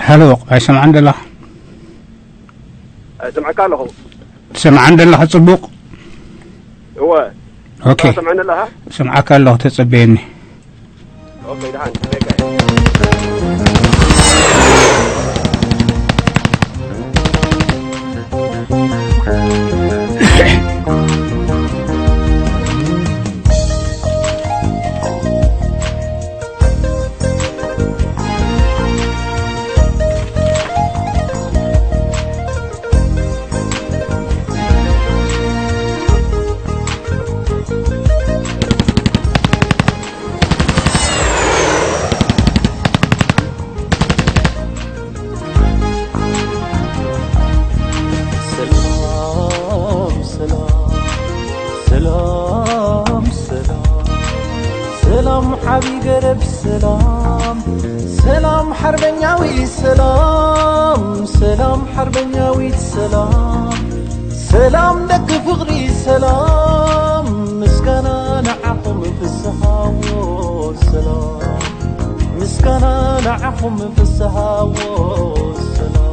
ሃሎ፣ ኣይሰምዓን ደለኻ? ኣይሰምዓካ ኣለኹ። ትሰምዓን ደለኻ ጽቡቕ? እወ። ኦኬ። ትሰምዓኒ ኣለኻ? ሰምዓካ ኣለኹ፣ ተጸበየኒ። ኦኬ፣ ደሓን፣ ጽበየካ እየ። ሰላም፣ ሰላም፣ ሰላም፣ ሰላም፣ ሰላም፣ ዓቢ ገረብ ሰላም፣ ሰላም፣ ሓርበኛዊት ሰላም፣ ሰላም፣ ሓርበኛዊት ሰላም፣ ሰላም፣ ደቂ ፍቕሪ ሰላም፣ ምስጋና ንዓኹም ፍስሃዎ ሰላም፣ ምስጋና ንዓኹም ፍስሃዎ ሰላም።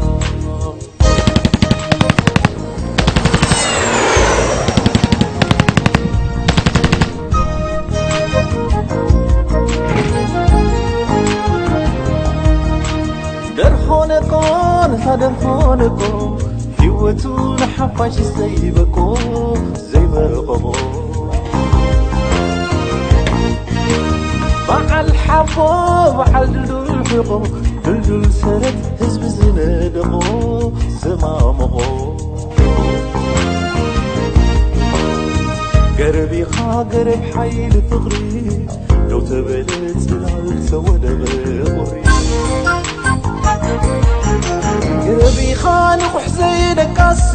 ደርሆ ነቆ፣ ነታ ደርሆ ነቆ፣ ህይወቱ ንሓፋሽ ዘይበቆ፣ ዘይበቆ። በዓል ሓቦ፣ በዓል ድልዱል ሕቆ፣ ድልዱል ሰረት ህዝቢ ዝነደቆ፣ ዘማመቖ። ገረብ ኢኻ ገረብ ሓይሊ ፍቕሪ፣ ደው ተበለ ጽላል ተወደበ ቁሪ። ገረብ ኢኻ ንቑሕ ዘይደቃሲ፣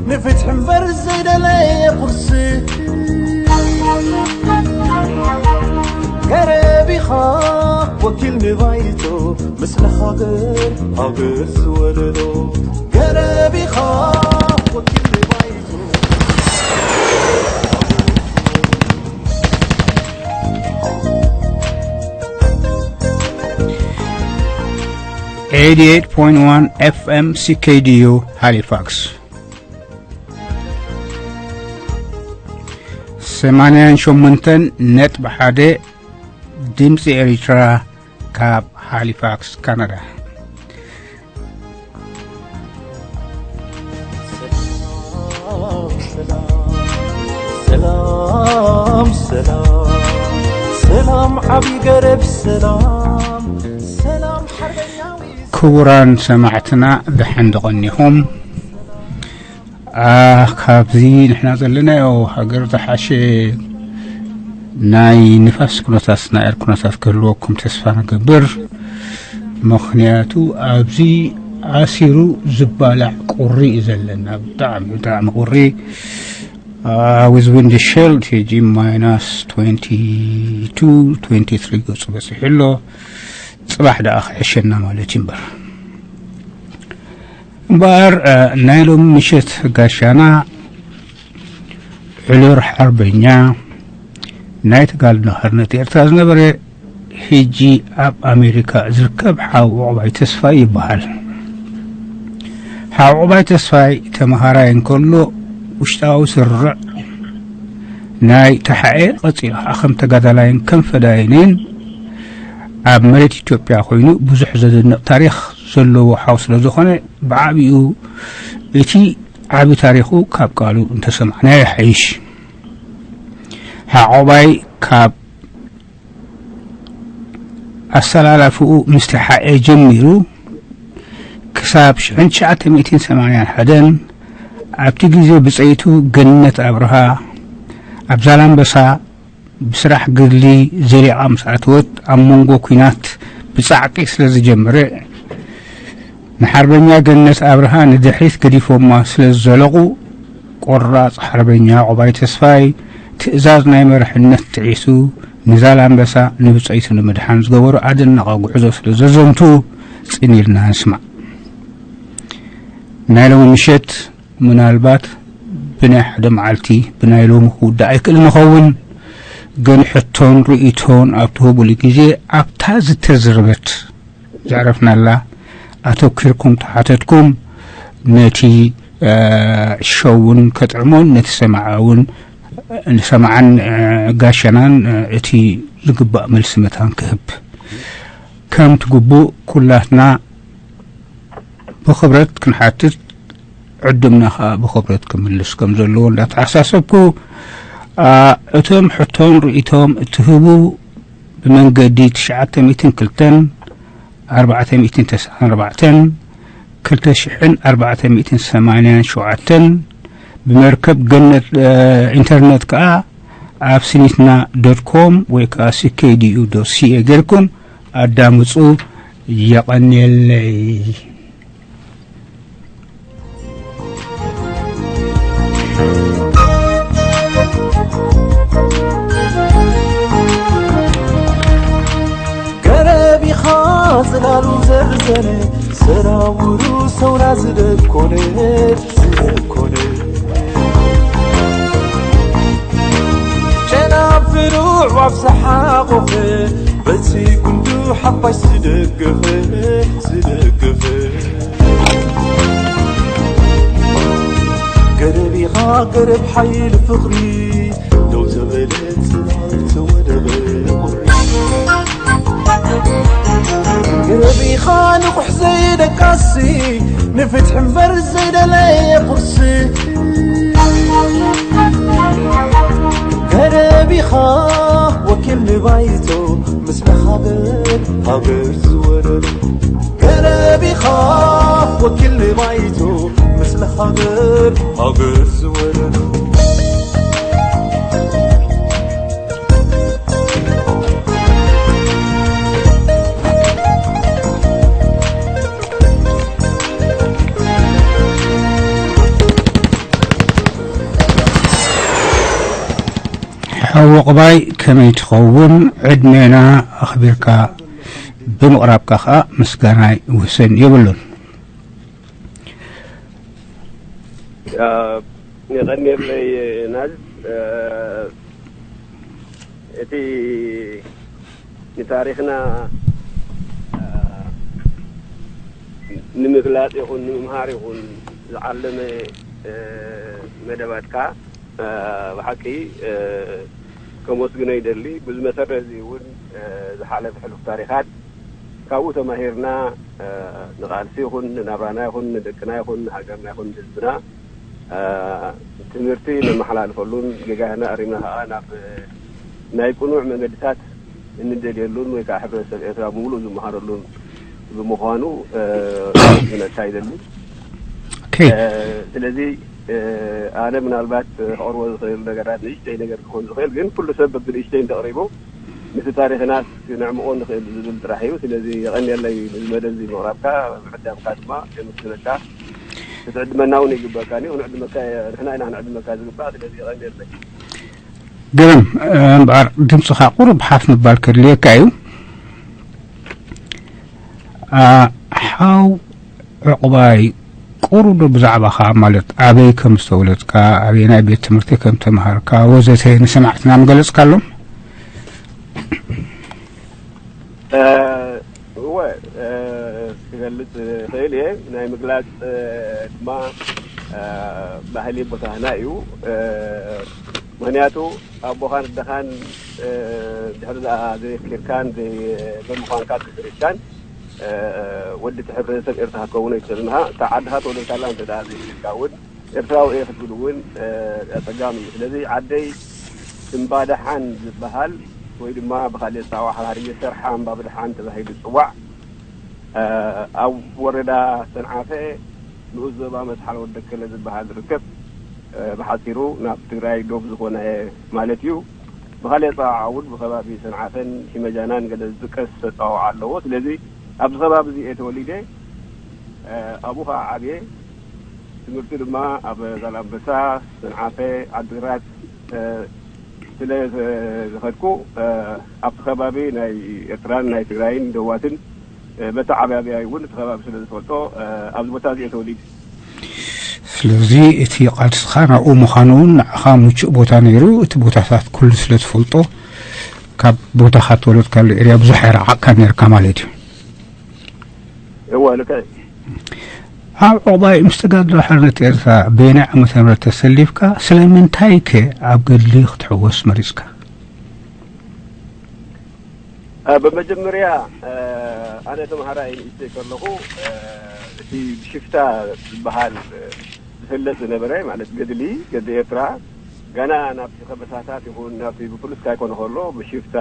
ንፍትሒ እምበር ዘይደለየ ቁርሲ። ገረብ ኢኻ ወኪል ንባይቶ፣ ምስለ ሃገር ሃገር ዝወለዶ። ገረብ ኢኻ ወኪል ንባይቶ። Eighty-eight point one F M C K D U ሃሊፋክስ፣ ሰማንያን ሸሞንተን ነጥቢ ሓደ ድምፂ ኤሪትራ ካብ ሃሊፋክስ ካናዳ። ሰላም፣ ሰላም፣ ሰላም፣ ዓቢ ገረብ ሰላም፣ ሰላም ሓርበኛዊ። ክቡራን ሰማዕትና፣ ደሓን ዶ ቀኒኹም? አ፣ ካብዚ ንሕና ዘለናዮ ሃገር ዝሓሸ ናይ ንፋስ ኩነታት፣ ናይ ኣየር ኩነታት ክህልወኩም ተስፋ ንገብር። ምኽንያቱ ኣብዚ ኣሲሩ ዝባላዕ ቁሪ እዩ ዘለና። ብጣዕሚ፣ ብጣዕሚ ቁሪ። አ፣ with wind chill፣ ሕጂ ማይናስ ትዌንቲ ቱ፣ ትዌንቲ ትሪ ገጹ በጺሑ ኣሎ። ጽባሕ ደኣ ክሕሸና ማለት እዩ እምበር። እምበኣር፣ እ፣ ናይ ሎሚ ምሸት ጋሻና ዕሉር ሓርበኛ ናይ ተጋድሎ ሓርነት ኤርትራ ዝነበረ፣ ሕጂ ኣብ ኣሜሪካ ዝርከብ ሓው ዑቕባይ ተስፋይ ይበሃል። ሓው ዑቕባይ ተስፋይ ተመሃራይ እንከሎ ውሽጣዊ ስርዕ ናይ ተሓኤ፣ ቀጺሉ ኸዓ ከም ተጋዳላይን ከም ፈዳይንን ኣብ መሬት ኢትዮጵያ ኮይኑ ብዙሕ ዘደንቕ ታሪኽ ዘለዎ ሓው ስለ ዝኾነ፣ ብዓቢኡ እቲ ዓቢ ታሪኹ ካብ ቃሉ እንተሰማዕናዮ ይሓይሽ። ሓቆባይ ካብ ኣሰላላፍኡ ምስቲ ሓኤ ጀሚሩ ክሳብ ሽሕን ትሽዓተ ሚእትን ሰማንያን ሓደን፣ ኣብቲ ግዜ ብጸይቱ ገነት ኣብርሃ ኣብ ዛላምበሳ ብስራሕ ገድሊ ዘሊቓ ምስ ኣተወት፣ ኣብ መንጎ ኲናት ብጻዕቂ ስለ ዝጀመረ፣ ንሓርበኛ ገነት ኣብርሃ ንድሕሪት ገዲፎማ ስለ ዝዘለቑ፣ ቆራጽ ሓርበኛ ዑቕባይ ተስፋይ ትእዛዝ ናይ መርሕነት ጥዒሱ፣ ንዛላምበሳ ንብጸይቱ ንምድሓን ዝገበሮ ኣደናቒ ጉዕዞ ስለ ዘዘንቱ፣ ጽን ኢልና ንስማዕ። ናይ ሎሚ ምሸት ምናልባት ብናይ ሓደ መዓልቲ፣ ብናይ ሎሚ ክውዳእ ኣይክእልን ይኸውን፣ ግን ሕቶን ርእይቶን ኣብ ትህቡሉ ግዜ፣ ኣብታ ዝተዘርበት ዘዕረፍናላ ኣተኪርኩም ተሓተትኩም፣ ነቲ ሸው እውን ከጥዕሞን ነቲ ሰማዓ እውን ንሰማዓን ጋሸናን እቲ ዝግባእ መልሲ መታን ክህብ ከም ትግቡእ ኩላትና ብኽብረት ክንሓትት፣ ዕድምና ከኣ ብኽብረት ክምልስ ከም ዘለዎ እንዳተሓሳሰብኩ፣ እቶም ሕቶን ርእይቶም እትህቡ ብመንገዲ ትሽዓተ ሚእትን ክልተን ኣርባዕተ ሚእትን ተስዓን ኣርባዕተን ክልተ ሽሕን ኣርባዕተ ሚእትን ሰማንያን ሸውዓተን ብመርከብ ገነት ኢንተርነት ከኣ ኣብ ስኒትና ዶት ኮም ወይ ከኣ ሲኬዲዩ ዶት ሲኤ ጌርኩም ኣዳምጹ። የቐንየለይ። ገረብ ኢኻ ጽላሉ ዘሕዘነ፣ ሰራውሩ ሰውራ ዝደኮነ፣ ዝደኮነ። ጨናፍሩ ኣዕዋፍ ዝሓቖፈ፣ በቲ ጉንዱ ሓፋሽ ዝደገፈ፣ ዝደገፈ። ገረብ ኢኻ ገረብ ሓይሊ ፍቕሪ፣ ደው ዘበለ ጽላል ተወደበ ቁሪ። ገረብ ኢኻ ንቑሕ ዘይደቃሲ፣ ንፍትሒ እምበር ዘይደለየ ቁርሲ። ገረብ ኢኻ ወኪል ንባይቶ፣ ምስለ ሃገር፣ ሃገር ዝወረዶ። ገረብ ኢኻ ወኪል ንባይቶ፣ ምስለ ሃገር፣ ሃገር ዝወረዶ። ሓው ዕቑባይ ከመይ ትኸውን? ዕድሜና ኣኽቢርካ ብምቕራብካ ኸኣ ምስጋናይ ውሰን የብሉን። የቐንየለይ ናዝ። እቲ ንታሪኽና ንምግላጽ ይኹን ንምምሃር ይኹን ዝዓለመ መደባትካ ብሓቂ ከመስግኖ ይደሊ። ብዝመሰረት እዚ እውን ዝሓለፈ ሕሉፍ ታሪኻት ካብኡ ተማሂርና ንቓልሲ ይኹን ንናብራና ይኹን ንደቅና ይኹን ንሃገርና ይኹን ንህዝብና ትምህርቲ ነመሓላልፈሉን ጌጋና ኣሪምና ከዓ ናብ ናይ ቅኑዕ መንገድታት እንደልየሉን ወይ ከዓ ሕብረተሰብ ኤርትራ ብምሉእ ዝመሃረሉን ብምዃኑ ክነካ ይደሊ። ስለዚ ኣነ ምናልባት ክቐርቦ ዝኽእል ነገራት ንእሽተይ ነገር ክኾን ዝኽእል ግን ኩሉ ሰብ በብንእሽተይ እንተቕሪቡ ምስቲ ታሪኽና ክነዕምቖ ንኽእል ዝብል ጥራሕ እዩ። ስለዚ የቐንየለይ ነዚ መደብ እዚ ምቕራብካ ምዕዳምካ ድማ የመስግነካ። ክትዕድመና እውን ይግበእካ እዩ። ክንዕድመካ ንሕና ኢና ክንዕድመካ ዝግባእ። ስለዚ የቐንየለይ። ግርም እምበኣር ድምፅኻ ቁሩብ ሓፍ ምባል ከድልየካ እዩ። ሓው ዕቑባይ ቁሩብ ዶ ብዛዕባኻ ማለት ኣበይ ከም ዝተወለድካ ኣበየናይ ቤት ትምህርቲ ከም ተምሃርካ ወዘተ ንሰማዕትና ምገለፅካሎም? እወ ክገልፅ እኽእል እየ። ናይ ምግላፅ ድማ ባህሊ ቦታና እዩ። ምኽንያቱ ኣቦኻን ኣደኻን ድሕሪ ደኣ ዘየፍቂርካን በምዃንካ ተሰሪትካን ወዲ እቲ ሕብረተሰብ ኤርትራ ክትከውን ኣይትኽእልን ኢኻ። እታ ዓድኻ ተወለድካላ እንተ ደኣ ዘይፍሊጥካ እውን ኤርትራዊ እየ ክትብል እውን ኣጸጋሚ እዩ። ስለዚ ዓደይ እምባ ደሓን ዝበሃል ወይ ድማ ብኻልእ ኣጸዋውዓ ሓራርየ ሰርሓ እምባ ብደሓን ተባሂሉ ዝጽዋዕ ኣብ ወረዳ ሰንዓፈ ንኡስ ዞባ መስሓል ወደከለ ዝበሃል ዝርከብ ብሓጺሩ ናብ ትግራይ ዶብ ዝኾነ ማለት እዩ። ብኻልእ ኣጸዋውዓ እውን ብኸባቢ ሰንዓፈን ሒመጃናን ገለ ዝጥቀስ ኣጸዋውዓ ኣለዎ። ስለዚ ኣብዚ ከባቢ እዚ እየ ተወሊደ። ኣብኡ ከዓ ዓብየ። ትምህርቲ ድማ ኣብ ዛላምበሳ፣ ሰንዓፈ፣ ዓዲግራት ስለ ዝኸድኩ ኣብቲ ከባቢ ናይ ኤርትራን ናይ ትግራይን ደዋትን በቲ ዓብያብያይ እውን እቲ ከባቢ ስለ ዝፈልጦ ኣብዚ ቦታ እዚ እየ ተወሊደ። ስለዚ እቲ ቃልስኻ ናብኡ ምዃኑ እውን ንዓኻ ምቹእ ቦታ ነይሩ። እቲ ቦታታት ኩሉ ስለ ትፈልጦ ካብ ቦታኻ ተወለድካሉ ኤርያ ብዙሕ ኣይረዓቕካ ነርካ ማለት እዩ። እወ፣ ልክዕ። ኣብ ዕቑባይ ምስ ተጋድሎ ሓርነት ኤርትራ በየናይ ዓመተ ምህረት ተሰሊፍካ? ስለምንታይ ከ ኣብ ገድሊ ክትሕወስ መሪጽካ? እ፣ ብመጀመርያ፣ እ፣ ኣነ ተምሃራይ ንእሽተይ ከለኹ፣ እ፣ እቲ ብሽፍታ ዝበሃል፣ እ፣ ዝፍለጥ ዝነበረ፣ ማለት ገድሊ፣ ገድሊ ኤርትራ፣ ገና ናብቲ ከበሳታት ይኹን ናብቲ ብፖለቲካ ይኮነ ከሎ ብሽፍታ፣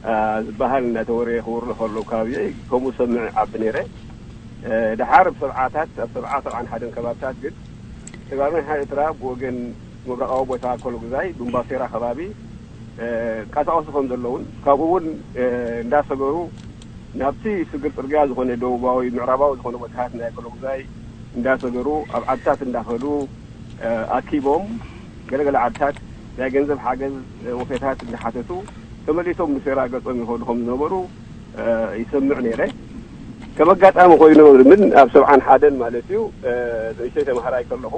እ፣ ዝበሃል እናተወረየ ክወርዶ ከሎ ከባቢኡ ከምኡ ሰምዕ ዓቢ ነይረ። እ፣ ደሓር ኣብ ሰብዓታት፣ ኣብ ሰብዓ፣ ሰብዓን ሓደን ከባብታት ግን ተጋሩ ናይ ኤርትራ ብወገን ምብራቓዊ ቦታ ኮሎጉዛይ፣ ብምባሴራ ከባቢ፣ እ፣ ቀሳቐሱ ከም ዘለውን፣ ካብኡ እውን፣ እ፣ እንዳሰገሩ ናብቲ ስግር ጽርግያ ዝኾነ ደቡባዊ፣ ምዕራባዊ ዝኾነ ቦታታት ናይ ኮሎጉዛይ እንዳሰገሩ፣ ኣብ ዓድታት እንዳኸዱ፣ እ፣ ኣኪቦም፣ ገለገለ ዓድታት ናይ ገንዘብ ሓገዝ፣ እ፣ ወፌታት እንዳሓተቱ፣ ተመሊሶም ንሴራ ገጾም ይኸዱ ከም ዝነበሩ፣ እ፣ ይሰምዕ ነይረ። ከም ኣጋጣሚ ኮይኑ ግን ኣብ ሰብዓን ሓደን ማለት እዩ፣ እ፣ ንእሽተይ ተምሃራይ ከለኹ፣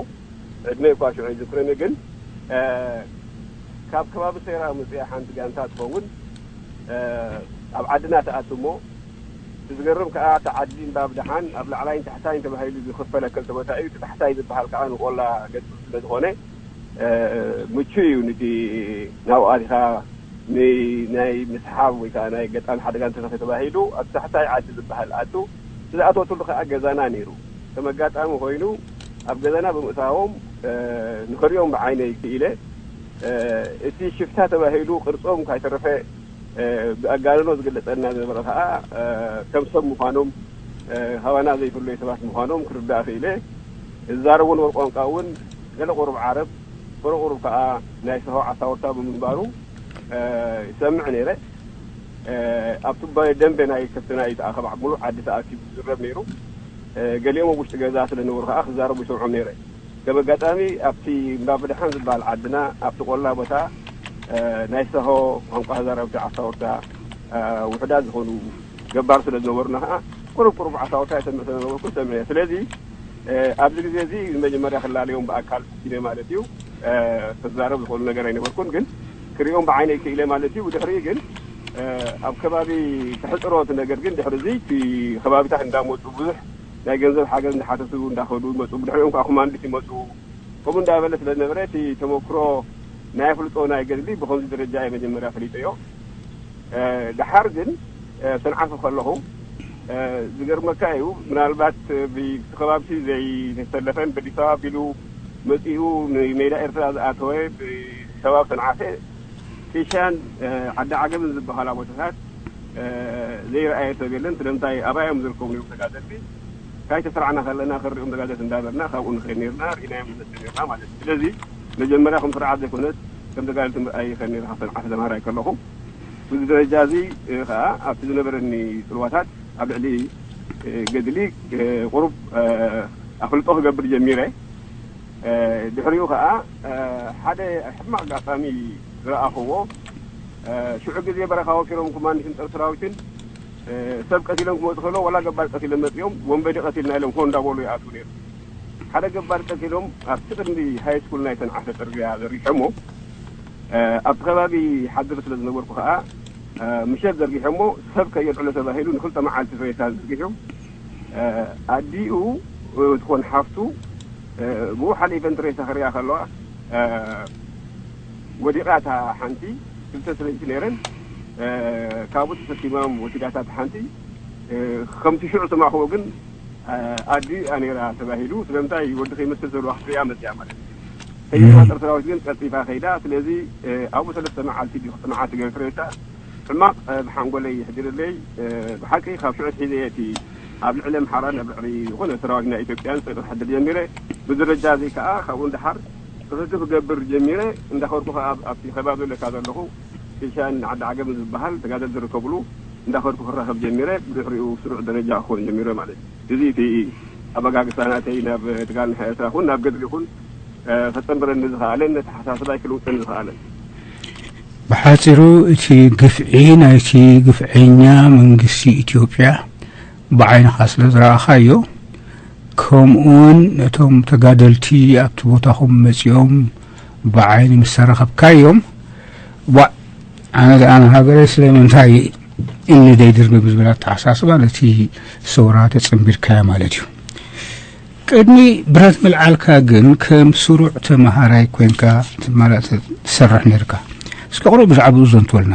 ዕድመይ እኳ ሽዑ ኣይዝክርን እዩ፣ ግን፣ እ፣ ካብ ከባቢ ሴራ መጽያ ሓንቲ ጋንታ ትኸውን፣ እ፣ ኣብ ዓድና ትኣቱ እሞ፣ እቲ ዝገርም ከኣ፣ እቲ ዓዲ እምባ ብደሓን ኣብ ላዕላይን ታሕታይን ተባሂሉ ዝኽፈለ ክልተ ቦታ እዩ። እቲ ታሕታይ ዝበሃል ከኣ ንቆላ ገጽ ስለ ዝኾነ፣ እ፣ ምቹእ እዩ። ነቲ ናብኡ ኣቲኻ ን-፣ ናይ ምስሓብ ወይ ከኣ ናይ ገጣሚ ሓደጋ እንተረኺቡ ተባሂሉ ኣብ ታሕታይ ዓዲ ዝበሃል ኣቱ፣ እቲ ዝኣተወትሉ ከኣ ገዛና ነይሩ። ከም ኣጋጣሚ ኮይኑ ኣብ ገዛና ብምእታዎም፣ እ፣ ንኽሪኦም ብዓይነይ ክኢለ፣ እ፣ እቲ ሽፍታ ተባሂሉ ቅርጾም ካይተረፈ፣ እ፣ ብኣጋንኖ ዝግለጸልና ዝነበረ ከኣ፣ እ፣ ከም ሰብ ምዃኖም፣ እ፣ ካባና ዘይፍለዩ ሰባት ምዃኖም ክርዳእ ክኢለ። ዝዛረብዎ ነበሩ ቋንቋ እውን ገለ ቁሩብ ዓረብ፣ ገለ ቁሩብ ከኣ ናይ ሰሆ ዓሳውርታ ብምንባሩ፣ እ፣ ይሰምዕ ነይረ። እ፣ ኣብቲ ባ-፣ ደንበ ናይ ከብትና እዩ ተኣኸብ፣ ኣብ ምሉእ ዓዲ ተኣኪቡ ዝዝረብ ነይሩ። እ፣ ገሊኦም ኣብ ውሽጢ ገዛ ስለ ነበሩ ከኣ ክዛረቡ ይሰምዖም ነይረ። ከም ኣጋጣሚ ኣብቲ እምባ ብደሓን ዝበሃል ዓድና፣ ኣብቲ ቆላ ቦታ፣ እ፣ ናይ ሰሆ ቋንቋ ተዛረብቲ ዓሳውርታ፣ እ፣ ውሑዳት ዝኾኑ ገባር ስለ ዝነበሩና ከኣ፣ ቁሩብ ቁሩብ ዓሳውርታ ይሰምዕ ስለ ነበርኩ ሰምዐ። ስለዚ፣ እ፣ ኣብዚ ግዜ እዚ ንመጀመርያ ክላለዮም ብኣካል ፈቲነ ማለት እዩ። እ፣ ክዛረብ ዝኽእሉ ነገር ኣይነበርኩን፣ ግን ክሪኦም ብዓይነይ ክኢለ ማለት እዩ። ብድሕሪኡ ግን፣ እ፣ ኣብ ከባቢ ተሕጽሮ እቲ ነገር ግን፣ ድሕሪ እዚ እቲ ከባቢታት እንዳመጹ ብዙሕ ናይ ገንዘብ ሓገዝ እንዳሓተቱ እንዳኸዱ ይመጹ። ብድሕሪኦም ከዓ ኮማንዲስ ይመጹ። ከምኡ እንዳበለ ስለ ዝነበረ፣ እቲ ተመክሮ ናይ ኣፍልጦ ናይ ገድሊ ብኸምዚ ደረጃ እየ መጀመርያ ፈሊጠዮ። እ፣ ደሓር ግን፣ እ፣ ሰንዓፈ ከለኹ፣ እ፣ ዝገርመካ እዩ፣ ምናልባት ብቲ ከባቢ ዘይተሰለፈን በዲስ ኣበባ ኣቢሉ መጺኡ ንሜዳ ኤርትራ ዝኣተወ፣ ብከባቢ ሰንዓፈ፣ ኪሻን፣ እ፣ ዓዲ ዓገብን ዝበሃላ ቦታታት፣ እ፣ ዘይረኣየ ሰብ የለን። ስለምንታይ? ኣብኣ እዮም ዝርከቡ ነይሮም ተጋደልቲ። ካይተሰራዕና ከለና ክንሪኦም ተጋደልቲ እንዳበልና ካብኡ ንኸይድ ነይርና፣ ርኢናዮም ንመጽእ ነይርና ማለት እዩ። ስለዚ መጀመርያ ከም ስርዓት ዘይኮነስ ከም ተጋደልቲ ምርኣይ ይኸእል ነይሩ፣ ካብ ሰንዓፈ ተምሃራይ ከለኹ። በዚ ደረጃ እዚ፣ እ፣ ኸኣ ኣብቲ ዝነበረኒ ጽልዋታት ኣብ ልዕሊ፣ እ፣ ገድሊ፣ እ፣ ቁሩብ፣ እ፣ ኣፍልጦ ክገብር ጀሚረ። እ፣ ድሕሪኡ ኸኣ፣ እ፣ ሓደ ሕማቕ ኣጋጣሚ ዝረኣኽዎ፣ እ፣ ሽዑ ግዜ በረኻ ወፊሮም ኮማንዲስን ጸረ ሰራዊትን፣ እ፣ ሰብ ቀቲሎም ክመጹ ከለዉ፣ ዋላ ገባር ቀቲሎም መጺኦም፣ ወንበዴ ቀቲልና ኢሎም ሆ እንዳበሉ ይኣትዉ ነይሩ። ሓደ ገባር ቀቲሎም ኣብቲ ቅድሚ ሃይ ስኩል ናይ ሰንዓፈ ጽርግያ ዘርጊሖሞ፣ እ፣ ኣብቲ ከባቢ ሓድር ስለ ዝነበርኩ ከኣ፣ እ፣ ምሸት ዘርጊሖሞ፣ ሰብ ከየልዕሎ ተባሂሉ ንኽልተ መዓልቲ ሬሳ ዘርጊሑ፣ እ፣ ኣዲኡ፣ እ፣ ትኾን ሓፍቱ፣ እ፣ ብኡ ሓደ ኢቨንት ሬሳ ክሪኣ ከለዋ፣ እ፣ ወዲቓ እታ ሓንቲ፣ ክልተ ሰበይቲ ነይረን፣ እ፣ ካብኡ ተሰኪሞም ወሲዳታ እታ ሓንቲ፣ እ፣ ከምቲ ሽዑ ዝተማእኽዎ ግን፣ እ፣ ኣዲኡ እያ ነይራ ተባሂሉ። ስለምንታይ? ወዲ ከይመስል ዘለዋ ክትሪኣ መጺኣ ማለት እዩ። ከይተዋጠር ሰራዊት ግን ቀልጢፋ ከይዳ። ስለዚ፣ እ፣ ኣብኡ ሰለስተ መዓልቲ ድዩ ክልተ መዓልቲ ገይሩ ሬሳ። ሕማቕ፣ እ፣ ብሓንጎለይ ይሕድርለይ። እ፣ ብሓቂ ካብ ሽዑ ኣትሒዘ እየ እቲ ኣብ ልዕሊ ኣምሓራን ኣብ ልዕሊ ዝኾነ ሰራዊት ናይ ኢትዮጵያን ጸቕጢ ክሕድር ጀሚረ። ብደረጃ እዚ ከኣ ካብኡ ንደሓር ርክብ ክገብር ጀሚረ። እንዳኸድኩ ከኣ ኣብ-፣ ኣብቲ ከባቢ ዘለካ ዘለኹ ኪሻን ዓዲ ዓገብን ዝበሃል ተጋደልቲ ዝርከብሉ እንዳኸድኩ ክራኸብ ጀሚረ። ብድሕሪኡ ስሩዕ ደረጃ ክኸውን ጀሚረ ማለት እዩ። እዚ እቲ ኣበጋግሳ ናተይ ናብ ትግራይ ንሓ ኤርትራ ይኹን ናብ ገድሊ ይኹን፣ እ፣ ከጸንብረኒ ዝኸኣለን ነተሓሳስባይ ክልውጠኒ ዝኸኣለን። ብሓጺሩ እቲ ግፍዒ ናይቲ ግፍዐኛ መንግስቲ ኢትዮጵያ ብዓይንኻ ስለ ዝረኣኻዮ፣ ከምኡውን ነቶም ተጋደልቲ ኣብቲ ቦታኹም መጺኦም ብዓይኒ ምስ ተረኸብካዮም፣ ዋእ፣ ኣነ ደኣ ንሃገረይ ስለምንታይ እኒ ደይድርቢ ብዝብል ኣተሓሳስባ ነቲ ሰውራ ተጸንቢርካዮ ማለት እዩ። ቅድሚ ብረት ምልዓልካ ግን ከም ስሩዕ ተመሃራይ ኮይንካ ትመላ-፣ ትሰርሕ ነርካ። እስኪ ቁሩብ ብዛዕባኡ ዘንትወልና።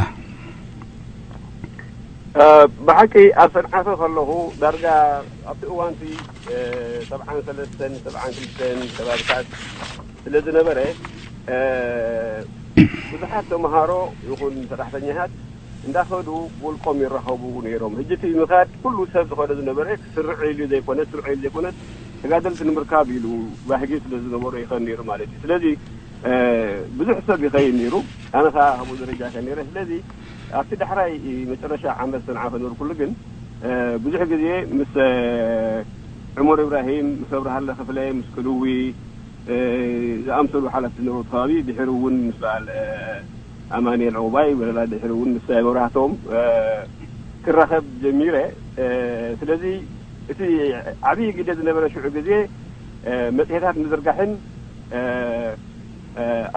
ብሓቂ ኣብ ሰንዓፈ ከለኹ ዳርጋ ኣብቲ እዋንቲ ሰብዓን ሰለስተን ሰብዓን ክልተን ከባብታት ስለ ዝነበረ ብዙሓት ተምሃሮ ይኹን ሰራሕተኛታት እንዳኸዱ ውልቆም ይራኸቡ ነይሮም። ሕጂ እቲ ምኻድ ኩሉ ሰብ ዝኸዶ ዝነበረ ክስርዕ ኢሉ ዘይኮነ ስርዕ ኢሉ ዘይኮነ ተጋደልቲ ንምርካብ ኢሉ ባህጊ ስለ ዝነበሮ ይኸን ነይሩ ማለት እዩ። ስለዚ ብዙሕ ሰብ ይኸይድ ነይሩ። ኣነ ከዓ ከምኡ ደረጃ ከ ነይረ። ስለዚ ኣብቲ ዳሕራይ መጨረሻ ዓመት ሰንዓ ከነበርኩሉ ግን ብዙሕ ግዜ ምስ ዑመር ኢብራሂም፣ ምስ ኣብርሃለ ክፍለ፣ ምስ ቅልዊ ዝኣምሰሉ ሓለፍቲ ዝነበሩ ከባቢ ድሕሪ እውን ምስ በዓል ኣማኒኤል ዕቑባይ ወለላ ድሕሪ እውን ምስ መብራህቶም ክራኸብ ጀሚረ። ስለዚ እቲ ዓብዪ ግደ ዝነበረ ሽዑ ግዜ መፅሄታት ምዝርጋሕን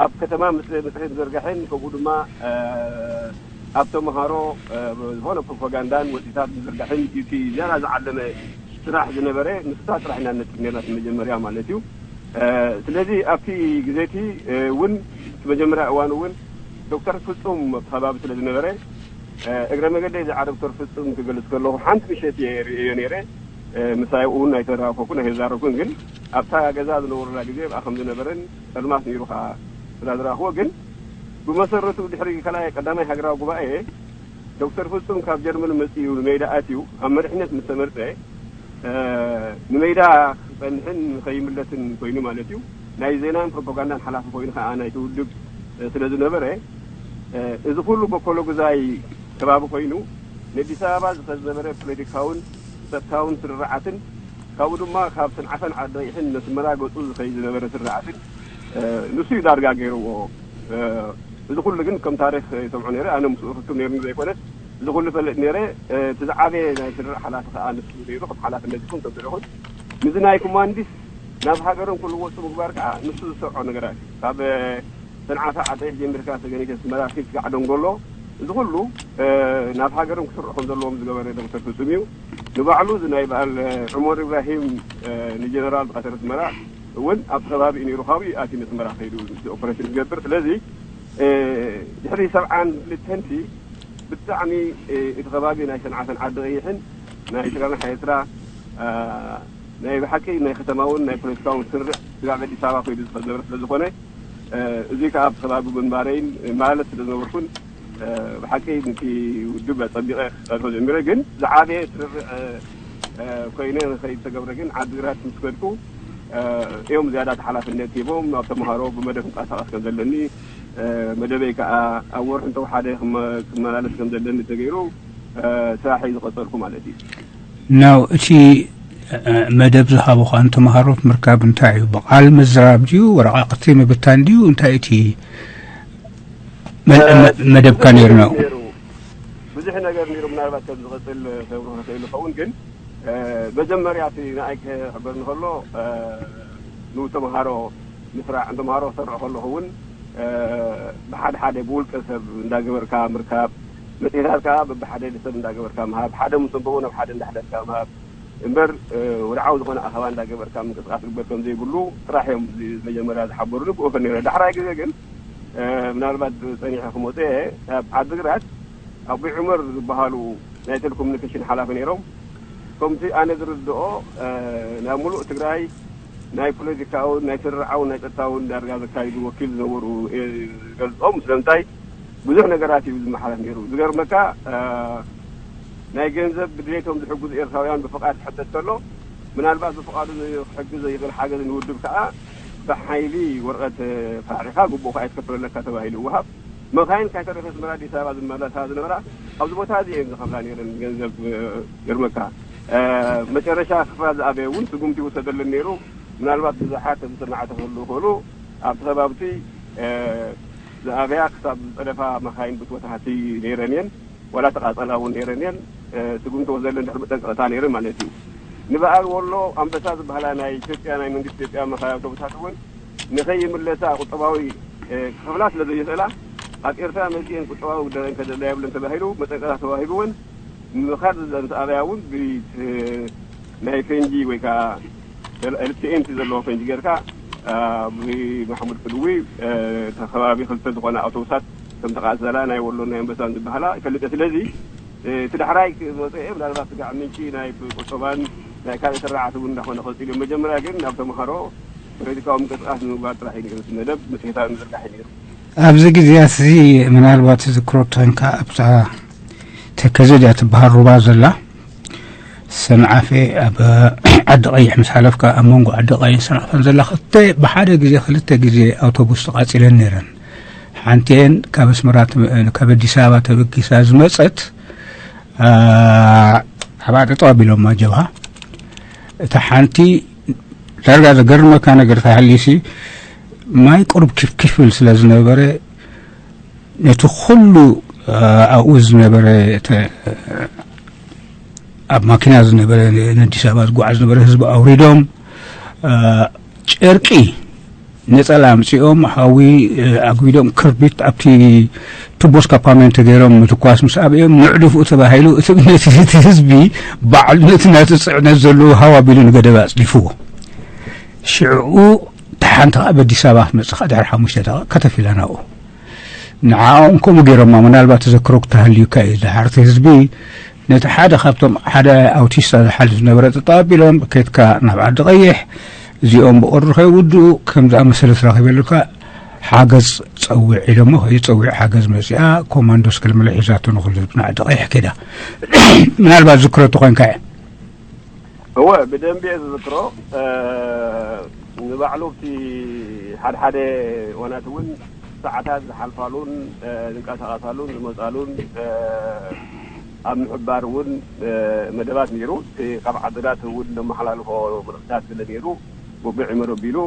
ኣብ ከተማ መፅሄት ምዝርጋሕን ከምኡ ድማ ኣብ ተምሃሮ ዝኾነ ፕሮፓጋንዳን ወፂታት ምዝርጋሕን እቲ ዝያዳ ዝዓለመ ስራሕ ዝነበረ ንስታ ጥራሕ ኢና ንነጥፍ ነርና እቲ መጀመርያ ማለት እዩ። ስለዚ ኣብቲ ግዜ እቲ እውን እቲ መጀመርያ እዋን እውን ዶክተር ፍፁም ኣብቲ ከባቢ ስለ ዝነበረ እግረ መገደይ ዝዓ ዶክተር ፍፁም ክገልፅ ከለኹ ሓንቲ ምሸት እየ ርእዮ ነይረ። ምሳይ እውን ኣይተራኸብኩን ኣይተዛረብኩን፣ ግን ኣብታ ገዛ ዝነበሩላ ግዜ ብኣ ከም ዝነበረን ፀልማት ነይሩ ከዓ ስላ ዝረኣኽዎ፣ ግን ብመሰረቱ ድሕሪ ካልኣይ ቀዳማይ ሃገራዊ ጉባኤ ዶክተር ፍፁም ካብ ጀርመን መፂኡ ንሜዳ ኣትዩ ኣብ መሪሕነት ምስ ተመርፀ ንሜዳ ክፀንሕን ንኸይምለስን ኮይኑ ማለት እዩ። ናይ ዜናን ፕሮፓጋንዳን ሓላፊ ኮይኑ ከዓ ናይቲ ውድብ ስለ ዝነበረ እዚ ኩሉ በኮሎ ግዛይ ከባቢ ኮይኑ ንኣዲስ ኣበባ ዝኸድ ዝነበረ ፖለቲካውን ጸጥታውን ስርርዓትን ካብኡ ድማ ካብ ሰንዓፈን ዓዲ ቀይሕን ነስመራ ገፁ ዝኸይድ ዝነበረ ስርዓትን ንሱ እዩ ዳርጋ ገይርዎ። እዚ ኩሉ ግን ከም ታሪክ ይሰምዖ ነይረ። ኣነ ምስኡ ርክብ ነይሩኒ ዘይኮነስ እዚ ኩሉ ፈልጥ ነይረ። እቲ ዝዓበየ ናይ ስርርዕ ሓላፊ ከዓ ንሱ ነይሩ። ከም ሓላፍነት ይኹን ከም ስርሑን ምስዚ ናይ ኮማንዲስ ናብ ሃገሮም ክልወጡ ምግባር ከዓ ንሱ ዝሰርዖ ነገራት እዩ። ካብ ሰንዓፈ ዓዲ ቀይሕ ጀሚርካ ሰገነይቲ ኣስመራ ኪድ ክሳዕ ደንጎሎ እዚ ኩሉ ናብ ሃገሮም ክስርዑ ከም ዘለዎም ዝገበረ ዶክተር ፍጹም እዩ። ንባዕሉ እዚ ናይ በዓል ዑመር ኢብራሂም ንጀነራል ዝቐተለ ኣስመራ እውን ኣብቲ ከባቢ እዩ ነይሩ። ካብኡ እዩ ኣትዩ ንኣስመራ ከይዱ ኦፐሬሽን ዝገብር። ስለዚ ድሕሪ ሰብዓን ክልተንቲ ብጣዕሚ እቲ ከባቢ ናይ ሰንዓፈን ዓዲ ቀይሕን ናይ ስጋና ኤርትራ ናይ ብሓቂ ናይ ከተማውን ናይ ፖለቲካውን ስርዕ ስጋብ ኣዲስ ኣበባ ከይዱ ዝኸድ ዝነበረ ስለ ዝኾነ እዚ ከዓ ኣብቲ ከባቢ ምንባረይን ማለት ስለ ዝነበርኩን ብሓቂ ነቲ ውድብ ኣጸቢቐ ክጸንሖ ጀሚረ። ግን ዝዓበየ ስርርዕ ኮይነ ንኸይድ ዝተገብረ ግን ዓዲግራት ምስ ከድኩ እዮም ዝያዳ እቲ ሓላፍነት ሂቦም ኣብ ተምሃሮ ብመደብ ክንቀሳቐስ ከም ዘለኒ መደበይ ከዓ ኣብ ወርሒ እንተወሓደ ክመላለስ ከም ዘለኒ ተገይሩ ስራሐይ ዝቐጸልኩ ማለት እዩ። ናው እቲ መደብ ዝሃቡኻ ንተምሃሮት ምርካብ እንታይ እዩ? ብቓል ምዝራብ ድዩ? ወረቓቕቲ ምብታን ድዩ? እንታይ እቲ መደብካ ነይሩ? ናው ብዙሕ ነገር ነይሩ። ምናልባት ከም ዝቐፅል ከብርህ ክእል ይኸውን፣ ግን መጀመርያ እቲ ንኣይ ክሕበር እንከሎ ንተምሃሮ ምስራዕ ንተምሃሮ ክሰርዑ ከለኹ እውን ብሓደ ሓደ ብውልቀ ሰብ እንዳገበርካ ምርካብ፣ መፅሄታት ከዓ በብሓደ ሰብ እንዳገበርካ ምሃብ፣ ሓደ ምስ ኣንበቦ ናብ ሓደ እንዳሕለፍካ ምሃብ እምበር ወድዓዊ ዝኾነ ኣኸባ እንዳገበርካ ምንቅስቃስ ግበር ከም ዘይብሉ ጥራሕ እዮም መጀመርያ ዝሓበሩኒ። ብኡ ከ ነይረ። ዳሕራይ ግዜ ግን ምናልባት ፀኒሐ ክመፁ እየ ኣብ ዓዲግራት ኣቦይ ዑመር ዝበሃሉ ናይ ቴሌኮሙኒኬሽን ሓላፊ ነይሮም። ከምቲ ኣነ ዝርድኦ ናብ ሙሉእ ትግራይ ናይ ፖለቲካውን ናይ ስርርዓውን ናይ ፀጥታውን ዳርጋ ዘካይዱ ወኪል ዝነበሩ ዝገልፆም። ስለምንታይ ብዙሕ ነገራት እዩ ዝመሓለፍ ነይሩ። ዝገርመካ ናይ ገንዘብ ብድሌቶም ዝሕግዙ ኤርትራውያን ብፍቓድ ክሕተት ከሎ ምናልባት ብፍቓዱ ክሕግዝ ዘይኽእል ሓገዝ ንውድብ ከዓ ብሓይሊ ወረቐት ፈራሪኻ ግቡእ ከዓ ይትከፈለካ ተባሂሉ ይወሃብ። መኻይን ካይተረፈ ኣስመራ ኣዲስ ኣበባ ዝመላለሳ ዝነበራ ኣብዚ ቦታ እዚ እየን ዝኸፍላ ነይረን ገንዘብ። ይገርመካ መጨረሻ ክፍላ ዝኣበየ እውን ስጉምቲ ይወሰደለን ነይሩ። ምናልባት ብዙሓት ዝሰማዕተ ክህሉ ይኽእሉ ኣብቲ ከባብቲ ዝኣበያ ክሳብ ዝፀደፋ መኻይን ብትወታሃቲ ነይረን እየን። ዋላ ተቃጸላ እውን ነይረን እየን። ስጉምቲ ወስደለን ድሕሪ መጠንቀቕታ ነይረን ማለት እዩ። ንበዓል ወሎ ኣንበሳ ዝበሃላ ናይ ኢትዮጵያ ናይ መንግስቲ ኢትዮጵያ መኻይን ኣውቶቡሳት እውን ንኸይምለሳ ቁጠባዊ ክኸፍላ ስለ ዘይኽእላ ኣብ ኤርትራ መጺኤን ቁጠባዊ ጉዳይ ከደላ የብለን ተባሂሉ መጠንቀቕታ ተዋሂብወን ምኻድ ዘንተ ኣብያ እውን ብ ናይ ፈንጂ ወይ ከዓ ኤልቲኤንቲ ዘለዎ ፈንጂ ጌርካ ብመሓሙድ ቅድዊ ተኸባቢ ክልተ ዝኾነ ኣውቶቡሳት ከም ተቃጸላ ናይ ወሎ ናይ ኣንበሳን ዝበሃላ ይፈልጥ። ስለዚ እቲ ዳሕራይ ክመፀ ምናልባት ስጋዕ ምንጪ ናይ ቁጠባን ናይ ካልእ ስርዓት እውን እንዳኾነ ቀፂሉ። መጀመርያ ግን ናብ ተምሃሮ ፖለቲካዊ ምንቅስቃስ ንምግባር ጥራሕ እዩ ነይሩ። እቲ መደብ መፅሄታዊ ምዝርጋሕ እዩ ነይሩ። ኣብዚ ግዜ እዚ ምናልባት ዝክሮ ተኾንካ ኣብታ ተከዘ ድያ ትበሃል ሩባ ዘላ ሰንዓፈ ኣብ ዓዲ ቀይሕ ምስ ሓለፍካ ኣብ መንጎ ዓዲ ቀይሕን ሰንዓፈን ዘላ ክልተ ብሓደ ግዜ ክልተ ግዜ ኣውቶቡስ ተቃፂለን ነይረን። ሓንቲኤን ካብ ኣስመራ ካብ ኣዲስ ኣበባ ተበጊሳ ዝመፀት ኣብኣ ጠጠው ኣቢሎማ ጀብሃ። እታ ሓንቲ ዳርጋ ዘገርመካ ነገር ተሃሊሲ ማይ ቁሩብ ኪፍኪፍ ብል ስለ ዝነበረ ነቲ ኩሉ ኣብኡ ዝነበረ ኣብ ማኪና ዝነበረ ንኣዲስ ኣበባ ዝጓዓዝ ዝነበረ ህዝቢ ኣውሪዶም ጨርቂ ነፀላ ኣምፂኦም ሓዊ ኣጉቢዶም ክርቢት ኣብቲ ቱቦ ስካፓመንት ገይሮም ምትኳስ ምስ ኣብኦም ንዕድፍኡ ተባሂሉ እቲ ነቲ ህዝቢ ባዕሉ ነቲ ናቲ ፅዕነት ዘለዎ ሃው ኣቢሉ ንገደብ ኣፅዲፍዎ። ሽዕኡ ተሓንቲ ከዓ በኣዲስ ኣበባ ክትመፅእ ከዓ ድሕሪ ሓሙሽተ ደቂቕ ከተፍ ኢላ ናብኡ። ንዓኦም ከምኡ ገይሮማ። ምናልባት ተዘክሮ ክተሃልዩካ እዩ። ድሓርቲ ህዝቢ ነቲ ሓደ ካብቶም ሓደ ኣውቲስታ ዝሓልፍ ዝነበረ ጠጠው ኣቢሎም ከይድካ ናብ ዓዲ ቀይሕ እዚኦም ብቐሩ ከይውድኡ ከም ዝኣመሰለ ትረኺበሉካ ሓገዝ ጸውዕ ኢሎሞ ከይጸውዕ ሓገዝ መጺኣ ኮማንዶስ ክልምለ ሒዛቶ ንኹሉ ህዝቢ ንዓዲ ቀይሕ ከይዳ። ምናልባት ዝክረቱ ኮንካ እየ። እወ ብደንቢ እየ ዝዝክሮ። ንባዕሉ ኣብቲ ሓድሓደ እዋናት እውን ሰዓታት ዝሓልፋሉን ዝንቀሳቐሳሉን ዝመፃሉን ኣብ ምሕባር እውን መደባት ነይሩ። እቲ ካብ ዓድታት እውን ነመሓላልፎ መልእኽትታት ስለ ነይሩ ውግዕ ይመረብ ኢሉ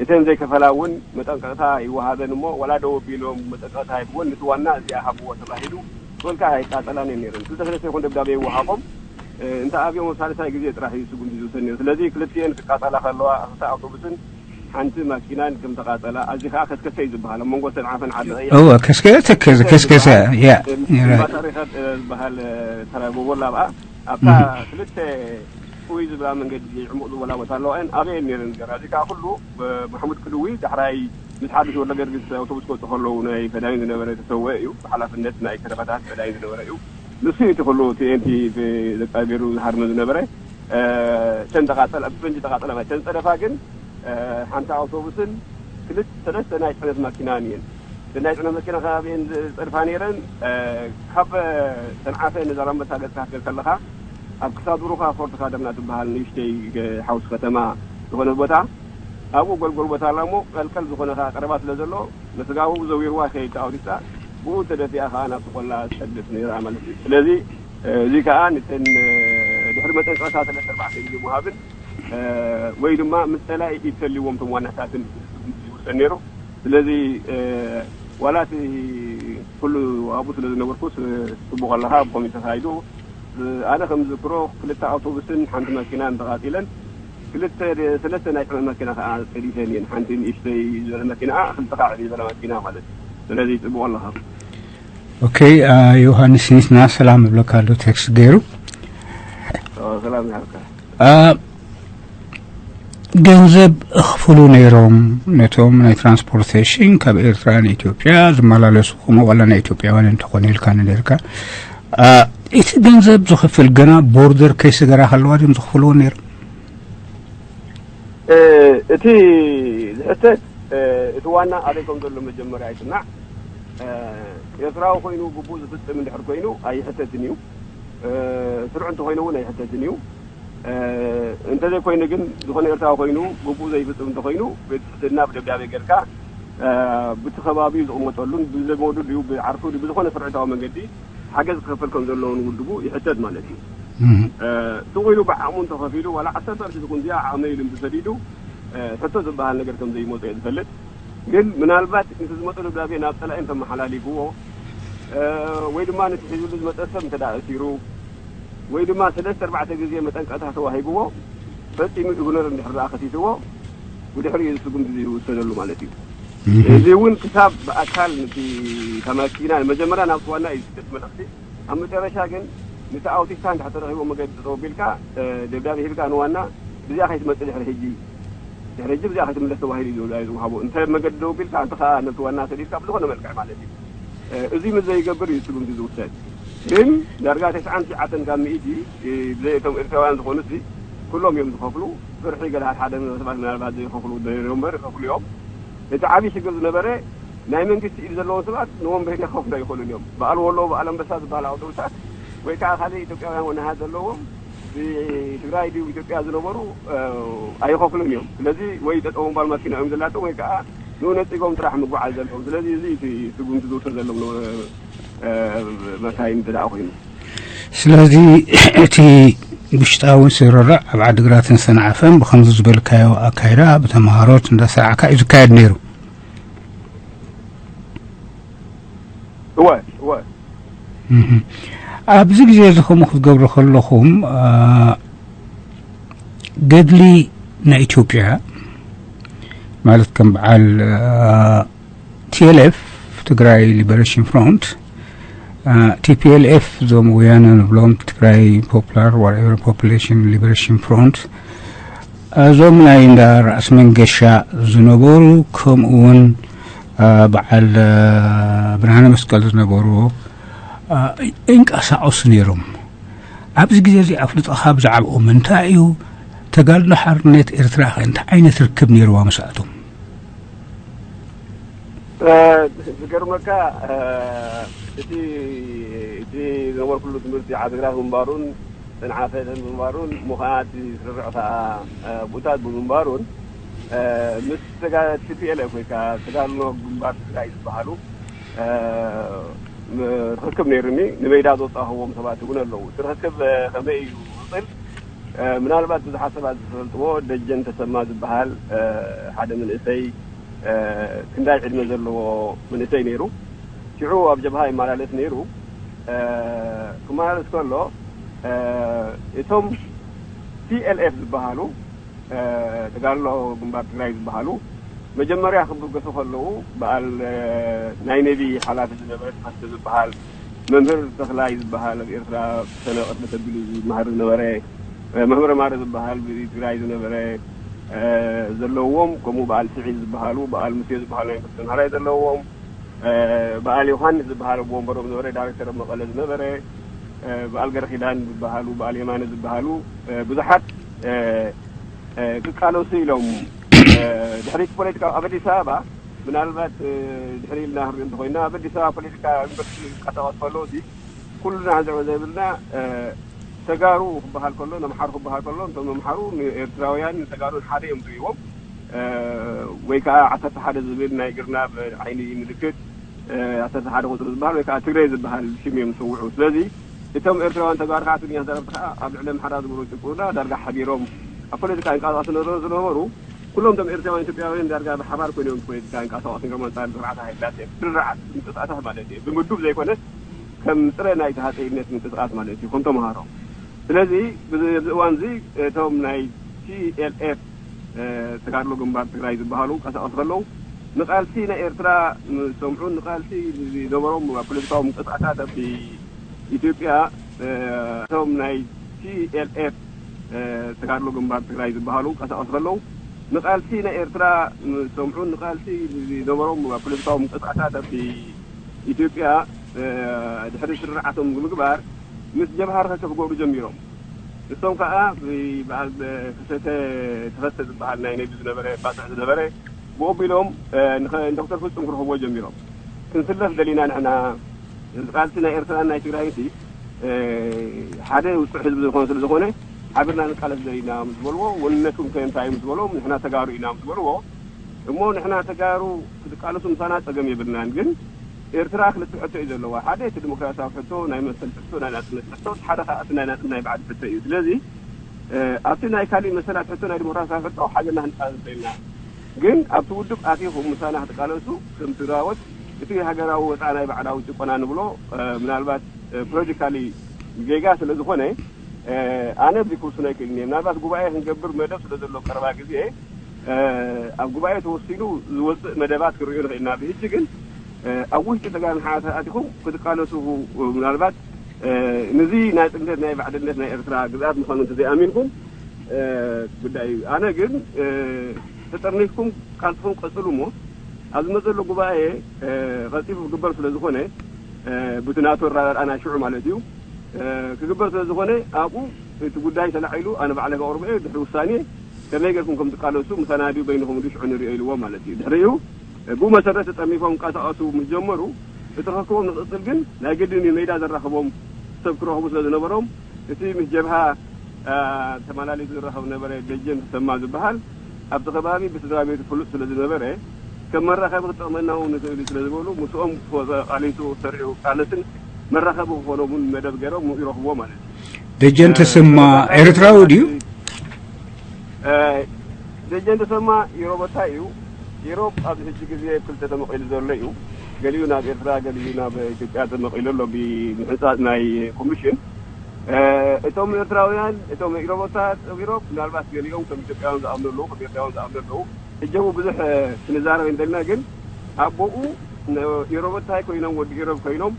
እተን ዘይከፈላ እውን መጠንቀቕታ ይወሃበን እሞ ዋላ ደው ኣቢሎም መጠንቀቕታ ሂብወን ነቲ ዋና እዚኣ ሃብዎ ተባሂሉ ክበልካ ኣይቃጸላን እየን ነይረን። ክልተ ሰለስተ ይኹን ደብዳቤ ይወሃቦም። እንተ ኣብዮም ኣብ ሳልሳይ ግዜ ጥራሕ እዩ ስጉምቲ ዝውሰድ ነይሩ። ስለዚ ክልቲኤን ክቃጸላ ከለዋ ክልተ ኣውቶቡስን ሓንቲ ማኪናን ከም ተቃጸላ፣ ኣዚ ከኣ ከስከሰ እዩ ዝበሃል። ኣብ መንጎ ሰንዓፈን ዓዲ ቀይሕ እወ፣ ከስከሰ፣ ከስከሰ፣ ከስከሰ፣ ያ፣ ያ። እምባ ታሪኸ ዝበሃል ተራ ጎቦ ኣላ ኣብኣ። ኣብታ እህ። ክልተ ጥውይ ዝብላ መንገዲ ዕሙቕ ዝበላ ቦታ ኣለዋ እየን። ኣበየን ነይረን ገራ። እዚ ከኣ ኩሉ፣ እ፣ ማሕሙድ ክድዊ ዳሕራይ ምስ ሓዱሽ ወልደ ገርግስ ኣውቶቡስ ክወጹ ከለዉ ናይ ፈዳይን ዝነበረ ተሰወ እዩ። ብሓላፍነት ናይ ከተማታት ፈዳይን ዝነበረ እዩ። ንሱ እዩ እቲ ኩሉ ቲ ኤን ቲ ብ-፣ ደቂ ገይሩ ዝሃርመ ዝነበረ። እ፣ እተን ተቃጸላ፣ ብፈንጂ ተቃጸላ ማለት እተን ጸደፋ ግን፣ እ፣ ሓንቲ ኣውቶቡስን ክልተ፣ ሰለስተ ናይ ጽዕነት ማኪናን እየን። እተን ናይ ጽዕነት መኪና ከባቢኤን ዝጸድፋ ነይረን። እ፣ ካብ ሰንዓፈ ንዛላምበሳ ገጽካ ክትከድ ከለኻ፣ ኣብ ክሳድ ሩኻ ፎርት ካደምና ትበሃል ንእሽተይ፣ እ፣ ሓውሲ ከተማ ዝኾነት ቦታ፣ ኣብኡ ጎልጎል ቦታ ኣላ እሞ፣ ቀልቀል ዝኾነ ከኣ ቀረባ ስለ ዘሎ፣ ንስጋቡ ዘዊርዋ ከይድ ኣውሪሳ፣ ብኡ ተደፊኣ ከኣ ናብቲ ቆላ ትጸድፍ ነይራ ማለት እዩ። ስለዚ፣ እ፣ እዚ ከኣ ንተን፣ እ፣ ድሕሪ መጠንቀቕታ ሰለስተ ኣርባዕተ ግዜ ምሃብን፣ እ፣ ወይ ድማ ምስ ጸላኢ ኢድ ተልይዎም እቶም ዋናታትን ዝውሰን ነይሩ። ስለዚ፣ እ፣ ዋላ እቲ ኩሉ ኣብኡ ስለ ዝነበርኩስ፣ እ፣ ጽቡቕ ኣለኻ፣ ብኸመይ ተኻይዱ። እ፣ ኣነ ከም ዝዝክሮ ክልተ ኣውቶቡስን ሓንቲ መኪናን ተቓጺለን፣ ክልተ፣ ሰለስተ ናይ ጽዕነት መኪና ከኣ ጸዲፈን እየን። ሓንቲ ንእሽተይ ዝበለ መኪና፣ ክልተ ከኣ ዕብይ ዝበለ መኪና ማለት እዩ። ስለዚ ጽቡቕ ኣለኻ። ኦኬ፣ አ፣ ዮሃንስ ኒስና ሰላም እብለካ ኣሎ ቴክስት ገይሩ። ኦ፣ ሰላም ይሃብካ። አ፣ ገንዘብ እኽፍሉ ነይሮም ነቶም ናይ ትራንስፖርቴሽን ካብ ኤርትራ ንኢትዮጵያ ዝመላለሱ፣ ከምኡ ዋላ ናይ ኢትዮጵያውያን እንተኾነ ኢልካ ነይርካ። አ፣ እቲ ገንዘብ ዝኽፍል ገና ቦርደር ከይስገራ ከለዋ ድዮም ዝኽፍልዎ ነይሮም? እ፣ እቲ ዝሕተት፣ እ፣ እቲ ዋና ኣበይ ከም ዘሎ መጀመርያ ይጽናዕ። እ፣ ኤርትራዊ ኮይኑ ግቡእ ዝፍጽም እንድሕር ኮይኑ ኣይሕተትን እዩ። እ፣ ስሩዕ እንተኮይኑ እውን ኣይሕተትን እዩ። እ፣ እንተዘይኮይኑ ግን፣ ዝኾነ ኤርትራዊ ኮይኑ ግቡእ ዘይፍጽም እንተኮይኑ፣ ቤት ትሕትና ብደብዳቤ ጌርካ፣ እ፣ ብቲ ከባቢኡ ዝቕመጠሉን ብዘመዱ ድዩ ብዓርኩ ድዩ ብዝኾነ ስርዒታዊ መንገዲ ሓገዝ ክኸፍል ከም ዘለዎ ንውድቡ ይሕተት ማለት እዩ። እህ። እ፣ ስቕ ኢሉ ብዓቕሙ እንተኸፊሉ፣ ዋላ ዓሰርተ ቅርሺ ትኹን እዚኣ ዓቕመይ ኢሉ እንተሰዲዱ፣ እ፣ ሕቶ ዝበሃል ነገር ከም ዘይመጾ እየ ዝፈልጥ። ግን ምናልባት እቲ ዝመጾ ደብዳቤ ናብ ጸላኢ እንተመሓላሊፍዎ፣ እ፣ ወይ ድማ ነቲ ሒዙሉ ዝመጸ ሰብ እንተ ደኣ እሲሩ፣ ወይ ድማ ሰለስተ ኣርባዕተ ግዜ መጠንቀቕታ ተዋሂብዎ፣ ፈጺሙ ኢግኖር እንድሕር ደኣ ከሲስዎ፣ ብድሕሪኡ እዚ ስጉምቲ እዚ ይውሰደሉ ማለት እዩ። እህ። እዚ እውን ክሳብ ብኣካል ነቲ፣ እታ መኪና መጀመርያ ናብቲ ዋና እዩ ዝስደድ መልእኽቲ። ኣብ መጨረሻ ግን፣ ነቲ ኣውቲስታ እንድሕር ተረኺቦ፣ መገዲ ጠጠው ቢልካ፣ እ፣ ደብዳቤ ሂብካ ንዋና፣ ብዚኣ ከይትመጽእ ድሕሪ ሕጂ፣ ድሕሪ ሕጂ ብዚኣ ከይትምለስ ተባሂሉ እዩ ደብዳቤ ዝወሃቦ። እንተ መገዲ ደው ቢልካ፣ እንተ ኸኣ ነቲ ዋና ሰዲድካ፣ ብዝኾነ መልክዕ ማለት እዩ። እ፣ እዚ ምስ ዘይገብር እዩ ስጉምቲ ዝውሰድ። ግን ዳርጋ ተስዓን ትሽዓተን ካብ ሚእቲ፣ እ፣ ብዘይ እቶም ኤርትራውያን ዝኾኑሲ፣ ኩሎም እዮም ዝኸፍሉ። ፍርሒ፣ ገለ ሓደ ሓደ ሰባት ምናልባት ዘይኸፍሉ ነይሮም እምበር፣ ይኸፍሉ እዮም። እቲ ዓብዪ ሽግር ዝነበረ፣ ናይ መንግስቲ ኢድ ዘለዎም ሰባት ንወንበዴ ክኸፍሉ ኣይኽእሉን እዮም። በዓል ወሎ፣ በዓል ኣንበሳ ዝበሃል ኣውቶቡሳት፣ ወይ ከዓ ካልእ ኢትዮጵያውያን ወናሃት ዘለዎም፣ ብትግራይ ድዩ ኢትዮጵያ ዝነበሩ፣ እ፣ ኣይኸፍሉን እዮም። ስለዚ ወይ ጠጠው ምባል መኪና እዮም ዘላቶም፣ ወይ ከዓ ንኡ ነጺጎም ጥራሕ ምጉዓዝ ዘለዎም። ስለዚ እዚ እቲ ስጉምቲ ዝውሰድ ዘሎ፣ እ፣ መካይን እንተ ደኣ ኮይኑ። ስለዚ እቲ ውሽጣዊ ስርርዕ ኣብ ዓድግራትን ሰንዓፈን ብኸምዚ ዝበልካዮ ኣካይዳ ብተምሃሮት እንዳሰራዕካ እዩ ዝካየድ ነይሩ። እወ፣ እወ። እህ። ኣብዚ ግዜ እዚ ከምኡ ክትገብሩ ከለኹም፣ አ፣ ገድሊ ናይ ኢትዮጵያ ማለት ከም በዓል፣ አ፣ ቲ ኤል ኤፍ፣ ትግራይ ሊበሬሽን ፍሮንት፣ አ፣ ቲ ፒ ኤል ኤፍ፣ እዞም ወያነ ንብሎም ትግራይ ፖፕላር ዋትኤቨር ፖፑሌሽን ሊበሬሽን ፍሮንት፣ እዞም ናይ እንዳ ራእሲ መንገሻ ዝነበሩ፣ ከምኡ እውን፣ አ፣ በዓል፣ አ፣ ብርሃነ መስቀል ዝነበርዎ፣ አ፣ ይንቀሳቐሱ ነይሮም። ኣብዚ ግዜ እዚ ኣፍልጦኻ ብዛዕባኦም እንታይ እዩ? ተጋድሎ ሓርነት ኤርትራ ኸ እንታይ ዓይነት ርክብ ነይርዋ ምስኣቶም? እ፣ ዝገርመካ፣ እ፣ እቲ፣ እቲ ዝነበርኩሉ ትምህርቲ ዓድግራት ምንባሩን፣ ሰንዓፈ ምንባሩን፣ እሞ ኸዓ እቲ ስርርዕ ኸዓ፣ እ፣ ቦታት ብምንባሩን፣ እ፣ ምስ ተጋ-፣ ቲ ፒ ኤል ኤፍ ወይ ከዓ ተጋድሎ ግንባር ትግራይ ዝበሃሉ፣ እ፣ ም-፣ ርኽክብ ነይሩኒ። ንሜዳ ዘውጻእኽዎም ሰባት እውን ኣለዉ። እቲ ርኽክብ፣ እ፣ ከመይ እዩ ዝቕጽል? እ፣ ምናልባት ብዙሓት ሰባት ዝፈልጥዎ ደጀን ተሰማ ዝበሃል፣ እ፣ ሓደ መንእሰይ፣ እ፣ ክንዳይ ዕድመ ዘለዎ መንእሰይ ነይሩ። ሽዑ ኣብ ጀብሃ ይመላለስ ነይሩ። እ፣ ክመላለስ ከሎ፣ እ፣ እቶም ቲ ኤል ኤፍ ዝበሃሉ፣ እ፣ ተጋድሎ ግንባር ትግራይ ዝበሃሉ፣ መጀመርያ ክብገሱ ከለዉ፣ በዓል፣ እ፣ ናይ ነቢ ሓላፊ ዝነበረ ተኸስተ ዝበሃል፣ መምህር ተኽላይ ዝበሃል፣ ኣብ ኤርትራ ሰነ ቅድሚ ተቢሉ ዝመሃር ዝነበረ፣ እ፣ መምህር ማረ ዝበሃል፣ ብትግራይ ዝነበረ፣ እ፣ ዘለዎም፣ ከምኡ በዓል ስዒድ ዝበሃሉ፣ በዓል ሙሴ ዝበሃሉ ናይ ተምሃራይ ዘለዎም፣ እ፣ በዓል ዮሃንስ ዝበሃል፣ ኣብ ወንበሮም ዝነበረ፣ ዳይሬክተር ኣብ መቐለ ዝነበረ፣ እ፣ በዓል ገረኺዳን ዝበሃሉ፣ በዓል የማነ ዝበሃሉ፣ እ፣ ብዙሓት፣ እ፣ እ፣ ክቃለሱ ኢሎም። እ፣ ድሕሪት ፖለቲካ ኣብ ኣዲስ ኣበባ፣ ምናልባት፣ እ፣ ድሕሪ ኢልና ክንርኢ እንተኾይና፣ ኣብ ኣዲስ ኣበባ ፖለቲካ ዩኒቨርሲቲ ዝንቀሳቐስ ከለዉ፣ እዚ ኩልና ዘ-፣ ዘይብልና፣ እ፣ ተጋሩ ክበሃል ከሎ፣ ነምሓሩ ክበሃል ከሎ፣ እቶም ነምሓሩ ንኤርትራውያን ንተጋሩን ሓደ እዮም ዝርእይዎም። እ፣ ወይ ከዓ ዓሰርተ ሓደ ዝብል ናይ ግርናብ ዓይኒ ምልክት፣ እ፣ ዓሰርተ ሓደ ቁጽሪ ዝበሃል ወይ ከዓ ትግሬ ዝበሃል ሽም እዮም ዝጽውዑ። ስለዚ እቶም ኤርትራውያን ተጋሩ ከዓ ትግርኛ ተዛረብቲ ከዓ ኣብ ልዕሊ ኣምሓራ ዝነበሩ ጭቁና ዳርጋ ሓቢሮም ኣብ ፖለቲካ ይንቀሳቐሱ ዝነበሩ፣ ዝነበሩ ኩሎም እቶም ኤርትራውያን ኢትዮጵያውያን ዳርጋ ብሓባር ኮይኖም ፖለቲካ ይንቀሳቐሱ ነይሮም። ኣንጻር ስርዓት ሃይለ ስላሴ ብስርዓት ምንቅስቃሳት ማለት እዩ። ብምዱብ ዘይኮነስ ከም ጥረ ናይቲ ሃጸይነት ምንቅስቃስ ማለት እዩ፣ ከም ተምሃሮ። ስለዚ ብዚ፣ ኣብዚ እዋን እዚ እቶም ናይ ቲ ኤል ኤፍ፣ እ፣ ተጋድሎ ግንባር ትግራይ ዝበሃሉ ቀሳቐሱ ከለዉ፣ ንቃልሲ ናይ ኤርትራ ምስ ሰምዑን ንቃልሲ ዝነበሮም ፖለቲካዊ ምንቅስቃሳት ኣብቲ ኢትዮጵያ፣ እ፣ እቶም ናይ ቲ ኤል ኤፍ፣ እ፣ ተጋድሎ ግንባር ትግራይ ዝበሃሉ ቀሳቐሱ ከለዉ፣ ንቃልሲ ናይ ኤርትራ ምስ ሰምዑን ንቃልሲ ዝነበሮም ፖለቲካዊ ምንቅስቃሳት ኣብቲ ኢትዮጵያ፣ እ፣ ድሕሪ ስርርዓቶም ብምግባር ምስ ጀብሃ ርኽክብ ክገብሩ ጀሚሮም። ንሶም ከኣ ብ-፣ በዓል ከሰተ ተኸስተ ዝበሃል ናይ ነቢ ዝነበረ፣ ባጽዕ ዝነበረ፣ ብኡ ኣቢሎም፣ እ፣ ንኸ-፣ ንዶክተር ፍጹም ክረኽብዎ ጀሚሮም። ክንስለፍ ደሊና ንሕና፣ እዚ ቃልሲ ናይ ኤርትራን ናይ ትግራይን ሲ፣ እ፣ ሓደ ውጹዕ ህዝቢ ዝኾነ ስለ ዝኾነ፣ ሓቢርና ንቃለስ ደሊና ምስ በልዎ፣ ወንነትኩም ከ እንታይ እዩ ምስ በልዎም፣ ንሕና ተጋሩ ኢና ምስ በልዎ፣ እሞ ንሕና ተጋሩ ክትቃለሱ ምሳና ጸገም የብልናን፣ ግን ኤርትራ ክልተ ሕቶ እዩ ዘለዋ። ሓደ እቲ ዲሞክራሲያዊ ሕቶ፣ ናይ መሰል ሕቶ፣ ናይ ናጽነት ሕቶ፣ እቲ ሓደ ከኣ እቲ ናይ ናጽነት ናይ ባዕዲ ሕቶ እዩ። ስለዚ፣ እ፣ ኣብቲ ናይ ካሊእ መሰላት ሕቶ፣ ናይ ዲሞክራሲያዊ ሕቶ ሓቢርና ክንቃለስ ደሊና። ግን ኣብቲ ውድብ ኣቲኹም ምሳና ክትቃለሱ፣ ከም ትግራዎት፣ እቲ ሃገራዊ ወጽዓ ናይ ባዕዳዊ ጭቆና ንብሎ፣ እ፣ ምናልባት፣ እ፣ ፖለቲካሊ ጌጋ ስለ ዝኾነ፣ እ፣ ኣነ ኣብዚ ክውስኖ ኣይክእልን እየ። ምናልባት ጉባኤ ክንገብር መደብ ስለ ዘሎ ቀረባ ግዜ፣ እ፣ ኣብ ጉባኤ ተወሲኑ ዝወጽእ መደባት ክንርእዮ ንኽእል ኢና። ብሕጂ ግን፣ እ፣ ኣብ ውሽጢ ተጋሩ ንሓ ተኣቲኹም ክትቃለሱ፣ ምናልባት ነዚ ናይ ጥንተት ናይ ባዕድነት ናይ ኤርትራ ግዝኣት ምዃኑ እንተዘይኣሚንኩም ጉዳይ እዩ። ኣነ ግን ተጠርኒፍኩም ቃልስኹም ቀጽሉ እሞ ኣብ ዝመጽእ ዘሎ ጉባኤ ቀልጢፉ ክግበር ስለ ዝኾነ፣ ብቲ ናቶ ኣረዳድኣ ናይ ሽዑ ማለት እዩ፣ ክግበር ስለ ዝኾነ ኣብኡ እቲ ጉዳይ ተላዒሉ ኣነ ባዕለይ ከቕርቦ እየ። ድሕሪ ውሳኔ ከመይ ጌርኩም ከም ትቃለሱ ምሳና ድዩ በይንኹም ድዩ ሽዑ ንሪኦ ኢልዎ ማለት እዩ። ድሕሪኡ ብኡ መሰረት ተጠርኒፎም ክንቀሳቐሱ ምስ ጀመሩ እቲ ርኽክቦም ንክቕጽል ግን ናይ ግድን እዩ ሜዳ ዘራኽቦም ሰብ ክረኽቡ ስለ ዝነበሮም እቲ ምስ ጀብሃ ተመላሊሱ ዝራኸብ ነበረ ደጀን ተሰማ ዝበሃል ኣብቲ ከባቢ ብስድራ ቤቱ ፍሉጥ ስለ ዝነበረ ከም መራኸቢ ክጠቕመና እውን ንኽእል እዩ ስለ ዝበሉ ምስኦም ተቓሊሱ ሰሪዑ ቃለስን መራኸቢ ክኾኖም እውን መደብ ገይሮም ይረኽብዎ ማለት እዩ። ደጀን ተሰማ ኤርትራዊ ድዩ? ደጀን ተሰማ ኢሮበታይ እዩ። ኢሮብ ኣብዚ ሕጂ ግዜ ክልተ ተመቒሉ ዘሎ እዩ። ገሊኡ ናብ ኤርትራ፣ ገሊኡ ናብ ኢትዮጵያ ተመቒሉ ኣሎ ብምሕንጻጽ ናይ ኮሚሽን። እቶም ኤርትራውያን፣ እቶም ኢሮቦታት ኣብ ኢሮብ ምናልባት ገሊኦም ከም ኢትዮጵያውያን ዝኣምኑ ኣለዉ፣ ከም ኤርትራውያን ዝኣምኑ ኣለዉ። ሕጂ እውን ብዙሕ ክንዛረብ እንተልና ግን ኣቦኡ ኢሮቦታይ ኮይኖም ወዲ ኢሮብ ኮይኖም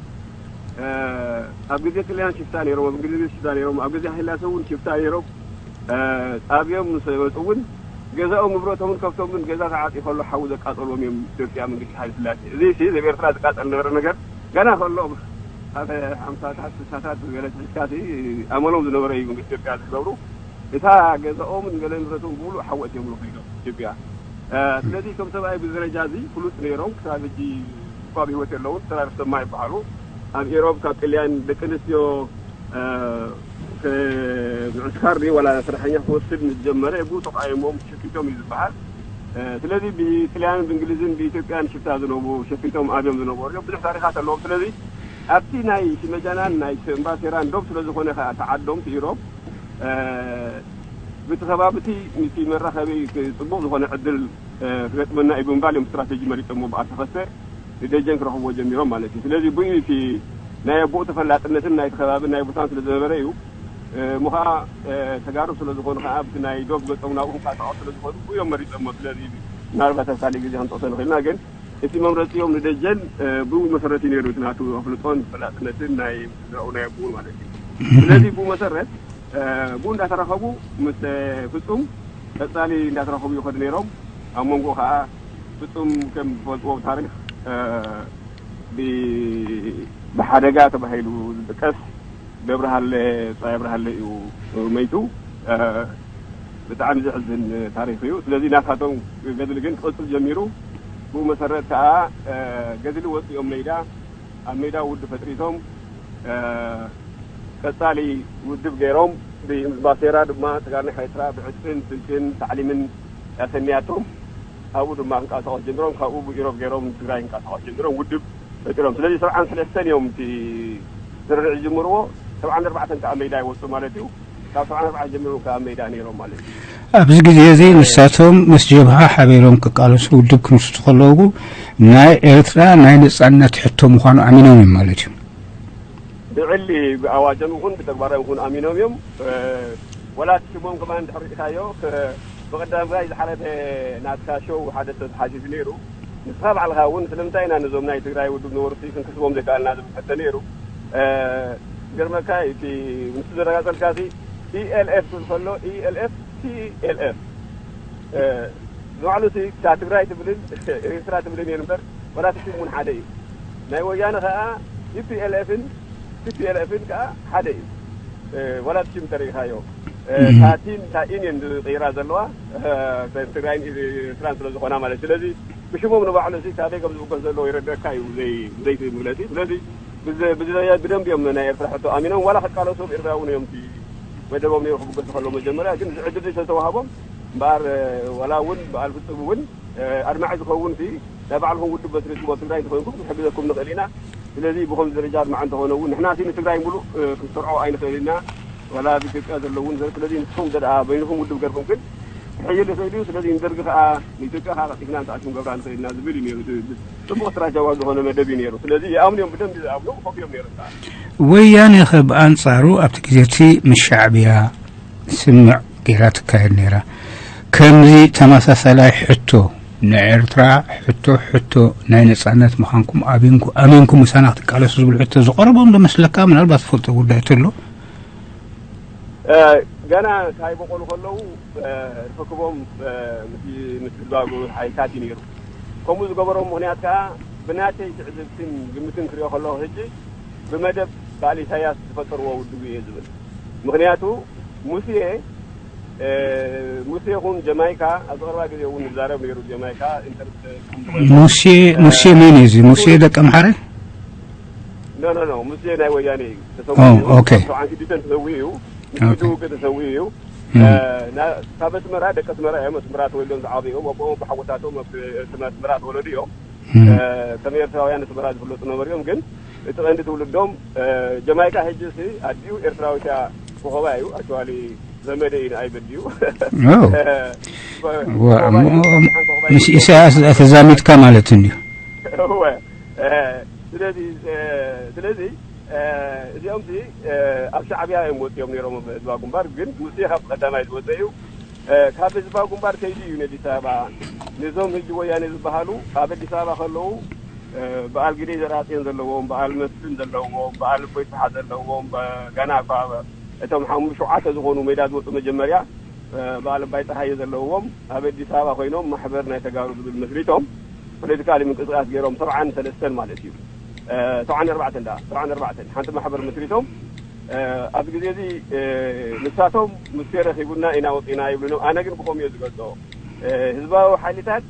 ኣብ ግዜ ጥልያን ሽፍታ ነይሮም፣ ኣብ ግዜ ሽፍታ ነይሮም፣ ኣብ ግዜ ሃይላሰ እውን ሽፍታ ነይሮም። ጣብዮም ምስ መፁ እውን ገዛኦም ንብረቶምን ከብቶምን ገዛ ተዓፂ ከሎ ሓዊ ዘቃፀሎም እዮም ኢትዮጵያ መንግስቲ ሃይለ ስላሴ። እዚ ሲ ኣብ ኤርትራ ዝቃፀል ነበረ ነገር ገና ከሎ ኣብ ሓምሳታት ስሳታት ገለ ትሕዝካ ሲ ኣመሎም ዝነበረ እዩ መንግስቲ ኢትዮጵያ ዝገብሩ እታ ገዛኦምን ገለ ንብረቶም ብሙሉእ ሓዊ ኣትዮም ከይዶም ኢትዮጵያ። ስለዚ እቶም ሰብኣይ ብደረጃ እዚ ፍሉጥ ነይሮም ክሳብ ሕጂ እኳ ብህይወት የለውን። ተራር ሰማ ይበሃሉ። ኣብ ኤሮብ ካብ ጥልያን ደቂ ኣንስትዮ ምዕስካር ድዩ ዋላ ሰራሕተኛ ክወስድ ምስ ጀመረ ብኡ ተቃይሞም ሸፊቶም እዩ ዝበሃል። ስለዚ ብጥልያንን ብእንግሊዝን ብኢትዮጵያን ሽፍታ ዝነቡ ሸፊቶም ኣብዮም ዝነበሩ እዮም። ብዙሕ ታሪኻት ኣለዎም። ስለዚ ኣብቲ ናይ ሽመጃናን ናይ እምባሴራን ዶብ ስለ ዝኾነ ከዓ ተዓዶም ኢሮብ ብቲ ከባቢ እቲ መራኸቢ ፅቡቕ ዝኾነ ዕድል ክገጥመና እዩ ብምባል እዮም ስትራቴጂ መሪፀሞ ብኣተኸስተ ንደጀን ክረኽብዎ ጀሚሮም ማለት እዩ። ስለዚ ብኡ እቲ ናይ ኣቦኡ ተፈላጥነትን ናይቲ ከባቢ ናይ ቦታን ስለ ዝነበረ እዩ። እሞ ከዓ ተጋሩ ስለ ዝኾኑ ከዓ ኣብቲ ናይ ዶብ ገጾም ናብኡ ክንቀሳቐሱ ስለ ዝኾኑ ብኡ እዮም መሪፀሞ። ስለዚ ምናልባት ኣብ ካሊእ ግዜ ክንጠቕሶ ንኽእልና ግን እቲ መምረፂኦም ንደጀን ብኡ መሰረት እዩ ነይሩ እቲ ናቱ ኣፍልጦን ተፈላጥነትን ናይ ስድራኡ ናይ ኣቦኡ ማለት እዩ። ስለዚ ብኡ መሰረት ብኡ እንዳተራኸቡ ምስ ፍፁም ቀፃሊ እንዳተራኸቡ ይኸዱ ነይሮም። ኣብ መንጎ ከዓ ፍፁም ከም ትፈልጥዎ ታሪክ ብሓደጋ ተባሂሉ ዝጥቀስ ገብረሃለ ፀባይ ኣብርሃለ እዩ መይቱ። ብጣዕሚ ዘሕዝን ታሪክ እዩ። ስለዚ ናታቶም ገድሊ ግን ክቕፅል ጀሚሩ። ብኡ መሰረት ከዓ ገድሊ ወፂኦም ሜዳ ኣብ ሜዳ ውድብ ፈጥሪቶም ቀፃሊ ውድብ ገይሮም ብባሴራ ድማ ተጋርኒ ኤርትራ ብዕጥቅን ስልክን ታዕሊምን ያሰንያቶም ኣብኡ ድማ ክንቀሳቀሱ ጀሚሮም። ካብኡ ብኢሮብ ገይሮም ትግራይ ክንቀሳቀሱ ጀሚሮም ውድብ ፈጢሮም። ስለዚ ሰብዓን ሰለስተን እዮም እቲ ስርርዕ ዝጅምርዎ። ሰብዓን ኣርባዕተን ከዓ ሜዳ ይወፁ ማለት እዩ። ካብ ሰብዓን ኣርባዕተን ጀሚሮም ከዓ ሜዳ ነይሮም ማለት እዩ። ኣብዚ ግዜ እዚ ንሳቶም ምስ ጀብሃ ሓቢሮም ክቃለሱ ውድብ ክምስቱ ከለዉ ናይ ኤርትራ ናይ ነጻነት ሕቶ ምዃኑ ኣሚኖም እዮም ማለት እዩ። ብዕሊ ብኣዋጆም ይኹን ብተግባሮም ይኹን ኣሚኖም እዮም። ወላ እቲ ሽሞም ከማን እንድሕር ርኢኻዮ ብቐዳማይ ዝሓለፈ ናትካ ሾው ሓደ ሰብ ሓቲቱ ነይሩ። ንስኻ ባዕልኻ እውን ስለምንታይ ኢና ነዞም ናይ ትግራይ ውድብ ነበሩ ክንክስቦም ዘይከኣልና ዝብል ሕቶ ነይሩ። ገርመካ እቲ ምስ ዘረጋፀልካ ሲ ኢኤልኤፍ ክብል ከሎ ኢኤልኤፍ ቲኤልኤፍ ንባዕሉ ሲ እታ ትግራይ ትብልን ኤርትራ ትብልን እየን እምበር ወላ እቲ ሽም እውን ሓደ እዩ። ናይ ወያነ ከዓ ቲፒኤልኤፍን ቲፒኤልኤፍን ከዓ ሓደ እዩ። ወላ እቲ ሽም ተሪኢኻዮ እታ ቲን እታ ኢን እየን ዝቅይራ ዘለዋ ትግራይን ኤርትራን ስለ ዝኾና ማለት ስለዚ ብሽሞም ንባዕሉ ሲ ካበይ ከም ዝብገስ ዘለዎ ይረደካ እዩ ብዘይ ብዘይቲ መግለፂ ስለዚ ብደንብ እዮም ናይ ኤርትራ ሕቶ ኣሚኖም ዋላ ክቃለሱ ኤርትራ እውን እዮም መደቦም ነይሩ ክብገሱ ከለዉ መጀመርያ ግን እዚ ዕድል ዝተዋሃቦም እምበኣር ዋላ እውን በዓል ፍፁም እውን ኣድማዒ ዝኸውን ሲ ናይ ባዕልኹም ውድብ መስሪትኩም ኣብ ትግራይ እንተኮይንኩም ክንሕግዘኩም ንኽእል ኢና። ስለዚ ብኸምዚ ደረጃ ኣድማዒ እንተኾነ እውን ንሕና ሲ ንትግራይ ሙሉእ ክንሰርዖ ኣይንኽእል ኢና ዋላ ኣብ ኢትዮጵያ ዘለውን ስለዚ ንስኹም እንተ በይንኹም ውድብ ገርኩም ግን ክሕይል ይኽእል እዩ። ስለዚ ንደርጊ ከዓ ንኢትዮጵያ ከዓ ቀልጢፍና እንተኣሽም ገብራ ንኽእል ኢና ዝብል እዩ ነይሩ። ጽቡቕ ስትራተጂያዊ ዝኾነ መደብ እዩ ነይሩ። ስለዚ ይኣምኑ እዮም፣ ብደንቢ ዝኣምኑ ኮፍ እዮም ነይሮም ከዓ። ወያኔ ኸ ብኣንጻሩ ኣብቲ ግዜ እቲ ምስ ሻዕብያ ስምምዕ ገይራ ትካየድ ነይራ። ከምዚ ተመሳሳላይ ሕቶ ንኤርትራ ሕቶ፣ ሕቶ ናይ ነጻነት ምዃንኩም ኣሚንኩ-፣ ኣሚንኩም ምሳና ክትቃለሱ ዝብል ሕቶ ዝቐረቦም ዶ መስለካ? ምናልባት ትፈልጦ ጉዳይ ተሎ። እ፣ ገና ካይበቆሉ ከለዉ፣ እ፣ ርክክቦም፣ እ፣ ምስ፣ ምስ ህዝባዊ ሓይልታት እዩ ነይሩ። ከምኡ ዝገበሮም ምኽንያት ከኣ ብናተይ ትዕዝብትን ግምትን ክሪኦ ከለኹ፣ ሕጂ ብመደብ በዓል ኢሳያስ ዝፈጠርዎ ውድብ እየ ዝብል። ምኽንያቱ ሙሴ፣ እ፣ ሙሴ ይኹን ጀማይካ፣ ኣብዚ ቀረባ ግዜ እውን ንዛረብ ነይሩ። ጀማይካ ኢንተር-፣ ሙሴ፣ ሙሴ መን እዩ እዚ? ሙሴ ደቂ ኣምሓረ? ኖ፣ ኖ፣ ኖ፣ ሙሴ ናይ ወያኔ እዩ። ተሰዊኡ ኦ፣ እዩ። ኦኬ። ኣብ ሰብዓን ሽዱሽተን ተሰዊኡ እዩ። ኦኬ። ንግዲ ውግእ ተሰዊኡ እዩ። እም። እ፣ ና-፣ ካብ ኣስመራ፣ ደቂ ኣስመራ እዮም። ኣስመራ ተወሊዶም ዝዓበዩ እዮም። ኣቦኦም ኣቦሓጎታቶም ኣብ ኣስመራ ተወለዱ እዮም። እም። እ፣ ከም ኤርትራውያን ኣስመራ ዝፍለጡ ነበሩ እዮም። ግን እቲ ቀንዲ ትውልዶም፣ እ፣ ጀማይካ፣ ሕጂ ሲ ኣዲኡ ኤርትራዊት እያ፣ ኮኸባ እዩ። ኣክቹዋሊ ዘመደ እዩ፣ ንኣይ በዲኡ። ኦ። እ፣ ኮ-፣ ዋ፣ ኮኸባ እዩ። ሞ-፣ ሓንቲ ሓንቲ ኮኸባ ምስ እዩ። ኢሳያስ ተዛሚድካ ማለት እንድዩ። እወ። እ፣ ስለዚ፣ እ፣ ስለዚ፣ እ፣ እዚኦም ሲ፣ እ፣ ኣብ ሻዕብያ እዮም ወፂኦም ነይሮም፣ ኣብ ህዝባዊ ግንባር። ግን ሙሴ ካብ ቀዳማይ ዝወፀ እዩ። እ፣ ካብ ህዝባዊ ግንባር ከይዱ እዩ ንኣዲስ ኣበባ። ነዞም ህጂ ወያኔ ዝበሃሉ ኣብ ኣዲስ ኣበባ ከለዉ፣ እ፣ በዓል ግደይ ዘርኣፅዮን ዘለዎም፣ በዓል መስፍን ዘለዎም፣ በዓል እፎይ ስብሓት ዘለዎም፣ በ-፣ ገና እኳ እቶም ሓሙሽተ ሸውዓተ ዝኾኑ ሜዳ ዝወፁ መጀመርያ፣ እ፣ በዓል ኣባይ ፀሃየ ዘለዎም ኣብ ኣዲስ ኣበባ ኮይኖም ማሕበር ናይ ተጋሩ ዝብል መስሪቶም ፖለቲካሊ ምንቅስቃስ ገይሮም፣ ሰብዓን ሰለስተን ማለት እዩ። እ፣ ሰብዓን ኣርባዕተን ደኣ፣ ሰብዓን ኣርባዕተን ሓንቲ ማሕበር መስሪቶም፣ እ፣ ኣብዚ ግዜ እዚ፣ እ፣ ንሳቶም ሙሴ ረኺቡና ኢና ወፂና ይብሉ። ኣነ ግን ብኸምኡ እየ ዝገልጾ። እ፣ ህዝባዊ ሓይልታት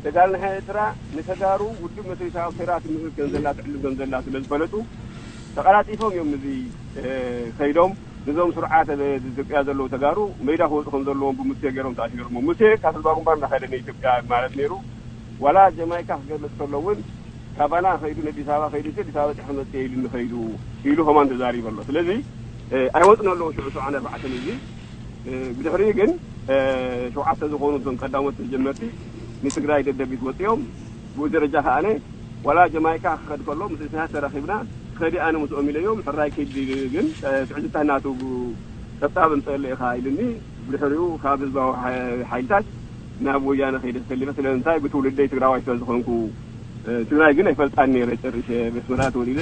ተጋድሎ ኤርትራ ንተጋሩ ውድብ መስሪታ ኣብ ሴራ ትምህር ከም ዘላ፣ ትዕልም ከም ዘላ ስለ ዝፈለጡ፣ ተቐላጢፎም እዮም እዚ፣ እ፣ ከይዶም፣ ነዞም ስርዓት ኢትዮጵያ ዘለዉ ተጋሩ ሜዳ ክወፁ ከም ዘለዎም ብሙሴ ገይሮም ተኣሲሮሞ። ሙሴ ካብ ህዝባዊ ግንባር እናኸደ ንኢትዮጵያ ማለት ነይሩ። ዋላ ጀማይካ ክገልጽ ከሎ እውን፣ ካባና ከይዱ፣ ንኣዲስ ኣበባ ከይዱ፣ ኣዲስ ኣበባ በፂሑ ክመፅእ ኢሉ ንኸይዱ ኢሉ ከማን ተዛሪቡ ኣሎ። ስለዚ፣ እ፣ ኣይወፅን ኣለዉ ሽዑ ሰብዓን ኣርባዕተን እዚ። እ፣ ብድሕሪኡ ግን፣ እ፣ ሸውዓተ ዝኾኑ እቶም ቀዳሞት ተጀመርቲ ንትግራይ ደደቢት ወፂኦም። ብኡ ደረጃ ከኣነ ዋላ ጀማይካ ክኸድ ከሎ ምስ ኢሳያስ ተራኺብና፣ ክኸዲ ኣነ ምስኦም ኢለዮም፣ ሕራይ ከይድ ግን፣ እ፣ ትዕዝብታ ናቱ ጸብጻብ ኣምጽአለይ ኢኻ ኢሉኒ። ብድሕሪኡ ካብ ህዝባዊ ሓ-፣ ሓይልታት ናብ ወያነ ከይደ ተሰሊፈ። ስለምንታይ? ብትውልደይ ትግራዋይ ስለ ዝኾንኩ። እ፣ ትግራይ ግን ኣይፈልጣን ነይረ ጨሪሸ። በስመራ ተወሊደ።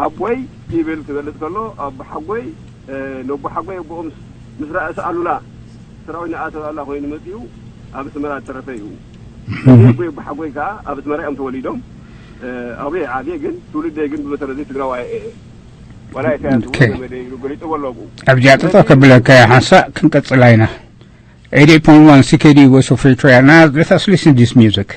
ኣቦይ ይብል ክገልጽ ከሎ፣ ኣቦሓጎይ፣ እ፣ ነቦሓጎይ ኣቦኦም ምስ ራእሲ ኣሉላ፣ ሰራዊት ንኣቶ ኣሉላ ኮይኑ መጺኡ ኣብ ኣስመራ ዝተረፈ እዩ። ኣቦይ ኣቦሓጎይ ከኣ ኣብ ኣስመራ እዮም ተወሊዶም። እ፣ ኣብየ ዓብየ ግን ትውልደይ ግን ብመሰረተይ ትግራዋይ እየ። ዋላ ኢሳያስ እውን ኦኬ። ዘመደይ ኢሉ ገሊጽዎ ኣሎ ኣብኡ። ኣብዚኣ ጠጠው ከብለካ እየ፣ ሓንሳእ ክንቀጽላ ኢና። ኤይት ኤይት ፖይንት ዋን C K D Voice of Eritrea። Now let us listen this music.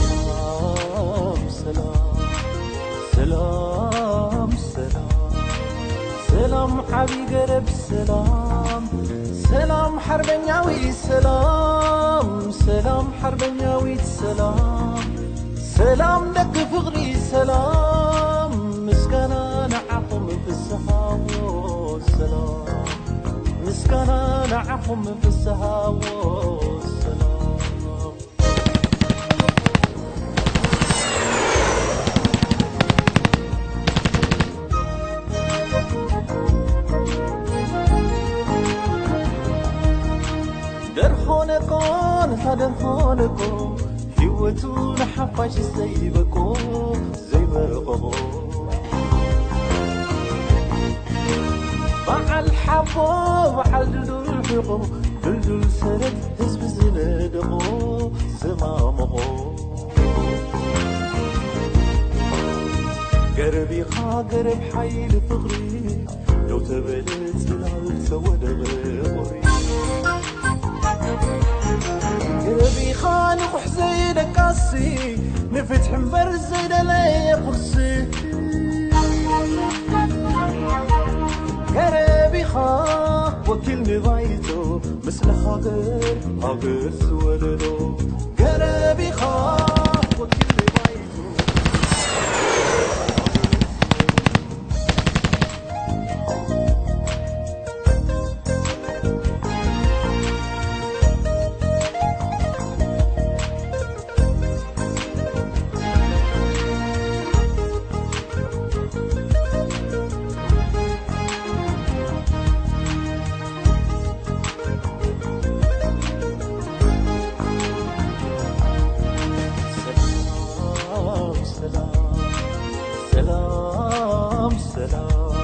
ሰላም፣ ሰላም፣ ሰላም፣ ሰላም፣ ሰላም፣ ዓቢ ገረብ ሰላም፣ ሰላም፣ ሓርበኛዊ ሰላም፣ ሰላም፣ ሓርበኛዊት ሰላም፣ ሰላም፣ ደቂ ፍቕሪ ሰላም፣ ምስጋና ንዓኹም ፍስሃዎ ሰላም፣ ምስጋና ንዓኹም ፍስሃዎ ሰላም። ደርሆ ነቆ፣ ነታ ደርሆ ነቆ፣ ህይወቱ ንሓፋሽ ዘይበቆ፣ ዘይበቆ። በዓል ሓቦ፣ በዓል ድልዱል ሕቆ፣ ድልዱል ሰረት ህዝቢ ዝነደቆ፣ ዝማመቖ። ገረብ ኢኻ ገረብ ሓይሊ ፍቕሪ፣ ደው ተበለ ጽላል ተወደቐ ቁሪ። ገረብ ኢኻ ንቑሕ ዘይደቃሲ፣ ንፍትሒ እምበር ዘይደለየ ቁርሲ። ኣበስ ወለዶ ገረቢኻ ወኪል ባይቱ። ሰላም፣ ሰላም፣ ሰላም፣ ሰላም፣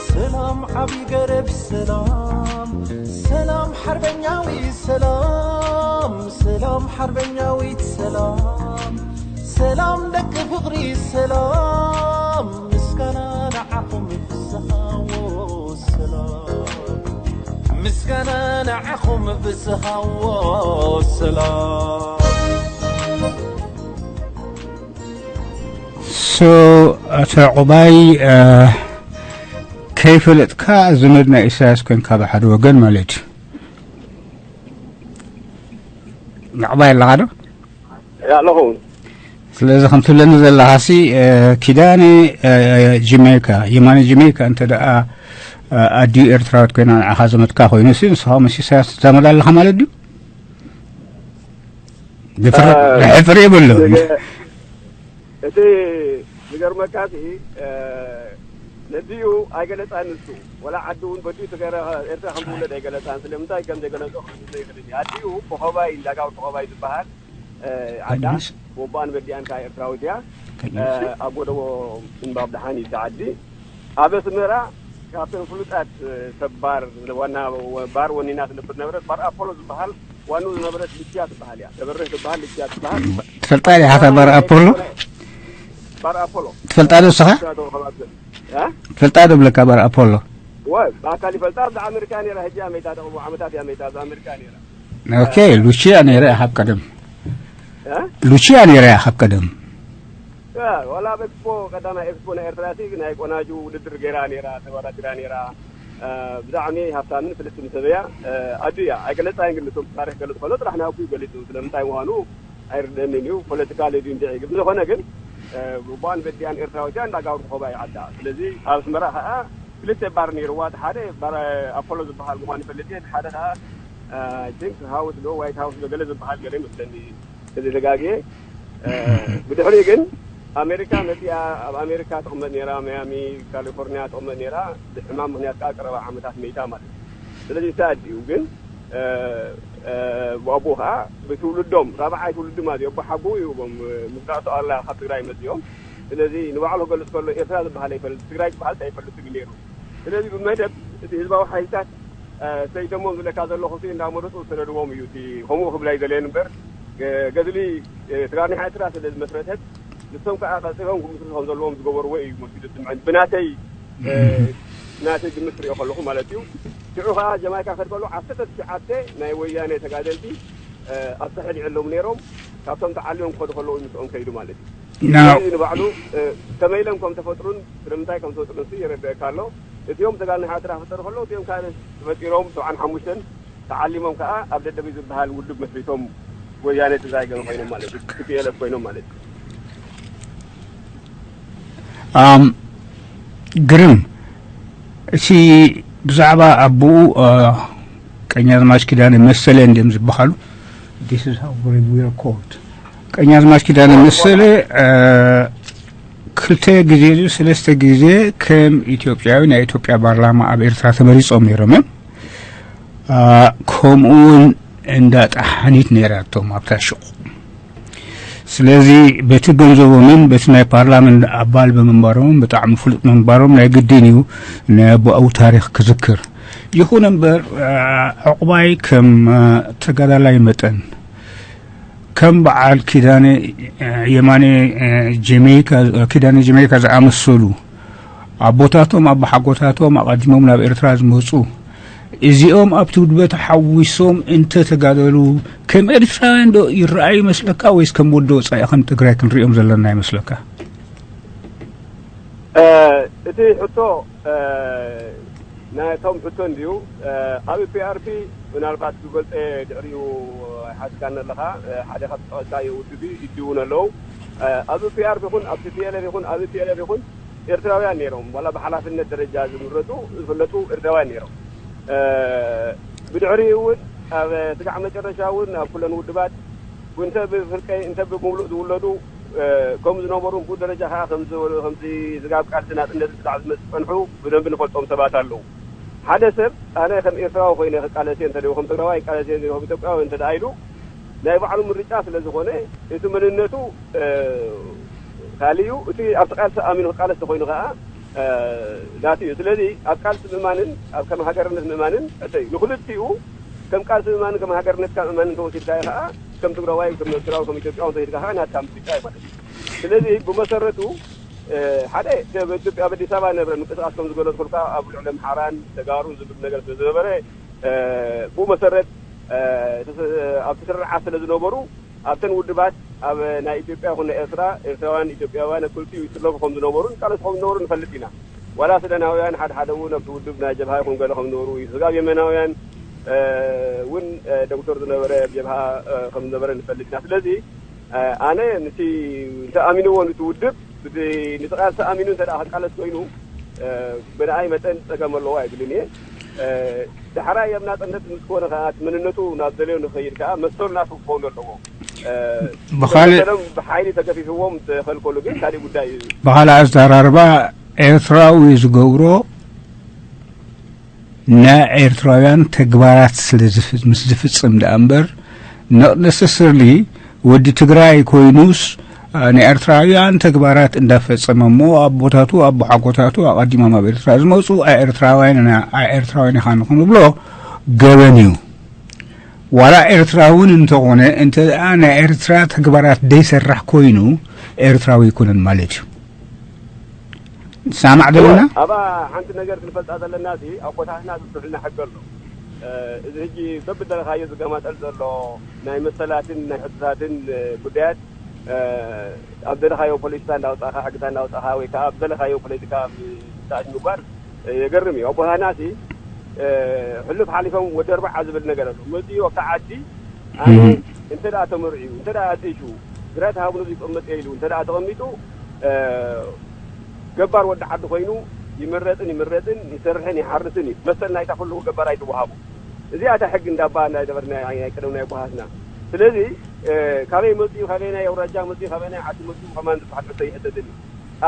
ሰላም፣ ዓቢ ገረብ ሰላም፣ ሰላም፣ ሓርበኛዊ ሰላም፣ ሰላም፣ ሓርበኛዊት ሰላም፣ ሰላም፣ ደቂ ፍቕሪ ሰላም፣ ምስጋና ንዓኹም ፍስሃዎ ሰላም፣ ምስጋና ንዓኹም ፍስሃዎ ሰላም። ሶ፣ ኣቶ ዕቑባይ፣ እ፣ ከይፈለጥካ ዘመድ ናይ ኢሳያስ ኮንካ ብሓደ ወገን ማለት እዩ። ዕቑባይ ኣለኻ ዶ? ያ ኣለኹ። ስለዚ ከም ትብለኒ ዘለኻሲ፣ እ፣ ኪዳነ፣ እ፣ ጀሜይካ፣ የማነ ጀሜይካ እንተ ደኣ፣ እ፣ ኣዲኡ ኤርትራዊት ኮይና ንዓኻ ዘመድካ ኮይኑሲ፣ ንስኻ ምስ ኢሳያስ ትዛመድ ኣለኻ ማለት ድዩ? ድፍር-፣ እ፣ ድሕፍር የብሉን። ነገ-፣ እቲ ዝገርመካ እቲ፣ እ፣ ነዲኡ ኣይገለጻን ንሱ። ወላ ዓዲ እውን በዲኡ ተገረ-፣ ኤርትራ ከም ዝውለድ ኣይገለጻን። ስለምንታይ ከም ዘይገለጾ ክነግረካ ይኽእል እየ። ኣዲኡ ኮኸባይ፣ እንዳጋብር ኮኸባይ ዝበሃል፣ እ፣ ዓዳ፣ ኣዲስ? ወቦኣን በዲኣን ከኣ ኤርትራዊት እያ። ከ-፣ እ፣ ኣብ ጎደቦ እምባ ኣብደሓን እዩ እቲ ዓዲ። ኣብ ኣስመራ ካብተን ፍሉጣት፣ እ፣ ሰብ ባር፣ ዋና ባር ወኒና ትነብር ነበረት፣ ባር ኣፖሎ ዝበሃል ዋንኡ ዝነበረት ልችያ ትበሃል እያ። ተበርህ ትበሃል፣ ልችያ ትበሃል። ትፈልጣ ዲኻ እታ ባር ኣፖሎ? ባር ኣፖሎ። ትፈልጣ ዶ ንስኻ? እ? ትፈልጣ ዶ ብለካ ባር ኣፖሎ? ወይ፣ ብኣካል ይፈልጣ፣ ኣብዛ ኣሜሪካ ነይራ፣ ሕጂ እያ መይታ፣ ደቕቡ ዓመታት እያ መይታ፣ ኣብዛ ኣሜሪካ ነይራ። ኦኬ፣ ሉቺያ ነይራ እያ ካብ ቀደም። እ? ሉቺያ ነይራ እያ ካብ ቀደም። ያ፣ ዋላ ኣብ ኤክስፖ፣ ቀዳማይ ኤክስፖ ናይ ኤርትራ ሲ፣ ናይ ቆናጁ ውድድር ገይራ ነይራ፣ ተወዳዲራ ነይራ። እ፣ ብጣዕሚ ሃብታምን ፍልጥትን ሰብ እያ። እ፣ ኣዱ እያ። ኣይገለጻን ግን፣ እቶም ታሪኽ ገለጽ ከሎ ጥራሕ ናይ ኣቡ ገሊጹ። ስለምንታይ ምዃኑ ኣይርደንን እዩ። ፖለቲካ ለዩ እንዲዒ። ግን ብዝኾነ ግን፣ እ፣ ብኣን በዲኣን ኤርትራዊት እያ፣ እንዳጋብሩ ኮባ ይዓዳ። ስለዚ ኣብ ኣስመራ ከኣ ክልተ ባር ነይርዋ። እቲ ሓደ ባር ኣፖሎ ዝበሃል ምዃኑ ይፈልጥ እየ። እቲ ሓደ ከኣ፣ እ፣ ኣይ ቲንክ ሃውስ ዶ ዋይት ሃውስ ዶ ገለ ዝበሃል ገለ ይመስለኒ። እዚ ተጋግየ፣ እ፣ ብድሕሪኡ ግን ኣሜሪካ መጺኣ፣ ኣብ ኣሜሪካ ትቕመጥ ነይራ፣ ማያሚ፣ ካሊፎርኒያ ትቕመጥ ነይራ። ብሕማም ምኽንያት ከኣ ቀረባ ዓመታት መይታ ማለት እዩ። ስለዚ ተኣዲኡ ግን፣ እ፣ እ፣ ብኣቦኡ ከኣ ብትውልዶም ራብዓይ ትውልዲ ማለት እዩ። ኣቦ ሓጎኡ እዩ፣ እቦም፣ እ፣ ምስ ራእቶ ኣላ ካብ ትግራይ መጺኦም። ስለዚ ንባዕሉ ክገልጽ ከሎ ኤርትራ ዝበሃል ኣይፈልጥ፣ ትግራይ ዝበሃል ኣይፈልጥን እዩ ነይሩ። ስለዚ ብመደብ እቲ ህዝባዊ ሓይልታት፣ እ፣ ሰይደሞም ዝብለካ ዘለኹ ሲ እንዳመረጹ ዝሰደድዎም እዩ። እቲ ከምኡ ክብል ኣይደለየን እምበር፣ ገ-፣ ገድሊ፣ እ፣ ተጋርኒሓ ኤርትራ ስለ ዝመስረተት፣ ንሶም ከኣ ቀጺሎም ክምስርቱ ከም ዘለዎም ዝገበርዎ እዩ መሲሉ ዝስምዐኒ። ብናተይ፣ እ፣ ናተይ ግምት ክሪኦ ከለኹ ማለት እዩ። ሽዑ ከኣ ጀማይካ ክኸድ ከሎ ዓሰርተ ትሽዓተ ናይ ወያኔ ተጋደልቲ፣ እ፣ ኣብ ሳሕል ይዕለሙ ነይሮም። ካብቶም ተዓሊሞም ክኸዱ ከለዉ እዩ ምስኦም ከይዱ ማለት እዩ። ናው። ስለዚ ንባዕሉ፣ እ፣ ከመይ ኢሎም ከም ተፈጥሩን ስለምንታይ ከም ዝወጹ ንሱ ይረድአካ ኣሎ። እቲኦም ተጋንሓ ስራሕ ክሰርሑ ከለዉ፣ እቲኦም ካልእ ተፈጢሮም፣ ሰብዓን ሓሙሽተን ተዓሊሞም ከኣ ኣብ ደደቢት ዝበሃል ውድብ መስሪቶም ወያኔ ትግራይ ገለ ኮይኖም ማለት እዩ። ቲ ፒ ኤል ኤፍ ኮይኖም ማለት እዩ። ኣም፣ ግርም፣ እቲ ብዛዕባ ኣቦኡ፣ እ፣ ቀኛዝማች ኪዳነ መሰለ እንድዮም ዝበሃሉ። This is how we were called። ቀኛዝማች ኪዳነ መሰለ፣ እ፣ ክልተ ግዜ ድዩ ሰለስተ ግዜ ከም ኢትዮጵያዊ ናይ ኢትዮጵያ ፓርላማ ኣብ ኤርትራ ተመሪጾም ነይሮም እዮም። እ፣ ከምኡ እውን እንዳ ጠሓኒት ነይራቶም ኣብታ ሽቑ። ስለዚ በቲ ገንዘቦምን በቲ ናይ ፓርላመንት ኣባል ብምንባሮምን ብጣዕሚ ፍሉጥ ምንባሮም ናይ ግድን እዩ ናይ ኣቦኣዊ ታሪኽ ክዝክር። ይኹን እምበር፣ እ፣ ዕቑባይ ከም፣ እ፣ ተጋዳላይ መጠን፣ ከም በዓል ኪዳነ፣ እ፣ የማነ፣ እ፣ ጀሜይካ፣ ኪዳነ ጀሜይካ ዝኣመሰሉ ኣቦታቶም ኣቦሓጎታቶም ኣቐዲሞም ናብ ኤርትራ ዝመጹ፣ እዚኦም ኣብቲ ውድበ ተሓዊሶም እንተተጋደሉ፣ ከም ኤርትራውያን ዶ ይረኣዩ ይመስለካ ወይስ ከም ወዲ ወጻኢ ከም ትግራይ ክንሪኦም ዘለና ይመስለካ? እ፣ እቲ ሕቶ፣ እ፣ ናይቶም ሕቶ እንድዩ። እ፣ ኣብ ፒ ኣር ፒ ምናልባት ክገልጸ ድሕሪኡ ኣይሓስካን ኣለኻ። ሓደ ካብ ዝጠቐስካዮ ውድብ እዩ፣ ኢቲ እውን ኣለዉ። ኣብ ፒኣርፒ ይኹን ኣብ ቲፒኤልኤፍ ይኹን ኣብ ፒኤልኤፍ ይኹን ኤርትራውያን ነይሮም። ዋላ ብሓላፍነት ደረጃ ዝምረጹ ዝፍለጡ ኤርትራውያን ነይሮም። ብድሕሪኡ እውን ኣብ ስጋዕ መጨረሻ እውን ኣብ ኩለን ውድባት እንተ ብፍርቀይ እንተ ብምሉእ ዝውለዱ ከም ዝነበሩ ብኡ ደረጃ ከዓ ከምዚ ዝበሉ ከምዚ ስጋብ ቃልሲ ናጽነት ስጋዕ ዝመጽእ ዝጸንሑ ብደንቢ ንፈልጦም ሰባት ኣለዉ። ሓደ ሰብ ኣነ ከም ኤርትራዊ ኮይነ ክቃለስ እየ እንተደዩ ከም ትግራዋይ ይቃለስ እየ ከም ኢትዮጵያዊ እንተ ደኣ ኢሉ ናይ ባዕሉ ምርጫ ስለ ዝኾነ እቲ መንነቱ ካልእ እዩ። እቲ ኣብቲ ቃልሲ ኣሚኑ ክቃለስ ተኮይኑ ከዓ ናቱ እዩ። ስለዚ ኣብ ቃልሲ ምእማንን ኣብ ከም ሃገርነት ምእማንን እተይ ንክልቲኡ ከም ቃልሲ ምእማንን ከም ሃገርነትካ ምእማንን ተወሲድካዮ ከዓ ከም ትግራዋይ ከም ኤርትራዊ ከም ኢትዮጵያዊ እንተወሲድካ ከዓ ናትካ ምርጫ እዩ ማለት እዩ። ስለዚ ብመሰረቱ ሓደ ኢትዮጵያ ኣብ ኣዲስ ኣበባ ነበረ ምንቅስቃስ ከም ዝገለጽኩልካ ኣብ ልዕሊ ኣምሓራን ተጋሩን ዝብል ነገር ስለ ዝነበረ ብኡ መሰረት ኣብቲ ስርዓት ስለ ዝነበሩ ኣብተን ውድባት ኣብ ናይ ኢትዮጵያ ይኹን ናይ ኤርትራ ኤርትራውያን ኢትዮጵያውያን ኣብ ክልቲኡ ይስለፉ ከም ዝነበሩን ይቃለሱ ከም ዝነበሩ ንፈልጥ ኢና። ዋላ ሱዳናውያን ሓደ ሓደ እውን ኣብቲ ውድብ ናይ ጀብሃ ይኹን ገለ ከም ዝነበሩ እዩ። ስጋብ የመናውያን እውን ዶክተር ዝነበረ ኣብ ጀብሃ ከም ዝነበረ ንፈልጥ ኢና። ስለዚ ኣነ ንቲ እንተ ኣሚንዎ ንቲ ውድብ ብቲ ንጥቓ ተኣሚኑ እንተ ደኣ ክቃለስ ኮይኑ ብንኣይ መጠን ጸገም ኣለዎ ኣይብልን እየ። ዳሕራይ ኣብ ናጽነት ምስ ኮነ ከኣ እቲ መንነቱ ናብ ደለዮ ንኸይድ ከኣ መሰሉ ናቱ ክኸውን ኣለዎ። ብኻልእ መሰሎም ብሓይሊ ተገፊፍዎም ተኸልከሉ ግን ካልእ ጉዳይ እዩ። ብኻልእ ኣዘራርባ ኤርትራዊ ዝገብሮ ናይ ኤርትራውያን ተግባራት ስለ ዝፍ- ምስ ዝፍጽም ደኣ እምበር not necessarily ወዲ ትግራይ ኮይኑስ ኣ፣ ናይ ኤርትራውያን ተግባራት እንዳፈጸመ እሞ ኣቦታቱ ኣቦሓጎታቱ ኣቐዲሞም ኣብ ኤርትራ ዝመጹ ኣኤርትራውያን ኢና- ኣኤርትራውያን ኢኻ ንክንብሎ ገበን እዩ። ዋላ ኤርትራ እውን እንተኾነ እንተ ደኣ ናይ ኤርትራ ተግባራት ደይሰርሕ ኮይኑ ኤርትራዊ ኣይኮነን ማለት እዩ። ንሰማማዕ ዘለና? ኣብኣ ሓንቲ ነገር ክንፈልጣ ዘለና እዚ ኣቦታትና ዝብሉልና ሕጊ ኣሎ። እዚ ሕጂ በብደለኻዮ ዝገማጠል ዘሎ ናይ መሰላትን ናይ ሕቶታትን ጉዳያት ኣብ ደለኻዮ ፖለቲካ እንዳውፃእካ ሕግታ እንዳውፃእካ ወይ ከዓ ኣብ ደለኻዮ ፖለቲካ ምትእትታእ ምግባር የገርም እዩ። ኣቦታትና ሲ ሕሉፍ ሓሊፎም ወዲ ኣርባዓ ዝብል ነገር ኣሎ። መፅኡ ኣብታ ዓዲ ኣነ እንተ ደኣ ተመርዕዩ እንተ ደኣ ኣፅይሹ ግራት ሃብኑ ዝቀመጠ ኢሉ እንተ ደኣ ተቐሚጡ ገባር ወዲ ዓዲ ኮይኑ ይምረፅን ይምረፅን ይሰርሕን ይሓርስን እዩ። መሰል ናይታ ኩሉ ገባር ኣይትወሃቡ። እዚኣ እታ ሕጊ እንዳባ ናይ ደበር ናይ ናይ ቀደም ናይ ኣቦታትና። ስለዚ ካበይ መፅኡ ካበይ ናይ ኣውራጃ መፅኡ ካበይ ናይ ዓዲ መፅኡ ከማን ዝበሃል ሕቶ ይሕተትን እዩ።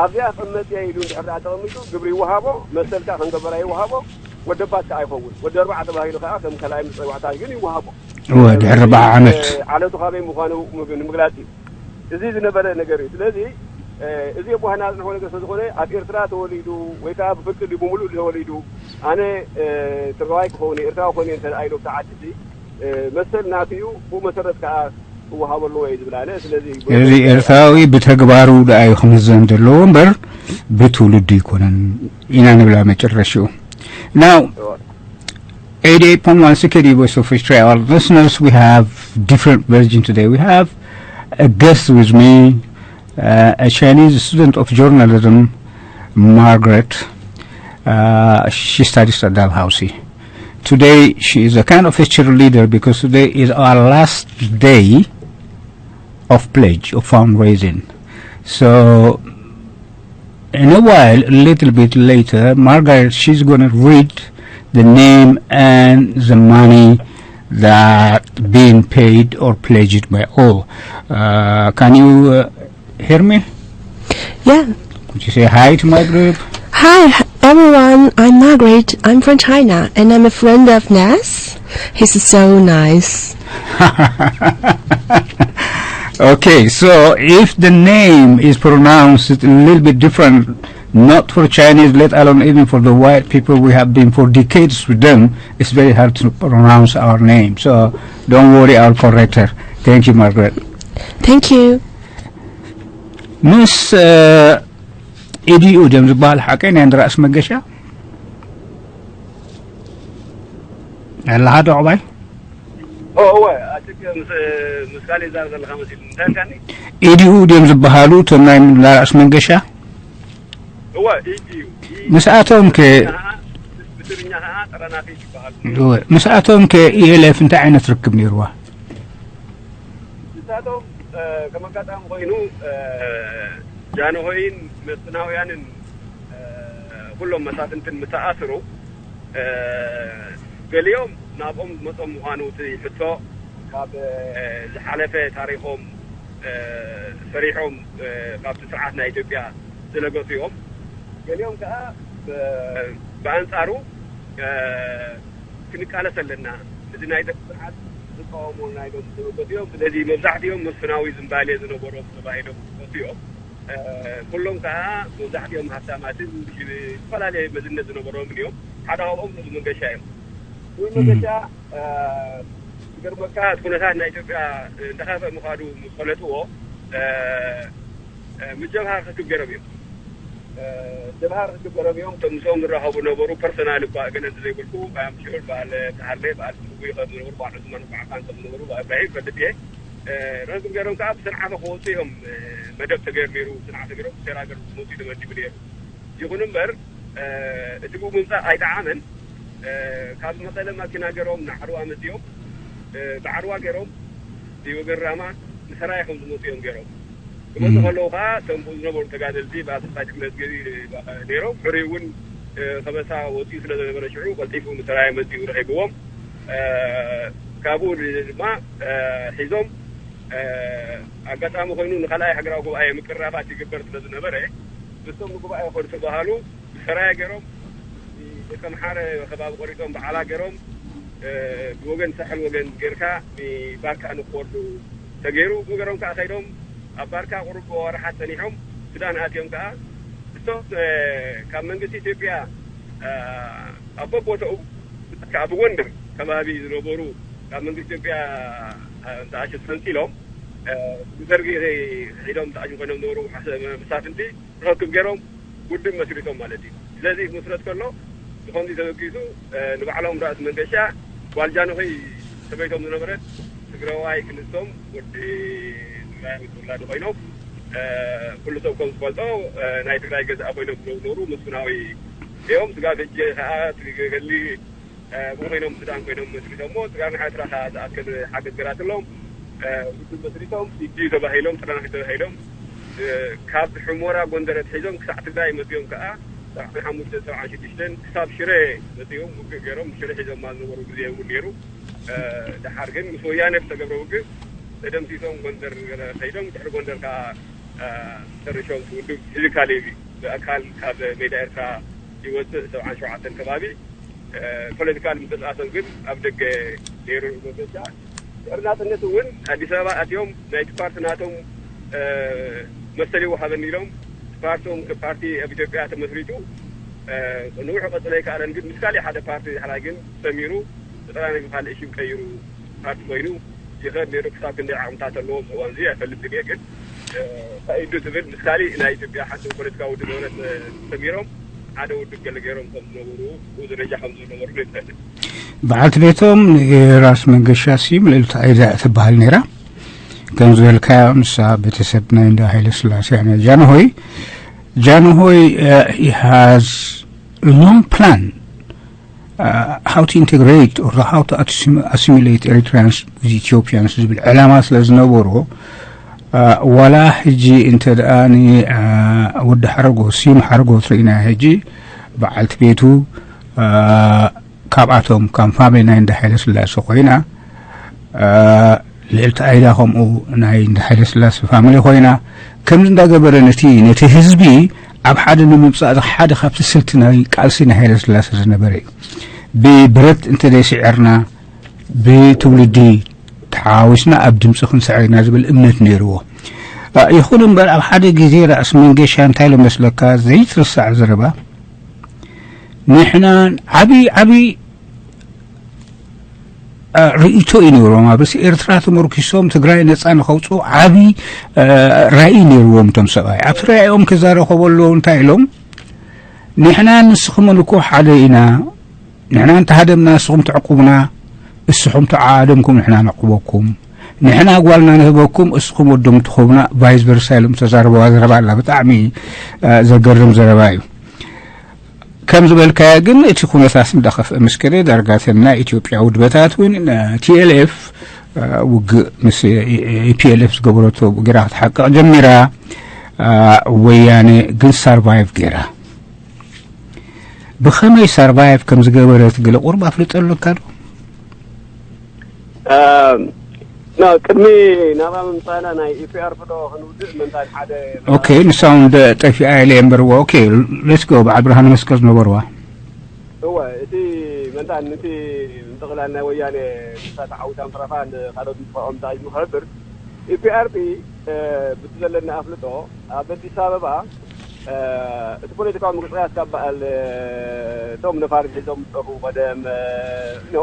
ኣብዚኣ ከም መፅኣ ኢሉ እንድሕር ደኣ ተቐሚጡ ግብሪ ይወሃቦ፣ መሰል ከዓ ከም ገበራ ይወሃቦ፣ ወደባት ከዓ ይኸውን። ወዲ ኣርባዓ ተባሂሉ ከዓ ከም ካልኣይ መፀዋዕታ ግን ይወሃቦ። እወ፣ ድሕሪ ኣርባዓ ዓመት። ዓለቱ ካበይ ምዃኑ ንምግ- ንምግላፅ እዩ። እዚ ዝነበረ ነገር እዩ። ስለዚ እዚ ኣቦሃና ዝንሆ ነገር ስለዝኾነ ኣብ ኤርትራ ተወሊዱ ወይ ከዓ ብፍልቂ ድዩ ብምሉእ ተወሊዱ ኣነ ትግራዋይ ክኸውን ኤርትራዊ ክኾን እየ እንተ ኢሉ ብተዓዲ መሰል ናቱ እዩ። ብኡ መሰረት ከዓ ክወሃቦ ኣለዎ እዩ ዝብል ኣነ። ስለዚ እዚ ኤርትራዊ ብተግባሩ ደኣ እዩ ክምዘን ዘለዎ እምበር ብትውልዱ ኣይኮነን ኢና ንብላ መጨረሽኡ። Now, eighty-eight point one C K D Voice of Australia, our listeners, we have different version today. We have a guest with me, uh, a Chinese student of journalism, Margaret. Uh, she studies at Dalhousie. Today, she is a kind of a cheerleader because today is our last day of pledge, of fundraising. So, in a while, a little bit later, Margaret, she's going to read the name and the money that being paid or pledged by all. Uh, can you uh, hear me? Yeah. Could you say hi to my group? Hi, everyone. I'm Margaret. I'm from China, and I'm a friend of Nas. He's so nice. Okay, so if the name is pronounced a little bit different, not for Chinese, let alone even for the white people, we have been for decades with them, it's very hard to pronounce our name. So don't worry, I'll correct her. Thank you, Margaret. Thank you. Miss uh, Idiu, James Bahal Haken and Ras Magesha. ኣለኻ ዶ ዕባይ? እወ ኣትክ ምስ ምስ ካልእ ዛር ዘለኻ መሲሉ እንታይ ኢልካኒ? ኢዲኡ ድዮም ዝበሃሉ እቶም ናይ ላራእስ መንገሻ? እወ ኢዲዩ ምስኣቶም ከ ትግርኛ ከዓ ጠረናፊ ይበሃሉ። እወ፣ ምስኣቶም ከ ኢኤልኤፍ እንታይ ዓይነት ርክብ ነይርዋ? ንሳቶም ከም ኣጋጣሚ ኮይኑ ጃንሆይን መስፍናውያንን ኩሎም መሳፍንትን ምተኣስሩ፣ ገሊኦም ናብኦም ዝመጾም ምዃኑ እቲ ሕቶ ካብ ዝሓለፈ ታሪኾም ሰሪሖም ካብቲ ስርዓት ናይ ኢትዮጵያ ዝለገሱ እዮም። ገሊኦም ከዓ ብኣንጻሩ ክንቃለስ ኣለና፣ እዚ ናይ ደርግ ስርዓት ዝቃወሙ ናይ ሎም ዝለገሱ እዮም። ስለዚ መብዛሕትኦም መስፍናዊ ዝንባሌ ዝነበሮም ተባሂሎም ዝፈቱ እዮም። ኩሎም ከዓ መብዛሕትኦም ሃብታማትን ዝተፈላለየ መዝነት ዝነበሮምን እዮም። ሓደ ካብኦም ንጉስ መንገሻ እዮም። ንጉስ መንገሻ ዝገርመካ እቲ ኩነታት ናይ ኢትዮጵያ እንዳኸፍአ ምዃኑ ምስ ፈለጥዎ ምስ ጀብሃ ርክብ ገይሮም እዮም። ጀብሃ ርክብ ገይሮም እዮም። እቶም ምስኦም ዝራኸቡ ነበሩ። ፐርሰናል እኳ ገለ እንተዘይበልኩ፣ በዓል ምሽዑል፣ በዓል ተሃለ፣ በዓል ትርጉ ይኸዱ ነበሩ። በዓል ዑስማን በዓል ኻን ከም ዝነበሩ በዓል እብራሂም ፈልጥ እየ። ርክብ ገይሮም ከዓ ብሰንዓፈ ክወፁ እዮም መደብ ተገይሩ ነይሩ። ሰንዓፈ ገይሮም ሸራገር ክመፁ ተመዲቡ ነይሩ። ይኹን እምበር እቲ ብኡ ምምፃእ ኣይጠዓመን። ካብ መቐለ ማኪና ገይሮም ንዓድዋ መፂኦም። ብዓድዋ ገይሮም ብወገን ራማ ንሰራየ ከም ዝመፁ እዮም ገይሮም። ክመፁ ከለዉ ከዓ እቶም ብኡ ዝነበሩ ተጋደልቲ ብኣሰልጣኝ ክነት ገዚ ነይሮም። ሕሩይ እውን ከበሳ ወፂኡ ስለ ዝነበረ ሽዑ ቀልጢፉ ንሰራየ መፂኡ ረኺብዎም። ካብኡ ድማ ሒዞም ኣጋጣሚ ኮይኑ ንካልኣይ ሃገራዊ ጉባኤ ምቅርራባት ይግበር ስለ ዝነበረ ምስቶም ንጉባኤ ኮድ ተባሃሉ ብሰራየ ገይሮም ደቂ ኣምሓረ ከባቢ ቆሪጦም በዓላ ገይሮም ብወገን ሳሕል ወገን ጌርካ ባርካ ንክወርዱ ተገይሩ። ብገሮም ከዓ ከይዶም ኣብ ባርካ ቁሩብ ወርሓት ጸኒሖም ሱዳን ኣትዮም ከዓ እቶም ካብ መንግስቲ ኢትዮጵያ ኣብ በቦተኡ ካብ ጎንደር ከባቢ ዝነበሩ ካብ መንግስቲ ኢትዮጵያ ተኣሽ ተፈንፂሎም ብደርጊ ሒዶም ተኣሽ ኮይኖም ነበሩ መሳፍንቲ ርክክብ ገይሮም ውድብ መስሪቶም ማለት እዩ። ስለዚ ክምስረት ከሎ ብኸምዚ ተበጊሱ ንባዕሎም ራእሲ መንገሻ ጓል ጃንሆይ ሰበይቶም ዝነበረት ትግራዋይ ክልቶም ወዲ ትግራይ ተወላዲ ኮይኖም ኩሉ ሰብ ከም ዝፈልጦ ናይ ትግራይ ገዛእ ኮይኖም ዝነብሩ መስፍናዊ እዮም። ስጋብ ሕጂ ከዓ ትገሊ ብኡ ኮይኖም ሱዳን ኮይኖም መስሪቶም እሞ ስጋብ ንኤርትራ ከዓ ዝኣክል ሓገዝ ገራትሎም ውድብ መስሪቶም ኢትዩ ተባሂሎም ጥራናፊ ተባሂሎም ካብ ሑሞራ ጎንደር ኣትሒዞም ክሳዕ ትግራይ መፅኦም ከዓ ሰብዓን ሓሙሽተን ሰብዓን ሽዱሽተን ክሳብ ሽረ መፅኦም ውግእ ገይሮም ሽረ ሒዞማ ዝነበሩ ግዜ እውን ነይሩ። ደሓር ግን ምስ ወያነ ዝተገብረ ውግእ ተደምሲሶም ጎንደር ከይዶም ድሕሪ ጎንደር ከዓ መጨረሻኦም ውድብ ፊዚካሊ ብኣካል ካብ ሜዳ ኤርትራ ይወፅእ ሰብዓን ሸውዓተን ከባቢ ፖለቲካል ምንቅስቃሶም ግን ኣብ ደገ ነይሩ መገሻ ድሕሪ ናፅነት እውን ኣዲስ ኣበባ ኣትዮም ናይቲ ፓርቲ ናቶም መሰል ይወሃበኒ ኢሎም ፓርቶም ፓርቲ ኣብ ኢትዮጵያ ተመስሪቱ ንውሕ ቀፅለ ይከኣለን ግን ምስ ካሊእ ሓደ ፓርቲ ሓላይ ግን ሰሚሩ ተጠራኒፉ ካልእ ሽም ቀይሩ ፓርቲ ኮይኑ ይኸድ ነይሩ ክሳብ ክንደይ ዓቕምታት ኣለዎም እዋን እዚ ኣይፈልጥን እየ ግን ኢዱ ትብል ምስ ካሊእ ናይ ኢትዮጵያ ሓንቲ ፖለቲካ ውድብ ዝነበረት ሰሚሮም ሓደ ውድብ ገለ ገይሮም ከም ዝነበሩ ብኡ ደረጃ ከም ዝነበሩ ይፈልጥ። በዓልቲ ቤቶም ራስ መንገሻ ሲ ምልእልቲ ኣይዳ ትበሃል ነይራ። ከም ዝበልካዮ ንሳ ቤተሰብ ናይ እንዳ ሃይለ ስላሴ እያ። ጃንሆይ ጃንሆይ has long plan how to integrate or how to assimilate Eritreans with Ethiopians ዝብል ዕላማ ስለ ዝነበሮ ዋላ ሕጂ እንተ ደኣ ንወዲ ሓረጎት ስዩም ሓረጎት ርኢና ሕጂ በዓልቲ ቤቱ ካብኣቶም ከም ፋሚሊ ናይ እንዳ ሓይለ ስላሴ ኮይና ልዕልቲ ኣይዳ ከምኡ ናይ እንዳ ሓይለ ስላሴ ፋሚሊ ኮይና ከምዚ እንዳገበረ ነቲ ነቲ ህዝቢ ኣብ ሓደ ንምምፃእ ሓደ ካብቲ ስልቲ ናይ ቃልሲ ናይ ሃይለ ስላሴ ዝነበረ እዩ። ብብረት እንተ ደይስዕርና ብትውልዲ ተሓዋዊስና ኣብ ድምፂ ክንስዕር ኢና ዝብል እምነት ነይርዎ። ይኹን እምበር ኣብ ሓደ ግዜ ራእሲ መንገሻ እንታይ ኢሉ መስለካ ዘይትርሳዕ ዘረባ ንሕና ዓብዪ ዓብዪ ርእይቶ እዩ ነይሮም ኣብ ርእሲ ኤርትራ ተመርኪሶም ትግራይ ነፃ ንኸውፅኡ ዓብዪ ራእይ ነይርዎም እቶም ሰብኣይ ኣብቲ ራእዮም ክዛረቡ ከበለዉ እንታይ ኢሎም ንሕና ንስኹምን እኮ ሓደ ኢና ንሕና እንተሃደምና ንስኹም ትዕቁቡና እስኹም ተዓደምኩም ንሕና ነዕቁበኩም ንሕና ጓልና ንህበኩም እስኹም ወዶም ትኸቡና vice versa ኢሎም ዝተዛረበዋ ዘረባ ኣላ ብጣዕሚ ዘገርም ዘረባ እዩ ከም ዝበልካዮ ግን እቲ ኩነታት እንዳኸፍአ ምስ ከደ ዳርጋ እተን ናይ ኢትዮጵያ ውድበታት እውን ቲ ኤል ኤፍ ውግእ ምስ ፒ ኤል ኤፍ ዝገበረቶ ገይራ ክትሓቅቕ ጀሚራ። ወያነ ግን ሳርቫይቭ ገይራ። ብኸመይ ሳርቫይቭ ከም ዝገበረት ገለ ቁሩብ ኣፍልጦ ኣለካ ዶ? ና ቅድሚ ናባ ምምፃና ናይ ኢፒኣርፒ ዶ ክንውድእ ምንታይ ሓደ ኦኬ። ንሳ እውን ጠፊኣ ኢለ እምበር። ኦኬ፣ ሌትስ ጎ። በዓል ብርሃነ መስቀል ዝነበርዋ። እወ፣ እቲ መንታ ንቲ ምጥቕላል ናይ ወያነ ንሳ ተዓዊታ ምትረፋ ንካልኦት ምጥፋኦም እንታይ እዩ ክሕብር። ኢፒኣርፒ ብቲ ዘለና ኣፍልጦ ኣብ ኣዲስ ኣበባ እቲ ፖለቲካዊ ምንቅስቃስ ካብ በዓል እቶም ነፋሪት ሒዞም ዝጠፉ ቀደም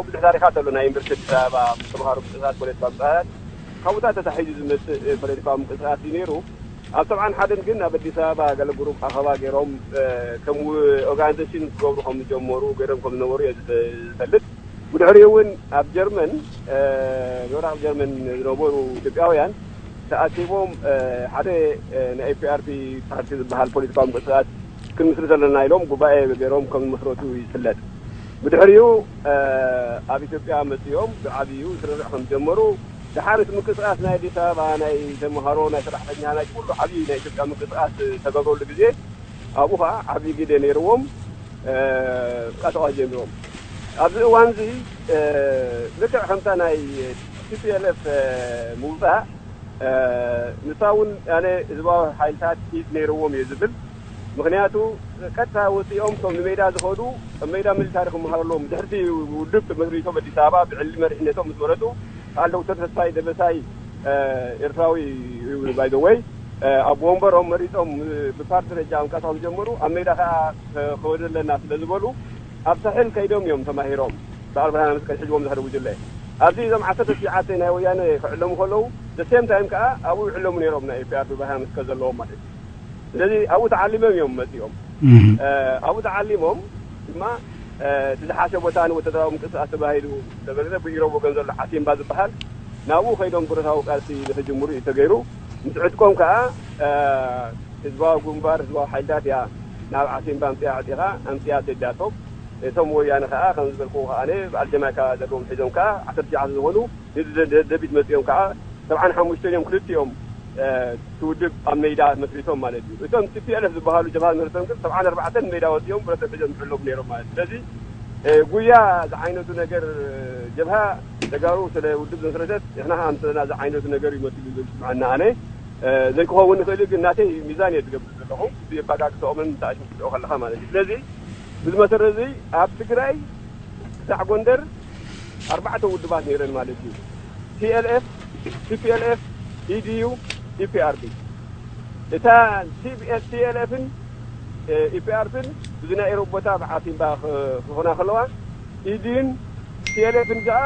ብዙሕ ታሪኻት ኣሎ። ናይ ዩኒቨርሲቲ ኣዲስ ኣበባ ተምሃሮ ምንቅስቃስ ፖለቲካዊ ምንቅስቃሳት ካብኡታት ተታሒዙ ዝመፅእ ፖለቲካዊ ምንቅስቃስ እዩ ነይሩ። ኣብ ሰብዓን ሓደን ግን ኣብ ኣዲስ ኣበባ ገለ ግሩፕ ኣኸባ ገይሮም ከም ኦርጋናይዜሽን ክገብሩ ከም ዝጀመሩ ገይሮም ከም ዝነበሩ እየ ዝፈልጥ። ብድሕሪኡ እውን ኣብ ጀርመን ምብራቕ ጀርመን ዝነበሩ ኢትዮጵያውያን ተኣኪቦም ሓደ ናይ ኤፒኣርፒ ፓርቲ ዝበሃል ፖለቲካዊ ምንቅስቃስ ክንምስርት ኣለና ኢሎም ጉባኤ ገይሮም ከም ዝመስረቱ ይፍለጥ። ብድሕሪኡ ኣብ ኢትዮጵያ መፅኦም ብዓብዩ ስርርዕ ከም ዝጀመሩ፣ ደሓር እቲ ምንቅስቃስ ናይ ኣዲስ ኣበባ ናይ ተምሃሮ ናይ ሰራሕተኛ ናይ ኩሉ ዓብዪ ናይ ኢትዮጵያ ምንቅስቃስ ተገብረሉ ግዜ ኣብኡ ከዓ ዓብዪ ግደ ነይርዎም ምንቅስቃስ ጀሚሮም። ኣብዚ እዋን እዚ ልክዕ ከምታ ናይ ቲ ፒ ኤል ኤፍ ምውፃእ ንሳ እውን ኣነ ህዝባዊ ሓይልታት ኢድ ነይርዎም እየ ዝብል። ምክንያቱ ቀጥታ ወፂኦም እቶም ንሜዳ ዝኸዱ ኣብ ሜዳ ሚሊታሪ ክመሃሩ ኣለዎም። ድሕርቲ ውድብ ተመስሪቶም ኣዲስ ኣበባ ብዕሊ መሪሕነቶም ምስ መረፁ በዓል ዶክተር ተስፋይ ደበሳይ ኤርትራዊ ባይ ዘ ወይ ኣብ ወንበሮም መሪፆም ብፓርቲ ደረጃ ምንቀሳቀስ ጀመሩ። ኣብ ሜዳ ከዓ ክኸዱ ኣለና ስለ ዝበሉ ኣብ ሳሕል ከይዶም እዮም ተማሂሮም። በዓል ብርሃነ መስቀል ሒዝዎም ዝኸደ ጉጅለ ኣብዚ እዞም ዓሰርተ ትሽዓተ ናይ ወያነ ክዕለሙ ከለዉ the same time ከዓ ኣብኡ ይዕለሙ ነይሮም ናይ ኤፒኣርፒ ብርሃነ መስቀል ዘለዎም ማለት እዩ። ስለዚ ኣብኡ ተዓሊሞም እዮም መፂኦም። ኣብኡ ተዓሊሞም ድማ እቲ ዝሓሸ ቦታ ንወተደራዊ ምንቅስቃስ ተባሂሉ ተበለዘ ብኢሮብ ወገን ዘሎ ዓሲምባ ዝበሃል ናብኡ ከይዶም ብረታዊ ቃልሲ ንክጅምሩ እዩ ተገይሩ። ምስ ዕጥቆም ከዓ ህዝባዊ ግንባር ህዝባዊ ሓይልታት እያ ናብ ዓሲምባ ኣምፅያ ዕጢቓ ኣምፅያ ሰዲዳቶም። እቶም ወያነ ከዓ ከም ዝበልኩ ከዓ በዓል ጀማይካ ዘለዎም ሒዞም ከዓ ዓሰርተ ትሽዓተ ዝኾኑ ንደደቢት መፂኦም ከዓ ሰብዓን ሓሙሽተን እዮም ክልቲኦም እቲ ውድብ ኣብ ሜዳ መስሪቶም ማለት እዩ። እቶም ቲ ፒ ኤል ኤፍ ዝበሃሉ ጀብሃ ዝመስረቶም ግን ሰብዓን ኣርባዕተን ሜዳ ወፂኦም ብረቶም ሒዞም ዝሕለፉ ነይሮም ማለት እዩ። ስለዚ ጉያ ዝዓይነቱ ነገር ጀብሃ ተጋሩ ስለ ውድብ ዝመስረተት ንሕና ከዓ ኣምሰለና ዝዓይነቱ ነገር እዩ መሲሉ ዝስምዐና ኣነ ዘይክኸውን ይኽእል እዩ፣ ግን ናተይ ሚዛን እየ ዝገብር ዘለኹ ብየባጋግሰኦምን ተኣሽምትኦ ከለኻ ማለት እዩ። ስለዚ ብዝመሰረት እዚ ኣብ ትግራይ ክሳዕ ጎንደር ኣርባዕተ ውድባት ነይረን ማለት እዩ። ቲ ኤል ኤፍ፣ ቲ ፒ ኤል ኤፍ፣ ኢ ዲ ዩ፣ ኢ ፒ ኣር ዲ። እታ ቲ ኤል ኤፍን ኢ ፒ ኣር ዲን ብዚ ናይ ኤሮብ ቦታ ብዓሲምባ ክኾና ከለዋ ኢዲን ቲ ኤል ኤፍን ከዓ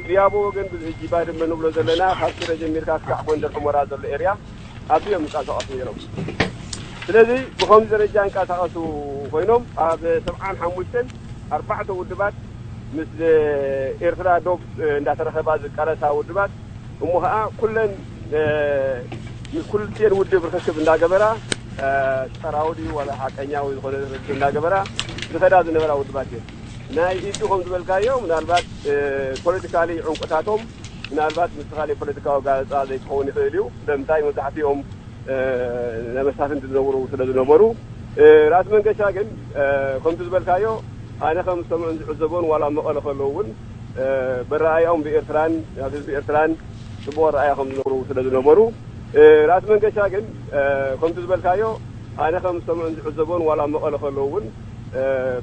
ብያቦ ወገን ብዚ ሕጂ ባድመ ንብሎ ዘለና ካብ ሽረ ጀሚርካ ክሳዕ ጎንደር ሑመራ ዘሎ ኤርያ ኣብዚ እዮም ይንቀሳቐሱ ነይሮም። ስለዚ ብኸምዚ ደረጃ ይንቀሳቐሱ ኮይኖም ኣብ ሰብዓን ሓሙሽተን ኣርባዕተ ውድባት ምስ ኤርትራ ዶብ እንዳተረኸባ ዝቃለሳ ውድባት እሞ ከዓ ኩለን ምስ ኩልቲኤን ውድብ ርክክብ እንዳገበራ ሸራዊ ድዩ ዋላ ሓቀኛዊ ዝኾነ ርክክብ እንዳገበራ ዝኸዳ ዝነበራ ውድባት እየን። ናይ ኢዱ ከም ዝበልካዮ ምናልባት ፖለቲካሊ ዕንቁታቶም ምናልባት ምስ ካልእ ፖለቲካዊ ጋዜጣ ዘይክኸውን ይኽእል እዩ። ስለምንታይ መብዛሕትኦም ናይ መሳፍንቲ ዝነብሩ ስለ ዝነበሩ ራእሲ መንገሻ ግን ከምቲ ዝበልካዮ ኣነ ከም ዝሰምዑን ዝዕዘቦን ዋላ መቐለ ከለዉ እውን በረኣያኦም ብኤርትራን ኣብ ህዝቢ ኤርትራን ፅቡቕ ረኣያ ከም ዝነብሩ ስለ ዝነበሩ ራእሲ መንገሻ ግን ከምቲ ዝበልካዮ ኣነ ከም ዝሰምዑን ዝዕዘቦን ዋላ መቐለ ከለዉ እውን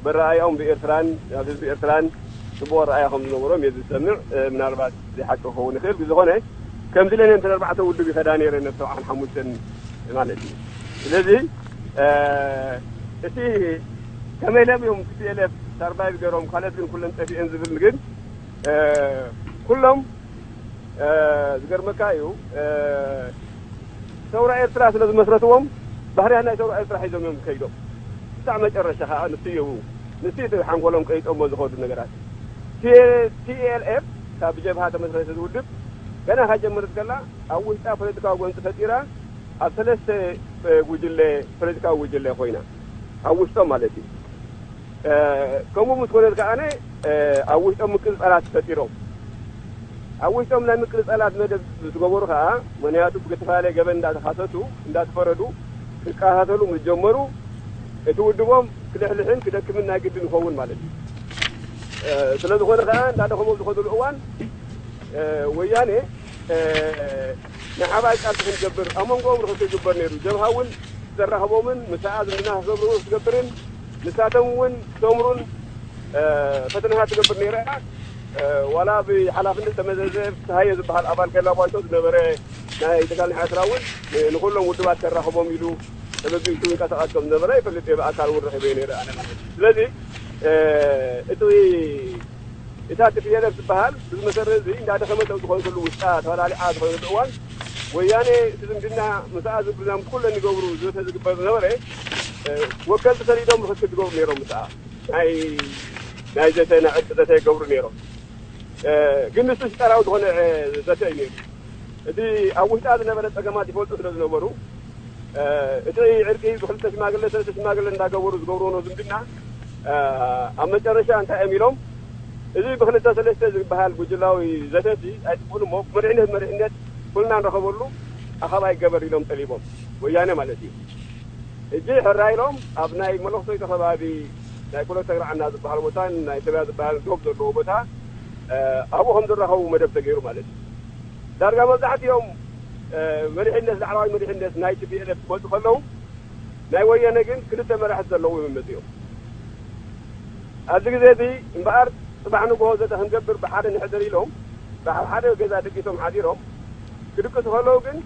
በረኣያኦም ብኤርትራን ኣብ ህዝቢ ኤርትራን ፅቡቕ ረኣያ ከም ዝነበሮም እየ ዝሰምዕ። ምናልባት ዘይሓቂ ክኸውን ይኽእል። ብዝኾነ ከምዚ ኢለን እተን ኣርባዕተ ውድብ ይኸዳ ነይረን ኣብ ሰብዓን ሓሙሽተን ማለት እዩ። ስለዚ እቲ ከመይ ኢሎም እዮም ቲ ፒ ኤል ኤፍ ሳርቫይቭ ገይሮም ካልኦት ግን ኩለን ጠፊኤን ዝብል ግን ኩሎም ዝገርመካ እዩ ሰውራ ኤርትራ ስለ ዝመስረትዎም ባህርያት ናይ ሰውራ ኤርትራ ሒዞም እዮም ዝከይዶም። ክሳዕ መጨረሻ ከዓ ንሱ እዩ ንሱ እቲ ሓንጎሎም ቀይጦሞ ዝኸዱ ነገራት። ቲ ኤል ኤፍ ካብ ብጀብሃ ተመስረተ ዝውድብ ገና ካብ ጀመረት ከላ ኣብ ውሽጣ ፖለቲካዊ ጎንፂ ፈጢራ ኣብ ሰለስተ ጉጅለ ፖለቲካዊ ጉጅለ ኮይና ኣብ ውሽጦም ማለት እዩ። ከምኡ ምስ ኮነ ከዓነ ኣብ ውሽጦም ምቅልፃላት ፈጢሮም፣ ኣብ ውሽጦም ናይ ምቅልፃላት መደብ ዝገበሩ ከዓ፣ ምክንያቱ ብዝተፈላለየ ገበን እንዳተካሰሱ እንዳተፈረዱ ክከታተሉ ምስ ጀመሩ፣ እቲ ውድቦም ክልሕልሕን ክደክምን ናይ ግድን ይኸውን ማለት እዩ። ስለዝኾነ ከዓ እንዳደኸሞም ዝኸዱሉ እዋን ወያኔ ንሓባይ ቃልሲ ክንገብር ኣብ መንጎኦም ርክብ ይግበር ነይሩ። ጀብሃ እውን ዘራኽቦምን ምስኣ ዝምድና ክገብሩ ክትገብርን ንሳቶም እውን ክሰምሩን ፈተናታት ትገብር ነይራ። ዋላ ብሓላፍነት ተመዘዘ ፍትሃየ ዝበሃል ኣባል ገላ ባይቶ ዝነበረ ናይ ተጋልኒ ኤርትራ እውን ንኩሎም ውድባት ከራኽቦም ኢሉ ተበጊሱ ይንቀሳቐስ ከም ዝነበረ ይፈልጥ እየ። ብኣካል እውን ረኺበ ነይረ ኣነ ማለት እዩ። ስለዚ እቲ እታ ቲ ፒ ኤል ኤፍ ዝበሃል እዚ መሰረት እዚ እንዳደኸመት ኣብ ዝኾነሉ ውሽጣ ተባላሊዓ ዝኾነሉ እዋን ወያኔ እቲ ዝምድና ምስኣ ዝምድና ምስ ኩለን ይገብሩ ዘተ ዝግበር ዝነበረ ወከልቲ ሰሊዶም ርክክብ ዝገብሩ ነይሮም ምስኣ ናይ ናይ ዘተ ናይ ዕርቂ ዘተ ይገብሩ ነይሮም። ግን ንሱ ሽጠራዊ ዝኾነ ዘተ እዩ ነይሩ። እቲ ኣብ ውሽጣ ዝነበረ ፀገማት ይፈልጡ ስለ ዝነበሩ እቲ ዕርቂ ብክልተ ሽማግለ ሰለስተ ሽማግለ እንዳገበሩ ዝገብርዎ ዝምድና ኣብ መጨረሻ እንታይ እዮም ኢሎም፣ እዚ ብክልተ ሰለስተ ዝበሃል ጉጅላዊ ዘተቲ ኣይጥፍኡን እሞ መሪሕነት መሪሕነት ኩልና ንረኸበሉ ኣኸባ ይገበር ኢሎም ጠሊቦም፣ ወያነ ማለት እዩ። እጂ ሕራ ኢሎም ኣብ ናይ መለክቶይቶ ከባቢ ናይ ኩለተ ግርዓና ዝበሃል ቦታን ናይ ሰብያ ዝበሃል ዶብ ዘለዎ ቦታ ኣብኡ ከም ዝራኸቡ መደብ ተገይሩ ማለት እዩ። ዳርጋ መብዛሕትኦም መሪሕነት ላዕለዋይ መሪሕነት ናይ ቲ ፒ ኤል ኤፍ ክመፁ ከለዉ ናይ ወያነ ግን ክልተ መራሕቲ ዘለዉ እዮም መፅኦም። ኣብዚ ግዜ እዚ እምበኣር ፅባሕ ንግሆ ዘተ ክንገብር ብሓደ ንሕደር ኢሎም ብሓደ ገዛ ደቂሶም ሓዲሮም ክድቅሱ ከለዉ ግን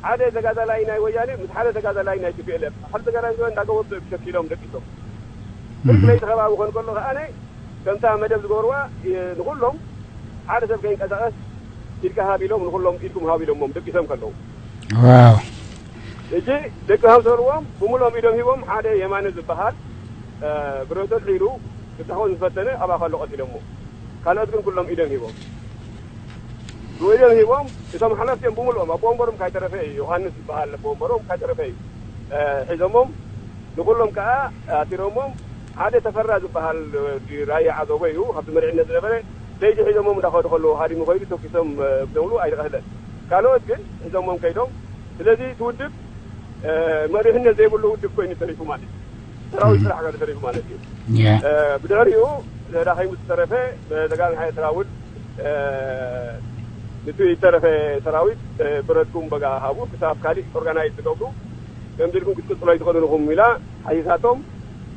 ሓደ ተጋዳላይ ናይ ወያነ ምስ ሓደ ተጋዳላይ ናይ ቲ ፒ ኤል ኤፍ ሓደ ተጋዳላይ እንዳገበሩ ሸኪሎም ደቂሶም ክልተ ተኸባቢ ኮን ከሎ ከዓነ ከምታ መደብ ዝገብርዋ ንኩሎም ሓደ ሰብ ከይንቀሳቀስ ኢድካ ሃብ ኢሎም ንኩሎም ኢድኩም ሃብ ኢሎሞም ደቂሶም ከለዉ ዋው እጂ ደቂ ሃምሰርዎም ብምሎም ኢዶም ሂቦም ሓደ የማነ ዝበሃል ብረቱ ኣልዒሉ ክሳኾ ዝፈተነ ኣብኣ ከሎ ቀቲሎሞ ካልኦት ግን ኩሎም ኢዶም ሂቦም ኢዶም ሂቦም እቶም ሓለፍቲኦም ብምልኦም ኣቦ ወንበሮም ካይተረፈ እዩ ዮሃንስ ዝበሃል ኣቦ ወንበሮም ካይተረፈ እዩ ሒዞሞም ንኩሎም ከዓ ኣሲሮሞም ሓደ ተፈራ ዝበሃል ራያ ዓዘቦ እዩ ካብቲ መሪሕነት ዝነበረ ለይቲ ሒዞሞም እንዳኸዱ ከለዉ ሃዲሙ ከይዱ ተኪሶም ብደውሉ ኣይተቀህለን ካልኦት ግን ሒዞሞም ከይዶም ስለዚ እቲ ውድብ መሪሕነት ዘይብሉ ውድብ ኮይኑ ተሪፉ ማለት እዩ ሰራዊት ስራሕ ጋር ተሪፉ ማለት እዩ ብድሕሪኡ ተዳኺሙ ዝተረፈ ተጋሚ ሓይሊ ሰራዊት ንቱ ዝተረፈ ሰራዊት ብረትኩም በጋ ሃቡ ክሳብ ካሊእ ኦርጋናይዝ ትገብሩ ከምዚ ኢልኩም ክትቅፅሎ ኣይትኽእሉን ኢኹም ኢላ ሓሲሳቶም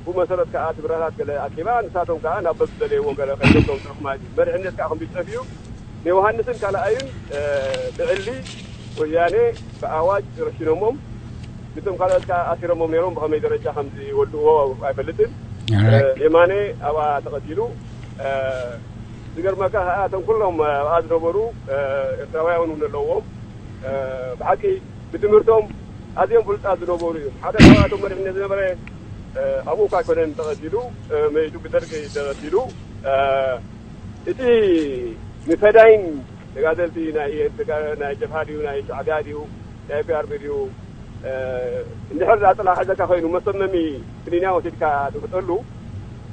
ብኡ መሰረት ከዓ እቲ ብረታት ገለ ኣኪባ ንሳቶም ከዓ ናብ በብዝደለይዎም ገለ ከይደቶም ስርሑ ማለት እዩ መሪሕነት ከዓ ከም ዝጠፍኡ ንዮሃንስን ካልኣይን ብዕሊ ወያኔ ብኣዋጅ ረሽኖሞም ንቶም ካልኦት ከዓ ኣሲሮሞም ነይሮም ብኸመይ ደረጃ ከም ዝወድእዎ ኣይፈልጥን የማነ ኣብኣ ተቐቲሉ ዝገርመካ ከዓ እቶም ኩሎም ኣብኣ ዝነበሩ ኤርትራውያን እውን ኣለዎም ብሓቂ ብትምህርቶም ኣዝዮም ፍሉጣት ዝነበሩ እዮም ሓደ ካብኣቶም መሪሕነት ዝነበረ ኣብኡ እኳ ኣይኮነን ተቐቲሉ መይቱ ብደርጊ ተቐቲሉ እቲ ንፈዳይን ተጋደልቲ ናይ ናይ ጀብሃ ድዩ ናይ ሻዕቢያ ድዩ ናይ ፒ ኣር ቢ ድዩ እንድሕር ዳጥላ ሓዘካ ኮይኑ መሰመሚ ክኒንያ ወሲድካ ትፍጠሉ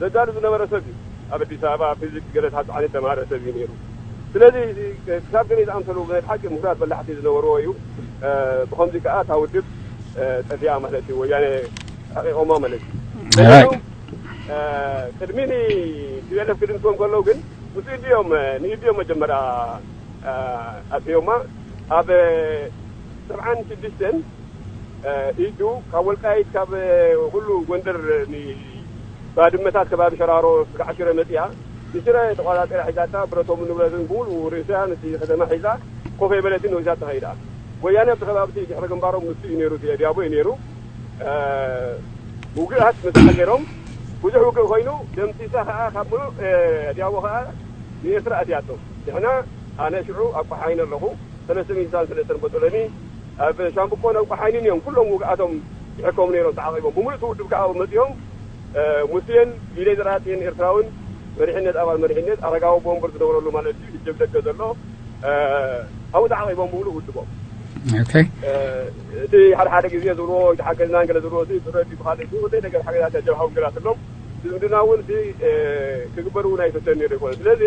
ዘዳሉ ዝነበረ ሰብ እዩ ኣብ ኣዲስ ኣበባ ፊዚክስ ገለ ዝሓፅዓነ ተማሃረ ሰብ እዩ ነይሩ ስለዚ ክሳብ ገለ ዝኣምሰሉ ናይ ሓቂ ምሁራት በላሕቲ ዝነበርዎ እዩ ብከምዚ ከዓ እታ ውድብ ጠፊኣ ማለት እዩ ወያነ ሓቂቆማ ማለት እዩ ቅድሚ ንቲቤለፍ ክድምስዎም ከለዉ ግን ምስ ኢድዮም ንኢድዮም መጀመርያ ኣጥዮማ ኣብ ሰብዓን ሽዱሽተን ኢዱ ካብ ወልቃይት ካብ ኩሉ ጎንደር ባድመታት ከባቢ ሸራሮ ስጋዕ ሽረ መፅያ ንሽረ ተቆፃፂራ ሒዛታ ብረቶም ንብረትን ብሙሉ ርእስያ ነቲ ከተማ ሒዛ ኮፍ የበለትን ወዛ ተኸይዳ ወያነ ኣብቲ ከባቢ ድሕሪ ግንባሮም ንሱ እዩ ነይሩ ዲያቦ እዩ ነይሩ ውግኣት መሳሓ ገይሮም ብዙሕ ውግእ ኮይኑ ደምሲሳ ከዓ ካብ ሙሉእ ዲያቦ ከዓ ንኤርትራ ኣትያቶ ንሕና ኣነ ሽዑ ኣብ ቆሓይነ ኣለኹ ሰለስተ ሚእትን ሰለስተን በጦሎኒ ኣብ ሻምብቆን ኣብ ቆሓይንን እዮም ኩሎም ውግኣቶም ይሕከሙ ነይሮም ተዓቂቦም ብምሉእ ውድብ ከዓ መፅኦም ሙሴን ጊሌ ዘርኣጽዮን ኤርትራውን መሪሕነት ኣባል መሪሕነት ኣረጋዊ ቦምበር ዝነበረሉ ማለት እዩ ህጀብ ደገ ዘሎ ኣብኡ ተዓቂቦም ብምሉእ ውድቦም ኦኬ እቲ ሓደ ሓደ ግዜ ዝብልዎ ተሓገዝናን ገለ ዝብልዎ እቲ ብረት ይበሃል እቲ ወዘይ ነገር ሓገዛት ጀብሃ ውግራት ኣሎም ዝምድና እውን ክግበር እውን ኣይፈተን ነይሩ ይኮነ። ስለዚ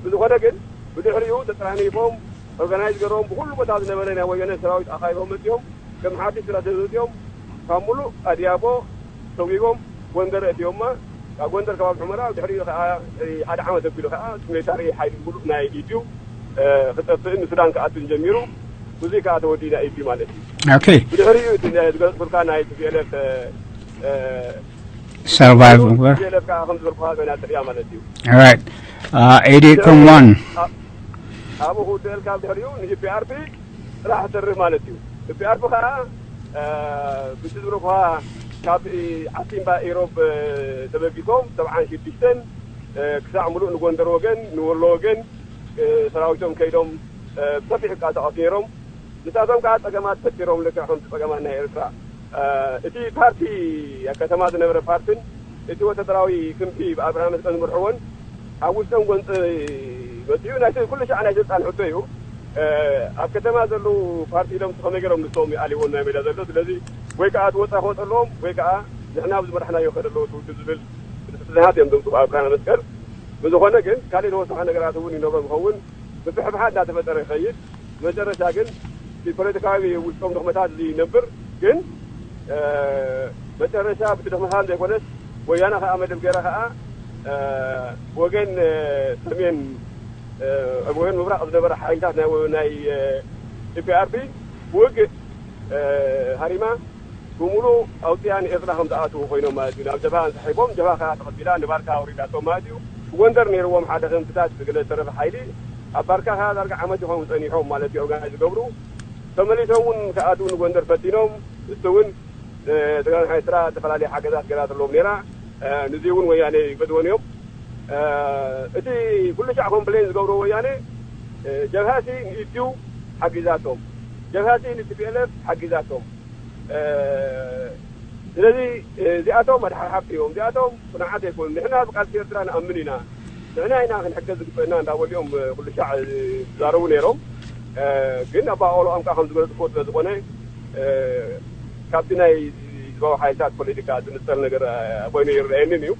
ብዝኾነ ግን ብድሕሪኡ ተጠራኒፎም ኦርጋናይዝ ገሮም ብኩሉ ቦታ ዝነበረ ናይ ወያነ ሰራዊት ኣኻይቦም መፅኦም ከም ሓድሽ ስራ ተዘውፅኦም ካብ ሙሉእ ኣድያቦ ሰጒጎም ጎንደር ኣእትዮማ። ካብ ጎንደር ከባቢ ሑመራ ድሕሪኡ ከዓ ሓደ ዓመት ኣቢሉ ከዓ ሚሊታሪ ሓይሊ ሙሉእ ናይ ኢትዩ ክጠፍእን ንሱዳን ክኣትን ጀሚሩ። ብዙይ ከዓ ተወዲና ኢትዩ ማለት እዩ። ኦኬ ብድሕሪኡ እቲ ዝገለፅኩልካ ናይ ቲፒኤልኤፍ ሰርቫይቭ ምግባር ቲፒኤልኤፍ ከዓ ከም ዝበልኩካ ኮይና ትሪያ ማለት እዩ። right eighty eight point one ኣብኡ ክውድአልካ ድሕሪኡ ንኢፒኣርፒ ስራሕ ትሰርሕ ማለት እዩ። ኢፒኣርፒ ከዓ ብቲ ዝብለኩካ ካብ ዓሲምባ ኢሮብ ተበጊሶም ሰብዓን ሽዱሽተን ክሳዕ ሙሉእ ንጎንደር ወገን ንወሎ ወገን ሰራዊቶም ከይዶም ብሰፊሕ ይንቀሳቐሱ ነይሮም። ንሳቶም ከዓ ፀገማት ፈጢሮም ልክዕ ከምቲ ፀገማት ናይ ኤርትራ እቲ ፓርቲ ኣብ ከተማ ዝነበረ ፓርትን እቲ ወታደራዊ ክንፊ ብኣብርሃ መስቀል ዝመርሕዎን ኣብ ውሽጦም ጎንፂ መፅኡ ናይ ኩሉ ሻዕ ናይ ስልጣን ሕቶ እዩ። ኣብ ከተማ ዘለዉ ፓርቲ ኢሎም ከመይ ገይሮም ንሶም ይኣልይዎም ናይ ሜዳ ዘሎ። ስለዚ ወይ ከዓ እቲ ወፃኢ ክወፀ ኣለዎም ወይ ከዓ ንሕና ብዝመራሕናዮ ከደ ኣለዎ ትውድብ ዝብል ፍትሕታት እዮም ዘምፅኡ ኣብርሃ መስቀል። ብዝኾነ ግን ካልእ ዝወሰኸ ነገራት እውን ይነብሮም ይኸውን። ምፍሕፍሓት እናተፈጠረ ይኸይድ። መጨረሻ ግን እቲ ፖለቲካዊ ውሽጦም ድኽመታት ዝነብር ግን መጨረሻ ብቲ ድኽመታት ዘይኮነስ ወያነ ከዓ መደብ ገይራ ከዓ ወገን ሰሜን ኣብ ወገን ምብራቕ ዝነበረ ሓይልታት ናይ ናይ ኢፒኣርፒ ውግእ ሃሪማ ብሙሉ ኣውፅያ ንኤርትራ ከም ዝኣትዉ ኮይኖም ማለት እዩ። ናብ ጀብሃ እንስሒቦም ጀብሃ ከዓ ተቐቢላ ንባርካ ኣውሪዳቶም ማለት እዩ። ብጎንደር ነይርዎም ሓደ ክንፍታት ዝግለ ዝተረፈ ሓይሊ ኣብ ባርካ ከዓ ዳርጋ ዓመት ይኾኑ ፀኒሖም ማለት እዩ። ኦርጋናይዝ ዝገብሩ ተመሊሶም እውን ክኣትዉ ንጎንደር ፈቲኖም። እሱ እውን ትግራይ ሓይስራ ዝተፈላለየ ሓገዛት ገይራትሎም ነይራ። ንዚ እውን ወያነ ይገድቦን እዮም። እቲ ኩሉ ሻዕ ኮምፕሌን ዝገብሮ ወያነ ጀብሃሲ ንኢትዩ ሓጊዛቶም፣ ጀብሃሲ ንቲፒኤልኤፍ ሓጊዛቶም። ስለዚ እዚኣቶም ኣድሓሓፍቲ እዮም። እዚኣቶም ፅኑዓት ኣይኮኑን። ንሕና ብቃልሲ ኤርትራ ንኣምን ኢና፣ ንሕና ኢና ክንሕገዝ ዝግበአና እንዳበሉ እዮም ኩሉ ሻዕ ዝዛረቡ ነይሮም። ግን ኣባኦሎኦም ከዓ ከም ዝገለፅኩዎ ስለ ዝኾነ ካብቲ ናይ ህዝባዊ ሓይልታት ፖለቲካ ዝንፀል ነገር ኮይኑ ይረኣየንን እዩ።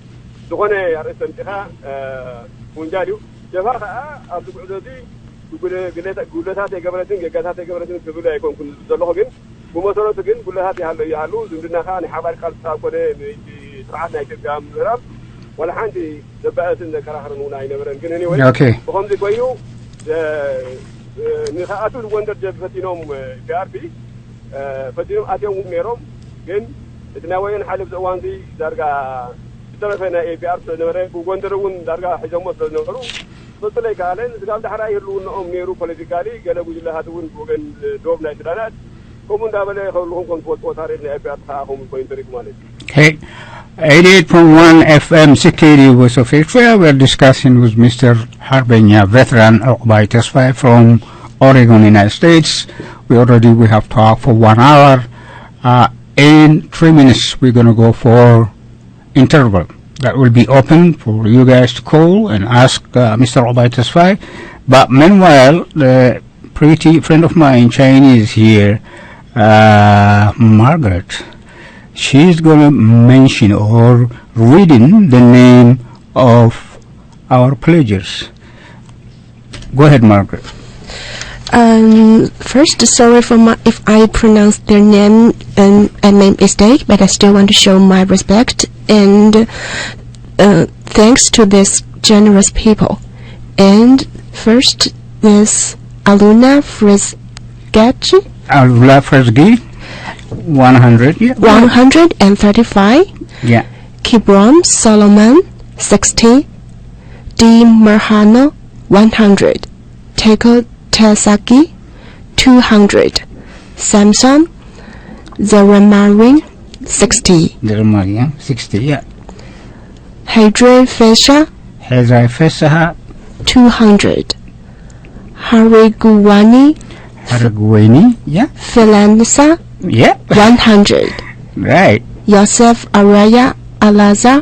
ዝኾነ ኣርእስቲ ኣምፂኻ ምውንጃል እዩ። ጀብሃ ከዓ ኣብዚ ጉዕዞ እዚ ጉድለታት ኣይገበረትን ጌጋታት ኣይገበረትን ክብል ኣይኮንኩን ዘለኹ። ግን ብመሰረቱ ግን ጉድለታት ይሃሉ ይሃሉ ዝምድና ከዓ ናይ ሓባር ቃልሲ ኣብ ኮነ ስርዓት ናይ ኢትዮጵያ ምዕራብ ዋላ ሓንቲ ዘባእስን ዘከራኽርን እውን ኣይነበረን። ግን anyway ኦኬ ብኸምዚ ኮይኑ ንክኣቱ ንጎንደር ጀብ ፈቲኖም ፒኣርፒ ፈቲኖም ኣትዮም እውን ነይሮም። ግን እቲ ናይ ወየን ሓይሊ ኣብዚ እዋን እዚ ዳርጋ ዝተረፈ ናይ ኤፒኣር ስለዝነበረ ብጎንደር እውን ዳርጋ ሒዞሞ ስለዝነበሩ ክቕፅል ኣይከኣለን። ስጋብ ዳሕራይ ህልውናኦም ነይሩ። ፖለቲካሊ ገለ ጉጅለታት እውን ብወገን ዶብ ናይ ሱዳናት ከምኡ እንዳበለ ከብልኹም ከም ትፈልጥዎ ታሪክ ናይ ኤፒኣር ከዓ ከምኡ ኮይኑ ተሪፉ ማለት እዩ። Okay. eighty-eight point one F M C K D U Voice of Eritrea. We're discussing with Mister Harbenya, veteran Okbai Tesfaye from Oregon, United States. We already we have talked for one hour. Uh, in three minutes, we're going to go for interval that will be open for you guys to call and ask uh, Mister Obai Tesfaye. But meanwhile, the pretty friend of mine, Chinese here, uh, Margaret, she's going to mention or reading the name of our pledgers. Go ahead, Margaret. Um, first, sorry for my, if I pronounce their name and I made mistake, but I still want to show my respect and uh, thanks to these generous people. And first is Aluna Frisgachi, Alula Fresgi, one hundred. Yeah. one hundred and thirty-five. Yeah. Kibrom Solomon, sixty. D Marhano, one hundred. Teko Tasaki, two hundred. Samson Zeremarin, sixty. Jeremiah, sixty. Yeah. Hedre Fesha, Hezai Fesaha, two hundred. Hariguwani Haragweni. Yeah. Felansa, Yeah. one hundred. Right. Yosef Araya Alaza,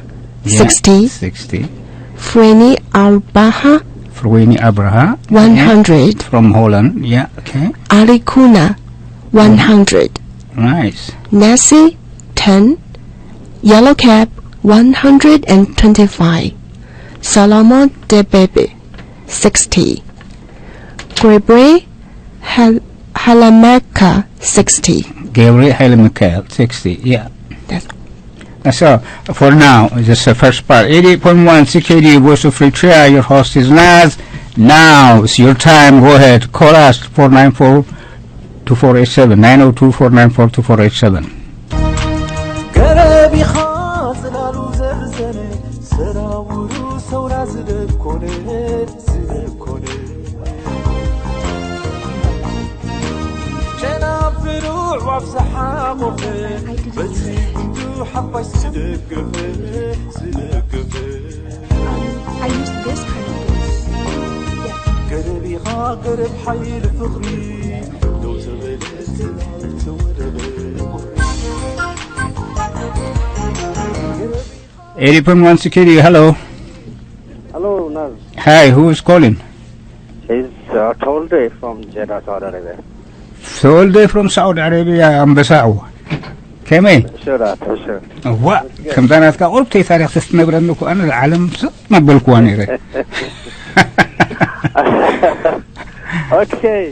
Yeah. sixty. Sixty. Freni Arbaha, Frweni Abraha. one hundred. From Holland. Yeah. Okay. Ali Kuna, one hundred. Nice. Nessie, ten. Yellow Cap, one hundred and twenty-five. Solomon Debebe, sixty. Grebre Hal- Halameka, sixty. Gabriel Haile Michael, sixty. Yeah. That's Uh, So, for now, just the first part. eighty-eight point one C K D, Voice of Eritrea. Your host is Naz. Now, it's your time. Go ahead. Call us, four nine four two four eight seven, nine oh two, four nine four two four eight seven. ገረብ ኢኻ ጽላሉ ዘርዘነ ሰራውሩ ሰውራ ዝደኮነ ዝደኮነ ጨናፍሩ ዋብዝሓ ቆፈ በዚ ጉንዱ ሓፋሽ ዝደገፈ ዝደገፈ I use this kind of things. Yeah. ገረብ ኢኻ ገረብ ሓይሊ ፍቕሪ ደው ዘበለ ዝወረበ ቁሪ eighty point one C K D, hello. Hello, Naz. Hi, who is calling? It's uh, Tolde from Jeddah, Saudi Arabia. Tolde from Saudi Arabia, ኣንበሳው ከመይ? Sure, that, for sure. እዋ፣ ከምዛ ናትካ ቁርብተይ ታሪክ ተስትነግረኒ እኮ ኣነ ዓለም ስቕ መበልኩዋ ነይረ። Okay.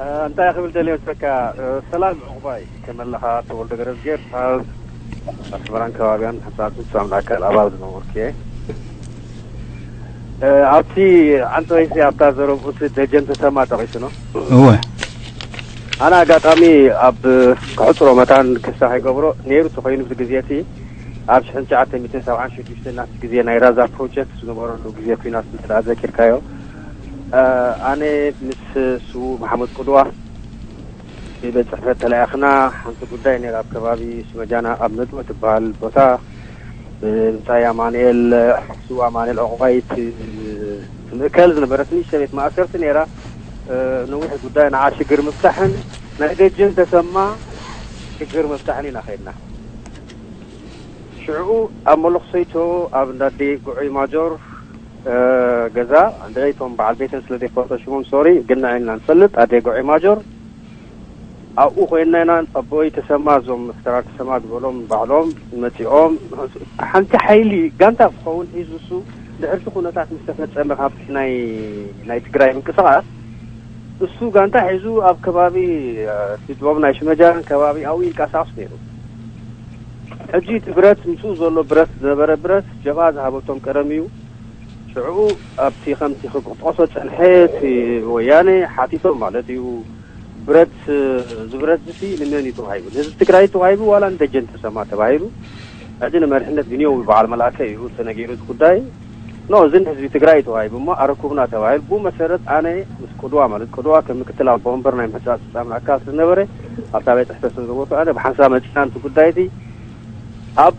Uh, እንታይ ክብል ደልየ መስለካ? Uh, ሰላም ዕቑባይ፣ ከመለኻ ተወልደ ገረዝጌር ካብ ኣስመራን ከባቢያን ሓንሳብ ፍጹም ኣምላክ ኣባብ ዝነበርኩ እየ። Uh, ኣብቲ ዓንተወይሲ ኣብታ ዘረብኡስ ደጀን ተሰማ ጠቒሱ ነው። እወ። ኣነ ኣጋጣሚ ኣብ ክሕጽሮ መታን ክሳ ከይገብሮ ነይሩ ተኾይኑ ብቲ ግዜ እቲ ኣብ ሽሕን ትሽዓተ ሚእትን ሰብዓን ሽዱሽተን ናብቲ ግዜ ናይ ራዛ ፕሮጀክት ዝነበረሉ ግዜ ኩናት እንተ ደኣ ዘኪርካዮ። ኣነ ምስ ስዉእ መሓመድ ቁድዋ ቤት ጽሕፈት ተለኣኽና። ሓንቲ ጉዳይ ነይራ ኣብ ከባቢ ሽመጃና ኣብ ነጥቦ ትበሃል ቦታ ብምጻይ ኣማኑኤል፣ ስዉእ ኣማኑኤል ዕቑባይ ትምእከል ዝነበረት ንእሽተ ቤት ማእሰርቲ ነይራ። ነዊሕ ጉዳይ ንዓ ሽግር ምፍታሕን ናይ ደጀን ተሰማ ሽግር ምፍታሕን ኢና ከይድና። ሽዕኡ ኣብ መለኽሰይቶ ኣብ እንዳዴ ጉዑይ ማጆር ገዛ እንደይቶም በዓል ቤተን ስለ ዘይፈልጦ ሽሞም ሶሪ ግን ንዕና ንፈልጥ ኣዴ ጉዑይ ማጆር ኣብኡ ኮይና ኢና ኣቦይ ተሰማ እዞም ምፍተራ ተሰማ ዝበሎም ባዕሎም መጺኦም ሓንቲ ሓይሊ ጋንታ ክኸውን ሒዙ እሱ ድሕርቲ ኩነታት ምስ ተፈጸመ ካብቲ ናይ ናይ ትግራይ ምንቅስቃስ እሱ ጋንታ ሒዙ ኣብ ከባቢ ሲድቦም ናይ ሽመጃን ከባቢ ኣብኡ ይንቀሳቀስ ነይሩ። ሕጂ እቲ ብረት ምስኡ ዘሎ ብረት ዝነበረ ብረት ጀብሃ ዝሃበቶም ቀደም እዩ። ሽዕኡ ኣብቲ ከምቲ ክጠቕሶ ጸንሐ እቲ ወያነ ሓቲቶም ማለት እዩ። ብረት እዚ ብረት እዚ ንመን እዩ ተዋሂቡ? ንህዝቢ ትግራይ ተዋሂቡ ዋላ ንደጀን ተሰማ ተባሂሉ? ሕጂ ንመሪሕነት ብንዮ በዓል መልኣከ እዩ ተነጊሩ እቲ ጉዳይ። ኖ እዚ ንህዝቢ ትግራይ ተዋሂቡ እሞ ኣረኩብና ተባሂሉ። ብኡ መሰረት ኣነ ምስ ቅድዋ ማለት ቅድዋ ከም ምክትል ኣቦ ወንበር ናይ ምሕጻጽ ፍጻመ ኣካል ስለዝነበረ ኣብታ ቤት ጽሕፈት ስለዝነበርኩ ኣነ ብሓንሳብ መጺና ነቲ ጉዳይ እቲ ኣብ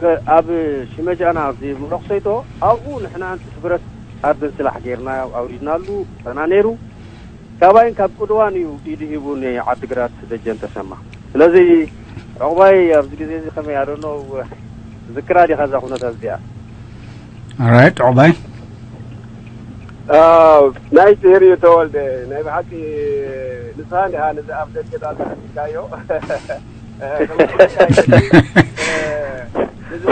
ከ- ኣብ ሽመጃና ኣብዚ መለኽሰይቶ ኣብኡ ንሕና ብረት ኣርድን ስላሕ ጌርና ኣውሪድናሉ ፈና ነይሩ። ካባይን ካብ ቅድዋን እዩ ኢዱ ሂቡ ንዓዲግራት ደጀን ተሰማ። ስለዚ ዕቑባይ ኣብዚ ግዜ እዚ ከመይ ኣደኖ ዝክራ ዲኻ እዛ ኩነታት እዚኣ? Alright, ዕቑባይ። ናይ ሴሪ ተወልደ ናይ ብሓቂ ንስኻ እንዲኻ ነዚ ኣብ ደገ ጣልቃ ኣቲካዮ። እዚ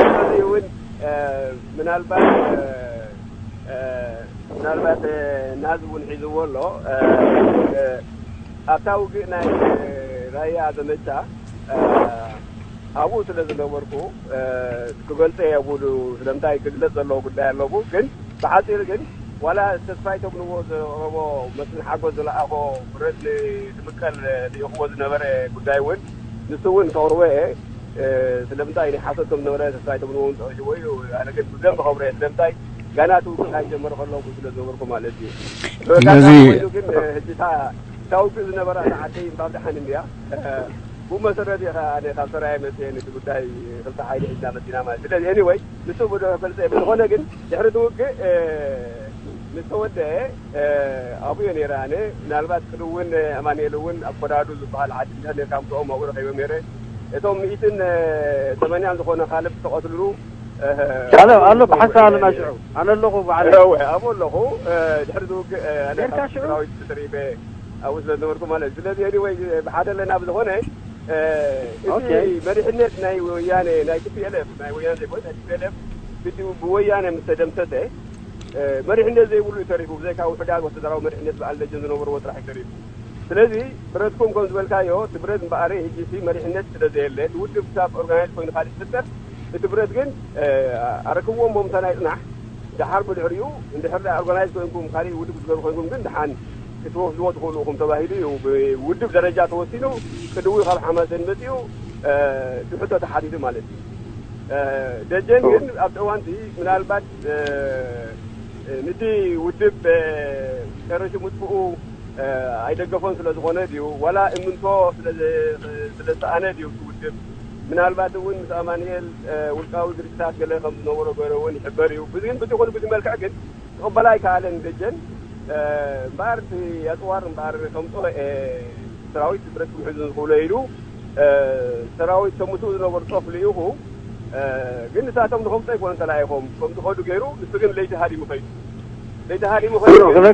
እውን ምናልባት ምናልባት ናዝ እውን ሒዝዎ ኣሎ። ኣብታ ውግእ ናይ ራያ ዘመቻ ኣብኡ ስለ ዝነበርኩ ክገልጸ የብሉ። ስለምንታይ ክግለጽ ዘለዎ ጉዳይ ኣለዎ። ግን ብሓጺር ግን ዋላ ተስፋይ ተምንዎ ዘቕረቦ መስፍን ሓጎስ ዝለኣኾ ብረት ንትምቀል ልኢኽዎ ዝነበረ ጉዳይ እውን ንሱ እውን ከቕርቦ እየ። ስለምንታይ ናይ ሓሶት ከም ዝነበረ ተስፋይ ተምንዎ እውን ጠቒስዎ እዩ። ኣነ ግን ብደንብ ከቕርቦ እየ። ስለምንታይ ጋና እቲ ውግእ ኣይጀመረ ከለኹ ስለ ዝነበርኩ ማለት እዩ። ስለዚ ግን ሕጂ እታ ውግእ ዝነበራ እታ ዓደይ እምባ ብድሓን እንድያ። ብኡ መሰረት እየ ከኣ ኣነ ካብ ሰራየ መፅየ ነቲ ጉዳይ ክልተ ሓይሊ ሒዝና መፂና ማለት። ስለዚ anyway ንሱ ብዶ ፈልፀ ብዝኾነ ግን ድሕሪ እቲ ውግእ ምስ ተወደአ ኣብኡ እየ ነይረ ኣነ። ምናልባት ቅድም እውን ኣማኑኤል እውን ኣብ ኮዳዱ ዝበሃል ዓዲ እንድሕር ነርካ ምስኦም ኣብኡ ረኺቦም ነይረ። እቶም ሚእትን ሰማንያን ዝኾነ ካልእ ዝተቐትልሉ ኣሎ ኣሎ ብሓንሳብ ኣለና ሽዑ ኣነ ኣለኹ ባዕለ እወ ኣብኡ ኣለኹ። ድሕሪ ዝውግእ ኣነ ነርካ ካብ ሽዑ? ሰራዊት ተሪበ ኣብኡ ስለ ዝነበርኩ ማለት እዩ። ስለዚ anyway ብሓደ ኣለና ብዝኾነ እቲ መሪሕነት ናይ ወያነ፣ ናይ ቲ ፒ ኤል ኤፍ፣ ናይ ወያነ ዘይኮነ ናይ ቲ ፒ ኤል ኤፍ ብቲ ብወያነ ምስ ተደምሰሰ፣ መሪሕነት ዘይብሉ እዩ ተሪፉ፣ ብዘይካ ውሕዳት ወተደራዊ መሪሕነት በዓል ደጀን ዝነበርዎ ጥራሕ እዩ ተሪፉ። ስለዚ ብረትኩም ከም ዝበልካዮ፣ እቲ ብረት እምበኣር ሕጂ እቲ መሪሕነት ስለ ዘየለ፣ እቲ ውድብ ክሳብ ኦርጋናይዝ ኮይኑ ካልእ ዝፍጠር፣ እቲ ብረት ግን ኣረክብዎም፣ ቦምታ ናይ ጽናሕ። ደሓር ብድሕሪኡ እንድሕር ደኣ ኦርጋናይዝ ኮይንኩም፣ ካልእ ውድብ ክትገሩ ኮይንኩም ግን ደሓን ክትወስድዎ ትኽእሉ ኢኹም ተባሂሉ እዩ። ብውድብ ደረጃ ተወሲኑ፣ ቅድዊ ካብ ሓማሴን መጺኡ፣ እቲ ሕቶ ተሓቲቱ ማለት እዩ። ደጀን ግን ኣብቲ እዋንቲ ምናልባት፣ ንቲ ውድብ ጸረ ሽምጥፍኡ ኣይደገፎን ስለ ዝኾነ ድዩ፣ ዋላ እምንቶ ስለ ዝሰኣነ ድዩ እቲ ውድብ? ምናልባት እውን ምስ ኣማኑኤል ውልቃዊ ግርጭታት ገለ ከም ዝነበሮ ገይሩ እውን ይሕበር እዩ። ብዚ ግን ብቲ ይኹን ብዚ መልክዕ ግን ክቕበላ ኣይከኣለን ደጀን። እምበኣር እቲ ኣፅዋር እምበኣር ከምፅኦ ሰራዊት ብረት ክምሕዙ ዝኽእሎ ኢሉ ሰራዊት ከምትኡ ዝነበሩ ጦፍ ልኢኹ። ግን ንሳቶም ንኸምፁ ኣይኮነ ተላኢኾም ከም ዝኸዱ ገይሩ፣ ንሱ ግን ለይቲ ሃዲሙ ኸይዱ። ለይቲ ሃዲሙ ኸይዱ ግን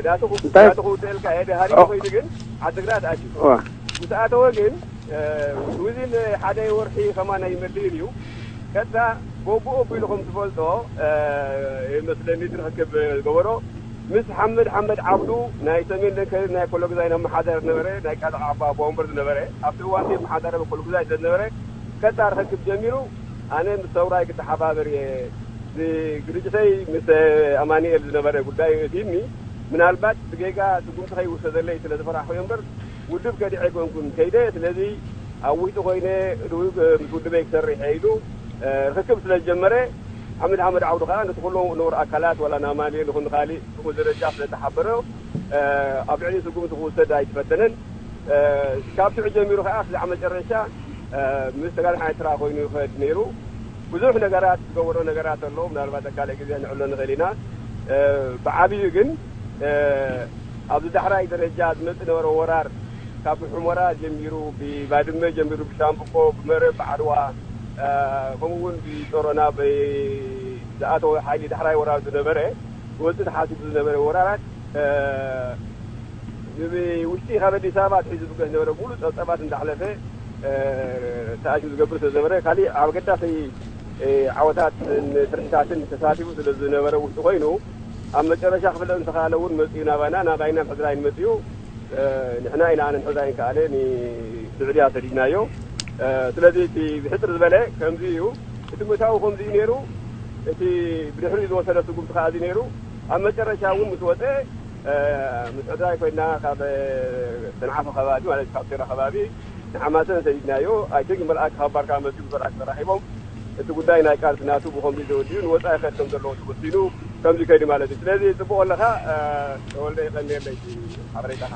ናቱ ክውሰልካ የ ሃዲሙ ኸይዱ ግን ዓድግራት ኣትዩ። ምስ ኣተወ ግን ውዚን ሓደ ወርሒ ከማን ኣይመልእን እዩ። ቀጥታ ቦቦ ኣቢሉ ከም ትፈልጦ ይመስለኒ እቲ ርክክብ ዝገበሮ ምስ ሓመድ ሓመድ ዓብዱ ናይ ሰሜን ደንከል ናይ ኮሎግዛይ ኣመሓዳሪ ዝነበረ ናይ ቃልዕ ኣባ ኣቦ ወንበር ዝነበረ ኣብቲ እዋንቲ ኣመሓዳሪ ኮሎግዛይ ስለ ዝነበረ ቀጥታ ርክክብ ጀሚሩ ኣነ ምስ ሰውራይ ክተሓባበር እየ ግርጭተይ ምስ ኣማኒኤል ዝነበረ ጉዳይ እቲኒ ምናልባት ብጌጋ ስጉምቲ ከይውሰደለይ ስለ ዝፈራሕኩ እየ እምበር ውድብ ከዲዐ ኣይኮንኩን ከይደ ስለዚ ኣብ ውሽጢ ኮይነ ምስ ውድበይ ክሰርሕ እየ ኢሉ ርክክብ ስለ ዝጀመረ ሓመድ ሓመድ ዓውዲ ከዓ ነቲ ኩሎም ነውር ኣካላት ዋላ ንኣማኒኤል ይኹን ንካሊእ ብኩሉ ደረጃ ስለ ዝሓበረ ኣብ ልዕሊ ስጉምቲ ክውሰድ ኣይተፈተነን ካብ ሽዑ ጀሚሩ ከዓ ክሳዕ መጨረሻ ምስ ተጋዳላይ ኤርትራ ኮይኑ ይኸድ ነይሩ ብዙሕ ነገራት ዝገበሮ ነገራት ኣሎ ምናልባት ካልእ ግዜ ንዕሎ ንኽእል ኢና ብዓብዩ ግን ኣብዚ ዳሕራይ ደረጃ ዝመፅእ ነበረ ወራር ካብ ሑመራ ጀሚሩ ብባድመ ጀሚሩ ብሻምብቆ ብመረብ ብዓድዋ ከምኡ እውን ብጦሮና ዝኣተወ ሓይሊ ዳሕራይ ወራር ዝነበረ ክወፅእ ተሓሲቡ ዝነበረ ወራራት ንውሽጢ ካብ ኣዲስ ኣበባ ኣትሒዙ ዝብገስ ዝነበረ ሙሉእ ፀብፀባት እንዳሕለፈ ተኣሽሙ ዝገብር ስለ ዝነበረ ካሊእ ኣብ ኣገዳሲ ዓወታት ስርሒታትን ተሳቲፉ ስለ ዝነበረ ውሽጢ ኮይኑ ኣብ መጨረሻ ክፍለጥ እንተኻለ እውን መፅኡ ናባና ናባይና ምሕዝራይን መፅኡ ንሕና ኢና ኣነ ምሕዝራይን ከኣለ ንስዑድያ ሰዲድናዮ ስለዚ እቲ ብሕፅር ዝበለ ከምዚ እዩ እቲ ምእታዊ ከምዚ እዩ ነይሩ እቲ ብድሕሪኡ ዝወሰደ ስጉምቲ ከዓ እዚ ነይሩ ኣብ መጨረሻ እውን ምስ ወፀ ምስ ዕድራይ ኮይና ካብ ሰንዓፈ ከባቢ ማለት ካብ ሴራ ከባቢ ንሓማሰን ሰዲድናዮ ኣይተ ግመልኣክ ካብ ባርካ መፅኡ ምስ መልኣክ ተራኺቦም እቲ ጉዳይ ናይ ቃልሲ ናቱ ብኸምዚ ተወዲኡ ንወፃኢ ክኸድ ከም ዘለዎ ተወሲኑ ከምዚ ከይዱ ማለት እዩ ስለዚ ፅቡቅ ኣለካ ተወልደ ይቀንየለይ ሓበሬታኻ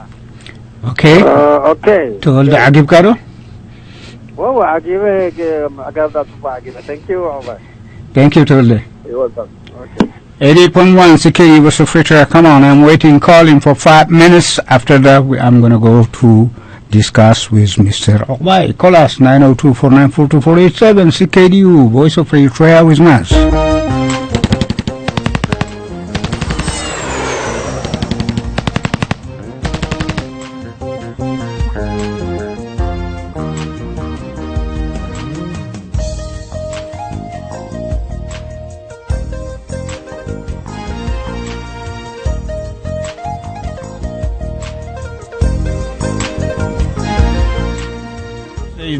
Okay. Uh, okay. Tolde Agib Kado? Well, well, Agib, Agib, that's what Agib. Thank you, Omar. Thank you, Tolde. You're welcome. Okay. eighty point one C K U Voice of Eritrea. Come on, I'm waiting, calling for five minutes. After that, we, I'm going to go to discuss with Mister Okbai. Call us nine oh two, four nine four, two four eight seven, C K D U, Voice of Eritrea with Nas.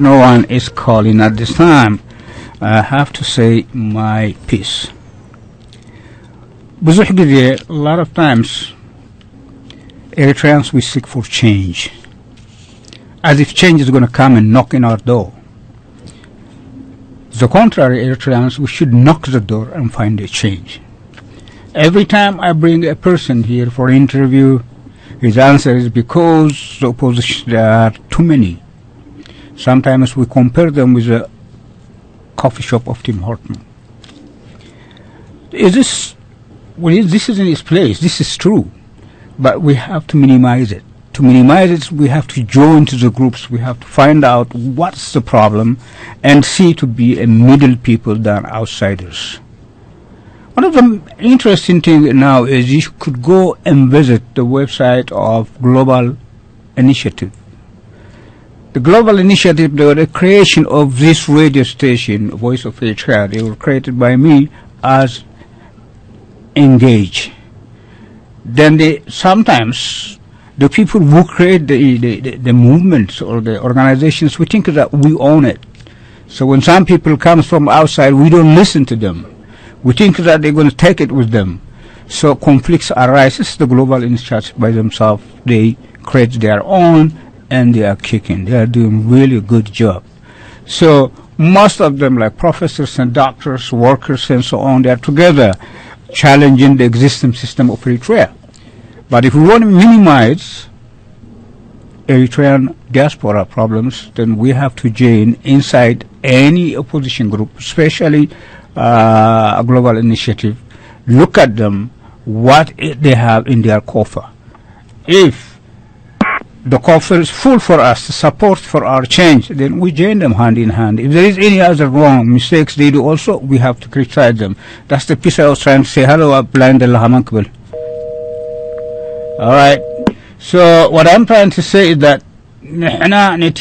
No one is calling at this time. I have to say my piece. ብዙሕ ግዜ, a lot of times, Eritreans, we seek for change. As if change is going to come and knock in our door. The contrary, Eritreans, we should knock the door and find a change. Every time I bring a person here for interview, his answer is because the opposition, there are too many. Sometimes we compare them with a coffee shop of Tim Horton. Is this, well, this is in its place, this is true, but we have to minimize it. To minimize it, we have to join to the groups, we have to find out what's the problem and see to be a middle people than outsiders. One of the interesting things now is you could go and visit the website of Global Initiative. The global initiative, the, the creation of this radio station, Voice of Eritrea, they were created by me as Engage. Then they, sometimes the people who create the, the, the, the movements or the organizations, we think that we own it. So when some people come from outside, we don't listen to them. We think that they're going to take it with them. So conflicts arises. The global initiative by themselves, they create their own, and they are kicking. They are doing really a good job. So most of them, like professors and doctors, workers and so on, they are together challenging the existing system of Eritrea. But if we want to minimize Eritrean diaspora problems, then we have to join inside any opposition group, especially uh, a global initiative. Look at them, what they have in their coffer. If the coffer is full for us to support for our change, then we join them hand in hand. If there is any other wrong mistakes they do also, we have to criticize them. That's the piece I was trying to say. Hello, Blind Lahaman Kbel. All right. So what I'm trying to say is that ንሕና ነቲ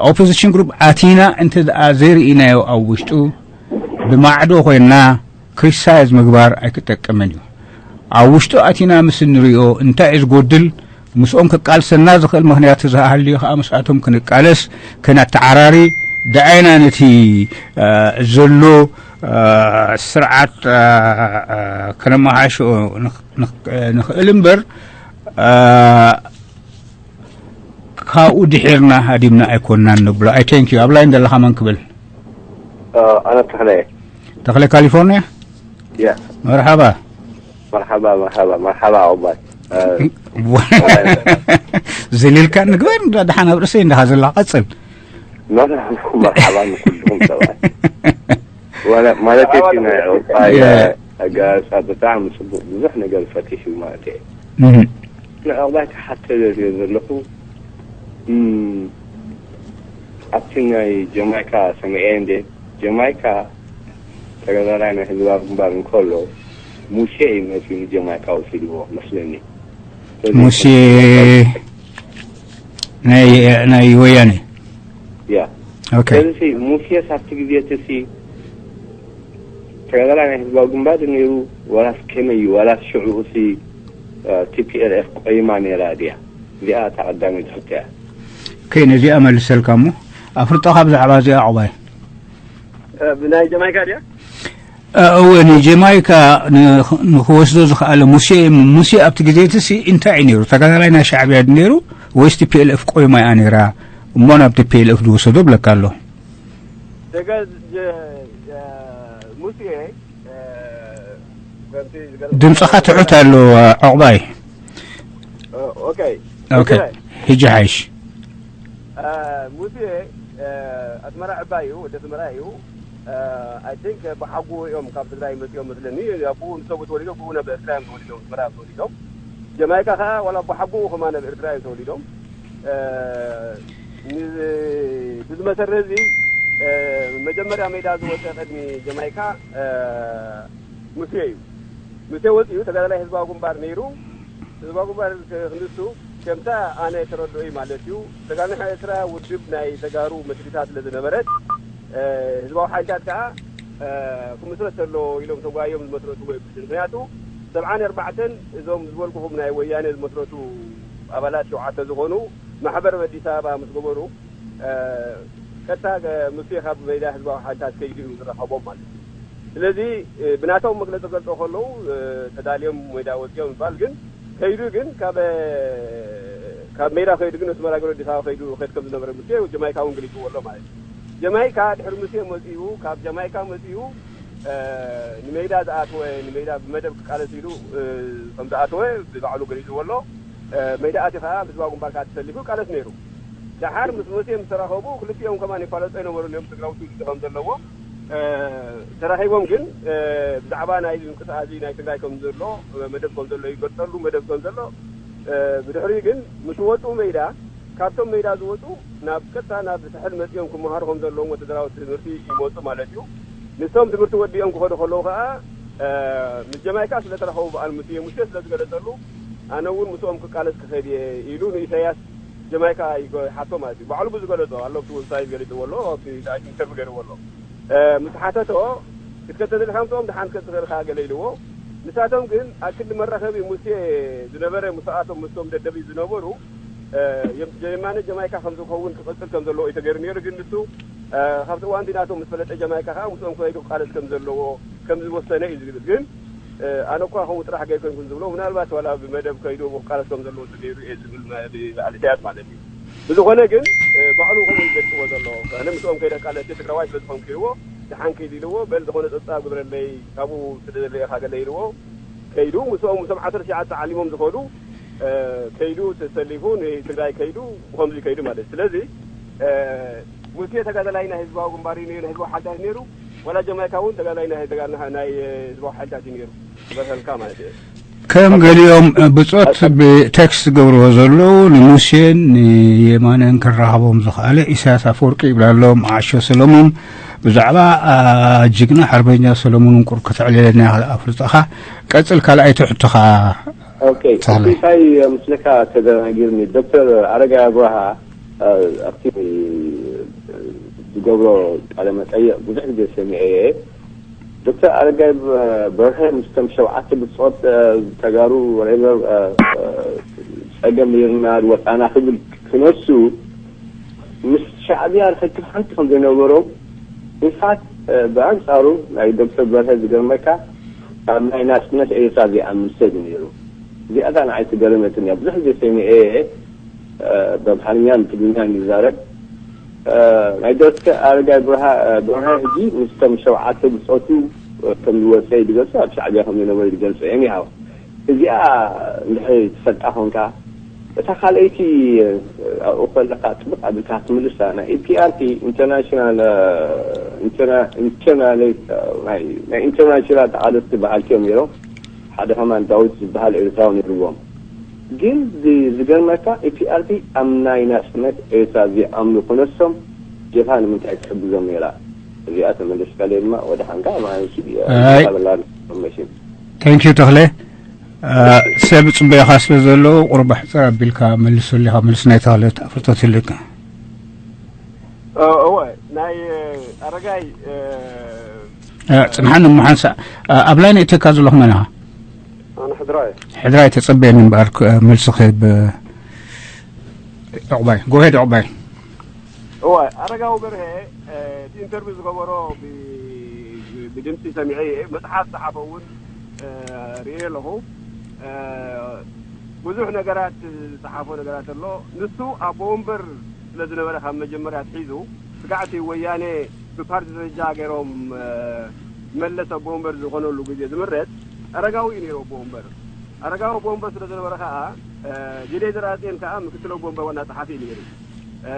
ኦፖዚሽን ግሩፕ ኣቲና እንተ ደኣ ዘይርኢናዮ ኣብ ውሽጡ ብማዕዶ ኮይንና ክሪቲሳይዝ ምግባር ኣይክጠቅምን እዩ። ኣብ ውሽጡ ኣቲና ምስ እንሪኦ እንታይ እዩ ዝጎድል፣ ምስኦም ከቃልሰና ዝኽእል ምኽንያት ዝሃልዩ ከዓ ምስኣቶም ክንቃለስ፣ ከነተዓራሪ፣ ደኣይና ነቲ ዘሎ ስርዓት ከነመሓሽኦ ንኽእል እምበር፣ ካብኡ ድሒርና ሃዲምና ኣይኮንናን ንብሎ። ኣይ ቴንክ ዩ። ኣብ ላይን ዘለኻ መን ክብል? ኣነ ተኽለ እየ። ተኽለ ካሊፎርኒያ። ያ መርሓባ። መርሓባ መርሓባ መርሓባ ኣባይ። ዘሊልካ ንግበር። ደሓን ኣብ ርእሰይ እንዲኻ ዘለኻ ቀጽል። መርሓባ ንኩልኹም ሰባት። ማለት እቲ ናይ ዕባይ ኣጋሳ ብጣዕሚ ጽቡቅ ብዙሕ ነገር ፈቲሹ ማለት እየ። ንዕቕባይ ክሓተ ዘድልዮ ዘለኹ ኣብቲ ናይ ጀማይካ ሰሚዐ እንደ ጀማይካ ተጋዳላይ ናይ ህዝባዊ ግንባር እንከሎ ሙሴ እዩ መፂኡ ንጀማይካ ወሲድዎ መስለኒ። ሙሴ ናይ ወያኔ ያ ኦኬ። ስለዚ ሙሴ ኣብቲ ግዜ እቲ ተጋዳላይ ናይ ህዝባዊ ግንባር ነይሩ ዋላስ ከመይ እዩ ዋላስ ሽዑ እቲ ቲፒኤልኤፍ ቆይማ ነይራ ድያ? እዚኣ እታ ቀዳመይቲ ሕቶ እያ። ኦኬ፣ ነዚኣ መልሰልካ እሞ ኣፍልጦኻ ብዛዕባ እዚኣ ዕቑባይ። ብናይ ጀማይካ ድያ? እወ፣ ንጀማይካ ንክወስዶ ዝኸኣለ ሙሴ ሙሴ ኣብቲ ግዜ እቲ ሲ እንታይ እዩ ነይሩ? ተጋዳላይ ናይ ሻዕብያ ድዩ ነይሩ ወይስ ቲፒኤልኤፍ ቆይማ እያ ነይራ እሞ ናብ ቲፒኤልኤፍ ዝወሰዶ ብለካ ኣሎ። ተጋ- ጀ- ጀ- ሙሴ እ፣ ከምቲ ዝገለጽኩ ድምፅኻ ትሑት ኣሎ። ዕቑባይ። እ፣ ኦኬ ኦኬ፣ ሕጂ ሓይሽ። እ፣ ሙሴ እ፣ ኣስመራ ዕባይ እዩ፣ ወዲ ኣስመራ እዩ። ኣይ ቲንክ ብሓጉ እዮም ካብ ትግራይ መፅኦም መስለኒ። ኣቦኡ ንሰቡ ተወሊዶም፣ ብኡ ናብ ኤርትራ እዮም ተወሊዶም፣ ኣስመራ እዮም ተወሊዶም። ጀማይካ ከዓ ዋላ ብሓጉኡ ከማን ኣብ ኤርትራ እዮም ተወሊዶም። እ፣ ን- ብዚ መሰረት እዚ እ፣ መጀመርያ ሜዳ ዝወፀ ቅድሚ ጀማይካ እ፣ ሙሴ እዩ። ሙሴ ወፂኡ ተጋዳላይ ህዝባዊ ግንባር ነይሩ። ህዝባዊ ግንባር ክንሱ ከምታ ኣነ ተረድኦ እዩ ማለት እዩ። ተጋዳላይ ኤርትራ ውድብ ናይ ተጋሩ መስሪታ ስለ ዝነበረት እ፣ ህዝባዊ ሓይልታት ከዓ እ፣ ክምስረት ተሎ ኢሎም ተጓዮም ዝመስረትዎ ይመስል። ምክንያቱ ሰብዓን ኣርባዕተን እዞም ዝበልኩኹም ናይ ወያነ ዝመስረቱ ኣባላት ሸውዓተ ዝኾኑ ማሕበር ኣብ ኣዲስ ኣበባ ምስ ገበሩ እ፣ ቀጥታ እ፣ ሙሴ ካብ ሜዳ ህዝባዊ ሓይልታት ከይዱ እዩ ዝረኸቦም ማለት እዩ። ስለዚ እ፣ ብናቶም መግለፂ ገልፆ ከለዉ እ፣ ተዳልዮም ሜዳ ወፂኦም ይባል ግን ከይዱ ግን ካብ ካብ ሜዳ ከይዱ ግን ኣስመራ ገይሩ ኣዲስ ኣበባ ከይዱ ከይድ ከም ዝነበረ ሙሴ ጀማይካ እውን ገሊፅዎ ኣሎ ማለት እዩ። ጀማይካ ድሕሪ ሙሴ መፂኡ ካብ ጀማይካ መፂኡ እ፣ ንሜዳ ዝኣተወ ንሜዳ ብመደብ ክቃለስ ኢሉ እ፣ ከም ዝኣተወ ብባዕሉ ገሊፅዎ ኣሎ። እ፣ ሜዳ ኣትዩ ከዓ ህዝባዊ ግንባር ከዓ ተሰሊፉ ይቃለስ ነይሩ። ደሓር ምስ ሙሴ ምስ ተራኸቡ ክልቲኦም ከማን ይፋለጡ ኣይነበሩን እዮም ትግራውቲ ውድብ ከም ዘለዎ እ፣ ተራኺቦም ግን እ፣ ብዛዕባ ናይ ምንቅስቃስ ናይ ትግራይ ከም ዘሎ መደብ ከም ዘሎ ይገልፀሉ መደብ ከም ዘሎ እ፣ ብድሕሪኡ ግን ምስ ወፁ ሜዳ ካብቶም ሜዳ ዝወፁ ናብ ቀጥታ ናብ ሳሕል መፂኦም ክመሃሩ ከም ዘለዎም ወተደራዊ ትምህርቲ ይመፁ ማለት እዩ። ንሶም ትምህርቲ ወዲኦም ክኸዱ ከለዉ ከዓ እ፣ ምስ ጀማይካ ስለ ተራኸቡ በዓል ሙሴ ሙሴ ስለ ዝገለፀሉ ኣነ እውን ምስኦም ክቃለስ ክኸድ እየ ኢሉ ንኢሳያስ ጀማይካ ይሓቶ ማለት እዩ። ባዕሉ ብዙ ገለጾ ኣሎ፣ ኣብቲ ዌብሳይት ገሊጽዎ ኣሎ፣ ኣብቲ ኢንተርቪው ገይርዎ ኣሎ። ምስ ሓተቶ ክትከተል ኢልካ ምስኦም ደሓን ክትከተል ኢኻ ገለ ኢልዎ። ንሳቶም ግን ኣብ ክንዲ መራኸቢ ሙሴ ዝነበረ ምስኣቶም ምስቶም ደደቢት ዝነበሩ የማነ ጀማይካ ከም ዝኸውን ክቕጽል ከም ዘለዎ እዩ ተገይሩ ነይሩ። ግን ንሱ ካብቲ እዋንቲ ናቶም ምስ ፈለጠ ጀማይካ ከዓ ምስኦም ከይዱ ክቃለስ ከም ዘለዎ ከም ዝወሰነ እዩ ዝብል። ግን ኣነ እኳ ከምኡ ጥራሕ ገይኮንኩን ዝብሎ ምናልባት ዋላ ብመደብ ከይዱ ክቃለስ ከም ዘለዎ ተገይሩ እየ ዝብል ብበዓል ኢሳያስ ማለት እዩ። ብዝኾነ ግን ባዕሉ ከምኡ ይገልፅዎ ዘሎ ኣነ ምስኦም ከይደ ቃለሲ ትግራዋይ ስለ ዝኾንኩ ኢልዎ ደሓን ከይዱ ኢልዎ በል ዝኾነ ፀብፃብ ግብረለይ ካብኡ ስለ ዝረኤካ ገለ ኢልዎ ከይዱ ምስኦም ምስቶም ዓሰርተ ሸዓተ ዓሊሞም ዝኸዱ ከይዱ ተሰሊፉ ንትግራይ ከይዱ ብከምዚ ከይዱ ማለት እዩ። ስለዚ ሙሴ ተጋዳላይ ናይ ህዝባዊ ግንባር እዩ ነይሩ፣ ናይ ህዝባዊ ሓይልታት ነይሩ። ዋላ ጀማይካ እውን ተጋዳላይ ናይ ተጋድና ናይ ህዝባዊ ሓይልታት እዩ ነይሩ። በሰልካ ማለት እዩ። ከም ገሊኦም ብጾት ብቴክስት ዝገብርዎ ዘለዉ ንሙሴን ንየማነን ክራኸቦም ዝኸኣለ ኢሳያስ ኣፈወርቂ ይብላ ኣለዎም። ዓሾ ሰለሙን ብዛዕባ ጅግና ሓርበኛ ሰለሙን እንቁር ከተዕልለና ኣፍልጦኻ ቀጽል ካልኣይቲ ሕቶኻ ኦኬ፣ ሳህለ። እቲ እንታይ ምስለካ ተደናጊርኒ፣ ዶክተር ኣረጋይ ኣብርሃ፣ እ፣ ኣብቲ ዝገብሮ ቃለ መጠይቕ ብዙሕ ግዜ ሰሚዐ እየ። ዶክተር ኣረጋይ በርሀ ምስቶም ሸውዓተ ብጾት፣ እ፣ ተጋሩ፣ ወሬቨር፣ እ፣ እ፣ ጸገም ነይርና፣ ወጣና ክብል ክነሱ፣ ምስ ሻዕብያ ርክክብ ሓንቲ ከም ዘይነበሮም፣ ኢንፋክት፣ እ፣ ብኣንጻሩ ናይ ዶክተር በርሀ ዝገርመካ፣ ኣብ ናይ ናጽነት ኤርትራ ዘይኣምን ሰብ እዩ ነይሩ። እዚኣታ ንዓይ ትገረመትኒ እያ። ብዙሕ ግዜ ሰሚዐ እየ፣ እ፣ ብኣምሓርኛን ብትግርኛን ይዛረብ። እ፣ ናይ ዶክተር ኣረጋይ ብርሃ-፣ እ፣ በርሀ ሕጂ ምስቶም ሸውዓተ ብጾቱ፣ እ፣ ከም ዝወጸ እዩ ዝገልጹ፣ ኣብ ሻዕብያ ከም ዝነበሩ እዩ ዝገልጹ። ኤኒሃው፣ እዚኣ እንድሕር ትፈልጣ ኾንካ፣ እታ ካልኣይቲ፣ እ፣ ኣብኡ ከለኻ ጥብቕ ኣቢልካ ክትምልሳ፣ ናይ ኢ ፒ ኣር ቲ ኢንተርናሽናል፣ እ፣ ኢንተርና-፣ ኢንተርናል፣ እ፣ ናይ፣ ናይ ኢንተርናሽናል ተቓለስቲ በዓልቲ እዮም ነይሮም። ሓደ ከማን ዳዊት ዝበሃል ኤርትራዊ ነይርዎም። ግን ዝ-፣ ዝገርመካ፣ ኢ ፒ ኣር ቲ ኣብ ናይ ናጽነት ኤርትራ ዘይኣምኑ ክነሶም፣ ጀብሃ ንምንታይ ትሕግዞም ነይራ? እዚኣ ተመለስካለይ ድማ፣ ወደ ሓንካ ማለት እዩ፣ ኣይ። ተበላ ኢንፎርሜሽን። Thank you ተኽለ። እ፣ ሰብ ጽበየኻ ስለ ዘለዉ፣ ቁሩብ ኣሕጽር ኣቢልካ መልሰሉ ኢኻ፣ መልሲ ናይ ተኽለ ኣፍልጦ ትህልካ። እ፣ እወ፣ ናይ፣ እ፣ ኣረጋይ፣ እ፣ እ፣ ጽንሓኒ እሞ ሓንሳእ፣ እ፣ ኣብ ላይን እተካ ዘለኹ መን ኢኻ? ኣነ ሕድራይ። ሕድራይ ተጸበየኒ እምበኣር፣ ክ-፣ መልሲ ክህብ፣ እ፣ ዕቑባይ። ጎሄድ ዕቑባይ። እወ፣ ኣረጋዊ በርሀ፣ እ፣ እቲ ኢንተርቪው ዝገበሮ ብ-፣ ብድምፂ ሰሚዐ እየ። መፅሓፍ ዝፀሓፈ እውን፣ እ፣ ርእየ ኣለኹ። እ፣ ብዙሕ ነገራት ዝፀሓፎ ነገራት ኣሎ። ንሱ ኣቦ ወንበር ስለ ዝነበረ ካብ መጀመርያ ኣትሒዙ ስጋዕቲ ወያነ ብፓርቲ ደረጃ ገይሮም፣ እ፣ መለስ ኣቦ ወንበር ዝኾነሉ ግዜ ዝምረፅ ኣረጋዊ እዩ ነይሩ ኣቦ ወንበር። ኣረጋዊ ኣቦ ወንበር ስለ ዝነበረ ከዓ፣ እ፣ ዲደይ ዘርኣፅዮን ከዓ ምክትል ኣቦ ወንበር ዋና ፀሓፊ እዩ ነይሩ። እ፣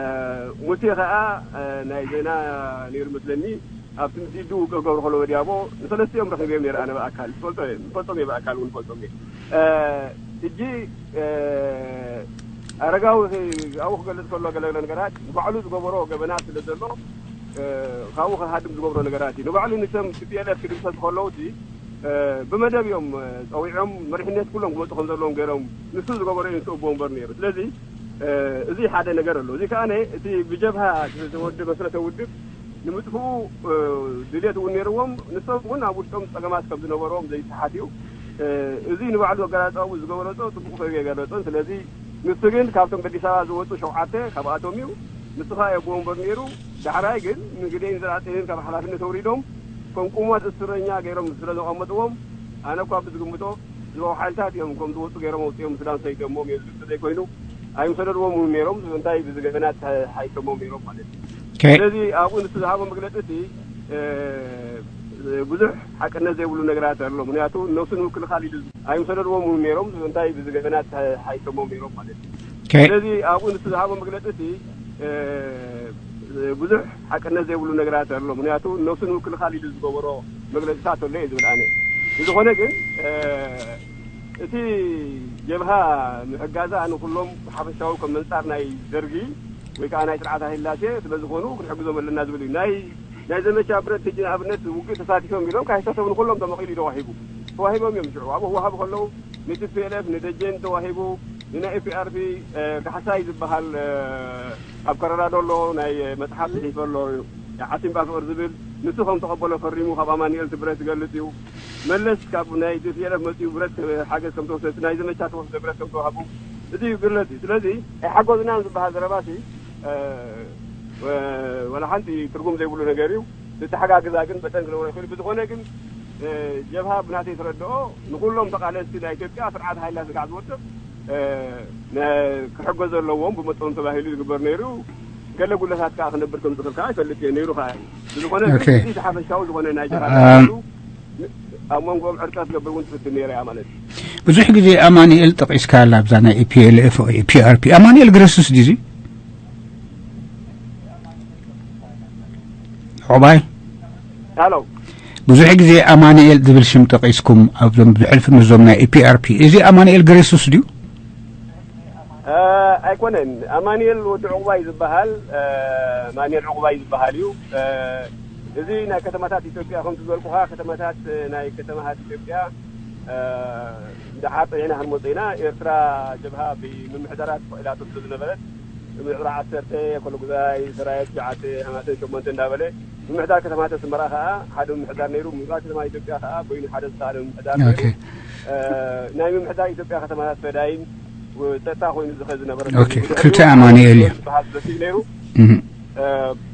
ሙሴ ከዓ፣ እ፣ ናይ ዜና ነይሩ መስለኒ። ኣብቲ ምስ ኢዱ ውግእ ክገብሩ ከለዉ ወዲያቦ ንሰለስቲኦም ረኺበዮም ነይረ ኣነ ብኣካል። ዝፈልጦ እየ፣ ንፈልጦም እየ ብኣካል እውን ንፈልጦም እየ። እ፣ ሕጂ፣ እ፣ ኣረጋዊ ኣብኡ ክገልጽ ከሎ ገለ ገለ ነገራት ንባዕሉ ዝገበሮ ገበናት ስለ ዘሎ፣ እ፣ ካብኡ ክሃድም ዝገብሮ ነገራት እዩ። ንባዕሉ ንሶም ቲ ፒ ኤል ኤፍ ክድምሰሱ ከለዉ እቲ፣ እ፣ ብመደብ እዮም፣ እ፣ ጸዊዖም መሪሕነት ኩሎም ክመጹ ከም ዘለዎም ገይሮም ንሱ ዝገበሮ እዩ ንሱ ኣቦ ወንበር ነይሩ። ስለዚ፣ እ፣ እዚ ሓደ ነገር ኣሎ። እዚ ከኣ እቲ ብጀብሃ ዝተወደ መስረተ ውድብ ንምጥፍኡ፣ እ፣ ድልየት እውን ነይርዎም። ንሶም እውን ኣብ ውሽጦም ጸገማት ከም ዝነበሮም ዘይሰሓት እዩ። እ፣ እዚ ንባዕሉ ኣገላልጻኡ ዝገለጾ ጽቡቕ ኮይኑ ኣይገለጾን። ስለዚ ንሱ ግን ካብቶም ኣዲስ ኣበባ ዝወጹ ሸውዓተ ካብኣቶም እዩ። ንሱ ከኣ ኣቦ ወንበር ነይሩ። ዳሕራይ ግን ንግደይን ዘርኣጽዮንን ካብ ሓላፍነት ኣውሪዶም ከም ቁሙዋት እስረኛ ገይሮም ስለ ዘቐመጥዎም ኣነ እኳ ብዝግምቶ ህዝባዊ ሓይልታት እዮም ከም ዝወጹ ገይሮም ኣውጺኦም ሱዳን ሰዲዶሞም እዮም ዝብል ዘይኮይኑ ኣይምሰደድዎም እውን ነይሮም። እንታይ ብዝገበናት ሓይሶሞም ነይሮም ማለት እዩ። ኦኬ። ስለዚ ኣብኡ ንሱ ዝሃቦ መግለጺ እቲ፣ እ፣ ብዙሕ ሓቅነት ዘይብሉ ነገራት ኣሎ። ምክንያቱ ነብሱ ንምክልኻል ኢሉ ኣይምሰደድዎም እውን ነይሮም። እንታይ ብዝገበናት ሓይሶሞም ነይሮም ማለት እዩ። ኦኬ። ስለዚ ኣብኡ ንሱ ዝሃቦ መግለጺ እቲ፣ እ፣ ብዙሕ ሓቅነት ዘይብሉ ነገራት ኣሎ። ምክንያቱ ነብሱ ንምክልኻል ኢሉ ዝገበሮ መግለጺታት ኣሎ እየ ዝብል ኣነ። ብዝኾነ ግን፣ እ፣ እቲ ጀብሃ ምሕጋዛ ንኩሎም ብሓፈሻዊ ከም መንጻር ናይ ደርጊ ወይ ከዓ ናይ ስርዓት ሃይለስላሴ ስለ ዝኾኑ ክንሕግዞም ኣለና ዝብል እዩ። ናይ፣ ናይ ዘመቻ ብረት ሕጂ ንኣብነት ውግእ ተሳቲፎም ኢሎም ካብ ሕሳቶም ንኩሎም ተመቒሉ እዩ ተዋሂቡ። ተዋሂቦም እዮም ሽዑ። ኣብኡ ክወሃቡ ከለዉ ን ቲ ፒ ኤል ኤፍ ንደጀን ተዋሂቡ፣ ንናይ ኤፒኣርፒ ካሕሳይ ዝበሃል ኣብ ኮሎራዶ ኣሎ ናይ መፅሓፍ ፅሒፈ ኣሎ። ዓሲምባ ፍቅር ዝብል ንሱ ከም ተቐበሎ ፈሪሙ ካብ ኣማኒኤል ትብረት ዝገልፅ እዩ። መለስ ካብ ናይ ቲፒኤልኤፍ መፅኡ ብረት ሓገዝ ከም ተወሰደ፣ ናይ ዘመቻ ተወስደ ብረት ከም ተዋህቡ፣ እዚ እዩ ግለት እዩ። ስለዚ ኣይሓጎዝናን ዝበሃል ዘረባሲ ወላ ሓንቲ ትርጉም ዘይብሉ ነገር እዩ። ዝተሓጋግዛ ግን በጠን ክነብረ ይኽእል። ብዝኾነ ግን ጀብሃ ብናተይ ተረድኦ ንኩሎም ተቃለስቲ ናይ ኢትዮጵያ ስርዓት ሃይላ ስጋዕ ዝወድቕ ክሕገዘ ኣለዎም ብመጠኑ ተባሂሉ ዝግበር ነይሩ። ገለ ጉለታት ከዓ ክነብር ከም ዝኽእል ከዓ ይፈልጥ እየ ነይሩ ከዓ እዩ። ብዝኾነ ግን እዚ ሓፈሻዊ ዝኾነ ናይ ጀብሃ ኣብ መንጎኦም ዕርቀ ትገብር እውን ትፍትን ነይረ እያ ማለት እዩ። ብዙሕ ግዜ ኣማኒኤል ጠቂስካ ኣላ ኣብዛ ናይ ኢፒኤልኤፍ ኢፒኣርፒ ኣማኒኤል ግረስስ ዲዚ ዑባይ ሃሎ ብዙሕ ግዜ ኣማኒኤል ዝብል ሽም ጠቂስኩም ኣብዞም ብሕልፊ ምስዞም ናይ ኢፒኣርፒ እዚ ኣማኒኤል ግረስስ ድዩ? ኣይኮነን። ኣማኒኤል ወዲ ዕቑባይ ዝበሃል ኣማኒኤል ዕቑባይ ዝበሃል እዩ። እዚ ናይ ከተማታት ኢትዮጵያ ከም ዝበልኩኻ ከተማታት ናይ ከተማታት ኢትዮጵያ ድሓር ፀኒሕና ክንመፅእ ኢና። ኤርትራ ጀብሃ ብምምሕዳራት ተኽኢላቶ ስለ ዝነበረት ምዕብራ ዓሰርተ ኮለጉዛይ ሰራየት ሸዓተ ሃማሰን ሸሞንተ እንዳበለ ምምሕዳር ከተማታት ኣስመራ ከዓ ሓደ ምምሕዳር ነይሩ። ምዕብራ ከተማ ኢትዮጵያ ከዓ በይኑ ሓደ ዝተኻለ ምምሕዳር ነይሩ። ናይ ምምሕዳር ኢትዮጵያ ከተማታት ፈዳይን ጸጥታ ኮይኑ ዝኸ ዝነበረ ክልተ ኣማኑኤል እዩ ዝበሃል ዘስእ ነይሩ።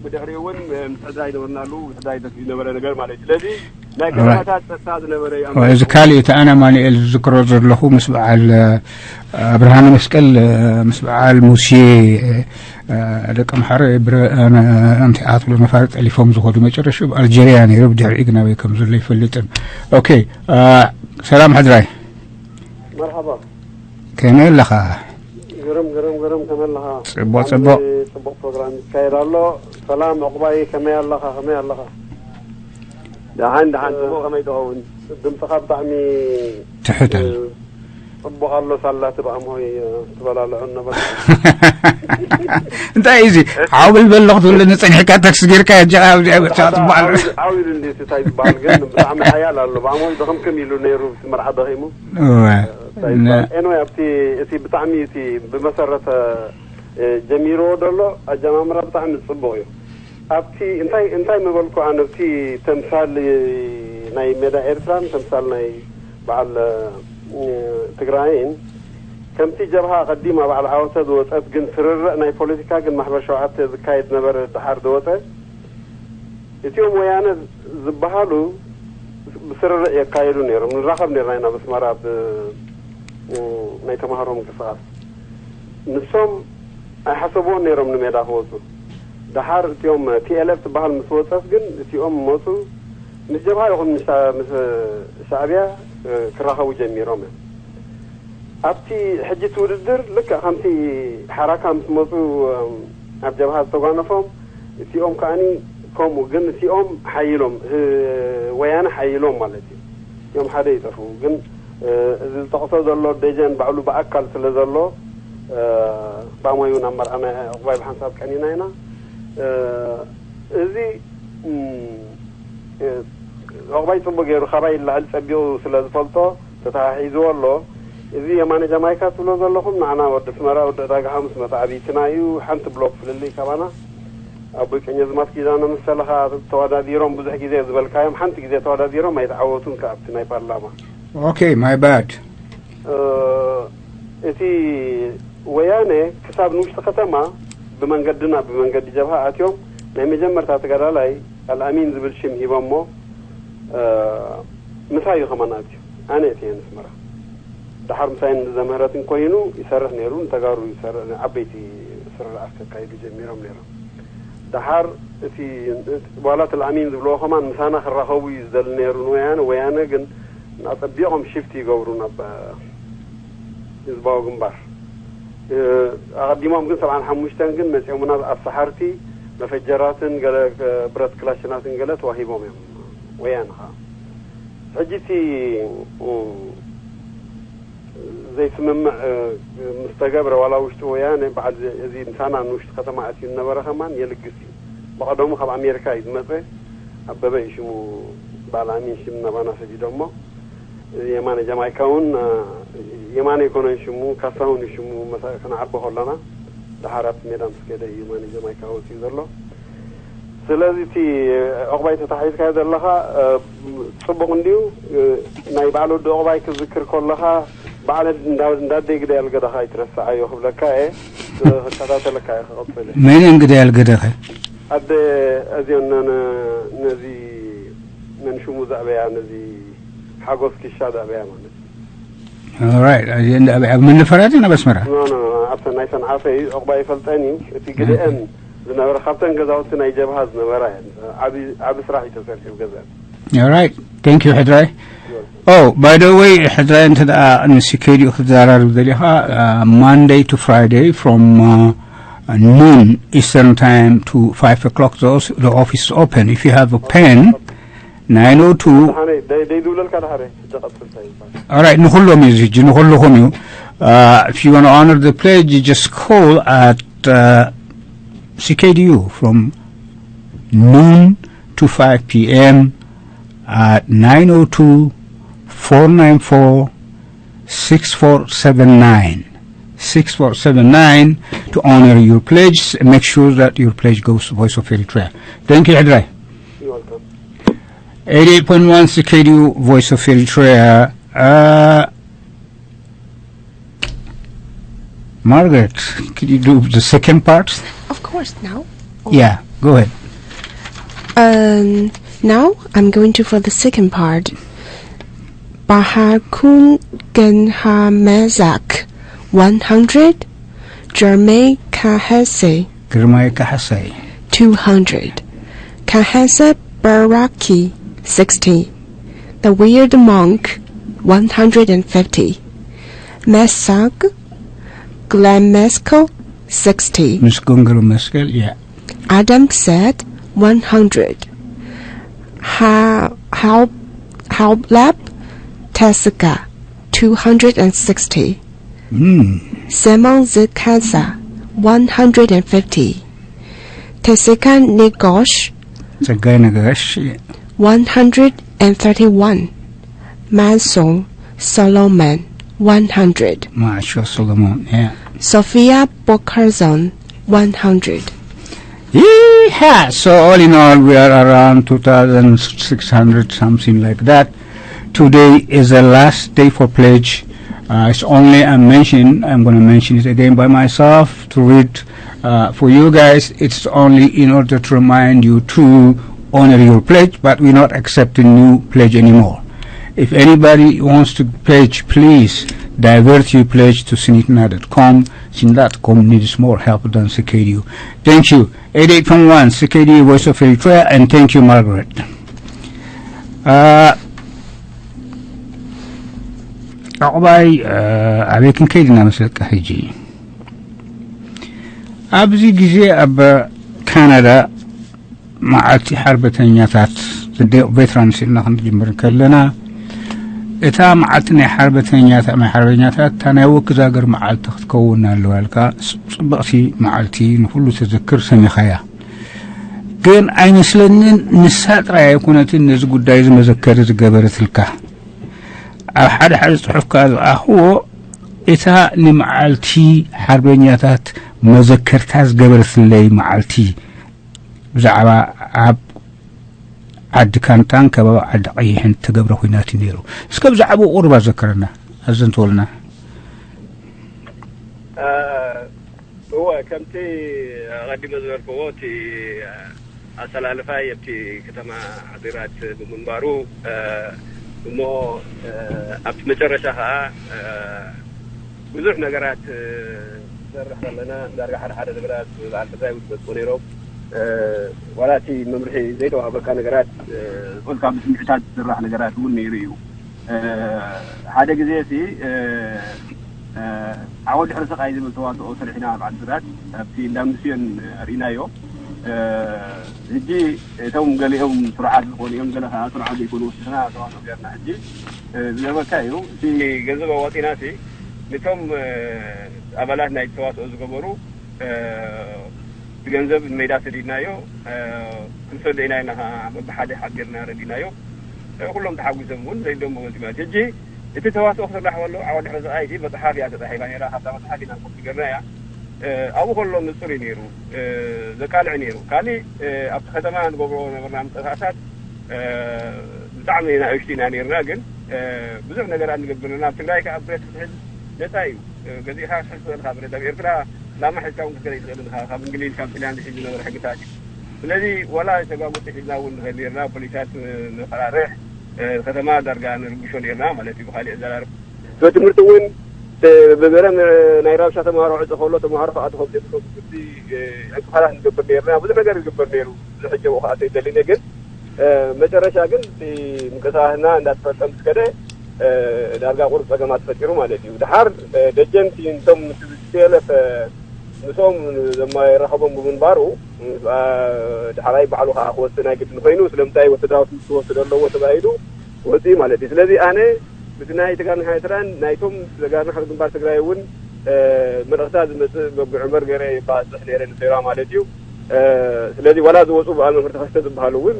ብድሕሪኡ እውን ምትሕድዳር ይነበርናሉ። ምትሕድዳር ይደፍእ ዝነበረ ነገር ማለት እዩ። ስለዚ ናይ ከተማታት ጸጥታ ዝነበረ እዩ። እዚ ካልእ እቲ ኣነ ኣማኑኤል ዝዝክሮ ዘለኹ ምስ በዓል ኣብርሃነ መስቀል ምስ በዓል ሙሴ ደቂ ኣምሓረ ኣንቲ ኣትብሎ ነፋሪት ጠሊፎም ዝኸዱ መጨረሽኡ ኣብ ኣልጀርያ ነይሩ። ብድሕሪኡ ግን ኣበይ ከም ዘሎ ይፈልጥን። ኦኬ ሰላም ሕድራይ መርሓባ ከመይ ኣለኻ? ግርም ግርም ግርም ከመይ ኣለኻ? ጽቡቕ ጽቡቕ። ጽቡቕ ፕሮግራም ይካየድ ኣሎ። ሰላም ዕቑባይ ከመይ ኣለኻ? ከመይ ኣለኻ? ደሓን ደሓን ጽቡቕ ከመይ ትኸውን? ድምፅኻ ብጣዕሚ ትሕት ኣሎ። ጽቡቕ ኣሎ ሳላ ትብኣም ሆይ ትበላለዑ ነበርካ። እንታይ እዩ እዚ? ዓው ብል በለኹ ትብለኒ ጸኒሕካ ታክሲ ጌርካ እጃ ኣብዚኣ መጻ ጽቡቕ ኣሎ። ዓው ኢሉ እንዲ እንታይ ዝበሃል ግን ብጣዕሚ ሓያል ኣሎ። ብኣም ሆይ ደኸምክም ኢሉ ነይሩ እቲ መርዓ ደኺሙ። እወ። እንታይ ይበሃል? ኤንወይ ኣብቲ እቲ ብጣዕሚ እቲ ብመሰረተ ጀሚርዎ ዘሎ ኣጀማምራ ብጣዕሚ ጽቡቕ እዩ። ኣብቲ እንታይ እንታይ ምበልኩ ኣነ ኣብቲ ተምሳል ናይ ሜዳ ኤርትራን ተምሳል ናይ በዓል ትግራይን ከምቲ ጀብሃ ኣቐዲማ በዓል ዓወተ ዝወፀት ግን ስርርዕ ናይ ፖለቲካ ግን ማሕበር ሸውዓተ ዝካየድ ነበረ ድሓር ዝወፀ እቲኦም ወያነ ዝበሃሉ ብስርርዕ የካየዱ ነይሮም። ንራኸብ ነይርና ኢና ኣብ ኣስመራ ብ ናይ ተምሃሮ ምንቅስቃስ ንሶም ኣይሓሰብዎን ነይሮም ንሜዳ ክወፁ። ደሓር እቲኦም ቲኤልኤፍ ትበሃል ምስ ወፀት ግን እቲኦም መፁ ምስ ጀብሃ ይኹን ምስ ሻዕብያ ክራኸቡ ጀሚሮም እዮም። ኣብቲ ሕጂ እቲ ውድድር ልክዕ ከምቲ ሓራካ ምስ መፁ ኣብ ጀብሃ ዝተጓነፎም እቲኦም ከዓኒ ከምኡ ግን እቲኦም ሓይሎም ወያነ ሓይሎም ማለት እዩ። እቲኦም ሓደ ይጠፍኡ ግን እዚ ዝጠቕሶ ዘሎ ደጀን ባዕሉ ብኣካል ስለ ዘሎ ብኣሞይ እውን ኣብ መርዓ ናይ ዕቑባይ ብሓንሳብ ቀኒና ኢና። እዚ ዕቑባይ ፅቡቅ ገይሩ ካባይ ላዕሊ ፀቢቁ ስለ ዝፈልጦ ተተሓሒዝዎ ኣሎ። እዚ የማነ ጃማይካ ትብሎ ዘለኹም ንዓና ወዲ ኣስመራ ወዲ ዕዳጋ ሓሙስ መታዕብይትና እዩ። ሓንቲ ብሎክ ፍልልይ ካባና ኣቦይ ቀኘዝማት ኪዳነ መሰለ ኸዓ ተወዳዲሮም ብዙሕ ግዜ ዝበልካዮም ሓንቲ ግዜ ተወዳዲሮም ኣይተዓወቱን ከ ኣብቲ ናይ ፓርላማ። Okay, my bad. እቲ ወያነ ክሳብ ንውሽጢ ከተማ ብመንገድና ብመንገዲ ጀብሃ ኣትዮም ናይ መጀመርታ ተጋዳላይ ኣልኣሚን ዝብል ሽም ሂቦሞ ምሳይ እዩ ከማን ኣትዩ ኣነ እቲ እየ ንስመራ ደሓር ምሳይን ዘምህረትን ኮይኑ ይሰርሕ ነይሩ ንተጋሩ ይሰርሕ ዓበይቲ ስርርዓት ከካይዱ ጀሚሮም ነይሮም ደሓር እቲ ዋላ ተልኣሚን ዝብልዎ ከማን ምሳና ክራኸቡ እዩ ዝደሊ ነይሩ ንወያነ ወያነ ግን ኣፀቢቖም ሽፍት ይገብሩ ናብ ህዝባዊ ግንባር ኣቐዲሞም ግን ሰብዓን ሓሙሽተን ግን መፂኦምና ኣብ ሰሓርቲ መፈጀራትን ገለ ብረት ክላሽናትን ገለ ተዋሂቦም እዮም ወያነ ከዓ ሕጂ እቲ ዘይስምምዕ ምስ ተገብረ ዋላ ውሽጢ ወያነ በዓል እዚ ምሳና ንውሽጢ ከተማ ኣትዩ ዝነበረ ከማን የልግስ እዩ ብቐደሙ ካብ ኣሜሪካ እዩ ዝመፀ ኣበበ እዩ ሽሙ በዓል ኣሚን ሽም ናባና ሰዲዶሞ የማነ ጃማይካ እውን የማነ ኣይኮነን ሽሙ፣ ካሳሁን እዩ ሽሙ። መሳ ክንዓቢ ከሎና ደሓር ኣብቲ ሜዳ ምስ ከደ እዩ የማነ ጃማይካ ወፂኡ ዘሎ። ስለዚ እቲ ዕቑባይ ተታሒዝካዮ ዘለኻ ጽቡቕ እንድዩ። ናይ በዓል ወዲ ዕቑባይ ክዝክር ከለኻ በዓል እንዳደይ ግደ ያልገደኻ ኣይትረስዓዮ ክብለካ እየ። ክከታተለካ እየ ክቐፅል እየ። መን እንግዳ ያልገደኸ? ኣደ እዚኦ ነዚ መን ሽሙ ዘዕበያ ነዚ ሓጎስ ኪሻ ዘዕበያ ማለት እዩ። ራይት። ኣበይ? ኣብ መንፈራ ድዩ ኣብ ኣስመራ? ኖ ኖ ኖ፣ ኣብተን ናይ ሰንዓፈ እዩ። ዕቑባ ይፈልጠን እዩ። እቲ ግደአን ዝነበረ ካብተን ገዛውቲ ናይ ጀብሃ ዝነበራ እየን። ዓቢ ዓቢ ስራሕ እዩ ተሰሪሑ ገዛን። ራይት። Thank you ሕድራይ። Oh, by the way, ሕድራይ እንተ ደኣ ንሲ ከይዲኡ ክትዘራርብ ደሊኻ, Monday to Friday from noon Eastern time to five o'clock, the office is open. If you have a pen, nine oh two. ደይ ዝብለልካ ድሓረ ሕጂ ቀጽል እንታይ ይባል? All right, ንኹሎም እዩ ሕጂ ንኹልኹም እዩ. If you want to honor the pledge, you just call at uh, C K D U from noon to five p.m. at nine oh two, four nine four, six four seven nine. six four seven nine to honor your pledge. Make sure that your pledge goes to Voice of Eritrea. Thank you, Hidrai. You're welcome. eighty-eight point one C K D U, Voice of Eritrea. Uh, Margaret, could you do the second part? Of course, now. Yeah, go ahead. Um, now I'm going to for the second part. Bahakun Genhamezak, one hundred. Jermaine Kahese, Grmai Kahase. two hundred. Kahese Baraki, sixty. The Weird Monk, one hundred fifty. Mesag Glamesco, sixty. Miss Gunguru Meskel, yeah. Adam said, one hundred. Ha, how, how lap? Tessica, two hundred sixty. Mm. Simon Zikaza, one hundred fifty. Tessica Nigosh, Tsegai Nagash, yeah. one hundred thirty-one. Manson Solomon, one hundred. Macho Solomon, yeah. Sophia Bokarzon, one hundred. Yeah, so all in all, we are around two thousand six hundred, something like that. Today is the last day for pledge. Uh, it's only a mention. I'm going to mention it again by myself to read uh, for you guys. It's only in order to remind you to honor your pledge, but we're not accepting new pledge anymore. If anybody wants to pledge, please divert your pledge to sinitna dot com. Sinitna dot com needs more help than C K D U. Thank you. eighty-eight point one C K D U, Voice of Eritrea, and thank you, Margaret. Uh, ዕቑባይ ኣበይ ክንከይድ ኢና መስለካ ሕጂ? ኣብዚ ግዜ ኣብ ካናዳ መዓልቲ ሓርበተኛታት፣ ቬትራንስ ኢልና ክንጅምር ከለና፣ እታ መዓልቲ ናይ ሓርበተኛታት፣ ናይ ሓርበኛታት እታ ናይ ወክዛገር መዓልቲ ክትከውን ኣለዋ ኢልካ። ጽብቕቲ መዓልቲ፣ ንኹሉ ተዘክር፣ ሰሚኻያ። ግን ኣይመስለንን ንሳ ጥራይ ኣይኮነትን ነዚ ጉዳይ እዚ መዘከሪ ዝገበረትልካ። ኣብ ሓደ ሓደ ጽሑፍካ ዝኣኽዎ፣ እታ ንመዓልቲ ሓርበኛታት መዘከርታ ዝገበረትለይ መዓልቲ፣ ብዛዕባ ኣብ ዓዲ ካንታን ከባቢ ዓዲ ቀይሕን እተገብረ ኲናት እዩ ነይሩ። እስከ ብዛዕባኡ ቁሩብ ኣዘክረና፣ ኣዘንትወልና። እወ፣ ከምቲ ኣቐዲመ ዝበልክዎ፣ እቲ ኣሰላልፋይ ኣብቲ ከተማ ዓዲግራት ብምንባሩ፣ እሞ ኣብቲ መጨረሻ ኸዓ ብዙሕ ነገራት ዝሰርሕ ከለና፣ ዳርጋ ሓደ ሓደ ነገራት ብበዓል ሕድራይ እውን ዝመፅኡ ነይሮም። ዋላ እቲ መምርሒ ዘይተዋህበካ ነገራት፣ ዝፈልካ ብስምዒታት ዝስራሕ ነገራት እውን ነይሩ እዩ። ሓደ ግዜ እቲ ዓወት ድሕሪ ስቓይ ዝብል ተዋስኦ ሰሪሕና ኣብ ዓዲግራት ኣብቲ እንዳ ሚስዮን ኣርኢናዮ። ሕጂ እቶም ገሊኦም ስሩዓት ዝኾኑ እዮም፣ ገለ ከዓ ስሩዓት ዘይኮኑ ወሲኽና ተዋስኦ ገይርና። ሕጂ ዝገርመካ እዩ፣ እቲ ገንዘብ ኣዋፂና ሲ ንቶም ኣባላት ናይ ተዋስኦ ዝገበሩ ብገንዘብ ንሜዳ ሰዲድናዮ። ክንሰዶ ኢና ኢልና ከዓ በብሓደ ሓቢርና ረዲናዮ። ኩሎም ተሓጒሶም እውን ዘይደሞ ገፂማት። ሕጂ እቲ ተዋስኦ ክስራሕ ከሎ ዓወት ድሕሪ ስቓይ እቲ መፅሓፍ እያ ተፃሒፋ ነይራ። ካብታ መፅሓፍ ኢና ኮፒ ገርና እያ። ኣብኡ ከሎ ንፁር እዩ ነይሩ፣ ዘቃልዕ ነይሩ። ካሊእ ኣብቲ ከተማ ንገብሮ ነበርና ምንቅስቃሳት ብጣዕሚ ናእሽቱ ኢና ነይርና፣ ግን ብዙሕ ነገር ንገብር ነርና። ኣብ ትግራይ ከዓ ብረት ክትሕዝ ነፃ እዩ። ገዚእካ ክትሕዝ ትኽእል ኢኻ ብረት። ኣብ ኤርትራ ላማ ሒዝካ እውን ክትከደ ይትኽእል ኢኻ። ካብ እንግሊዝ ካብ ጥልያን ዝሒዝ ዝነበረ ሕግታት እዩ። ስለዚ ዋላ ተጋሙጢ ሒዝና እውን ንኸድ ነርና፣ ፖሊሳት ንፈራርሕ፣ ከተማ ዳርጋ ንርብሾ ነርና ማለት እዩ። ብካሊእ ኣዘራርባ ትምህርቲ እውን ብበረም ናይ ራብሻ ተምሃሮ ዕፀ ከሎ ተምሃሮ ከዓ ተኸብፂ ትምህርቲ ዕንቅፋታት ንገብር ነርና። ብዙሕ ነገር ይግበር ነይሩ። ብዙሕ ሕጀቦ ከዓ ተይደሊነ ግን መጨረሻ ግን እቲ ምንቅስቃስና እንዳተፈፀም ዝከደ ዳርጋ ቁሩብ ፀገማት ፈጢሩ ማለት እዩ። ድሓር ደጀንቲ እንቶም ምስ ቲ ቲ ቲ ኤል ኤፍ ምስኦም ዘማይራኸቦም ብምንባሩ ድሓራይ ባዕሉ ከዓ ክወፅእ ናይ ግድን ኮይኑ ስለምንታይ ወተደራዊ ትምህርቲ ክወስድ ኣለዎ ተባሂሉ ወፅኡ ማለት እዩ። ስለዚ ኣነ ምስቲ ናይ ተጋርንሓ ኤርትራን ናይቶም ተጋርንሓ ግንባር ትግራይ እውን መልእኽታ ዝመፅእ በብዑመር ገይረ የባፅሕ ነይረ ንሰይራ ማለት እዩ። ስለዚ ዋላ ዝወፁ በዓል መምህር ተኸስተ ዝበሃሉ እውን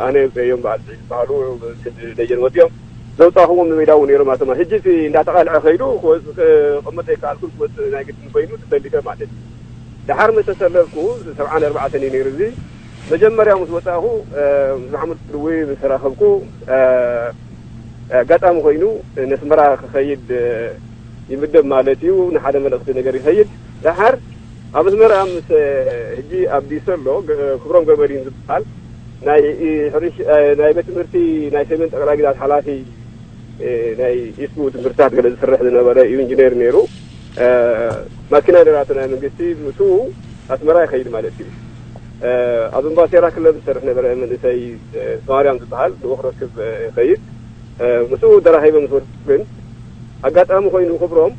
ኣነ የውፅአዮም በዓል ስዒድ ዝበሃሉ ደጀን ወፂኦም ዘውፃኹዎም ንሜዳ እውን ነይሮም ኣተማ። ሕጂ እቲ እንዳተቓልዐ ከይዱ ክቕመጥ ኣይከኣልኩን ክወፅእ ናይ ግድን ኮይኑ ተሰሊፈ ማለት እዩ። ድሓር ምስ ተሰለፍኩ ሰብዓን ኣርባዕተን እዩ ነይሩ እዚ። መጀመርያ ምስ ወፃእኹ ምስ ማሕሙድ ድዊ ምስ ተራኸብኩ ኣጋጣሚ ኮይኑ ነስመራ ክኸይድ ይምደብ ማለት እዩ። ንሓደ መልእኽቲ ነገር ይኸይድ። ደሓር ኣብ ኣስመራ ምስ ሕጂ ኣብ ዲሰ ኣሎ ክብሮም ገመዲን ዝበሃል ናይ ናይ ቤት ትምህርቲ ናይ ሰሜን ጠቅላይ ግዛት ሓላፊ ናይ ኢስቡ ትምህርትታት ገለ ዝስርሕ ዝነበረ እዩ ኢንጂነር ነይሩ። ማኪና ነራቶ ናይ መንግስቲ ምስኡ ኣስመራ ይኸይድ ማለት እዩ። ኣብ እምባሴራ ክለብ ዝሰርሕ ነበረ መንእሰይ ማርያም ዝበሃል ልኡኽ ረክብ ይኸይድ። ምስኡ ደራኺበ ምስ ወድኩ ግን ኣጋጣሚ ኮይኑ ክብሮም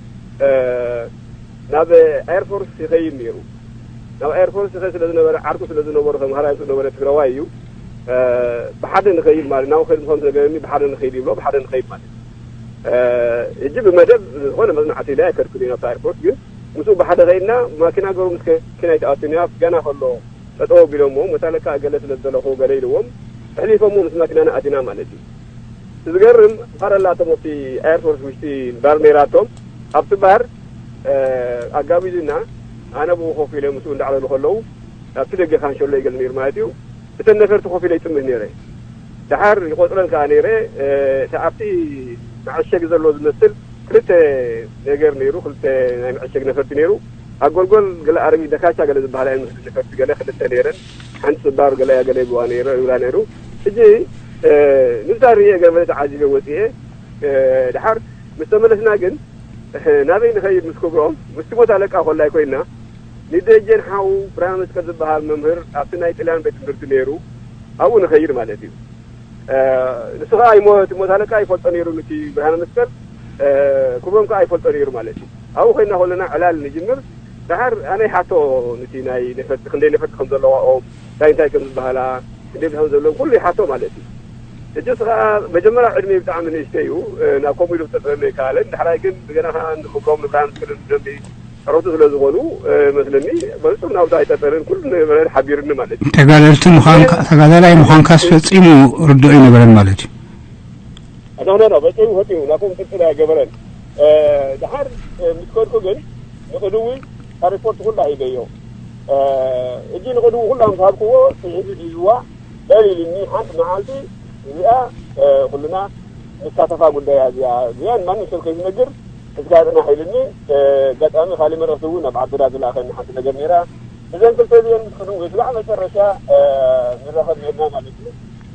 ናብ ኤርፎርስ ይኸይድ ነይሩ። ናብ ኤርፎርስ ይኸይድ ስለ ዝነበረ ዓርኩ ስለ ዝነበሩ ተምሃራይ ምስ ነበረ ትግራዋይ እዩ። ብሓደ ንኸይድ ማለት ናብኡ ከይድ ምዃኑ ስለገረኒ ብሓደ ንኸይድ ይብሎ ብሓደ ንኸይድ ማለት ሕጂ ብመደብ ዝኾነ መፅናዕቲ ኢለ ኣይከድኩን እየ ናብታ ኤርፖርት ግን ምስኡ ብሓደ ከይድና ማኪና ገሩ ምስ ከኪና ኣይተኣቱን እያ ገና ከሎ ጠጠው ኣቢሎሞ መታለካ ገለ ስለ ዝደለኹ ገለ ኢልዎም ኣሕሊፎሞ ምስ ማኪናና ኣቲና ማለት እዩ። ዝገርም ባር ኣላቶም ኣብቲ ኤርፖርት ውሽጢ ባር ነይራቶም ኣብቲ ባር ኣጋቢዙና ኣነ ብኡ ኮፍ ኢለ ምስኡ እንዳዕለሉ ከለዉ ኣብቲ ደገ ካንሸሎ ይገል ነይሩ ማለት እዩ። እተን ነፈርቲ ኮፍ ኢለ ይጥምት ነይረ። ደሓር ይቆፅረን ከዓ ነይረ። እቲ ኣብቲ መዐሸጊ ዘሎ ዝመስል ክልተ ነገር ነይሩ፣ ክልተ ናይ መዐሸጊ ነፈርቲ ነይሩ። ኣብ ጎልጎል ገለ ኣረጊት ደካቻ ገለ ዝበሃላ እየን መስል ነፈርቲ ገለ ክልተ ነይረን። ሓንቲ ስባር ገለ እያ ገለ ይብዋ ነይረ ይብላ ነይሩ። ሕጂ ንዛ ርእየ ገለ መለ ተዓዚበ ወፅኤ። ደሓር ምስ ተመለስና ግን ናበይ ንኸይድ ምስ ክብሮም ምስቲ ቦታ ለቃ ኮላይ ኮይና ንደጀን ሓው ብርሃነ መስቀል ዝበሃል መምህር ኣብቲ ናይ ጥልያን ቤት ትምህርቲ ነይሩ ኣብኡ ንኸይድ ማለት እዩ። ንሱ ከዓ ይሞ- እቲ ሞት ኣለቃ ይፈልጦ ነይሩ ነቲ ብርሃነ መስቀል ክብሮም ከዓ ይፈልጦ ነይሩ ማለት እዩ። ኣብኡ ኮይና ከለና ዕላል ንጅምር። ደሓር ኣነ ይሓቶ ነቲ ናይ ነፈርቲ ክንደይ ነፈርቲ ከም ዘለዋኦም እንታይ እንታይ ከም ዝበሃላ ክንደይ ከም ዘለዎም ኩሉ ይሓቶ ማለት እዩ። ሕጂ ንሱ ከዓ መጀመርያ ዕድሜ ብጣዕሚ ንእሽተይ እዩ ናብ ከምኡ ኢሉ ክጠጠለኒ ኣይከኣለን። ዳሕራይ ግን እንደገና ከዓ ንክብሮም ንብርሃነ መስቀልን ብደንቢ ቀረብቱ ስለ ዝኾኑ መስለኒ በፍጹም ናብኡ ኣይጠጠለን ኩሉ ነበረ ሓቢርኒ ማለት እዩ። ተጋደልቲ ምዃንካ ተጋዳላይ ምዃንካስ ፈጺሙ ርዱእ ኣይነበረን ማለት እዩ። ኣዳውናና በጨዩ ፈጢሩ ናብኡ ቅጽል ኣይገበረን። ድሓር ምስ ከድኩ ግን ንቅድዊ ሪፖርት ኩላ ሂበዮ። እጂ ንቅድዊ ኩላ ምስ ሃብክዎ ጽሒፉ ሒዝዋ በል ኢሉኒ ሓንቲ መዓልቲ እዚኣ ኩልና ንሳተፋ ጉዳይ እያ እዚኣ እዚኣን ማንም ሰብ ከይትነግር እስካ ጽናሕ ኢሉኒ። ኣጋጣሚ ካሊእ መልእኽቲ እውን ኣብ ዓድዳ ዝለኣኸኒ ሓንቲ ነገር ነይራ። እዘን ክልተ እዚአን ምስ ክድው ክሳዕ መጨረሻ ንራኸብ ነርና ማለት እዩ።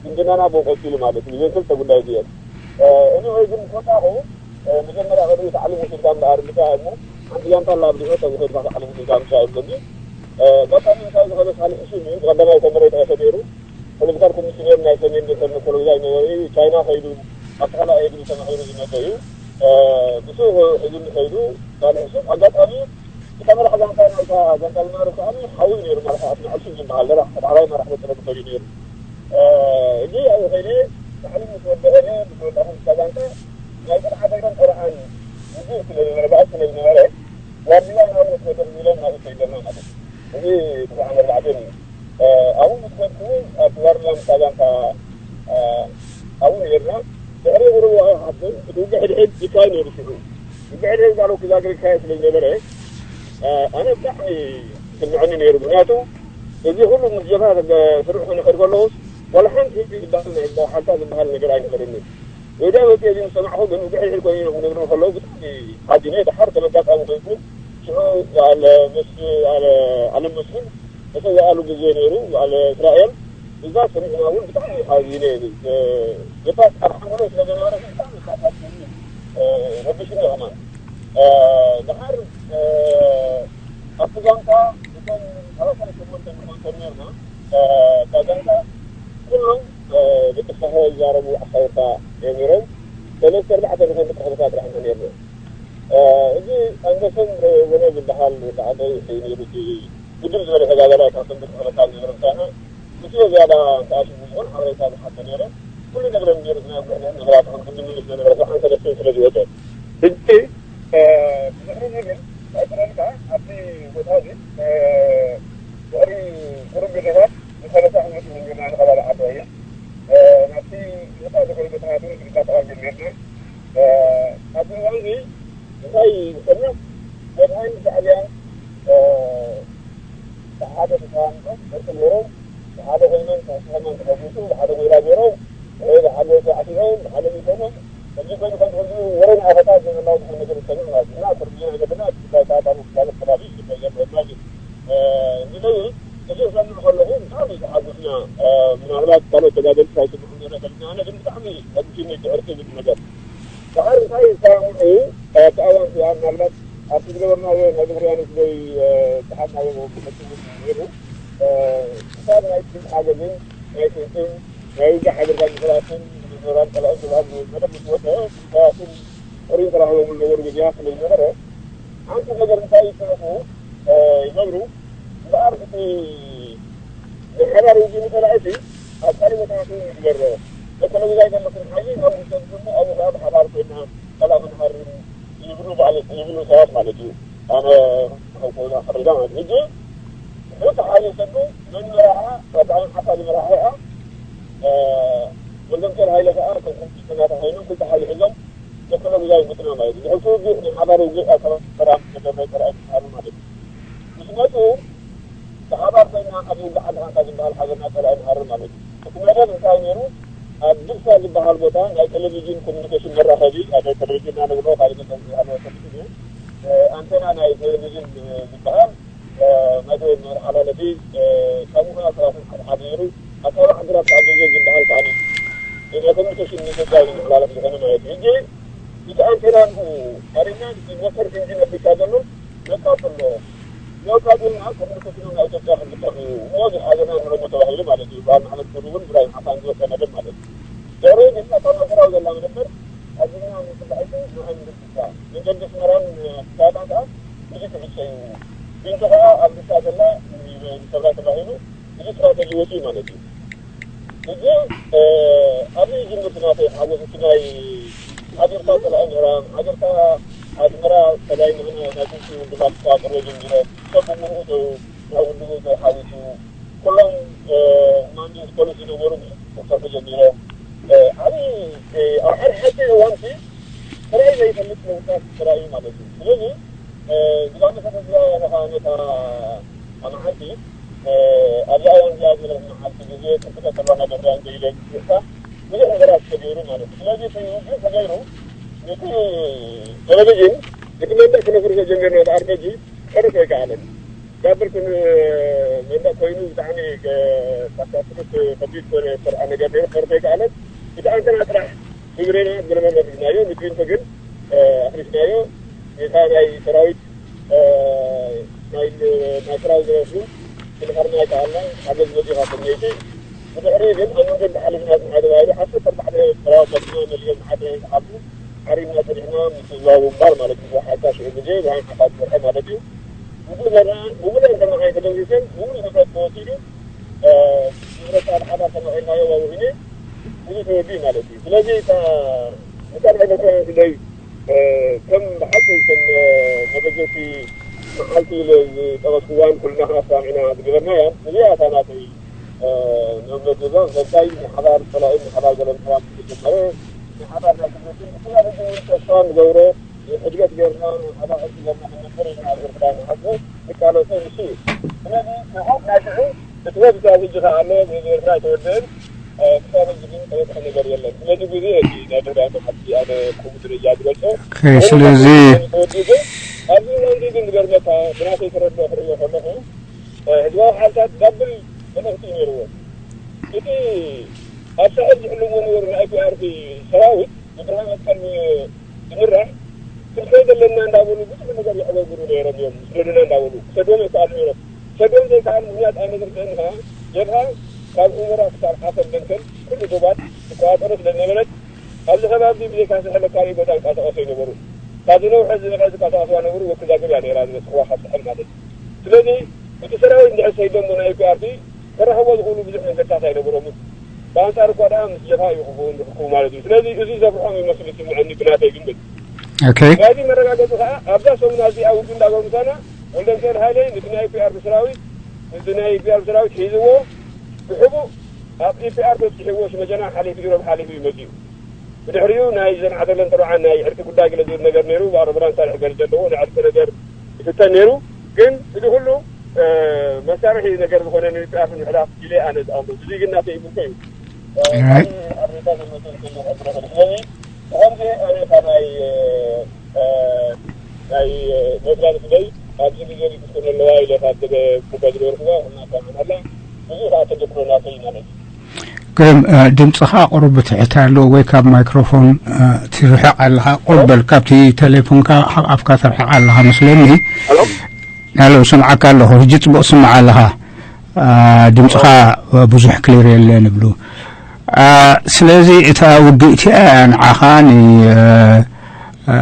ዝምድናና ብኡ ቀፂሉ ማለት እዩ። እዘን ክልተ ጉዳይ እዚአን anyway ግን ምስ ወፃኹ መጀመርያ ቅድሚ ታዕሊም ወሲድካ እምበኣር ምሳይ እሞ ሓንቲ ጋንታ ኣላ ኣብዚሑ ከምኡ ከድካ ታዕሊም ወሲድካ ምሳይ ይብለኒ። ኣጋጣሚ ምሳይ ዝኸደ ሳልሒ ሽም እዩ። ብቀዳማይ ተምረይ ጠቀሰ ነይሩ። ፖለቲካል ኮሚሽነር ናይ ሰሜን ቤተ ኮሎምቢያ ነበረ። ቻይና ከይዱ ኣተኸላ ኤግሪ ተማሂሩ ዝመፀ እዩ። ብሱ ሒዙኒ ከይዱ ሳልሒ ሽም ኣጋጣሚ እቲ መራሕ ጋንታ ናይታ ጋንታ ዝነበረ ከኣ ሓዊ ነይሩ ማለት ኣብ መዓልቲ ዝበሃል ደራ ተባዕላይ መራሕ ወጥረ ዝኸዱ ነይሩ። እዚ ኣብ ኸይደ ባዕሉ ምስ ወደአለ ምስ ወዳኹም እታ ጋንታ ናይ ጥርዓተ እግረን ጥርዓን ውግእ ስለ ዝነበረ ባእሲ ስለ ዝነበረ ዋርድያ ናብኡ ወሰደኹም ኢሎም ናብኡ ሰይደና ማለት እዩ። እዚ ጥርዓን ኣርባዕተን እዩ። ኣብኡ ምስ ከድኩ ኣብ ዋርድያ ምስ እታ ጋንታ ኣብኡ ነይርና። ውግእ ሕድሕድ ይካየድ ነይሩ። ሽዑ ውግእ ሕድሕድ ዛሎ ክዛግር ይካየድ ስለ ዝነበረ ኣነ ብጣዕሚ ስምዐኒ ነይሩ። ምክንያቱ እዚ ኩሉ ምስ ጀብሃ ስርሑ ክንኸድ ከለውስ ዋላ ሓንቲ ዝበሃል ናይ ሓንታ ዝበሃል ነገር ኣይነበረኒ። ወዳ መፂ እዚ ዝሰማዕኹ ግን ውግእ ሕድሕድ ኮይኑ ክነግሩ ከለዉ ብጣዕሚ ሓዚነ። ድሓር ከም ኣጋጣሚ ኮይኑ ሽዑ በዓል መስ- በዓል ኣለም መስፍን ተሰዋኣሉ ግዜ ነይሩ። በዓል እስራኤል እዛ ሰሚዕና እውን ብጣዕሚ ሓዚነ። ገባት ኣብ ሓሙሎ ስለ ዝነበረ ብጣዕሚ ካታት ረብሽኒ ከማን ድሓር ኣብቲ ጋንታ እቶም ሰላሳ ሸሞንተ ንኾንተር ነርና። እታ ጋንታ ኩሎም ብጥፋኸ ይዛረቡ ኣሓውታ እዮም ነይሮም። ሰለስተ ኣርባዕተ ዝኾን ብጥፋኸ ጥራሕ ኢና ነርና። እዚ ኣንደሰን ወነ ዝበሃል ወዲ ዓደይ እዩ ነይሩ። እቲ ግድም ዝበለ ተጋዳላይ ካብቶም ብጥፋኸ ዝነበረ ምሳና እቲ ዝያዳ ተኣሽሙ ዝኾን ሓበሬታ ዝሓተ ነይረ። ኩሉ ነገር ነይሩ ናይ ጉዕነት ነገራት ከም ዝምልስ ነበረ። ሰዓን ሰለስተ ስለ ዝወፀ ሕጂ ብድሕሪ ግን ኣይጥረልካ ኣብቲ ቦታ እዚ ድሕሪ ቁሩብ ግዜታት ንሰለስተ ዓመት መንገድና ንኸባቢ ዓዲ እያ ናብቲ ወፃኢ ዝኾነ ቦታታት እውን ክንቀሳቐስ ጀሚርና። ኣብዚ እዋን እዚ እንታይ ይሰምዕ ወድሃን ሻዕብያን ብሓደ ተሰማሚዖም ደቂ ነይሮም ብሓደ ኮይኖም ተስማማን ተፈጊሱ ብሓደ ጎይላ ገይሮም ብሓደ ተዓሲቦም ብሓደ ሚኮኖም እዚ ኮይኑ ከም ዝሕዝኑ ወረ ንኣፈታት ዘመናዊ ዝኾነ ነገር ዝሰምዕ ማለት እዩ። እና ትርጉም ዘለና እቲ ጉዳይ ከኣ ካልእ ክዛረብ ከባቢ ይግባእ ማለት እዩ። ስለዚ እዚ ክሰምዕ ከለኹ ብጣዕሚ ተሓጉስና። ምናልባት ካልኦት ተጋደልቲ ኣይስምዑ ነረ ከልና ኣነ ግን ብጣዕሚ ሓጉስኒ እቲ ዕርቂ ዝብል ነገር። ደሓር እንታይ ይሰማምዑ ኣብቲ ኣዋን እቲኣ ምናልባት ኣብቲ ዝገበርናዮ ናይ ድሕሪ ኣንስ ወይ ዝሓዝናዮ መፈጸሚ ነይሩ። ክሳብ ናይ ሓገዝን ናይ ስንቅን ናይ ውግእ ሓገዝካ ምሕራስን ምዝራብ ጸላኢ ስብኣት መደብ ምስ ወጸ ስብኣትን ቁሪን ተራኽቦም ዝነበሩ ግዜያት ስለ ዝነበረ ሓንቲ ነገር እንታይ ይስዕፉ ይገብሩ እምበኣር እቲ ናይ ሓዳር ውግእ ንጸላኢ እቲ ኣብ ካልእ ቦታታት እውን ይግበሮ። በተለይ ጉዳይ ዘለኩም ሓይሊ ኣብ ውሽጠ ዝስሙ ኣብኡ ከዓ ብሓባር ኮይና ጸላኢ ክንሃርም ይብሉ ባዕሉ ይብሉ ሰባት ማለት እዩ። ኣነ ከውና ሓሪዳ ማለት እዩ። ሕጂ እቲ ሓይሊ ሰዱ መን መራሓ ወዳዕን ሓሳብ መራሓ ወልደምሴል ሃይለ ከዓ ከም ኮምፒተር ናተባሂሉ ክልተ ሓይሊ ሒዞም ዘከሎ ጉዳይ ግጥና ማለት እዩ። ዝሕልፉ ውግእ ናይ ሓባር ውግእ ኣብ ከባቢ ሰላም ተደረገ ራእይ ክሳሉ ማለት እዩ። ምስ መፁ ብሓባር ኮይና ኣብ ውግእ ዓዲ ሓንካ ዝበሃል ሓገርና ፀላኢ ንሃርም ማለት እዩ። እቲ መደብ እንታይ ነይሩ? ኣብ ድብሳ ዝበሃል ቦታ ናይ ቴሌቪዥን ኮሚኒኬሽን መራኸቢ ኣብ ቴሌቪዥን ናነግሮ ካልእ መጠን ዝሃለወ ሰብት እዩ። ኣንቴና ናይ ቴሌቪዥን ዝበሃል መደብ መመሓላለፊ ካብ ምኽንያት ሰባትን ሓደ ሓደ ነይሩ። ኣካባቢ ዓድራት ኣብ ገንዘብ ዝበሃል ከዓኒ ናይ ኮሚኒኬሽን መገጃ እዩ ዝመሓላለፍ ዝኾነ ማለት እዩ። ሕጂ እቲ ኣንቴና ንኡ ኣሪና ወከር ኢንጂን ኣፍሪካ ዘሎ ነቃጽሎ። ነቃጽልና ኮሚኒኬሽኑ ናይ ኢትዮጵያ ክልጠፍ እዩ። እሞ እዚ ሓገና ንረሞ ተባሂሉ ማለት እዩ። በዓል መሓመድ ሰዱ እውን ብራይ ሓሳን ዝወፀ መደብ ማለት እዩ። ድሕሪ ግን እታ ማእከላዊ ዘላ መደበር ኣዚና ንፅባሒቱ ንኣይ ንድግሳ። መንገዲ ኣስመራን ኣዲስ ኣበባን ከዓ ብዙ ትዕፀ እዩ። ቢንቶ ከዓ ኣብ ድሳ ዘላ ንሰብራ ተባሂሉ ብዙ ስትራተጂ ወፂኡ ማለት እዩ። እዚ ኣብዚ ጅምርቲ ናተይ ሓጎስ እቲ ናይ ሓቢርካ ፀላኢ ምዕራብ ሓቢርካ ኣስመራ ሰላይ ንሕና ናይ ክልቲ ውድባት ክተዋቅሮ ጀሚረ ሰብ ብምልኡ ናይ ውድቡ ተሓዊሱ ኩሎም ማንዴት ፖሊስ ዝነበሩ ክሰርሑ ጀሚሮም። ዓብዪ ኣብ ሓደ ሓፂር እዋን ሲ ተራእዩ ዘይፈልጥ ለውጥታት ተራእዩ ማለት እዩ። ስለዚ ዝባነ ከተዝያ ነታ መዓልቲ ኣብዛ እዋን እዚኣ ዝበለት መዓልቲ ግዜ ክፍተት ተባና ደብሪያን ዘይለ ይእታ ብዙሕ ነገራት ተገይሩ ማለት እዩ። ስለዚ እቲ ውግእ ተገይሩ ነቲ ቴሌቪዥን እቲ መንደቅ ክነፍርሶ ጀሚርና ብኣርበጂ ከርስ ኣይከኣለን። ጋብር ክን መንደቅ ኮይኑ ብጣዕሚ ካሳክርት ከቢድ ኮነ ዝተርኣ ነገር ነይሩ። ከርስ ኣይከኣለን። ብጣዕሚ ተና ጥራሕ ብብሬና ብለመመ ሒዝናዮ ንግሪንቶ ግን ኣፍሪስናዮ። ጌታ ናይ ሰራዊት ናይ ናይ ሰራዊት ዝረሱ ክንኸርና ኣይከኣልና። ሓገዝ በዚኻ ሰነይቲ ብድሕሪ ግን ኣብ መንገዲ ሓሊፍና ዝሓደ ባይሉ ዓሰርተ ኣርባዕተ ሰራዊት መኪና መሊኦም ሓደ ዝሓቱ ሓሪምና ጸኒሕና ምስ ህዝባዊ ግንባር ማለት እዩ። ሓታ ሽዑ ግዜ ብሃን ሓፋት ወርሒ ማለት እዩ። ብሙሉ ዘርና ብሙሉ እንተመሓይ ተደምሲሰን ብሙሉ ንብረት ተወሲዱ ንብረት ኣብ ሓዳር ተመቒልናዮ ዋውዒነ ብዙ ተወዲ ማለት እዩ። ስለዚ እታ እታ ናይ መኮነ ግደይ ከም ብሓቂ ከም መበገሲ መዓልቲ ኢለ ዝጠቐስኩዋን ኩልና ከዓ ሰማሚዕና ዝገበርናያ እዚኣ እታ ናተይ መበገዛ ዘጋይ ንሓባር ፀላኢ ንሓባር ገለምሰራም ዝጀመረ ንሓባር ናይ ተስፋ ንገብሮ፣ ሕድገት ጌርና፣ ኣባቕቲ ጌርና ክንነብር ኢና ኣብ ኤርትራ ንሓስቦ፣ ንቃለሶ ንሱ እዩ። ስለዚ፣ እቲ ናይ ሽዑ፣ እቲ ወብዛ ሕጂ ከኣ ኣሎ፣ ንኤርትራ ኣይተወድእን፣ እ፣ ክሳብ ሕጂ ግን ተበጽሐ ነገር የለን። ስለዚ፣ ብዙ እዩ እቲ ናይ ድሕሪያ መዓልቲ ኣነ ከምኡ ደረጃ ዝገልጾ። ኦኬ፣ ስለዚ ተወዲኡ ግን፣ ኣብዚ እዋን እዚ ግን ዝገርመካ፣ ብናተይ ተረድኦ ክርእዮ ከለኹ፣ እ፣ ህዝባዊ ሓይልታት ዳብል መልእኽቲ እዩ ነይርዎ። እቲ ኣብ ሳሕል ዝሕልዎ ነበሩ ናይ ፒ ኣር ፒ ሰራዊት ብብርሃን መስቀል ዝምራሕ ክንከይድ ኣለና እንዳበሉ ብዙሕ ነገር ይዕበርብሩ ነይሮም እዮም። ስደዱና እንዳበሉ ክሰዶም ይከኣሉ ነይሮም። ክሰዶም ዘይከኣል ምኽንያት ኣነ ዝርድአኒ ከዓ ጀብሃ ካብ ኡመራ ክሳብ ዓሰብ ደንከል ኩሉ ዶባት ትቆፃፀሮ ስለዝነበረት ኣብዚ ከባቢ ብዘይካ ሳሕል ኣብ ካልእ ቦታ ይንቀሳቐሱ ኣይነበሩን። ካብዚ ነውሒ እዚ ንውሒ ዝንቀሳቐስዋ ነበሩ ወኪ ዛግር እያ ነይራ ዝበፅሕዋ ካብ ሳሕል ማለት እዩ። ስለዚ እቲ ሰራዊት እንድሕር ሰይዶሞ ናይ ፒ ኣር ፒ ክረኽቦ ዝኽእሉ ብዙሕ መንገድታት ኣይነበሮምን። ብኣንጻር እኳ ደኣ ምስ ጀብሃ እዩ ክኸውን ዝኽክቡ ማለት እዩ። ስለዚ እዚ ዘፍርሖም ይመስል ይስምዐኒ ብናተይ ግምት። ኦኬ። ናይዚ መረጋገጺ ከኣ ኣብዛ ሰሙን ኣዚኣ ውግእ እንዳገሩ ምሳና ወልደንኪኤል ሃይለ ነቲ ናይ ፒ ኣር ፒ ሰራዊት ነቲ ናይ ፒ ኣር ፒ ሰራዊት ሒዝዎ ብሕቡእ ኣብ ኢ ፒ ኣር በጺሕዎ ሽመጀና ሓሊፉ ኢሮብ ሓሊፉ እዩ መጺኡ። ብድሕሪኡ ናይ ዘን ዓደለን ጥርዓን ናይ ዕርቂ ጉዳይ ገለ ዝብል ነገር ነይሩ። ብኣረብራን ሳልሕ ገለ ዘለዎ ናይ ዕርቂ ነገር ይፍተን ነይሩ። ግን እዚ ኩሉ፣ እ፣ መሳርሒ ነገር ዝኾነ ንፒኣር ንምሕላፍ ኢለ ኣነ ዝኣምሮ። እዚ ግን ናተይ እምርቶ እዩ። እ፣ Alright. ኣብ ሬሳ ዘሎ ሰብ ከም ዝረኸብ ስለዚ ብኸምዚ ኣነ ካብ ናይ፣ እ፣ ናይ፣ እ፣ ኔትላንድ ፍለይ ኣብዚ ግዜ ሪክስ ኣለዋ ኢለ ካብ ገለ ጉዳይ ዝገበርኩዋ ኩና ካመን ኣላ። ብዙ ከዓ ተደክሎ ናተይ ማለት እዩ። ግርም፣ እ፣ ድምፅኻ ቁሩብ ብትሕት ኣሎ ወይ ካብ ማይክሮፎን፣ እ፣ ትርሕቕ ኣለኻ። ቁሩብ በል ካብቲ ቴሌፎንካ ካብ ኣፍካ ትርሕቕ ኣለኻ መስለኒ። ሄሎ? ሄሎ፣ ስምዓካ ኣለኹ። ሕጂ ፅቡቕ ስምዓ ኣለኻ። እ፣ ድምፅኻ፣ እ፣ ብዙሕ ክሊር የለን ይብሉ። እ፣ ስለዚ እታ ውግእ እቲኣ ንዓኻ ን-፣ እ፣ እ፣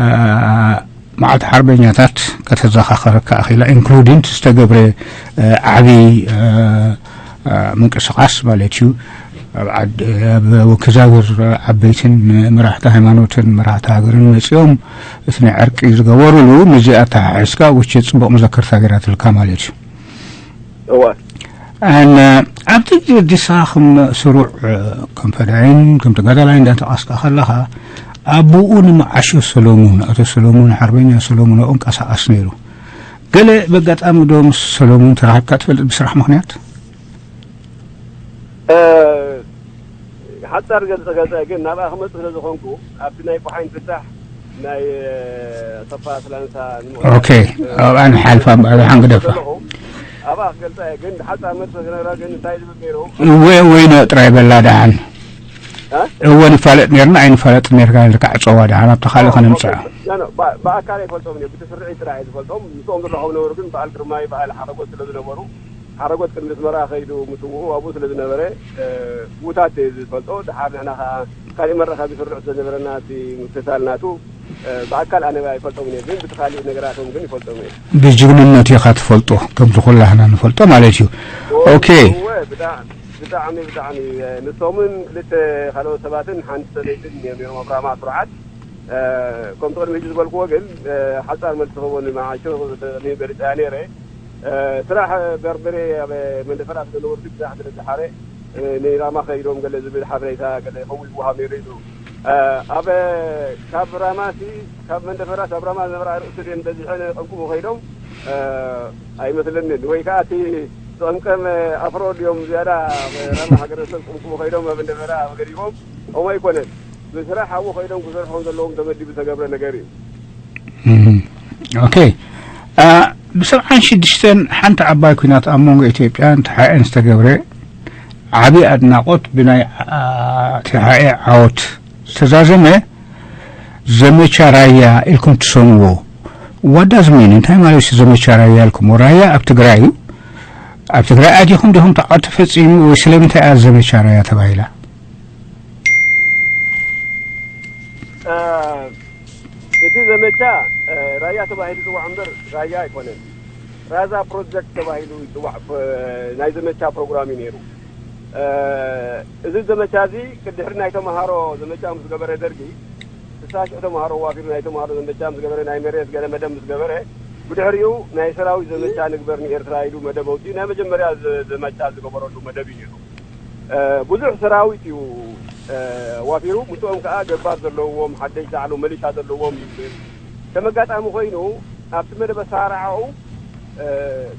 መዓልቲ ሓርበኛታት ከተዘኻኸረካ ኣኺላ፣ ኢንክሉዲንግ ዝተገብረ፣ እ፣ ዓቢ፣ እ፣ እ፣ ምንቅስቓስ ማለት እዩ። ኣብ ዓድ-፣ ኣብ ወኪዛግር ዓበይትን መራሕቲ ሃይማኖትን መራሕቲ ሃገርን መጺኦም እቲ ናይ ዕርቂ ዝገበሩሉ፣ ምስዚኣ ኣተሓሒዝካ ውቼ ጽቡቕ መዘከርታ ገይራትልካ ማለት እዩ። እወ። ኣን-፣ ኣብቲ ግዜ ኣዲስ ኣበባ ከም ስሩዕ፣ እ፣ ከም ፈዳይን ከም ተጋዳላይ እንዳተንቀሳቐስካ ከለኻ፣ ኣቦኡ ንመዓሾ ሰሎሙን፣ ኣቶ ሰሎሙን፣ ሓርበኛ ሰሎሙን ኣብኡ እንቀሳቐስ ነይሩ። ገለ በጋጣሚ ዶ ምስ ሰሎሙን ተራኺብካ ትፈልጥ ብስራሕ ምኽንያት? እ፣ ሓጻር ገልጸ ገልጸ ግን ናብኣ ክመጽእ ስለ ዝኾንኩ ኣብቲ ናይ ቆሓይን ፍታሕ ናይ፣ እ፣ ኣሰፋ ስላንሳ ንመ-፣ ኦኬ፣ ኣብኣ ንሓልፋ እምበኣር፣ ደሓን ግደፋ። ዘለኹ ኣብኣ ክገልጻ እየ። ግን ሓጻር መልሲ ክነግራ ግን እንታይ ዝብል ነይሩ? እወ፣ እወ፣ ኢነ ጥራይ በላ ደሓን። እ? እወ፣ ንፋለጥ ነርና፣ ኣይንፋለጥ ነርካ ኢልካ ዕጸዋ ደሓን፣ ኣብቲ ካልእ ከነምጽኣ። ኖ፣ ኖ፣ ብ-፣ ብኣካል ኣይፈልጦም እዮም። ብቲ ስርዒት ጥራይ እየ ዝፈልጦም። ምስኦም ዝራኸቡ ነበሩ፣ ግን በዓል ግርማይ፣ በዓል ሓረጎት ስለ ዝነበሩ፣ ሓረጎት ቅድሚ ኣስመራ ከይዱ ምስውኡ ኣብኡ ስለ ዝነበረ፣ እ፣ ብኡታት እየ ዝፈልጦ። ደሓር ንሕና ኸዓ ካሊእ መራኸቢ ስርዑ ስለ ዝነበረና፣ እቲ ምክትታል ናቱ፣ እ፣ ብኣካል ኣነ ኣይፈልጦምን እየ፣ ግን ብቲ ካሊእ ነገራቶም ግን ይፈልጦም እየ። ብጅግንነት ኢኻ ትፈልጦ፣ ከምቲ ኩላህና ንፈልጦ ማለት እዩ። ኦ፣ ኦኬ። እወ፣ ብጣዕሚ፣ ብጣዕሚ፣ ብጣዕሚ፣ እ፣ ንሶምን ክልተ ካልኦት ሰባትን ሓንቲ ሰበይትን እዮም ነይሮም ኣብ ራማ ስሩዓት። እ፣ ከምቲ ቅድሚ ሕጂ ዝበልክዎ ግን፣ እ፣ ሓጻር መልሲ ክህቦ ንመዓሾ ተጠቒመ ገሊጸያ ነይረ። እ፣ ስራሕ በርበሬ ኣብ መንደፈራ ስለ ነበርኩ ብዛሕ ስለ ዝሓረ፣ እ፣ ንራማ ከይዶም ገለ ዝብል ሓበሬታ ገለ ከምኡ ይወሃብ ነይሩ እዩ። እ፣ ኣብ፣ ካብ ራማሲ፣ ካብ መንደፈራስ ኣብ ራማ ዝነበራ ርእሱ ድየን በዚሐን ቀምቅሙ ከይዶም፣ እ፣ ኣይመስለንን። ወይ ከኣ እቲ ዝቐምቀም ኣፍሮ ድዮም ዝያዳ ኣብ ራማ ሃገረ ሰብ ቀምቅሙ ከይዶም ኣብ መንደፈራ ገዲፎም? ከምኡ ኣይኮነን። ብስራሕ ኣብኡ ከይዶም ክሰርሑ ዘለዎም ተመዲቡ ዝተገብረ ነገር እዩ። እም፣ ኦኬ። አ፣ ብሰብዓን ሽዱሽተን ሓንቲ ዓባይ ኲናት ኣብ መንጎ ኢትዮጵያን ተሓኤን ዝተገብረ ዓቢ ኣድናቖት ብናይ፣ አ፣ ተሓኤ ዓወት ዝተዛዘመ ዘመቻ ራያ ኢልኩም ትሰምዎ። What does mean? እንታይ ማለት እዩ ዘመቻ ራያ ኢልኩምዎ? ራያ ኣብ ትግራይ እዩ። ኣብ ትግራይ ኣቲኹም ዲኹም እቲ ዓወት ተፈጺሙ ወይ ስለምንታይ እያ ዘመቻ ራያ ተባሂላ? እ፣ እቲ ዘመቻ፣ እ፣ ራያ ተባሂሉ ይጽዋዕ እምበር ራያ ኣይኮነን። ራዛ ፕሮጀክት ተባሂሉ ይጽዋዕ፣ እ፣ ናይ ዘመቻ ፕሮግራም እዩ ነይሩ። እ፣ እዚ ዘመቻ እዚ ቅድሕሪ ናይ ተምሃሮ ዘመቻ ምስ ገበረ ደርጊ፣ ስሳ ሽሕ ተምሃሮ ዋፊሩ ናይ ተምሃሮ ዘመቻ ምስ ገበረ፣ ናይ መሬት ገለ መደብ ምስ ገበረ፣ ብድሕሪኡ ናይ ሰራዊት ዘመቻ ንግበር ንኤርትራ ኢሉ መደብ ኣውጺኡ ናይ መጀመርያ ዘ-፣ ዘመቻ ዝገበረሉ መደብ እዩ ነይሩ። ብዙሕ ሰራዊት እዩ ዋፊሩ። ምስኦም ከዓ ገባር ዘለዎም ሓደሽ ዛዕሉ መሊሻ ዘለዎም እዩ። ከም ኣጋጣሚ ኮይኑ ኣብቲ መደብ ኣሰራርዓኡ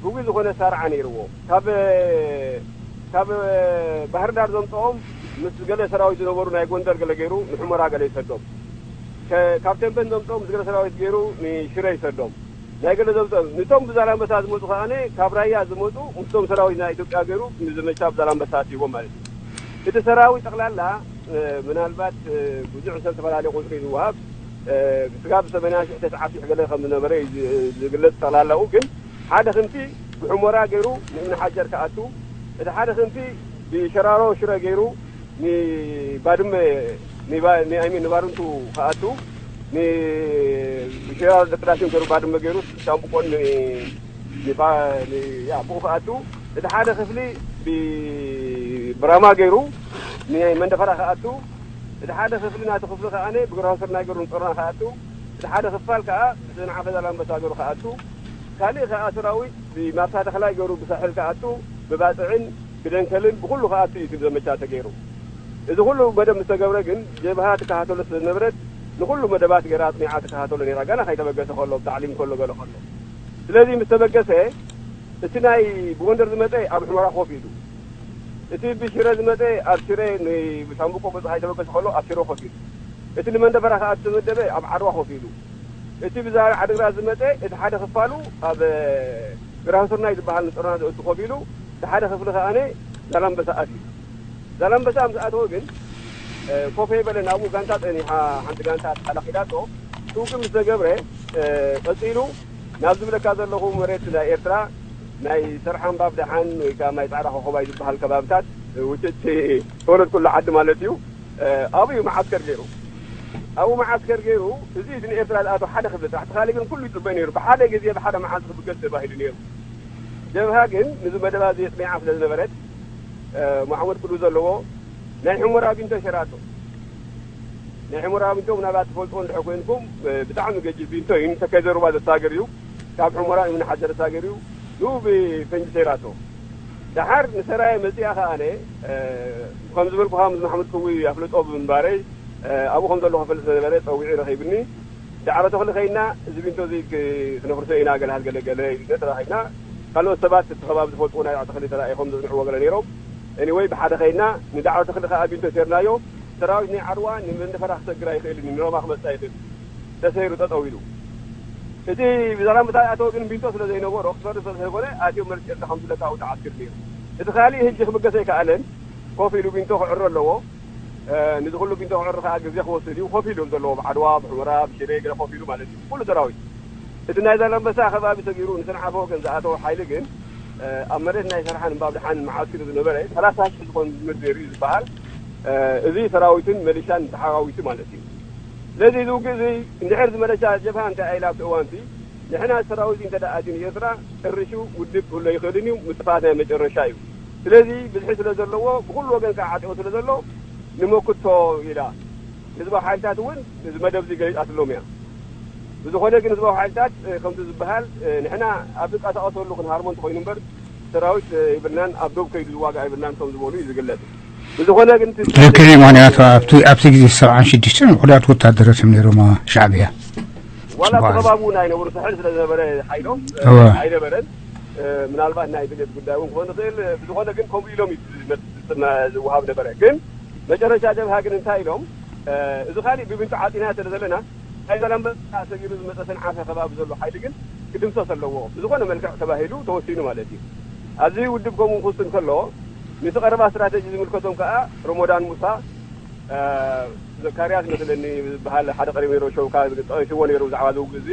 ግጉይ ዝኾነ ኣሰራርዓ ነይርዎ። ካብ ካብ ባህር ዳር ዘምፅኦም ምስ ገለ ሰራዊት ዝነበሩ ናይ ጎንደር ገለ ገይሩ ንሑመራ ገለ ይሰዶም። ካብ ተንበን ዘምፅኦም ምስ ገለ ሰራዊት ገይሩ ንሽረ ይሰዶም። ናይ ገለ ዘምፅኦም ንቶም ብዛላምበሳ ዝመፁ ከዓነ ካብ ራያ ዝመፁ ምስቶም ሰራዊት ናይ ኢትዮጵያ ገይሩ ንዘመቻ ብዛላምበሳ ኣትይዎም ማለት እዩ። እቲ ሰራዊት ጠቕላላ ምናልባት ብዙሕ ሰብ ዝተፈላለየ ቁፅሪ ዝወሃብ ስጋብ ሰማንያ ሽሕ ተስዓ ሽሕ ገለ ከም ዝነበረ ዝግለፅ ጠቕላላኡ። ግን ሓደ ክንፊ ብሑመራ ገይሩ ንእምኒ ሓጀር ክኣቱ፣ እቲ ሓደ ክንፊ ብሸራሮ ሽረ ገይሩ ንባድመ ንባርንቱ ክኣቱ፣ ንሸራሮ ደቂ ዳሽን ገይሩ ባድመ ገይሩ ሻምብቆን ብኡ ክኣቱ፣ እቲ ሓደ ክፍሊ ብራማ ገይሩ ንመንደፈራ ክኣቱ፣ እቲ ሓደ ክፍሊ ናቲ ክፍሊ ከዓ ብግርሃ ስርናይ ገይሩ ንፀሮና ክኣቱ፣ እቲ ሓደ ክፋል ከዓ ብሰንዓፈ ዛላምበሳ ገይሩ ክኣቱ፣ ካልእ ከዓ ሰራዊት ብማርሳ ተኽላይ ገይሩ ብሳሕል ክኣቱ፣ ብባፅዕን ብደንከልን ብኩሉ ክኣቱ እዩ እቲ ዘመቻ ተገይሩ። እዚ ኩሉ መደብ ምስ ተገብረ ግን ጀብሃ ትከታተሎ ስለ ዝነበረት ንኩሉ መደባት ገይራ ኣፅኒዓ ትከታተሎ ነይራ፣ ገና ከይተበገሰ ከሎ፣ ብታዕሊም ከሎ፣ ገለ ከሎ። ስለዚ ምስ ተበገሰ እቲ ናይ ብጎንደር ዝመፀ ኣብ ሑመራ ኮፍ ኢሉ፣ እቲ ብሽረ ዝመፀ ኣብ ሽረ ንሻምብቆ ገፁ ከይተበገሰ ከሎ ኣብ ሽረ ኮፍ ኢሉ፣ እቲ ንመንደፈራ ከዓ ዝተመደበ ኣብ ዓድዋ ኮፍ ኢሉ፣ እቲ ብዛዕባ ዓድግራት ዝመፀ እቲ ሓደ ክፋሉ ኣብ ግራህስርናይ ዝበሃል ንፀሮና ዘእቱ ኮፍ ኢሉ፣ እቲ ሓደ ክፍሊ ከዓነ ዛላምበሳ ኣትዩ። ዛላምበሳ ምስ ኣተወ ግን ኮፍ ኣይበለን። ኣብኡ ጋንታ ፀኒሓ፣ ሓንቲ ጋንታ ተሓላኺላቶ። እሱ ግን ምስ ተገብረ ቀፂሉ ናብ ዝብለካ ዘለኹ መሬት ናይ ኤርትራ ናይ ሰርሓን ባብ ደሓን ወይ ከዓ ማይ ፃዕዳ ኮኸባይ ዝበሃል ከባብታት ውጭጭ ተወለድኩሉ ዓዲ ማለት እዩ። ኣብኡ እዩ መዓስከር ገይሩ። ኣብኡ መዓስከር ገይሩ፣ እዚ እቲ ንኤርትራ ዝኣተወ ሓደ ክፍሊ ጥራሕ፣ እቲ ካልእ ግን ኩሉ ይፅበ ነይሩ። ብሓደ ግዜ ብሓደ መዓልቲ ክብገስ ተባሂሉ ነይሩ። ጀብሃ ግን ንዚ መደባ እዚ የፅኒዓ ስለ ዝነበረት፣ ማሕሙድ ቅዱ ዘለዎ ናይ ሑመራ ቢንቶ ሸራቶ። ናይ ሑመራ ቢንቶ ምናልባት ትፈልጥዎ እንድሕር ኮይንኩም፣ ብጣዕሚ ገጅፍ ቢንቶ እዩ። ንተከዘ ሩባ ዘሳግር እዩ። ካብ ሑመራ እዩ ንሓጀር ዘሳግር እዩ። ንኡ ብፈንጂ ሰይራቶ። ደሓር ንሰራየ መፂኣ ከኣነ፣ ከም ዝበልኩኻ ምስ ማሕሙድ ክዊ ኣፍልጦ ብምንባረይ፣ ኣብኡ ከም ዘለኹ ፈልጥ ስለነበረ ፀዊዑ ረኺብኒ። ዳዕሮ ተኽሊ ከይና እዚ ቢንቶ እዚ ክነፍርሶ ኢና፣ ገለ ሃልገለ ገለ ኢልና ተራኺብና። ካልኦት ሰባት እቲ ከባቢ ዝፈልጥዎ ናይ ተኽሊ ተራእየ ከም ዘፅንዕዎ ገለ ነይሮም። ኤኒወይ ብሓደ ከይና ንዳዕሮ ተኽሊ ከዓ ቢንቶ ሴርናዮ። ሰራዊት ናይ ዓድዋ ንመንደፈራ ክሰግር ኣይኽእልን እዩ፣ ንሮማ ክመፅእ ኣይኽእል። ተሰይሩ ጠጠው ኢሉ። እቲ ብዛላምበሳ ዝኣተወ ግን ቢንቶ ስለ ዘይነበሮ ክፈርስ ስለ ዘይኮነ ኣትዮም መርጭ ኤርትራ ከም ዝብለካ ኣብኡ ተዓስክር ነይሩ። እቲ ካሊእ ህጂ ክብገስ ኣይከኣለን። ኮፍ ኢሉ ቢንቶ ክዕሮ ኣለዎ። ንዚ ኩሉ ቢንቶ ክዕሮ ከዓ ግዜ ክወስድ እዩ። ኮፍ ኢሉ ዘለዎ ብዓድዋ፣ ብሑመራ፣ ብሽሬ ገለ ኮፍ ኢሉ ማለት እዩ። ኩሉ ሰራዊት እቲ ናይ ዛላምበሳ ከባቢ ሰጊሩ ንሰንዓፈ ወገን ዝኣተወ ሓይሊ ግን ኣብ መሬት ናይ ሰርሓን ባብ ደሓን መዓስክር ዝነበረ ሰላሳ ሽሕ ዝኾን ዝምድ ነይሩ እዩ ዝበሃል። እዚ ሰራዊትን መሊሻን ተሓዋዊሱ ማለት እዩ። ስለዚ እዚ ውግእ እዚ እንድሕር ዝመለሻ ጀብሃ እንታይ ኣይላ ኣብቲ እዋንቲ ንሕና ሰራዊት እንተ ደኣ ኣትዩ ንኤርትራ ጨርሹ ውድብ ክህሎ ይኽእልን እዩ፣ ምጥፋእ ናይ መጨረሻ እዩ። ስለዚ ብዝሒ ስለ ዘለዎ ብኩሉ ወገን ከዓ ዓጢቑ ስለ ዘሎ ንመክቶ ኢላ ህዝባዊ ሓይልታት እውን እዚ መደብ እዚ ገሊፃትሎም እያ። ብዝኾነ ግን ህዝባዊ ሓይልታት ከምዚ ዝበሃል ንሕና ኣብ ዝንቀሳቐሰሉ ክንሃርሞ እንተኾይኑ እምበር ሰራዊት ይብልናን ኣብ ዶብ ከይዱ ዝዋጋእ ይብልናን ከም ዝበሉ እዩ ዝግለጽ። ብዝኾነ ግን እቲ ልክዕ እዩ። ምኽንያቱ ኣብቲ ኣብቲ ግዜ ሰብዓን ሽዱሽተን ውሑዳት ወታደራት እዮም ነይሮም ሻዕብያ። ዋላ ጽቡቕ። እቲ ከባቢ እውን ኣይነበሩ፣ ስሕል ስለ ዝነበረ ሓይሎም እወ። ኣይነበረን። ምናልባት ናይ ድሌት ጉዳይ እውን ክኾን ይኽእል። ብዝኾነ ግን ከምኡ ኢሎም እዩ ዝመ- ዝወሃብ ነበረ። ግን መጨረሻ ጀብሃ ግን እንታይ ኢሎም፣ እዚ ካሊእ ብብንቱ ዓፂና ስለ ዘለና ናይ ዛላምበሳ ሰጊሩ ዝመፀ ሰንዓፈ ከባቢ ዘሎ ሓይሊ ግን ክድምሰስ ኣለዎ፣ ብዝኾነ መልክዕ ተባሂሉ ተወሲኑ ማለት እዩ። ኣብዚ ውድብ ከምኡ ክውስን ከሎ ምስ ቀረባ ስትራተጂ ዝምልከቶም ከዓ ረሞዳን ሙሳ፣ ዘካርያስ መስለኒ ዝበሃል ሓደ ቀሪቡ ነይሩ፣ ሸውካ ጠቒስዎ ነይሩ ብዛዕባ እዚ ውግእ እዚ።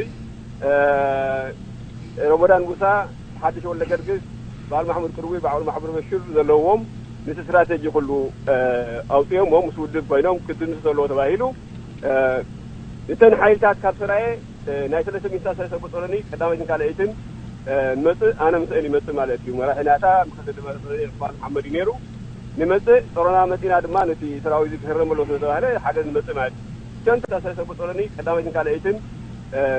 ረሞዳን ሙሳ፣ ሓድሽ ወልደ ገርግስ፣ በዓል ማሕሙድ ቅርዊ፣ በዓል ማሕሙድ በሽር ዘለዎም ምስ ስትራተጂ ኩሉ ኣውፅኦሞ ምስ ውድብ ኮይኖም ክድምስስ ዘለዎ ተባሂሉ። እተን ሓይልታት ካብ ሰራየ ናይ ሰለስተ ሚእቲ ሰለስተ ቦጦሎኒ ቀዳመይትን ካልኣይትን ንመፅእ ኣነ ምስአን ይመፅእ ማለት እዩ። መራሒ ናታ ምክትል መራሒ ዑስማን መሓመድ እዩ ነይሩ። ንመፅእ ጦሮና መፂና ድማ ነቲ ሰራዊት እዚ ክህረም ኣለዎ ስለተባህለ ሓገዝ ንመፅእ ማለት እዩ። እተን ሰለስተ ቦጦሎኒ ቀዳመይትን ካልኣይትን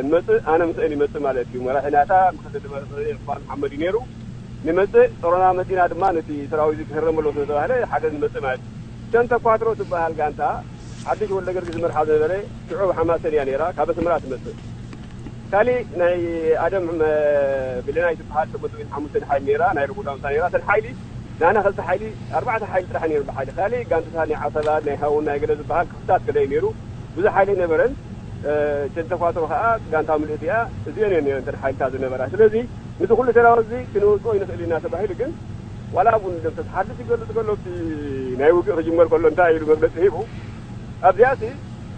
ንመፅእ ኣነ ምስአን ይመፅእ ማለት እዩ። መራሒ ናታ ምክትል መራሒ ዑስማን መሓመድ እዩ ነይሩ። ንመጽእ ጾሮና መጺና ድማ ነቲ ሰራዊት ክህረመሎ ስለ ዝተባህለ ሓገዝ ንመጽእ ማለት እዩ። ሸንተኳትሮ ትበሃል ጋንታ ሓድሽ ወልደ ገርጊስ ዝመርሓ ዝነበረ ሽዑ ኣብ ሓማሰን እያ ነይራ፣ ካብ ኣስመራ ትመጽእ። ካሊእ ናይ ኣደም መ-፣ ብሌናይ ትበሃል ሸሞንተ ሚእትን ሓሙሽተን ሓይሊ ነይራ፣ ናይ ርቡዕ ዳምሳ ነይራ። እተን ሓይሊ ንኣና ክልተ ሓይሊ፣ ኣርባዕተ ሓይሊ ጥራሕ ነይሩ ብሓይሊ። ካሊእ ጋንታታት ናይ ዓሰባ፣ ናይ ሃውን፣ ናይ ገለ ዝበሃል ክፍታት ገለ እዩ ነይሩ። ብዙሕ ሓይሊ ኣይነበረን። እ፣ ሸንተኳትሮ ከዓ ጋንታ ምልእቲ እያ። እዚአን እየን ነይረን እተን ሓይልታት ዝነበራ። ስለዚ ምስዚ ኩሉ ሰራዊት እዚ ክንወፅኦ ይንኽእል ኢና ተባሂሉ፣ ግን ዋላ እውን ደምሰስ ሓድሽ ይገልፅ ከሎ፣ እቲ ናይ ውግእ ክጅመር ከሎ እንታይ ኢሉ መግለፂ ሂቡ፣ ኣብዚኣሲ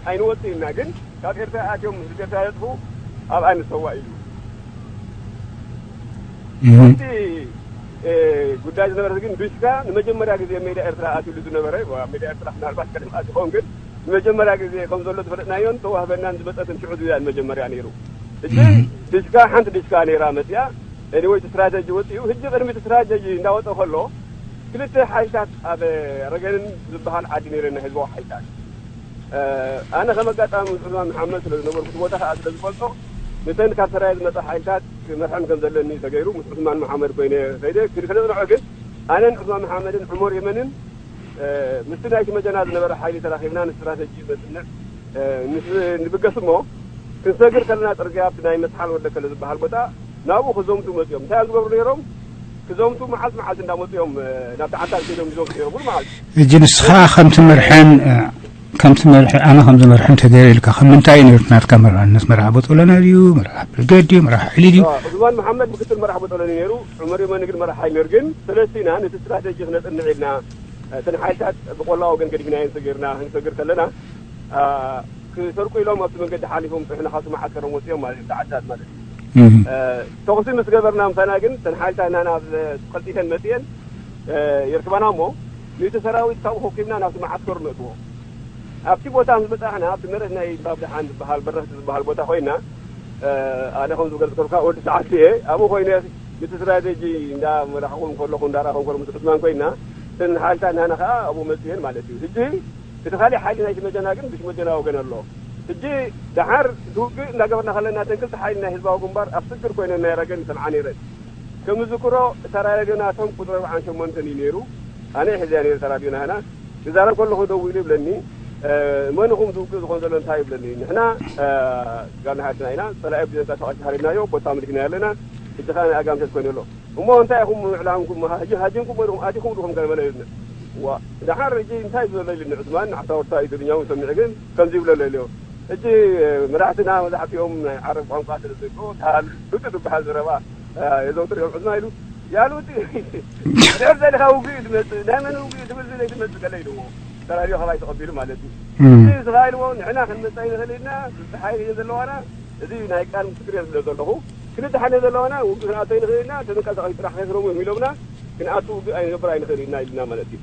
ኣይንወፅእ ኢልና፣ ግን ካብ ኤርትራ ኣትዮም ህዝቢ ኤርትራ የጥፉ፣ ኣብኣ ንሰዋእ ኢሉ። እህ። እቲ፣ እ፣ ጉዳይ ዝነበረ ግን ዱሽካ ንመጀመርያ ግዜ ሜዳ ኤርትራ ኣትዩሉ ዝነበረ፣ ኣብ ሜዳ ኤርትራ ምናልባት ቀደም ኣትዩ ክኸውን፣ ግን ንመጀመርያ ግዜ ከም ዘሎ ዝፈለጥናዮን ተዋህበናን ዝመጸትን ሽዑ ዝያ ንመጀመርያ ነይሩ። ሕጂ እህ። ዱሽካ ሓንቲ ዱሽካ ነይራ መጽያ፣ ኤኒወይ እቲ ስትራተጂ ወጺኡ። ሕጂ ቅድሚ እቲ ስትራተጂ እንዳወጸ ከሎ ክልተ ሓይልታት ኣብ ረገንን ዝበሃል ዓዲ ነይረና፣ ህዝባዊ ሓይልታት። እ፣ ኣነ ከም ኣጋጣሚ ምስ ዑስማን መሓመድ ስለ ዝነበርኩ፣ እቲ ቦታ ከኣ ስለ ዝፈልጦ፣ ነተን ካብ ሰራየ ዝመጻ ሓይልታት ክመርሐን ከም ዘለኒ ተገይሩ፣ ምስ ዑስማን መሓመድ ኮይነ ከይደ፣ ክድ-፣ ከነጽንዖ ግን፣ ኣነን ዑስማን መሓመድን ዑመር የመንን፣ እ፣ ምስቲ ናይቲ መጀና ዝነበረ ሓይሊ ተራኺብና፣ ንስትራተጂ ነጽንዕ፣ እ፣ ምስ ንብገስ እሞ፣ ክንሰግር ከለና ጽርግያ ኣብቲ ናይ መስሓል ወደከለ ዝበሃል ቦታ፣ ናብኡ ክዘምቱ መጺኦም። እንታይ እዮም ዝገብሩ ነይሮም? ክዘምቱ መዓልቲ መዓልቲ እንዳመጹ እዮም፣ እ፣ ናብቲ ዓዲ ከይዶም ይዘምቱ ነይሮም፣ ሙሉ መዓልቲ። ሕጂ ንስኻ ከም ትመርሐን፣ እ፣ ከም ትመርሐ፣ ኣነ ከም ዝመርሐን ተገይሩ ኢልካ፣ ከም ምንታይ እዩ ነይሩ ናትካ መርሓነት? መርሓ ቦጦሎኒ ድዩ? መርሓ ብርጌድ ድዩ? መርሓ ሓይሊ ድዩ? እ፣ ዑስማን መሓመድ ምክትል መራሕ ቦጦሎኒ ነይሩ፣ ዑመር የመኒ ግን መራሕ ሓይሊ ነይሩ። ግን ሰለስቲና ነቲ ስትራተጂ ክነጽንዕ ኢልና፣ እ፣ እተን ሓይልታት ብቆላ ወገን ገዲፍናየን ሰጊርና፣ ክንሰግር ከለና፣ እ፣ ክሰርቁ ኢሎም ኣብቲ መንገዲ ሓሊፎም፣ ንሕና ካብቲ መዓስከሮም ወጺኦም ማለት እዩ፣ ኣብቲ ዓድታት ማለት እዩ። እህ። እ፣ ተኹሲ ምስ ገበርና ምሳና ግን፣ እተን ሓይልታት ናና ኣብ ቀልጢፈን መጺኤን፣ እ፣ የርክባና እሞ፣ ነቲ ሰራዊት ካብኡ ከኪብና ናብቲ መዓስከሩ ነእትዎ። ኣብቲ ቦታ ምስ በጻሕና፣ ኣብቲ መሬት ናይ ባብ ደሓን ዝበሃል፣ በረኽቲ ዝበሃል ቦታ ኮይና፣ እ፣ ኣነ ከም ዝገልጽልካ ወዲ ሰዓት እየ፣ ኣብኡ ኮይነ ነቲ ስትራተጂ እንዳመራሕኹም ከለኹ፣ እንዳራኸም ከሎ ምስ ዑስማን ኮይና፣ እተን ሓይልታት ናና ከኣ ኣብኡ መጺኤን ማለት እዩ። ሕጂ እቲ ካሊእ ሓይሊ ናይቲ መጀና ግን ብሽ መጀና ወገን ኣሎ። ሕጂ ደሓር እቲ ውግእ እንዳገበርና ከለና፣ እተን ክልተ ሓይሊ ናይ ህዝባዊ ግንባር ኣብ ስግር ኮይነን ናይ ረገን ይሰምዓ ነይረን። ከም ዝዝክሮ፣ እታ ራድዮ ናቶም ቁጽሪ ኣርብዓን ሸሞንተን እዩ ነይሩ። ኣነ እየ ሒዘያ ነይረ እታ ራድዮ ናህና። ክዛረብ ከለኹ ደው ኢሉ ይብለኒ፣ "እ፣ መን ኢኹም ዝውግእ ዝኾን ዘሎ እንታይ?" ይብለኒ። "ንሕና፣ እ፣ ጋል ንሓትና ኢና፣ ጸላኢ ብዘንቀሳቐሲ ሃሪምናዮ፣ ቦታ ምልኪና ኣለና፣ ሕጂ ኸኣ ናይ ኣጋምሸት ኮይኑ ኣሎ። እሞ እንታይ ኢኹም ዕላምኩም? ሃጂ-፣ ሃጂምኩም ወይ ኢኹም ኣቲኹም ዲኹም ገለ መለ?" ይብለኒ። ዋ፣ ደሓር ሕጂ እንታይ ዘሎ ኢሉኒ ዑስማን፣ ሓሳብ ወርታ እዩ ትግርኛ እውን ሰሚዐ፣ ግን ከምዚ ይብለሎ ኢለዮ። ሕጂ፣ እ፣ መራሕትና መብዛሕትኦም ናይ ዓረብ ቋንቋ ስለ ዘይኮ፣ ተሃል ፍቅር ዝበሃል ዘረባ፣ እ፣ የዘውትር እዮም። ዑስማን ኢሉ፣ "ያሉት ድሕር ዘልኻ ውግእ እዩ ዝመጽእ፣ ናይ መን ውግእ እዩ ትብል፣ ዘይትመጽእ ከለ?" ኢልዎ። ተራድዮ ካባይ ተቐቢሉ ማለት እዩ። እም። እዚ ስኻ ኢልዎ፣ "ንሕና ክንመጽእ ኣይንኽእል ኢና፣ ክልተ ሓይሊ እየን ዘለዋና፣ እዚ ናይ ቃል ምስክር እየ ስለ ዘለኹ፣ ክልተ ሓይሊ ዘለዋና፣ ውግእ ክንኣቱ ኣይንኽእል ኢና፣ ተንቀሳቐሱ ጥራሕ ከይስረሙ እዮም ኢሎምና፣ ክንኣቱ ውግእ ኣይንገብር ኣይንኽእል ኢና" ኢልና ማለት እዩ።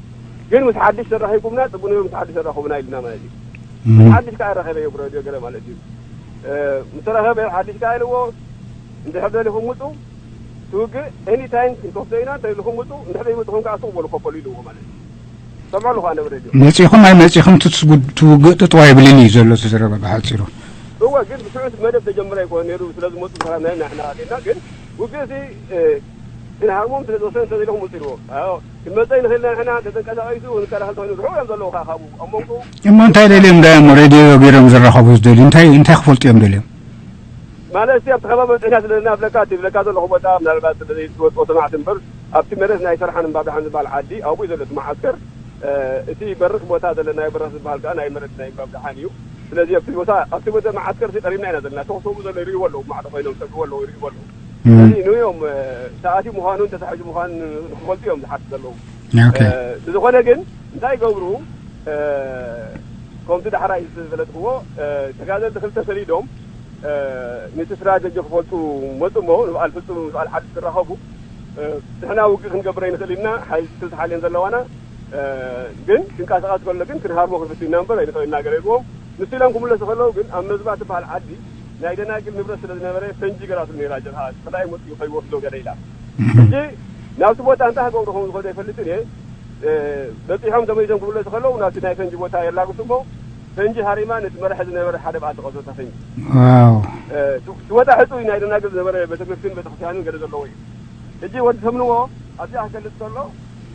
ግን ምስ ሓድሽ ተራኺብኩምና፣ ጽቡን እዮም፣ ምስ ሓድሽ ተራኹብና ኢልና ማለት እዩ። እም። ምስ ሓድሽ ከኣ ረኸበ እዩ ብረድዮ ገለ ማለት እዩ። እ፣ ምስ ተረኸበ ሓድሽ ከኣ ኢልዎ፣ "እንድሕር ደሊኹም ምጹ፣ ትውግእ ኤኒ ታይም ክንከፍቶ ኢና፣ እንተ ኢልኹም ምጹ፣ እንድሕር ዘይመጽኹም ከኣ ስቕ በሉ ከፈሉ" ኢልዎ ማለት እዩ። ሰምዖ ኣለኹ ኣነ ብረድዮ። መጺኹም ኣይመጺኹም ትስጉ-፣ ትውግእ ጥጥዋ ይብልን እዩ ዘሎ እቲ ዘረባ ብሓጺሩ። እወ፣ ግን ብስዑ እቲ መደብ ተጀምረ ኣይኮነ ነይሩ፣ ስለ ዝመጹ ሰላም ናይ ንሕና ኣዴና፣ ግን ውግእ እዚ፣ እ፣ ክንሃርሞም ስለ ዝወሰነ እንተ ኢልኹም ምጹ ኢልዎ። ኣዎ፣ ክንመጸ ንኽእል ኢና ንሕና፣ እንተ ተንቀሳቒሱ ክንከላኸል ተኾይኑ ርሑቕ እዮም ዘለዉ ከኣ ካብኡ። ኣብ መንጎ እሞ እንታይ ደልዮም ዳ እሞ ሬድዮ ገይሮም ዝራኸቡ ዝደልዩ? እንታይ፣ እንታይ ክፈልጡ እዮም ደልዮም? ማለት፣ ኣብቲ ከባቢ በጺሕና ስለ ዝናፍለካ፣ እቲ ዝብለካ ዘለኹ ቦታ ምናልባት ስለ ዘይትፈልጦ ሰማዕቲ እምበር፣ ኣብቲ መሬት ናይ ሰርሓን እምባብደሓን ዝበሃል ዓዲ፣ ኣብኡ እዩ ዘሎ እቲ መዓስከር። እ፣ እቲ በርኽ ቦታ ዘለናዮ በርኽ ዝበሃል ከኣ ናይ መሬት ናይ እምባብደሓን እዩ። ስለዚ ኣብቲ ቦታ፣ ኣብቲ ቦታ መዓስከር እዚ ቀሪብና ኢና ዘለና። ተኹሲ ኣብኡ ዘሎ ይርእይዎ ኣለዉ፣ ማዕዶ ኮይኖም ይሰምዕዎ ኣለዉ፣ ይርእይዎ ኣለዉ። እም። ስለዚ ንዮም፣ እ፣ ተኣትዩ ምዃኑን ተታሒዙ ምዃኑን ንኽፈልጡ እዮም ዝሓቱ ዘለዉ። ኦኬ። እ፣ ብዝኾነ ግን እንታይ ይገብሩ? እ፣ ከምቲ ዳሕራይ ዝፈለጥክዎ፣ እ፣ ተጋደልቲ ክልተ ሰሊዶም፣ እ፣ ነቲ ስትራተጂ ክፈልጡ መጹ እሞ፣ ንበዓል ፍጹም፣ ንበዓል ሓድሽ ክራኸቡ፣ እ፣ ንሕና ውግእ ክንገብር ኣይንኽእል ኢና፣ ሓይሊ ክልተ ሓይሊ እየን ዘለዋና፣ እ፣ ግን ክንቀሳቐስ ከሎ ግን ክንሃርሞ ክንፍትን ኢና እምበር ኣይንኽእል ኢና ገለ ኢልዎም። ንሱ ኢሎም ክምለሱ ከለዉ ግን ኣብ መዝባ ትበሃል ዓዲ ናይ ደናግል ንብረት ስለ ዝነበረ ፈንጂ ገራትሉ ነይራ ጀብሃ፣ ጸላኢ መጺኡ ከይወስዶ ገለ ኢላ። እህ። ሕጂ ናብቲ ቦታ እንታይ ክገብሩ ከም ዝኸዱ ኣይፈልጥን እየ። እ፣ በጺሖም ተመሊሶም ክምለሱ ከለዉ ናብቲ ናይ ፈንጂ ቦታ የላግሱ እሞ ፈንጂ ሃሪማ ነቲ መራሒ ዝነበረ ሓደ ብኣ ተቐትለታ ፈንጂ። ዋው። እ፣ እቲ፣ እቲ ቦታ ሕጹይ ናይ ደናግል ዝነበረ ቤተክርስትያን ቤተክርስትያንን ገለ ዘለዎ እዩ። ሕጂ ወዲ ሰምንዎ ኣብዚኣ ክገልጽ ከሎ፣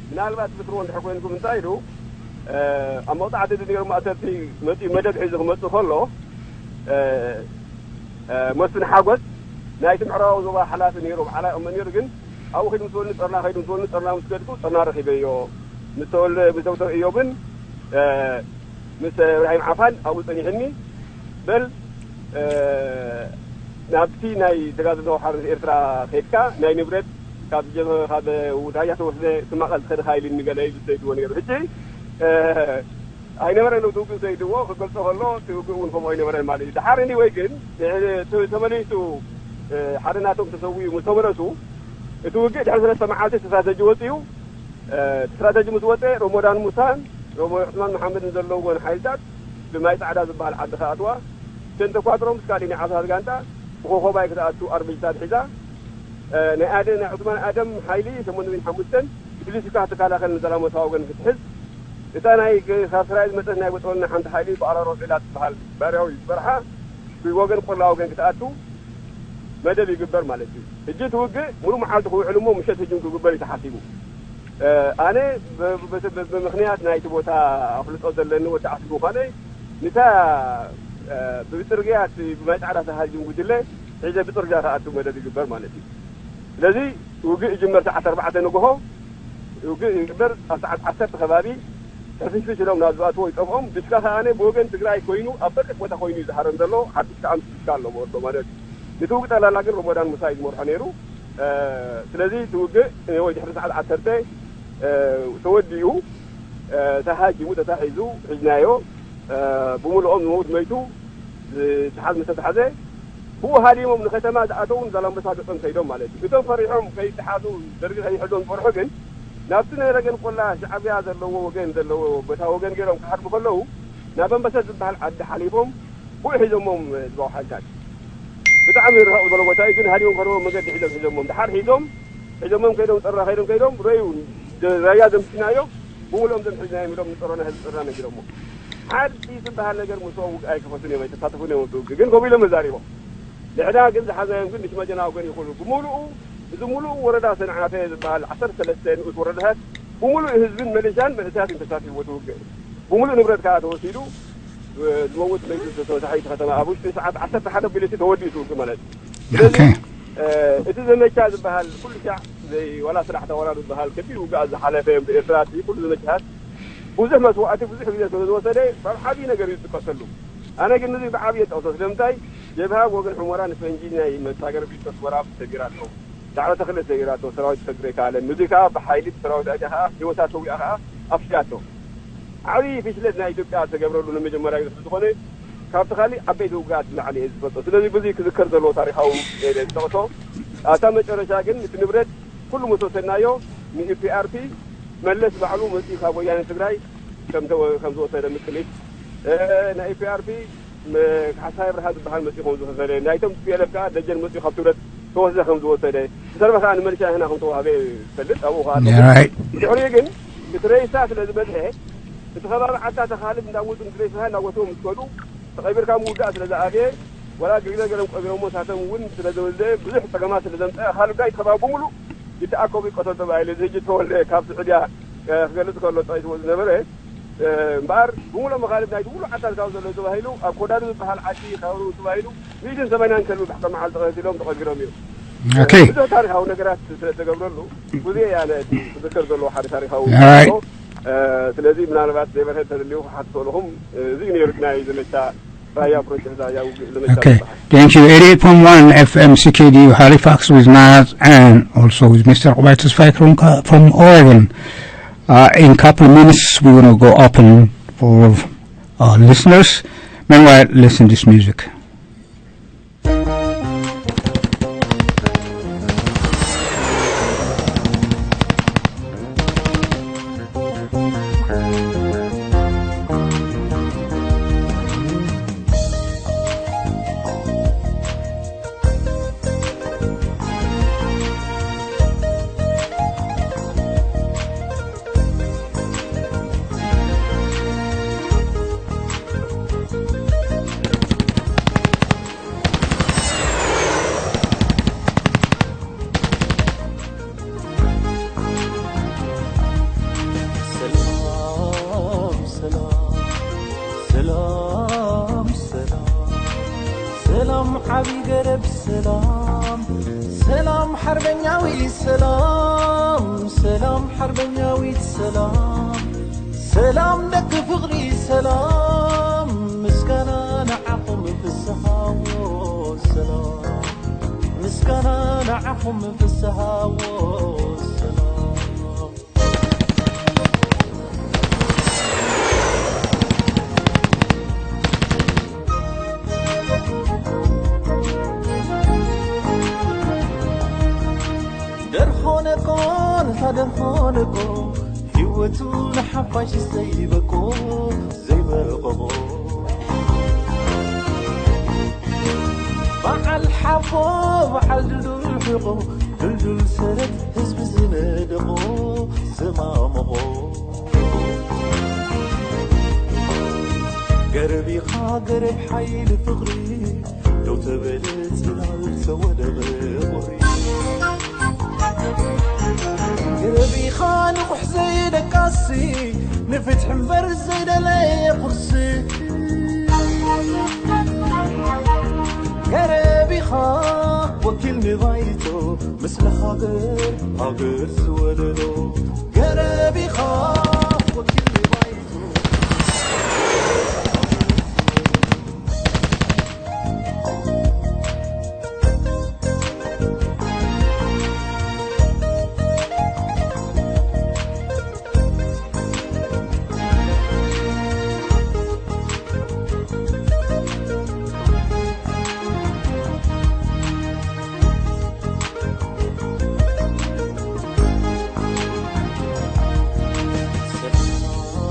ምናልባት ብትርዎ እንድሕር ኮይንኩም እንታይ ኢሉ፣ እ፣ ኣብ መቕጻዕቲ ድዩ ነይሩ ማእሰርቲ መጺኡ መደብ ሒዙ ክመጽእ ከሎ፣ እ፣ እ፣ መስፍን ሓጎስ ናይቲ ምዕራባዊ ዞባ ሓላፊ ነይሩ፣ በዓል ይቕመጥ ነይሩ። ግን ኣብኡ ከይዱ ምስ በሉኒ ጸርና፣ ከይዱ ምስ በሉኒ ጸርና ምስ ከድኩ ጸርና ረኺበዮ። ምስ ተወልደ፣ ምስ ዶክተር እዮብን፣ እ፣ ምስ እብራሂም ዓፋን ኣብኡ ጸኒሕኒ። በል፣ እ፣ ናብቲ ናይ ተጋድሎ ሓርነት ኤርትራ ከድካ ናይ ንብረት ካብ ጀበ-፣ ካብ ራያ ተወስደ ስማቐል ዝኸድካ ኢሉኒ ገለ ኢሉ ሰይድዎ ነይሩ። ሕጂ፣ እ፣ ኣይነበረን እቲ ውግእ ሰይድዎ ክገልጾ ከሎ፣ እቲ ውግእ እውን ከምኡ ኣይነበረን ማለት እዩ። ደሓር anyway ግን፣ እ፣ ተ-፣ ተመሊሱ፣ እ፣ ሓደ ናቶም ተሰዊኡ ምስ ተመለሱ፣ እቲ ውግእ ድሕሪ ሰለስተ መዓልቲ ስትራተጂ ወጺኡ። እ፣ ስትራተጂ ምስ ወጸ፣ ረሞዳን ሙሳን ረሞ-፣ ዑስማን መሓመድን ዘለውዎን ሓይልታት ብማይ ጻዕዳ ዝበሃል ዓዲ ክኣትዋ፣ እተን ተኳትሮም ምስ ካልእ ናይ ዓፋር ጋንታ ብኮኾባይ ክትኣቱ ኣርበጅታት ሒዛ፣ እ፣ ናይ ኣደ-፣ ናይ ዑስማን ኣደም ሓይሊ ሸሞንተ ሚእትን ሓሙሽተን ብሊስካ ክትከላኸል ንዘላሞታ ወገን ክትሕዝ፣ እታ ናይ ግ-፣ ካብ ስራይ ዝመጸት ናይ ቦጸወልና ሓንቲ ሓይሊ ብኣራሮ ዒላ ትበሃል ባርያዊ ዝበርሓ ብወገን ቆላ ወገን ክትኣቱ መደብ ይግበር ማለት እዩ። ሕጂ እቲ ውግእ ሙሉእ መዓልቲ ክውዕል እሞ ምሸት ህጅም ክግበር እዩ ተሓሲቡ። እ፣ ኣነ ብ-፣ ብ-፣ ብ-፣ ብምኽንያት ናይቲ ቦታ ኣፍልጦ ዘለኒ ወዲ ዓዲ ምዃነይ፣ ንታ፣ እ፣ ብጽርግያ እቲ ብማይ ጻዕዳ ተሃጅም ጉጅለ ሒዘ ብጽርግያ ክኣቱ መደብ ይግበር ማለት እዩ። ስለዚ ውግእ ይጅመር ሰዓት ኣርባዕተ ንግሆ፣ ውግእ ይግበር ኣብ ሰዓት ዓሰርተ ከባቢ ሕፍሽፍሽ ኢሎም ናብ ዝኣትዎ ይጠፍኦም። ብሽካ ከኣ ብወገን ትግራይ ኮይኑ ኣብ በሪኽ ቦታ ኮይኑ እዩ ዝሃረም ዘሎ። ሓድሽ ከኣ ምስ ብሽካ ኣሎ መወርዶ ማለት እዩ። ነቲ ውግእ ጠቕላላ ግን ረመዳን ሙሳ እዩ ዝመርሖ ነይሩ። እ፣ ስለዚ እቲ ውግእ ወይ ድሕሪ ሰዓት ዓሰርተ፣ እ፣ ተወዲኡ፣ እ፣ ተሃጂሙ፣ ተታሒዙ፣ ሒዝናዮ። እ፣ ብምልኦም ዝመውት መይቱ፣ ዝተሓዝ ምስ ተታሕዘ፣ ብኡ ሃዲሞም ንከተማ ዝኣተውን ዛላምበሳ ገጾም ከይዶም ማለት እዩ። እቶም ፈሪሖም ከይተሓዙ፣ ደርጊ ከይሕዞም ዝፈርሑ ግን፣ ናብቲ ናይ ረገን ቆላ ሻዕብያ ዘለዎ ወገን ዘለዎ ቦታ ወገን ገይሮም ክሃድሙ ከለዉ፣ ናብ ኣንበሰት ዝበሃል ዓዲ ሓሊፎም፣ ብኡ ሒዞሞም ህዝባዊ ሓይልታት። ብጣዕሚ ርሕቕ ዝበለ ቦታ እዩ፣ ግን ሃዲሞም ከለዉ መገዲ ሒዞም ሒዞሞም። ደሓር ሒዞም፣ ሒዞሞም ከይዶም፣ ጸራ ከይዶም ከይዶም፣ ረዩ፣ ደ-፣ ራያ ደምሲናዮ፣ ብምልኦም ደም ሒዝናዮም ኢሎም ንጸሮና ህዝቢ ጸርና ነጊሮሞ። ሓድሽ ዝበሃል ነገር ምስኦም ውግእ ኣይከፈቱን እዮም፣ ኣይተሳተፉን እዮም ኣብቲ ውግእ። ግን ከምኡ ኢሎም መዛሪቦም። ንሕና ግን ዝሓዝናዮም ግን ንሽመጀና ወገን ይኹኑ። ብምሉኡ፣ እዚ ምሉእ ወረዳ ሰንዓፈ ዝበሃል ዓሰርተ ሰለስተ ንኡስ ወረዳታት ብምሉእ ህዝብን መለሻን መንእሰያትን ተሳቲፍዎ እቲ ውግእ። ብምሉእ ንብረት ከኣ ተወሲዱ፣ ዝመውት መይቱ ተተወሳሒት ከተማ ኣብ ውሽጢ ሰዓት ዓሰርተ ሓደ ቢለቲ ተወዲኡ እቲ ውግእ ማለት እዩ። ስለዚ፣ ኦኬ። እ፣ እቲ ዘመቻ ዝበሃል ኩሉ ሻዕ ዘይ-፣ ዋላ ስራሕ ተዋራዱ ዝበሃል ከቢድ ውግኣት ዝሓለፈ እዮም። ብኤርትራ እቲ ኩሉ ዘመቻታት ብዙሕ መስዋእቲ ብዙሕ ግዜ ስለ ዝወሰደ፣ ካብ ዓብዪ ነገር እዩ ዝጥቀሰሉ። ኣነ ግን ነዚ ብዓብዪ የጠቕሶ። ስለምንታይ? ጀብሃ ወገን ሑመራ ንፈንጂ ናይ መሳገሪ ቢልቶ ኣስመራ ሰጊራቶ፣ ዳዕሮ ተኽለ ሰጊራቶ፣ ሰራዊት ክሰግር ኣይከኣለን። ነዚ ከኣ ብሓይሊ ብሰራዊት ኣትያ ከኣ ህይወታ ሰዊኣ ከኣ ኣፍሽያቶ። ዓብዪ ፍሽለት ናይ ኢትዮጵያ ዝተገብረሉ ንመጀመርያ ግዜ ስለ ዝኾነ፣ ካብቲ ካሊእ ዓበይቲ ውግኣት ንላዕሊ እየ ዝፈልጦ። ስለዚ ብዙይ ክዝከር ዘለዎ ታሪኻዊ ጉዳይ እየ ዝጠቕሶ። ኣብታ መጨረሻ ግን እቲ ንብረት ኩሉ ምስ ወሰድናዮ፣ ንኢፒኣርፒ መለስ ባዕሉ መፂኡ ካብ ወያነ ትግራይ ከም ተወ-፣ ከም ዝወሰደ ምቅሊት፣ እ፣ ናይ ኢፒኣርፒ መ-፣ ካሕሳይ ብርሃን ዝበሃል መፂኡ ከም ዝወሰደ፣ ናይቶም ቲ ፒ ኤል ኤፍ ከዓ ደጀን መፂኡ ካብ ትብረት ተወስደ ከም ዝወሰደ፣ ዝተረፈ ከዓ ንመልሻ ህና ከም ተዋህበ ይፈልጥ። ኣብኡ ከዓ ኣሎ። ራይት። ብድሕሪኡ ግን እቲ ሬሳ ስለ ዝበዝሐ፣ እቲ ከባቢ ዓዲ ተኻልብ እንዳመፁ ነቲ ሬሳ እናጎተው ምስ ከዱ፣ ተቐቢርካ ምውዳእ ስለ ዝኣበየ፣ ወላ ግዜ ገለም ቀቢሮሞ ሳቶም እውን ስለ ዘወዘ፣ ብዙሕ ጸገማት ስለ ዘምጸ፣ ኣኻልብ ናይቲ ከባቢ ብምሉእ ይተኣከቡ ይቀተሉ ተባሂሉ። እዚ ሕጂ ተወልደ ካብ ስዑድያ፣ እ፣ ክገልጽ ከሎ ጠቒስዎ ዝነበረ፣ እ፣ እምበኣር ብምሉእ መኻልብ ናይቲ ሙሉእ ዓዲ ካብ ዘሎ ተባሂሉ፣ ኣብ ኮዳዱ ዝበሃል ዓዲ ካብ ተባሂሉ፣ ሚእትን ሰማንያን ከልቢ ብሕተ መዓልቲ ተቐቲሎም ተቐቢሮም እዮም። ኦኬ። ብዙሕ ታሪኻዊ ነገራት ስለ ዝተገብረሉ፣ ብዙ እያ ነቲ ክዝከር ዘለዎ ሓደ ታሪኻዊ ኦራይት። እ፣ ስለዚ ምናልባት ዘይበርሀ ተደልዩ ክሓትቶ ኣለኹም፣ እዚ እዩ ነይሩ ናይ ዘመቻ ራያ ፕሮጀክት ራያ ውግእ ዘመቻ ኦኬ። ዝበሃል። Thank you. Eighty-eight point one F M C K D U Halifax with Naz and also with Mister Kubai Tesfaye from, Ka-, from Oregon. Uh, in couple of minutes, we're going to go open for our listeners. Meanwhile, listen this music. ሰላም ዓቢ ገረብ ሰላም፣ ሰላም ሓርበኛዊ ሰላም፣ ሰላም ሓርበኛዊት ሰላም፣ ሰላም ደቂ ፍቕሪ ሰላም፣ ምስጋና ንዓኹም ፍስሃዎ ሰላም፣ ምስጋና ንዓኹም ፍስሃዎ ሰላም። ደርሆ ነቆ ነታ ደርሆ ነቆ ህይወቱ ንሓፋሽ ዘይበቆ ዘይበቆ በዓል ሓፎ በዓል ድልዱል ሕቆ ድልዱል ሰረት ህዝቢ ዝነደቆ ዘማመቖ ገረብ ኢኻ ገረብ ሓይሊ ፍቕሪ ደው ተበለ ጽላል ተወደበ ቁሪ ገረብ ኢኻ ንቑሕ ዘይደቃሲ ንፍትሒ እምበር ዘይደለየ ቁርሲ ገረብ ኢኻ ወኪል ንባይቶ ምስለ ሃገር ሃገር ዝወለዶ ገረብ ኢኻ ወኪል ንባይቶ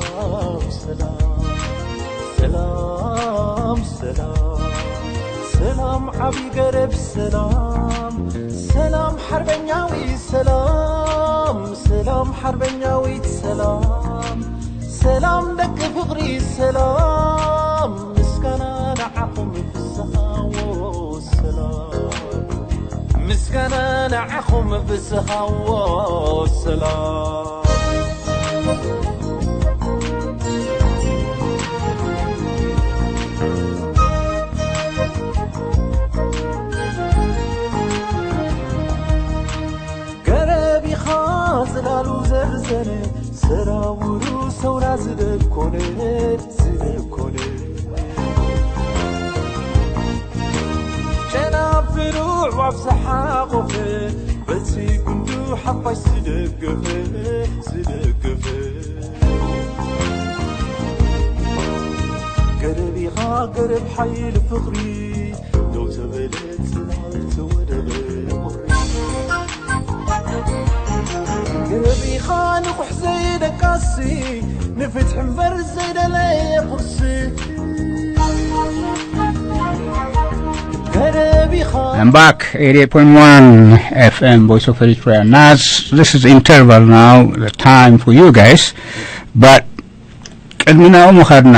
ሰላም ሰላም ሰላም ሰላም ሰላም ዓቢ ገረብ ሰላም ሰላም ሓርበኛዊ ሰላም ሰላም ሓርበኛዊት ሰላም ሰላም ደቂ ፍቕሪ ሰላም ምስጋና ንዓኹም ፍስሃዎ ሰላም ምስጋና ንዓኹም ፍስሃዎ ሰላም ገረብ ኢኻ ጽላሉ ዘርዘነ ሰራውሩ ሰውራ ዝደኮነ ዝደኮነ ጨናፍሩ ኣዕዋፍ ዝሓቖፈ በቲ ጉንዱ ሓፋሽ ዝደገፈ ዝደገፈ ገረብ ኢኻ ገረብ ሓይሊ ፍቕሪ ደው ተበለ ጽላል ተወደበ ቁሪ ገረብ ኢኻ ንቑሕ ዘይደቃሲ ንፍትሒ እምበር ዘይደለየ ቁርሲ ገረብ ኢኻ I'm back, eighty-eight point one F M, Voice of Eritrea. Now, this is interval now, the time for you guys. But ቅድሚ ናብኡ ምኻድና,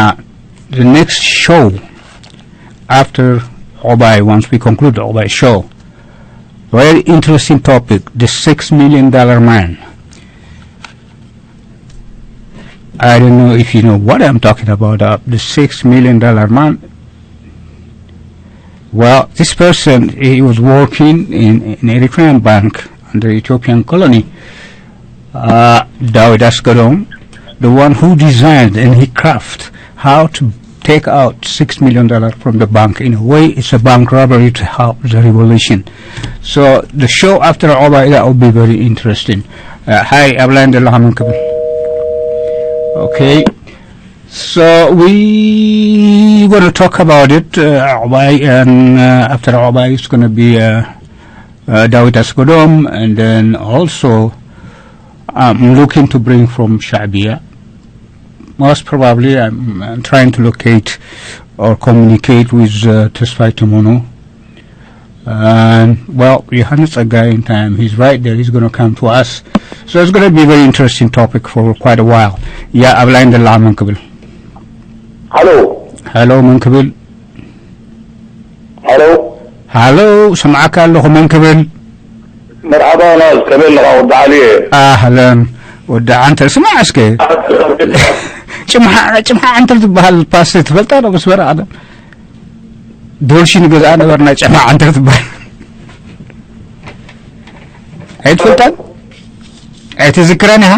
the next show after ዑቕባይ, once we conclude the ዑቕባይ show, very interesting topic, the six million dollar man. I don't know if you know what I'm talking about, uh, the six million dollar man. Well, this person, he was working in an Eritrean bank under Ethiopian colony. Uh, Dawid Asgadom, the one who designed and he crafted how to take out six million dollar from the bank. In a way, it's a bank robbery to help the revolution. So the show after Obai, that will be very interesting. Uh, hi, Ablan Delahaman. Okay. So we gonna talk about it, uh, Obai, and, uh, after Obai, it's gonna be, uh, uh, Dawid Asgodom, and then also I'm looking to bring from Sha'biya. Most probably, I'm, I'm trying to locate or communicate with, uh, Tesfai Tomono. And, well, Yohanes Tsegaye in time, he's right there, he's gonna come to us. So it's gonna be a very interesting topic for quite a while. Yeah, ኣብ ላይን ደላ መን ክብል? ሃሎ። ሃሎ፣ መን ክብል? ሃሎ። ሃሎ፣ ሰምዓካ ኣለኹ፣ መን ክብል? መርሓባ ናዝ፣ ከመይ ኣለኻ ወዲ ዓሊ? ኣህለን፣ ወዲ ዓንተር፣ ስማዕ እስከ። ጭምሓ፣ ጭምሓ ዓንተር ዝበሃል ፓስት ትፈልጣ ዶ? ምስ በረ ቀደም። ዶልሺ ንገዝኣ ነበርና፣ ጨና ዓንተር ትበሃል። ኣይትፈልጣን? ኣይትዝክራን ኢኻ?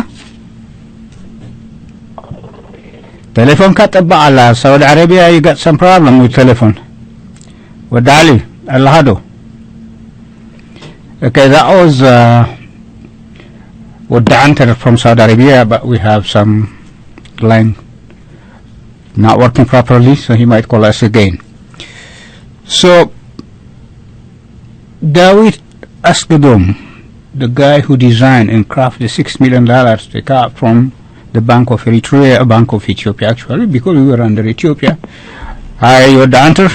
ቴሌፎንካ ጠባቕ ኣላ። ሳውዲ ዓረብያ፣ you got some problem with telephone. ወዲ ዓሊ፣ ኣለኻ ዶ? Okay, that was, uh, ወዲ ዓንተር from Saudi Arabia, but we have some line not working properly, so he might call us again. So, Dawit Asgedom, the guy who designed and crafted the six million dollars they got from the Bank of Eritrea, Bank of Ethiopia, actually, because we were under Ethiopia. Hi, ወዲ ዓንተር።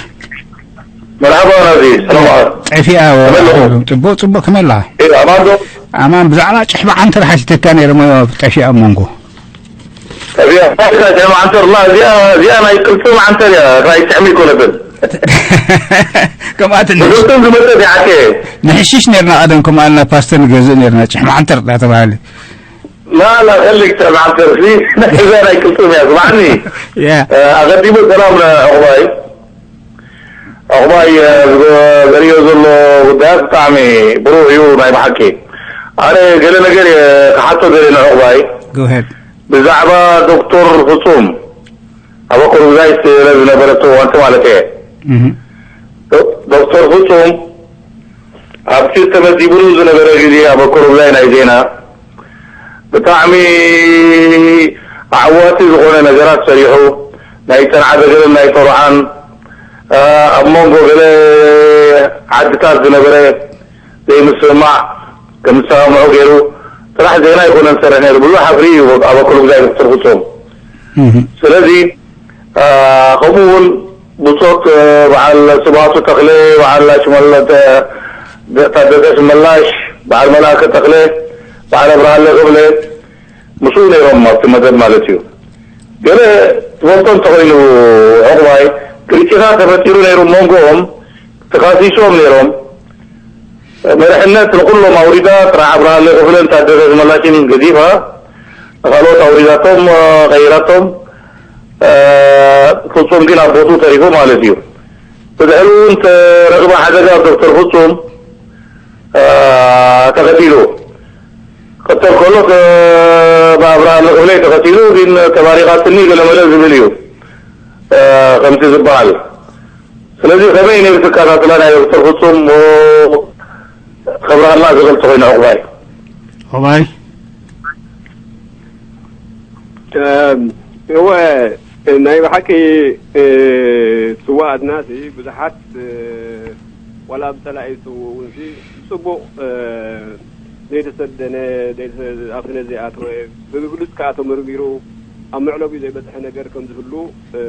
መርሓባ ናዚ፣ ሰላም። ጠፊኣ። ከመይ ኣለኹም? ጽቡቕ፣ ጽቡቕ፣ ከመይ ኣለኻ? እየ፣ ኣማን ዶ? ኣማን። ብዛዕባ ጭሕሚ ዓንተር ሓቲተካ ነይረ፣ ሞ ጠፊኣ ኣብ መንጎ። እዚኣ ፋይዳ ጀማ ዓንተር ላ፣ እዚኣ፣ እዚኣ ናይ ቅልጽም ዓንተር እያ፣ ናይ ጭሕሚ ኣይኮነትን። ከምኣ ትንሽ ብቅልጽም ዝመጸት እያ ዓርከይ። ንሕሽሽ ነርና ቀደም፣ ከምኣ ኢልና ፓስተ ንገዝእ ነርና፣ ጭሕሚ ዓንተር እንዳተባሃለ። ላ፣ ላ፣ ከሊክ ጨም ዓንተር፣ እዚ፣ እዛ ናይ ቅልጽም እያ፣ ስማዕኒ። ያ። እ፣ ኣቐዲሙ ሰላም ንዕቑባይ። ዕቑባይ፣ እ፣ ዝገ-፣ ዘርእዮ ዘሎ ጉዳያት ብጣዕሚ ብሩህ እዩ፣ ናይ ብሓቂ። ኣነ ገለ ነገር እየ ክሓቶ ደልየ ንዕቑባይ። Go ahead. ብዛዕባ ዶክተር ፍጹም ኣብ ኣኮርጉዛይ ስለ ዝነበረቶ እዋንቲ ማለት እየ። እህ። ዶ-፣ ዶክተር ፍጹም ኣብቲ ተመዲብሉ ዝነበረ ግዜ ኣብ ኣኮርጉዛይ ናይ ዜና ብጣዕሚ ኣዕዋቲ ዝኾነ ነገራት ሰሪሑ፣ ናይ ጨንዓ ደገልን ናይ ጦርዓን፣ እ፣ ኣብ መንጎ ገለ ዓድታት ዝነበረ ዘይምስምማዕ ከም ዝሰማምዑ ገይሩ ጥራሕ ዜና ኣይኮነን ዝሰርሕ ነይሩ። ብዙሕ ኣፍሪ እዩ ኣብ ኣኮርጉዛይ ዶክተር ፍጹም። እህ። ስለዚ፣ እ፣ ከምኡ እውን ብጾት፣ እ፣ በዓል ስብሃቱ ተኽለ፣ በዓል ኣሽመለ-፣ ተ-፣ ታደሰ ሽመላሽ፣ በዓል መልኣከ ተኽለ፣ በዓል ኣብርሃለ ክብለ፣ ምስኡ ነይሮም ኣብቲ መደብ ማለት እዩ። ገለ ትፈልጦ እንተኾይኑ፣ ዕቑባይ፣ ግርጭታት ተፈጢሩ ነይሩ፣ መንጎኦም ተኻሲሶም ነይሮም። መሪሕነት ንኹሎም ኣውሪዳ፣ ጥራሕ ኣብርሃለ ክፍለን ታደሰ ሽመላሽን ገዲፋ፣ ንኻልኦት ኣውሪዳቶም፣ እ፣ ቀይራቶም፣ እ፣ ፍጹም ግን ኣብ ቦትኡ ተሪፉ ማለት እዩ። ብድሕሪኡ እውን ተረኽበ ሓደጋ ዶክተር ፍጹም፣ እ፣ ተቐቲሉ። ክቕተል ከሎ፣ እ፣ ብኣብርሃለ ክፍለይ ተቐቲሉ፣ ግን ተባሪኻትኒ ገለመለ ዝብል እዩ፣ እ፣ ከምቲ ዝበሃል። ስለዚ ከመይ ነይሩ ትከታተላ ናይ ዶክተር ፍጹም፣ ሞ-፣ ከብርሃልና ዝኽእል ተኾይኑ ዕቑባይ? ዕቑባይ? እወ፣ ናይ ብሓቂ፣ እ፣ ስዋኣትና ሲ ብዙሓት፣ እ፣ ዋላ ብጸላኢ ዝስውኡ እውን ሲ ጽቡቕ፣ እ፣ ዘይተሰደነ፣ ዘይተ-፣ ኣብ ስነ ዘይኣተወ፣ ብግሉጽ ከኣ ተመርሚሩ ኣብ መዕለቢኡ ዘይበጽሐ ነገር ከም ዝህሉ፣ እ፣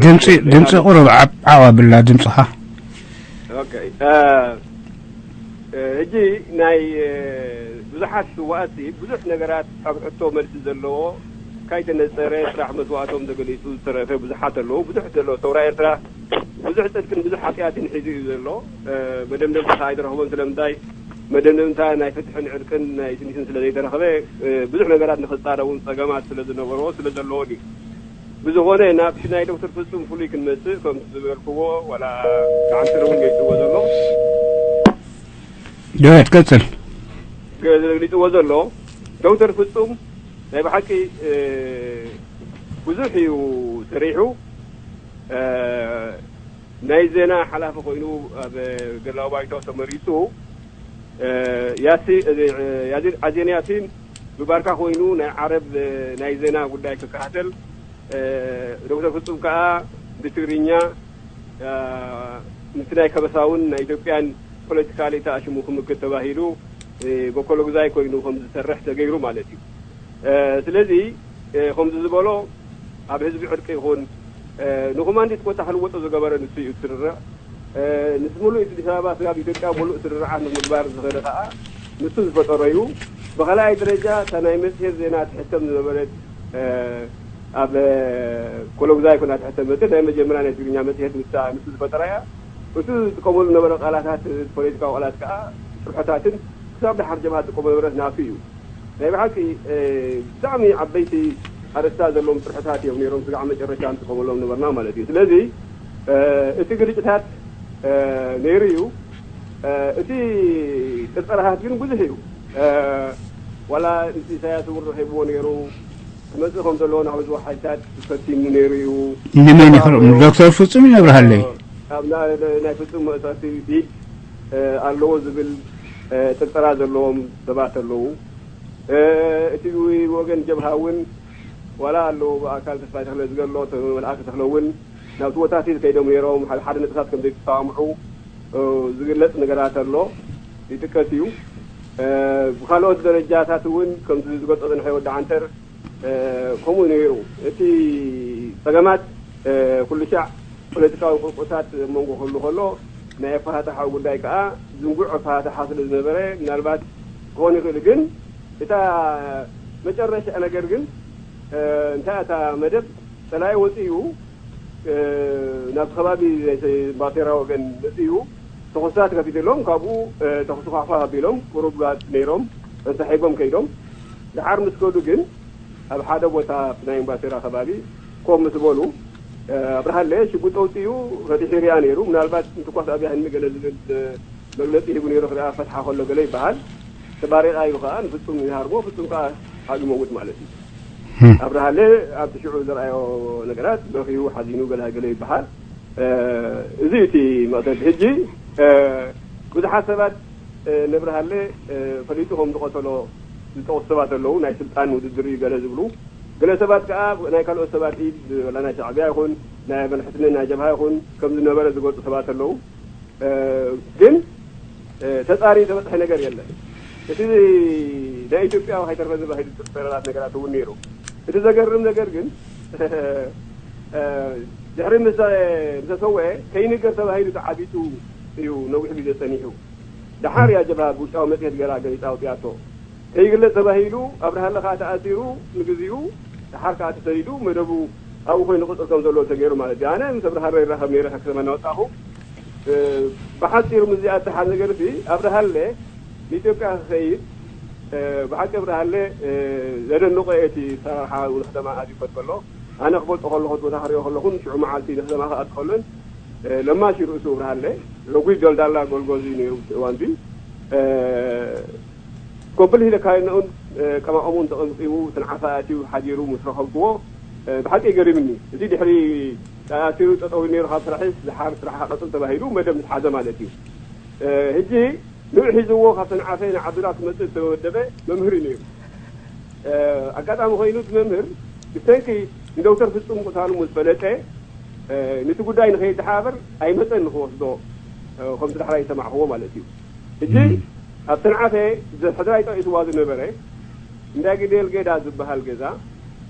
ድምጺ፣ ድምጺ ቁሩብ ዓብ-፣ ዓው ኣብላ ድምጽኻ። ኦኬ፣ እ፣ እ፣ ሕጂ ናይ፣ እ፣ ብዙሓት ስዋኣት ብዙሕ ነገራት ኣብ ሕቶ መልሲ ዘለዎ፣ ካይተነጸረ ስራሕ መስዋእቶም ተገሊጹ ዝተረፈ ብዙሓት ኣለዉ። ብዙሕ ዘሎ ሰውራ ኤርትራ ብዙሕ ጽድቅን ብዙሕ ሓጢኣትን ሒዙ እዩ ዘሎ። እ፣ መደምደምታ ከኣ ኣይተረኽቦን። ስለምንታይ? መደምደምታ ናይ ፍትሕን ዕርቅን ናይ ስኒትን ስለ ዘይተረኽበ፣ እ፣ ብዙሕ ነገራት ንኽጻረ እውን ጸገማት ስለ ዝነበርዎ ስለ ዘለዎን እዩ። ብዝኾነ ናብቲ ናይ ዶክተር ፍጹም ፍሉይ ክንመጽእ፣ ከምቲ ዝበልክዎ ዋላ ንዓንተር እውን ገሊጽዎ ዘሎ። ዶ ትቀጽል? ገሊጽዎ ዘሎ ዶክተር ፍጹም ናይ ብሓቂ፣ እ፣ ብዙሕ እዩ ሰሪሑ። እ፣ ናይ ዜና ሓላፊ ኮይኑ ኣብ ገላዊ ባይቶ ተመሪጹ፣ እ፣ ያሲ-፣ እ፣ ያዚን፣ ኣዜን ያሲን ብባርካ ኮይኑ ናይ ዓረብ፣ እ፣ ናይ ዜና ጉዳይ ክከታተል፣ እ፣ ዶክተር ፍጹም ከኣ ብትግርኛ፣ እ፣ ምስቲ ናይ ከበሳውን ናይ ኢትዮጵያን ፖለቲካሊ ተኣሽሙ ክምክት ተባሂሉ፣ እ፣ በኮሎግዛይ ኮይኑ ከም ዝሰርሕ ተገይሩ ማለት እዩ። እ፣ ስለዚ፣ እ፣ ከምዚ ዝበሎ ኣብ ህዝቢ ዕርቂ ይኹን፣ እ፣ ንኮማንዲት ኮታ ክልወጦ ዝገበረ ንሱ እዩ ስርርዕ። እ፣ ምስ ምሉእ ኣዲስ ኣበባ ስጋብ ኢትዮጵያ ምሉእ ስርርዓት ንምግባር ዝኸደ ከኣ ንሱ ዝፈጠሮ እዩ። ብኻልኣይ ደረጃ እታ ናይ መጽሔት ዜና ትሕተም ዝነበረት፣ እ፣ ኣብ፣ እ፣ ኮሎግዛይ ኮና ትሕተም መጽሔት፣ ናይ መጀመርያ ናይ ትግርኛ መጽሔት ንሳ፣ ንሱ ዝፈጠራ እያ። እሱ ዝጥቀመሉ ዝነበረ ቃላታት፣ ፖለቲካዊ ቃላት ከኣ፣ ጽርሖታትን ክሳብ ደሓር ጀብሃ ዝጥቀሞ ዝነበረት ናቱ እዩ። ናይ ብሓቂ፣ እ፣ ብጣዕሚ ዓበይቲ ኣርእስታት ዘለዎም ጽርሖታት እዮም ነይሮም፣ ስጋዕ መጨረሻ ንጥቀመሎም ነበርና ማለት እዩ። ስለዚ፣ እ፣ እቲ ግርጭታት ነይሩ እዩ። እቲ ጥርጠራታት ግን ብዙሕ እዩ። ዋላ ምስ ኢሳያስ እውን ረኺብዎ ነይሩ። ክመፅእ ከም ዘለዎ ናብ ህዝቢ ሓይልታት ፈቲኑ ነይሩ እዩ። ንመን ይኽርም? ዶክተር ፍጹም ይነብርሃለይ። ኣብ ናይ ፍጹም መእሰርቲ ኢድ ኣለዎ ዝብል ጥርጠራ ዘለዎም ሰባት ኣለዉ። እቲ ወገን ጀብሃ እውን ዋላ ኣለዉ፣ ብኣካል ተስፋይ ተኽለ ዝገሎ፣ መልኣክ ተኽለ እውን ናብቲ ቦታቲ ከይዶም ነይሮም፣ ሓደ ሓደ ነጥብታት ከም ዘይተሰማምዑ ዝግለጽ ነገራት ኣሎ፣ ይጥቀስ እዩ። ብካልኦት ደረጃታት እውን ከምዚ ዝገልጾ ዝነበረ ወዲ ዓንተር ከምኡ ነይሩ። እቲ ጸገማት ኩሉ ሻዕ ፖለቲካዊ ቁርቁሳት ኣብ መንጎ ክህሉ ከሎ፣ ናይ ኣፈታትሓ ጉዳይ ከኣ ዝንጉዕ ኣፈታትሓ ስለ ዝነበረ፣ ምናልባት ክኾን ይኽእል። ግን እታ መጨረሻ ነገር ግን እንታይ እታ መደብ ጸላኢ ወጺኡ ናብቲ ከባቢ ባሴራ ወገን መጺኡ ተኹስታት ከፊትሎም፣ ካብኡ ተኹሲ ኳሕኳሕ ኣቢሎም ቁሩባት ነይሮም፣ ተሳሒቦም ከይዶም። ደሓር ምስ ከዱ ግን ኣብ ሓደ ቦታ ኣብቲ ናይ እምባሴራ ከባቢ ኮፍ ምስ በሉ ኣብርሃለ ሽጉጥ ኣውጺኡ ፈቲሑ ይርኣ ነይሩ። ምናልባት እንትኳስ ኣብያ ህኒ ገለ ዝብል መግለጺ ሂቡ ነይሩ ክርኣ ፈትሓ ከሎ ገለ ይበሃል። ተባሪቓ ኢሉ ከኣ ንፍጹም ይሃርሞ፣ ፍጹም ከኣ ኣብ ይመውት ማለት እዩ። ኣብርሃለ ኣብቲ ሽዑ ዘርኣዮ ነገራት በኺዩ ሓዚኑ ገለ ገለ ይበሃል። እዚ እቲ መቕተልቲ። ሕጂ ብዙሓት ሰባት ነብርሃለ ፈሊጡ ከም ዝቐተሎ ዝጠቕሱ ሰባት ኣለዉ። ናይ ስልጣን ውድድር እዩ ገለ ዝብሉ። ገለ ሰባት ከኣ ናይ ካልኦት ሰባት ኢድ፣ ወላ ናይ ሻዕብያ ይኹን ናይ ኣባል ሕትነ ናይ ጀብሃ ይኹን ከም ዝነበረ ዝገልጹ ሰባት ኣለዉ። ግን ተጻሪ ተበጽሐ ነገር የለን። እቲ ናይ ኢትዮጵያ ከይተርፈ ተባሂሉ ዝጥርጠረላት ነገራት እውን ነይሩ። እቲ ዘገርም ነገር ግን ድሕሪ ምስ ምስ ተሰውአ ከይንገር ተባሂሉ ተዓቢጡ እዩ ነዊሕ ግዜ ጸኒሑ። ደሓር እያ ጀብሃ ብውሽጣዊ መጽሔት ገይራ ገሊጻ ኣውጺኣቶ። ከይግለጽ ተባሂሉ ኣብርሃለ ከኣ ተኣሲሩ ንግዚኡ፣ ደሓር ከኣ ተሰዲዱ መደቡ ኣብኡ ኮይኑ ክቕጽል ከም ዘለዎ ተገይሩ ማለት እዩ። ኣነ ምስ ኣብርሃለ ይራኸብ ነይረ ካብ ከተማ እናወጻኹ። ብሓጺሩ ምስዚኣ እተሓዝ ነገር እቲ ኣብርሃለ ንኢትዮጵያ ክኸይድ ብሓቂ ኣብርሃለ ዘደንቆ እቲ ኣሰራርሓ እውን ከተማ ኣዝዩ ይፈትወሎ። ኣነ ክፈልጦ ከለኹ እቲ ቦታ ክሪኦ ከለኹን ሽዑ መዓልቲ ንከተማ ክኣቱ ከሎን ለማሽ ርእሱ ኣብርሃለ ረጒድ ደልዳላ ጎልጎል እዩ ነይሩ እቲ እዋን እዚ። ኮምፕሊት ኢለ ካይነኡን ቀማኦሙን ተቐምቂሙ ሰንዓፈ ኣትዩ ሓዲሩ ምስ ረኸብክዎ ብሓቂ ገሪምኒ። እዚ ድሕሪ ኣሲሩ ጠጠው ነይሩ ካብ ስራሕ፣ ዝሓር ስራሕ ቀጽል ተባሂሉ መደብ ምስ ሓዘ ማለት እዩ። ሕጂ ንዑ ሒዝዎ ካብ ሰንዓፈ ንዓብዱላ ክመጽእ ዝተመደበ መምህር እዩ ነይሩ። ኣጋጣሚ ኮይኑ እቲ መምህር ብሰንኪ ንዶክተር ፍጹም ምቕታሉ ምስ ፈለጠ ነቲ ጉዳይ ንኸይተሓባበር ኣይመጸን ንክወስዶ ከምቲ ዳሕራይ ዝሰማዕክዎ ማለት እዩ። ሕጂ ኣብ ሰንዓፈ ሕድራይ ጠቒስዋ ዝነበረ እንዳ ግደል ገዳ ዝበሃል ገዛ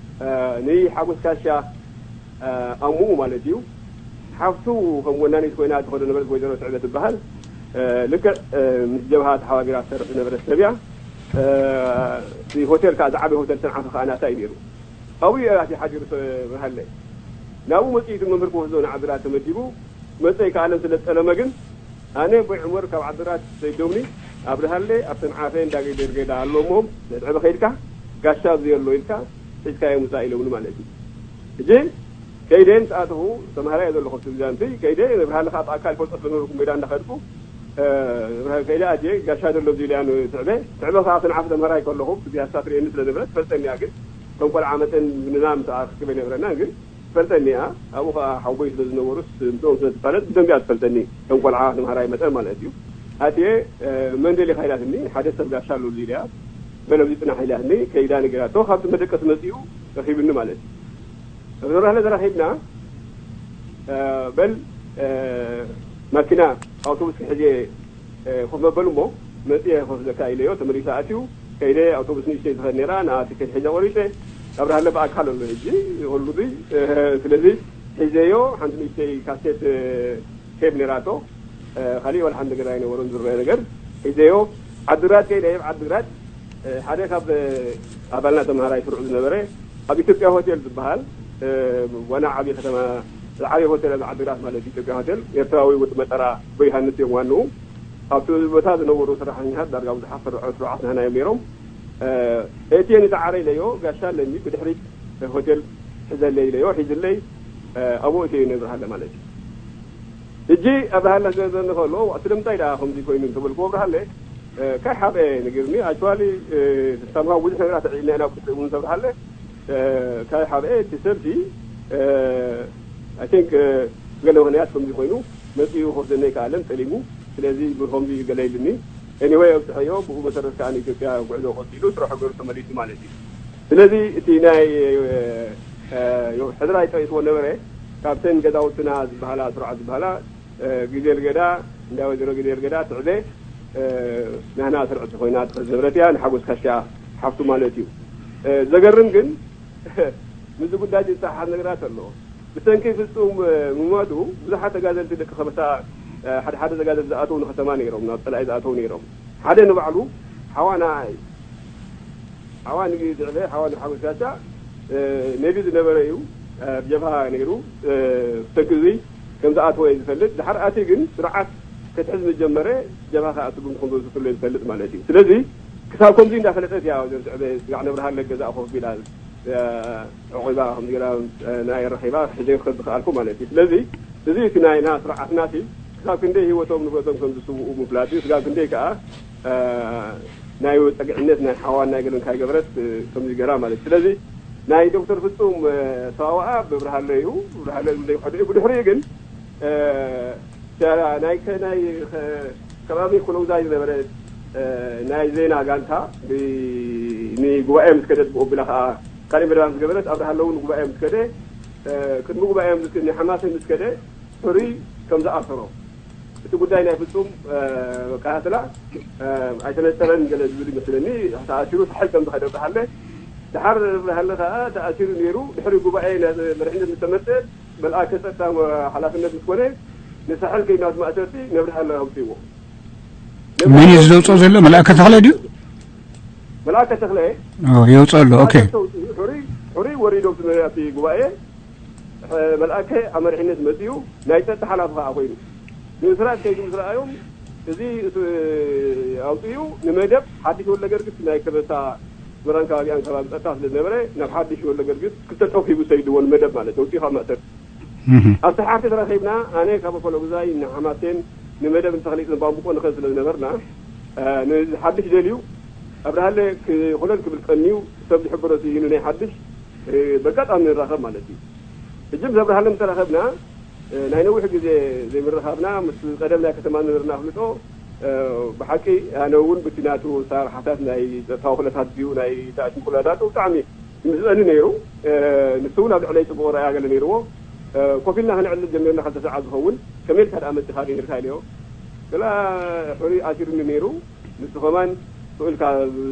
ንሓጎስ ካሻ ኣሙኡ ማለት እዩ። ሓፍቱ ከም ወናኒት ኮይና ትኸዶ ነበረት ወይዘሮ ትዕበ ትበሃል። ልክዕ ምስ ጀብሃ ተሓባቢራ ትሰርሕ ዝነበረት ሰብ እያ። እቲ ሆቴል ከዓ ዝዓበየ ሆቴል ሰንዓፈ ከዓ ናታ እዩ ነይሩ። ኣብኡ እዩ ኣትዩ ሓዲሩ ብርሃለ። ናብኡ መፅኡ እቲ መምህር ክወስዶ ንዓብራ ተመዲቡ መፀ ይከኣለን ስለ ዝጠለመ ግን ኣነ ቦይ ዑመር ካብ ዓድራት ሰይዶምኒ ኣብርሃለ ኣብ ሰንዓፈ እንዳገይ ደርገዳ ኣሎ እሞ ንዕበ ከይድካ ጋሻ ኣብዚ ኣሎ ኢልካ ሒዝካዮ ምፃእ ኢሎምኒ ማለት እዩ። ሕጂ ከይደ ምስ ኣተኹ ተምሃራይ ዘለኹ ኣብቲ ግዜ ኣንቲ ከይደ ንብርሃለ ከዓ ብኣካል ፈልጦ ስለነበርኩ ሜዳ እንዳኸድኩ ከይደ ኣትየ ጋሻ ዘሎ ኣብዚ ኢለያ ንትዕበ ትዕበ ከዓ ሰንዓፈ ተምሃራይ ከለኹ ብዝያሳ ትርእየኒ ስለነበረ ትፈልጠኒ እያ ግን ከም ቆልዓ መጠን ንና ምስ ኣርክበ ይነግረና ግን ትፈልጠኒ እያ። ኣብኡ ከዓ ሓውቦይ ስለ ዝነበሩስ ምስኦም ስለ ዝፋለጥ ብደንቢ እያ ትፈልጠኒ። ከም ቆልዓ ተምሃራይ መጠን ማለት እዩ። ኣትየ መን ደሊኻ ኢላትኒ ሓደ ሰብ ጋሻ ኣሎ ኢለያ በል ኣብዚ ፅናሕ ኢላትኒ ከይዳ ነጊራቶ ካብቲ መደቀሲ መፂኡ ረኺብኒ ማለት እዩ። ኣብ ዘብራህለ ተራኺብና በል ማኪና ኣውቶቡስ ክሕዜ ኮፍ መበሉ እሞ መፅየ ክወስደካ ኢለዮ ተመሊሱ ኣትዩ ከይደ ኣውቶቡስ ንእሽተይ ትኸድ ነይራ ንኣ ትኬት ሒዘ ቆሪፀ ኣብርሃለ ብኣካል ኣሎ ሕጂ ይኸሉ ስለዚ ሒዘዮ ሓንቲ ንእሽተይ ካሴት ቴፕ ነይራቶ ካሊእ ዋላ ሓንቲ ነገር ኣይነበሮን ዝረአ ነገር ሒዘዮ ዓድግራት ከይደ ኣብ ዓድግራት ሓደ ካብ ኣባልና ተምሃራይ ስርዑ ዝነበረ ኣብ ኢትዮጵያ ሆቴል ዝበሃል ዋና ዓብዪ ከተማ ዝዓብዪ ሆቴል ኣብ ዓድግራት ማለት ኢትዮጵያ ሆቴል ኤርትራዊ ወዲ መጠራ ቦይ ሃንስ እዮም ዋንኡ ኣብቲ ቦታ ዝነበሩ ሰራሕተኛታት ዳርጋ ብዙሓት ስርዑ ስርዓት ናህና እዮም ነይሮም። እቲ ንተዓረ ኢለዮ ጋሻ ኣለኒ ብድሕሪት ሆቴል ሕዘለይ ኢለዮ ሒዝለይ ኣብኡ እቲ ይነብርሃለ ማለት እዩ። ሕጂ ኣብርሃለ ክገዘኒ ከሎ፣ ስለምንታይ ደኣ ከምዚ ኮይኑ እንተበልኩ ኣብርሃለ፣ እ፣ ካይ ሓበ ነጊርኒ። ኣክቹዋሊ፣ እ፣ ሳምሃው ብዙሕ ነገራት ኣዕሊልና ኢና ብድሕሪኡ እውን ተብርሃለ፣ እ፣ ካይ ሓበ እቲ ሰብዚ፣ እ፣ ኣይ ቲንክ፣ እ፣ ገለ ምኽንያት ከምዚ ኮይኑ መጺኡ ክወስደኒ ኣይከኣለን፣ ጠሊሙ። ስለዚ ብኸምዚ ገለ ኢሉኒ። ኤኒወይ ኣብጽሐዮ፣ ብኡ መሰረት ከኣ ንኢትዮጵያ ጉዕዞ ቀጺሉ፣ ስራሕ ገሩ ተመሊሱ ማለት እዩ። ስለዚ እቲ ናይ፣ እ፣ እ፣ ሕድራ ይጠቂስዎ ነበረ፣ ካብተን ገዛውትና ዝበሃላ፣ ስሩዓት ዝበሃላ፣ እ፣ ጊዜ ልገዳ፣ እንዳ ወይዘሮ ጊዜ ልገዳ ትዕበ፣ እ፣ ናህና ስርዕቲ ኮይና ትኸድ ዝነበረት እያ፣ ንሓጎስ ካሻ ሓፍቱ ማለት እዩ። እ፣ ዘገርም ግን ምስዚ ጉዳይ ዝተሓሓዝ ነገራት ኣሎ። ብሰንኪ ፍጹም፣ እ፣ ምሟቱ ብዙሓት ተጋደልቲ ደቂ ከበሳ፣ እ፣ ሓደ ሓደ ተጋደልቲ ዝኣተዉ ንከተማ ነይሮም፣ ናብ ጸላኢ ዝኣተዉ ነይሮም። ሓደ ንባዕሉ ሓዋ ንዓይ፣ ሓዋ ንግዜ ዝዕበ፣ ሓዋ ንሓጎስ ካሻ፣ እ፣ ነቢ ዝነበረ እዩ። እ፣ ብጀብሃ ነይሩ። እ፣ ብሰንኪ እዚ ከም ዝኣተወ እዩ ዝፈልጥ። ድሓር ኣትዩ ግን ስርዓት ከትሕዝ ምስ ጀመረ፣ ጀብሃ ከኣ ስጉምቲ ከም ዘውጽእ ከሎ እዩ ዝፈልጥ ማለት እዩ። ስለዚ ክሳብ ከምዚ እንዳፈለጠት እያ ዘርትዕበ ስጋዕ ነብርሃለ ገዛእ ኮፍ ኢላ፣ እ፣ ዕቑባ ከምዚ ገይራ፣ እ፣ ናይ ረኺባ ሒዘ ክኸድ ዝኸኣልኩ ማለት እዩ። ስለዚ እዚ እቲ ናይና ስርዓትና እቲ ክሳብ ክንደይ ህይወቶም ንብረቶም ከም ዝስውኡ ምፍላጥ እዩ። ስጋብ ክንደይ ከኣ፣ እ፣ ናይ ጸግዕነት ናይ ሓዋን ናይ ገለን ካይገበረት፣ እ፣ ከምዚ ገይራ ማለት እዩ። ስለዚ ናይ ዶክተር ፍጹም፣ እ፣ ተዋወኣ ብብርሃለ እዩ። ብብርሃለ ዘይክሕዶ እዩ። ብድሕሪኡ ግን፣ እ፣ ተ-፣ ናይ ከ-፣ ናይ ከ-፣ ከባቢ ኮሎውዛይ ዝነበረ፣ እ፣ ናይ ዜና ጋንታ ብ-፣ ንጉባኤ ምስ ከደት ብኡ ኣቢላ ከኣ ካልእ መደባ ምስ ገበረት ኣብርሃለ እውን ጉባኤ ምስ ከደ፣ እ፣ ቅድሚ ጉባኤ ምስ፣ ንሓማሴን ምስ ከደ ሕሩይ ከም ዝኣሰሮ እቲ ጉዳይ ናይ ፍጹም፣ እ፣ ኣከታትላ፣ እ፣ ኣይተነጸረን ገለ ዝብል ይመስለኒ። ተኣሲሩ ሳሕል ከም ዝኸደ ኣብርሃለ፣ ድሓር ኣብርሃለ ከኣ ተኣሲሩ ነይሩ። ድሕሪ ጉባኤ ናይ መሪሕነት ምስ ተመርጸ፣ መልኣከ ጸጥታ ሓላፍነት ምስ ኮነ፣ ንሳሕል ከይዱ ናብቲ ማእሰርቲ ነብርሃለ ኣውጺእዎ። መን እዩ ዘውጽኦ ዘሎ? መልኣከ ተኽለ ድዩ? መልኣከ ተኽለ ኦ፣ የውጽኦ ኣሎ። ኦኬ። ማእሰርቲ ኣውጺኡ፣ ሕሩይ፣ ሕሩይ ወሪዶም እቲ ጉባኤ፣ እ፣ መልኣከ ኣብ መሪሕነት መጺኡ፣ ናይ ጸጥታ ሓላፊ ከኣ ኮይኑ። ንምስራዝ ከይዱ ምስ ረኣዮም፣ እዚ፣ እ፣ ኣውጺኡ ንመደብ ሓድሽ ወልደ ገርግስ ናይ ከበሳ፣ ኣስመራን ከባቢኣን ከባቢ ጸጥታ ስለ ዝነበረ፣ ናብ ሓድሽ ወልደ ገርግስ ክልተ ጦፍ ሂቡ ሰይድዎ ንመደብ ማለት፣ ኣውጺኡ ካብ ማእሰርቲ። እህ። ኣብቲ ሓርቲ ተራኺብና፣ ኣነ ካብ ኣኮሎጉዛይ ንሓማሴን ንመደብ እንተኽሊጥ ንባምቡቆ ንኸድ ስለ ዝነበርና፣ እ፣ ንሓድሽ ደልዩ ኣብርሃለ ክ-፣ ኮለል ክብል ቀንዩ፣ ሰብ ዝሕብሮ ስኢኑ ናይ ሓድሽ፣ እ፣ በጋጣሚ ንራኸብ ማለት እዩ። ሕጂ ምስ ኣብርሃለ ምስ ተራኸብና፣ እ፣ ናይ ነዊሕ ግዜ ዘይምርኻብና፣ ምስ ቀደም ናይ ከተማ ዝነበርና ኣፍልጦ፣ እ፣ ብሓቂ ኣነ እውን ብቲ ናቱ ኣሰራርሓታት ናይ ጸጥታዊ ኩነታት ድዩ ናይ ታእሽም ኩነታቱ ብጣዕሚ ይምስጠኒ ነይሩ። እ፣ ንሱ እውን ኣብ ልዕለይ ጽቡቕ ረኣያ ገለ ነይርዎ። እ፣ ኮፍ ኢልና ከነዕልል ጀሚርና ክልተ ሰዓት ዝኸውን፣ ከመይ ኢልካ ደኣ መጺኻ ነይርካ ኢለዮ። ገላ ሕሩይ ኣሲሩኒ ነይሩ። ንሱ ከማን ስቕ ኢልካ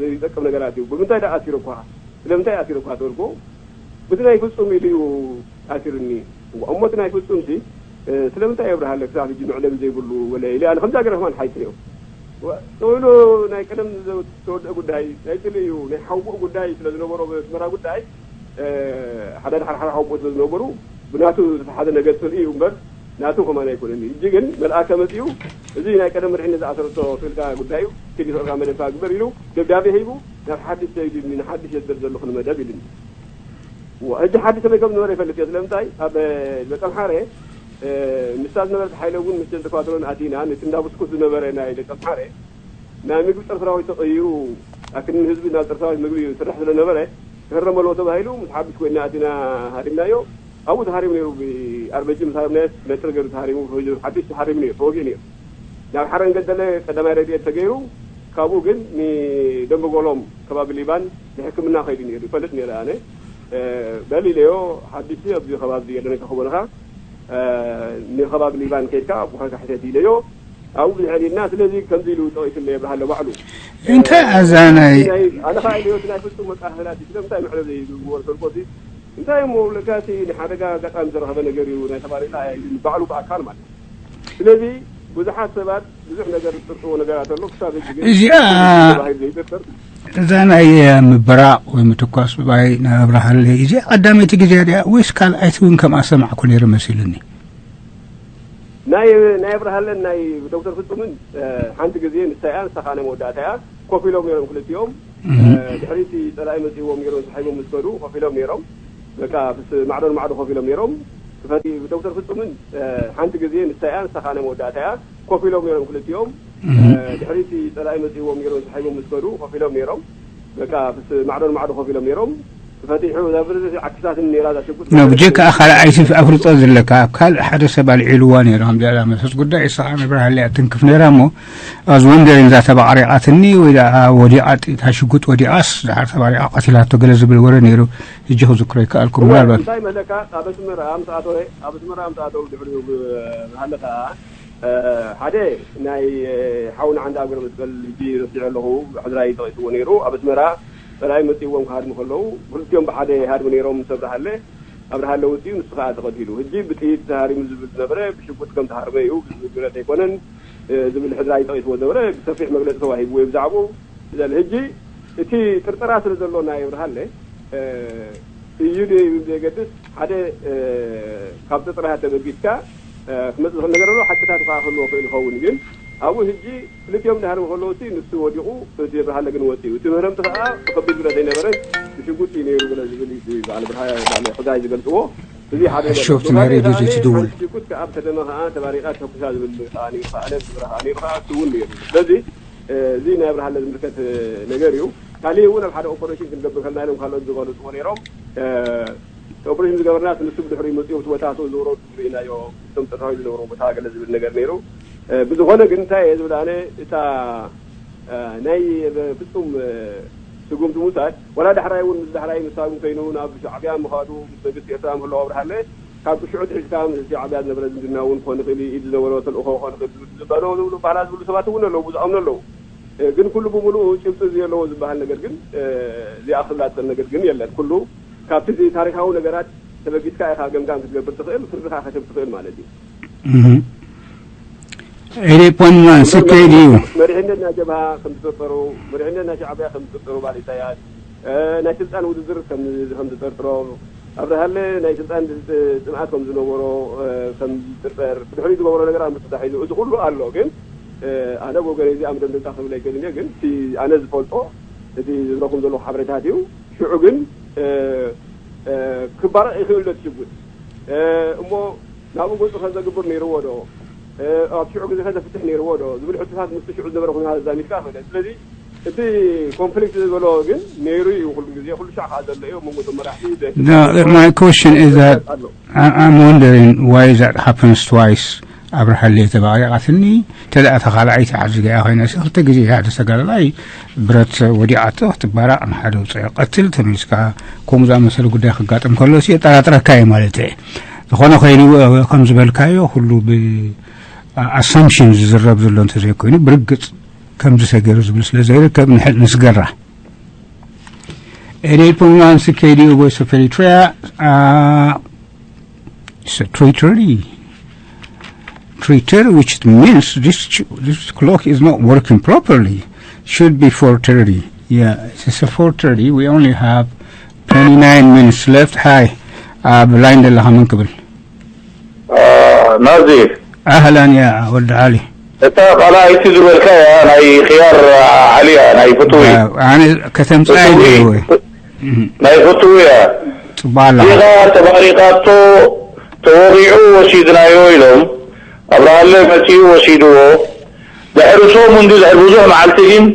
ዘይጠቅም ነገራት እዩ። ብምንታይ ደኣ ኣሲሩኳ? ስለምንታይ ኣሲሩኳ? ተበልኩዎ። በቲ ናይ ፍጹም ኢሉ እዩ ኣሲሩኒ። እሞ እቲ ናይ ፍጹም ሲ፣ እ፣ ስለምንታይ የብርሃለ ክሳብ ሕጂ መዕለቢ ዘይብሉ ወለ ኢለ ኣነ ከምዛ ገረ ከማን ሓይት ነዮ። ወ-፣ ስቕ ኢሉ ናይ ቀደም ዘ-፣ ዝተወድአ ጉዳይ፣ ናይ ጽልኢ እዩ፣ ናይ ሓውቦኡ ጉዳይ ስለ ዝነበሮ፣ ኣስመራ ጉዳይ፣ እ፣ ሓደ ድሓር ሓደ ሓውቦ ስለ ዝነበሩ፣ ብናቱ ዝተሓዘ ነገር ጽልኢ እዩ እምበር፣ ናቱ ከማን ኣይኮነን። ሕጂ ግን መልኣከ መጺኡ፣ እዚ ናይ ቀደም መሪሕነት ዝኣሰረቶ ክልካ ጉዳይ እዩ፣ ኪዲ ፍቕርካ መደብካ ግበር ኢሉ ደብዳቤ ሂቡ፣ ናብ ሓድሽ ሰይድኒ፣ ንሓድሽ የዝበር ዘለኹ ንመደብ ኢሉኒ። ወ-፣ ሕጂ ሓድሽ ሰበይ ከም ዝነበረ ይፈልጥ እየ። ስለምንታይ? ኣብ ደቀምሓረ፣ እ፣ ምስታ ዝነበረት ሓይለ እውን ምስ ጀንደ ኳትሮን ኣቲና፣ ነቲ እንዳ ብስኩት ዝነበረ ናይ ደቀምሓረ፣ ናይ ምግቢ ጸረ ሰራዊት ተቐይሩ፣ ኣክን ህዝቢ ናብ ጸረ ሰራዊት ምግቢ ይስራሕ ስለ ነበረ፣ ክህረም ኣለዎ ተባሂሉ፣ ምስ ሓድሽ ኮይና ኣቲና ሃሪምናዮ። ኣብኡ ተሃሪሙ ነይሩ፣ ብኣርበጂ ምስ ሃረምናዮ፣ መጥር ገይሩ ተሃሪሙ፣ ሓድሽ ተሃሪሙ ነይሩ፣ ተወጊኡ ነይሩ። ናብ ሓረን ገደለ ቀዳማይ ረድኤት ተገይሩ፣ ካብኡ ግን ንደንበጎሎም ከባቢ ሊባን ንሕክምና ከይዱ ነይሩ፣ ይፈልጥ ነይረ ኣነ። እ፣ በል ኢለዮ፣ ሓድሽ ኣብዚ ከባቢ የለን ከኽቦንኻ፣ እ፣ ንከባቢ ሊባን ከይድካ፣ ኣቦኻ ሕተት ኢለዮ። ኣብኡ ብዙሕ ዲድና፣ ስለዚ ከምዚ ኢሉ ጠቒሱለይ ኣብርሃለ ባዕሉ። እንታይ ኣዛናይ። ናይ፣ ኣነ ኸኣ ኢለዮ፣ እቲ ናይ ፍጹም መቃህላት እዩ፣ ስለምንታይ መዕለቢ ዝግበር ተልኮሲ? እንታይ እሞ፣ ለካሲ ንሓደጋ ኣጋጣሚ ዝረኸበ ነገር እዩ፣ ናይ ተባሪላ ባዕሉ ብኣካል ማለት እዩ። ስለዚ ብዙሓት ሰባት ብዙሕ ነገር ዝጥርጥርዎ ነገራት ኣሎ፣ ክሳብ ሕጂ ግን እዚኣ ተባሂሉ ዘይጥርጠር። እዛ ናይ ምብራቕ ወይ ምትኳስ ባይ ናይ ኣብርሃለይ፣ እዚኣ ቀዳመይቲ ግዜ ድያ ወይስ ካልኣይቲ እውን ከምኣ ሰማዕኩ ነይረ መሲሉኒ? ናይ፣ ናይ ኣብርሃለን ናይ ዶክተር ፍጹምን፣ እ፣ ሓንቲ ግዜ ንሳ እያ፣ ንሳ ከኣ ናይ መወዳእታ እያ። ኮፍ ኢሎም ነይሮም ክልቲኦም። እህ። እ፣ ድሕሪቲ ጸላኢ መጺእዎም ነይሮም፣ ተሳሒቦም ምስ ከዱ ኮፍ ኢሎም ነይሮም። በቃ፣ ምስ ማዕዶ ንማዕዶ ኮፍ ኢሎም ነይሮም። ፈቲ ዶክተር ፍጹምን ሓንቲ ግዜ ንሳ እያ፣ ንሳ ከኣ ናይ መወዳእታ እያ። ኮፍ ኢሎም ነይሮም ክልቲኦም። ድሕሪቲ ጸላኢ መጺእዎም ነይሮም፣ ሰሒቦም ምስ ከዱ ኮፍ ኢሎም ነይሮም። በቃ ምስ ማዕዶ ንማዕዶ ኮፍ ኢሎም ነይሮም። ፈቲሑ እዛ ብርዚ ዓክሳትን ነይራ እዛ ሽጉጥ። ብጀካ ካልኣይቲ ኣፍልጦ ዘለካ ኣብ ካልእ ሓደ ሰብ ኣልዒልዋ ነይሩ። ከም ዝያዳ መሰስ ጉዳይ እሳ ከኣ ንብርሃለያ ትንክፍ ነይራ እሞ፣ ኣዝ ወንደሪን እዛ ተባዕሪቓትኒ ወይ ደኣ ወዲቓ፣ እታ ሽጉጥ ወዲቓስ ደሓር ተባሪቓ ቀቲላቶ ገለ ዝብል ወረ ነይሩ። ሕጂ ክዝክሮ ይከኣልኩም ምናልባት። እንታይ መለካ ኣብ ኣስመራ ኣምጻእቶ ኣብ ኣስመራ ኣምጻእቶ ድሕሪኡ ብሃለካ ሓደ ናይ ሓውና ዓንዳ ኣገረ መስቀል ሕጂ ረሲዐ ኣለኹ። ሕድራይ ጠቒስዎ ነይሩ። ኣብ ኣስመራ ጸላኢ መጺእዎም ክሃድሙ ከለዉ ክልቲኦም ብሓደ ይሃድሙ ነይሮም ምስ ኣብርሃለ። ኣብርሃለ ወጺኡ ንሱ ከኣ ተቐቲሉ። ሕጂ ብጥይት ተሃሪሙ ዝብል ዝነበረ ብሽጉጥ ከም ተሃርመ እዩ ዝብል ግለት ኣይኮነን ዝብል ሕድራይ ጠቒስዎ ዝነበረ ሰፊሕ መግለጺ ተዋሂብዎ እዩ ብዛዕባኡ። ስለዚ ሕጂ እቲ ጥርጠራ ስለ ዘሎ ናይ ኣብርሃለ እዩ ዶ ዘይገድስ ሓደ ካብ ጥርጠራ ተበጊስካ ክመጽእ ዝኽእል ነገር ኣሎ። ሓቅታት ከኣ ክህልዎ ክእል ይኸውን ግን ኣብኡ ሕጂ ክልቲኦም ድሃርሙ ከለዉ እቲ ንሱ ወዲቑ እቲ ኣብርሃለ ግን ወጺኡ። እቲ ምህረምቲ ከኣ ብኸቢድ ብረት ኣይነበረን ብሽጉጥ እዩ ነይሩ ገለ ዝብል እዩ በዓል ብርሃ በዓል ሕዛይ ዝገልጽዎ። እዚ ሓደ ነገር ኣሎ። ሾፍት ናይ ብኻልእ ሬድዮ ከኣ ዘይትድውል። ሓንቲ ሽጉጥ ከኣ ኣብ ከተማ ከኣ ተባሪቓ ተኩሳ ዝብል ከኣ ነይሩ ከኣ ነዚ ዝብራ ከኣ ነይሩ ከኣ እሱ እውን ነይሩ። ስለዚ እዚ ናይ ኣብርሃለ ዝምልከት ነገር እዩ። ካሊእ እውን ኣብ ሓደ ኦፐሬሽን ክንገብር ከለና ኢሎም ካልኦት ዝገለፅዎ ነይሮም። ኦፕሬሽን ዝገበርና ንሱ ብድሕሪ መፅኡ እቲ ቦታ ዝወረዱ ርኢናዮ። እቶም ፀጥታዊ ዝነበሩ ቦታ ገለ ዝብል ነገር ነይሩ። ብዝኾነ ግን እንታይ እየ ዝብል ኣነ እታ ናይ ፍፁም ስጉምቲ ምውሳድ ዋላ ዳሕራይ እውን ምስ ዳሕራይ ምሳብ እንተይኑ ናብ ሻዕብያ ምኻዱ ምስ መንግስቲ ኤርትራ ምህላው ኣብርሃለ ካብ ሽዑ ትሒዝካ ምስ ሻዕብያ ዝነበረ ዝምድና እውን ክኾን ይኽእል እዩ፣ ኢድ ዝነበሮ ተልእኾ ክኾን ይኽእል ዝብል ዝባነው ዝብሉ ባህላ ዝብሉ ሰባት እውን ኣለዉ፣ ብዙ ኣምኑ ኣለዉ። ግን ኩሉ ብምሉኡ ጭብጢ ዘለዎ ዝበሃል ነገር ግን እዚኣ ክብላ ትኽእል ነገር ግን የለን። ኩሉ ካብቲ እዚ ታሪካዊ ነገራት ተበጊስካ ኢኻ ገምጋም ክትገብር ትኽእል፣ ፍርድኻ ከተብ ትኽእል ማለት እዩ። Eight point one C K D U. መሪሕነት ናይ ጀብሃ ከም ዝጥርጠሩ፣ መሪሕነት ናይ ሻዕብያ ከም ዝጥርጠሩ ባል ኢሳያስ ናይ ስልጣን ውድድር ከም ዝጠርጥሮ ኣብርሃለ ናይ ስልጣን ፅምኣት ከም ዝነበሮ ከም ዝጥርጠር ብድሕሪ ዝገበሮ ነገር ኣምር ተታሒዙ እዚ ኩሉ ኣሎ። ግን ኣነ ብወገነይ እዚኣ መደምደምታ ክብል ኣይክእልን እየ። ግን እቲ ኣነ ዝፈልጦ እቲ ዝረኹም ዘለኹ ሓበሬታት እዩ። ሽዑ ግን ክባረቕ ይኽእል ዶ ትሽጉጥ እሞ ናብኡ ገፁ ከዘግብር ነይርዎ ዶ ኣብ ሽዑ ግዜ ከዘፍትሕ ነይርዎ ዶ ዝብል ሕቶታት ምስቲ ሽዑ ዝነበረ ኩነታት ኣዛሚድካ ክእለ። ስለዚ እቲ ኮንፍሊክት ዝበሎ ግን ነይሩ እዩ። ኩሉ ግዜ ኩሉ ሻዕ ከዓ ዘሎ እዩ ኣብ መንጎ እቶም መራሕቲ ዘ- No, my question is that I- I'm wondering why that happens twice. ኣብርሃለይ ተባሪቓትኒ ተደኣ ተኻልኣይቲ ዓዚጋ እያ ኮይና ሲ ክልተ ግዜ ሓደ ተጋዳላይ ብረት ወዲቓቶ ክትባራቕ ንሓደ ውፅዕ ቀትል ተመልስካ ከምኡ ዝኣመሰለ ጉዳይ ክጋጥም ከሎ ሲ የጠራጥረካ እዩ ማለት እየ። ዝኾነ ኮይኑ ከም ዝበልካዮ ኩሉ ብኣሳምሽን ዝዝረብ ዘሎ እንተዘይኮይኑ ብርግፅ ከምዚ ተገይሩ ዝብል ስለ ዘይርከብ ንስገራ። Eight point one C K D U Voice of Eritrea. Uh, it's a traitor. Traitor, which means this, this clock is not working properly. Should be four thirty. Yeah, it's a four thirty. We only have twenty-nine minutes left. Hi, uh, blind. ናዚ ኣህላን ያ ወዲ ዓሊ። እታ ካልኣይቲ ዝበልካያ ናይ ክያር ዓሊያ ናይ ፍትዊ ኣነ ከተምፅኣ ፍትዊ ይደልዎ ናይ ፍትዊ እያ። ፅባላ ዲኻ ተባሪቓቶ ተወቂዑ ወሲድናዮ ኢሎም ኣብርሃለ መፂኡ ወሲድዎ። ድሕሪ ሰሙን ድሕሪ ብዙሕ መዓልቲ ግን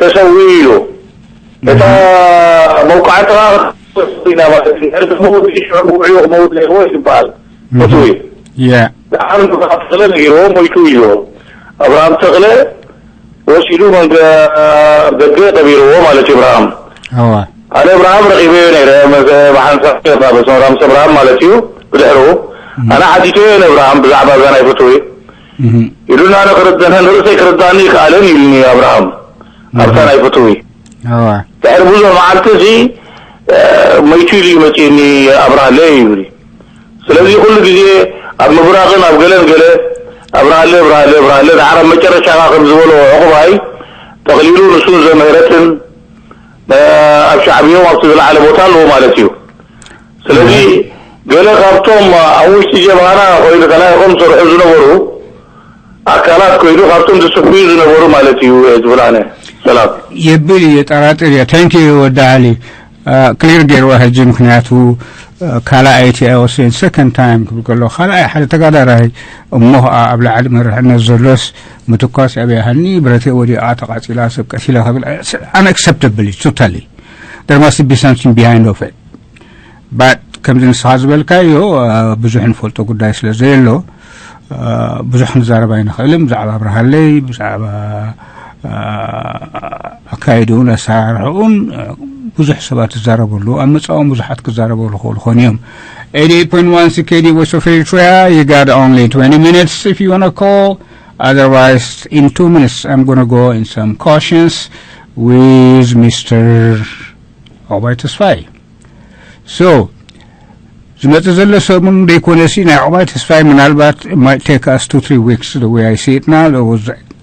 ተሰዊኡ ኢሉ እታ መውቃዕትኻ ኢና ማለት እዩ። ድሕሪ ሰሙን ሽዑ ብውዕዩ ክመውት ነይርዎ ይበሃል። ፍትዊ ያ ደሓር ንብርሃም ተኽለ ነጊርዎ ሞይቱ ኢልዎ ኣብርሃም ተኽለ ወሲዱ መንገ ደገ ቀቢርዎ ማለት እዩ። እብርሃም እዋ ኣነ እብርሃም ረኺበዮ ነይረ መዘ ብሓንሳብ ጌርና በስመራ ምስ እብርሃም ማለት እዩ። ብድሕሩ ኣነ ሓቲተዮ ነብርሃም ብዛዕባ እዛ ናይ ፍትዊ ኢሉና ኣነ ክርዳእ ንርእሰይ ክርዳእኒ ይከኣለን ኢሉኒ ኣብርሃም ኣብታ ናይ ፍትዊ እዋ ድሕሪ ብዙሕ መዓልቲ እዚ መይቱ ኢሉ እዩ መፅእኒ ኣብርሃለ ይብል። ስለዚ ኩሉ ግዜ ኣብ ምብራቕን ኣብ ገለን ገለ ኣብርሃለ ኣብርሃለ ኣብርሃለ ደሓር ኣብ መጨረሻ ከዓ ከም ዝበሎ ዕቑባይ ጠቕሊሉ ንሱን ዘምህረትን ኣብ ሻዕብዮም ኣብቲ ዝለዓለ ቦታ ኣለዎ ማለት እዩ። ስለዚ ገለ ካብቶም ኣብ ውሽጢ ጀብሃና ኮይኑ ተላኢኾም ዝሰርሑ ዝነበሩ ኣካላት ኮይኑ ካብቶም ዝስፍዩ ዝነበሩ ማለት እዩ ዝብል ኣነ። ሰላም የብል እየ ጠራጥር እየ። Thank you ወዲ ዓሊ። ክሊር ገይርዋ ሕጂ ምክንያቱ ካልኣይቲ ኣይወስን ሰከንድ ታይም ክብል ከሎ ካልኣይ ሓደ ተጋዳላይ እሞ ከዓ ኣብ ላዕሊ መርሕነት ዘሎስ ምትኳስ ኣብያሃኒ ብረተይ ወዲኣ ተቃፂላ ሰብ ቀቲላ ክብል ኣንኣክሰፕተብል እዩ። ቶታሊ there must be something behind of it። But ከምዚ ንስኻ ዝበልካዮ ብዙሕ ንፈልጦ ጉዳይ ስለ ዘየሎ ብዙሕ ክንዛረብ ኣይንኽእልን። ብዛዕባ ኣብርሃለይ ብዛዕባ ኣካይድኡን ኣሰራርሕኡን ብዙሕ ሰባት ዝዛረበሉ ኣብ መጻኦም ብዙሓት ክዛረበሉ ክኽእሉ ኾኑ እዮም። Eighty-eight point one C K D Voice of Eritrea, you got only twenty minutes if you want to call. Otherwise, in two minutes, I'm going to go in some questions with Mister Obay Tesfaye. So, ዝመጽእ ዘሎ ሰሙን ደይኮነሲ ናይ ዕቑባይ ተስፋይ ምናልባት might take us two three weeks the way I see it now. There was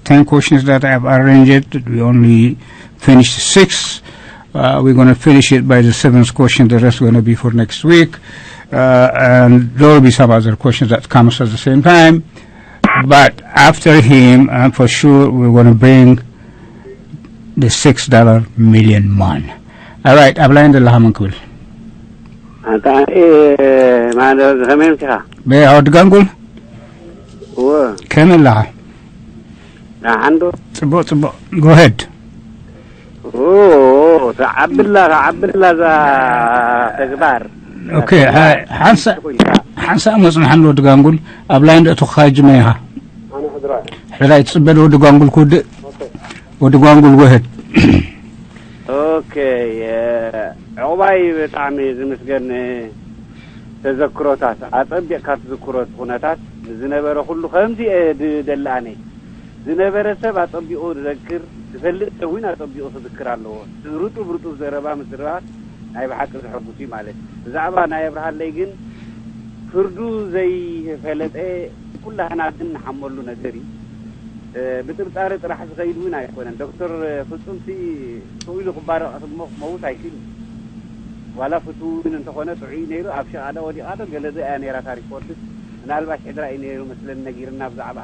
ten questions that I have arranged. We only finished six. Uh, we're going to finish it by the seventh question. The rest going to be for next week. Uh, and there will be some other questions that comes at the same time. But after him, and for sure, we're going to bring the six dollar million man. All right, ኣብ ላይን ዘለኻ መን ክብል? ኣንታ ማዶ ከመይ ምሲኻ? ወዲ ጋንጉል እወ ከመይ ኣለኻ? ንሓንዶ ጽቡቕ ጽቡቕ። Go ahead። ኦ ተዓብላ ተዓብላ እዛ ተግባር Okay፣ ሓንሳ ሓንሳ መጽናሕን ወዲ ጋንጉል ኣብ ላይን ደእቱ ክኻጅመ ኢኻ። ሕራይ ትጽበ ወዲ ጋንጉል ክውድእ ወዲ ጓንጉል ውህድ ኦኬ። ዕቑባይ ብጣዕሚ ዝምስገን ተዘክሮታት ኣጸቢቕካ ትዝክሮ እቲ ኩነታት ዝነበረ ኩሉ ከምዚ እየ ድደሊ ኣነ ዝነበረ ሰብ ኣጸቢቑ ዝዘክር ዝፈልጥ ሰብ እውን ኣጸቢቑ ክዝክር ኣለዎ። ርጡብ ርጡብ ዘረባ ምዝራብ ናይ ብሓቂ ዘሐጉስ እዩ ማለት እዩ። ብዛዕባ ናይ ኣብርሃለይ ግን ፍርዱ ዘይፈለጠ ኩላህና ግን ንሓመሉ ነገር እዩ። ብጥርጣረ ጥራሕ ዝኸይድ እውን ኣይኮነን። ዶክተር ፍጹምሲ ስቕ ኢሉ ክባረቕ እሞ ክመውት ኣይክእልን እዩ። ዋላ ፍትው እውን እንተኾነ ጥዑይ ነይሩ ኣብ ሸቓዳ ወዲቓ ዶ ገለ ዶ እያ ነይራ እታ ሪፖርትስ ምናልባሽ ሕድራ እዩ ነይሩ መስለኒ ነጊርና ብዛዕባ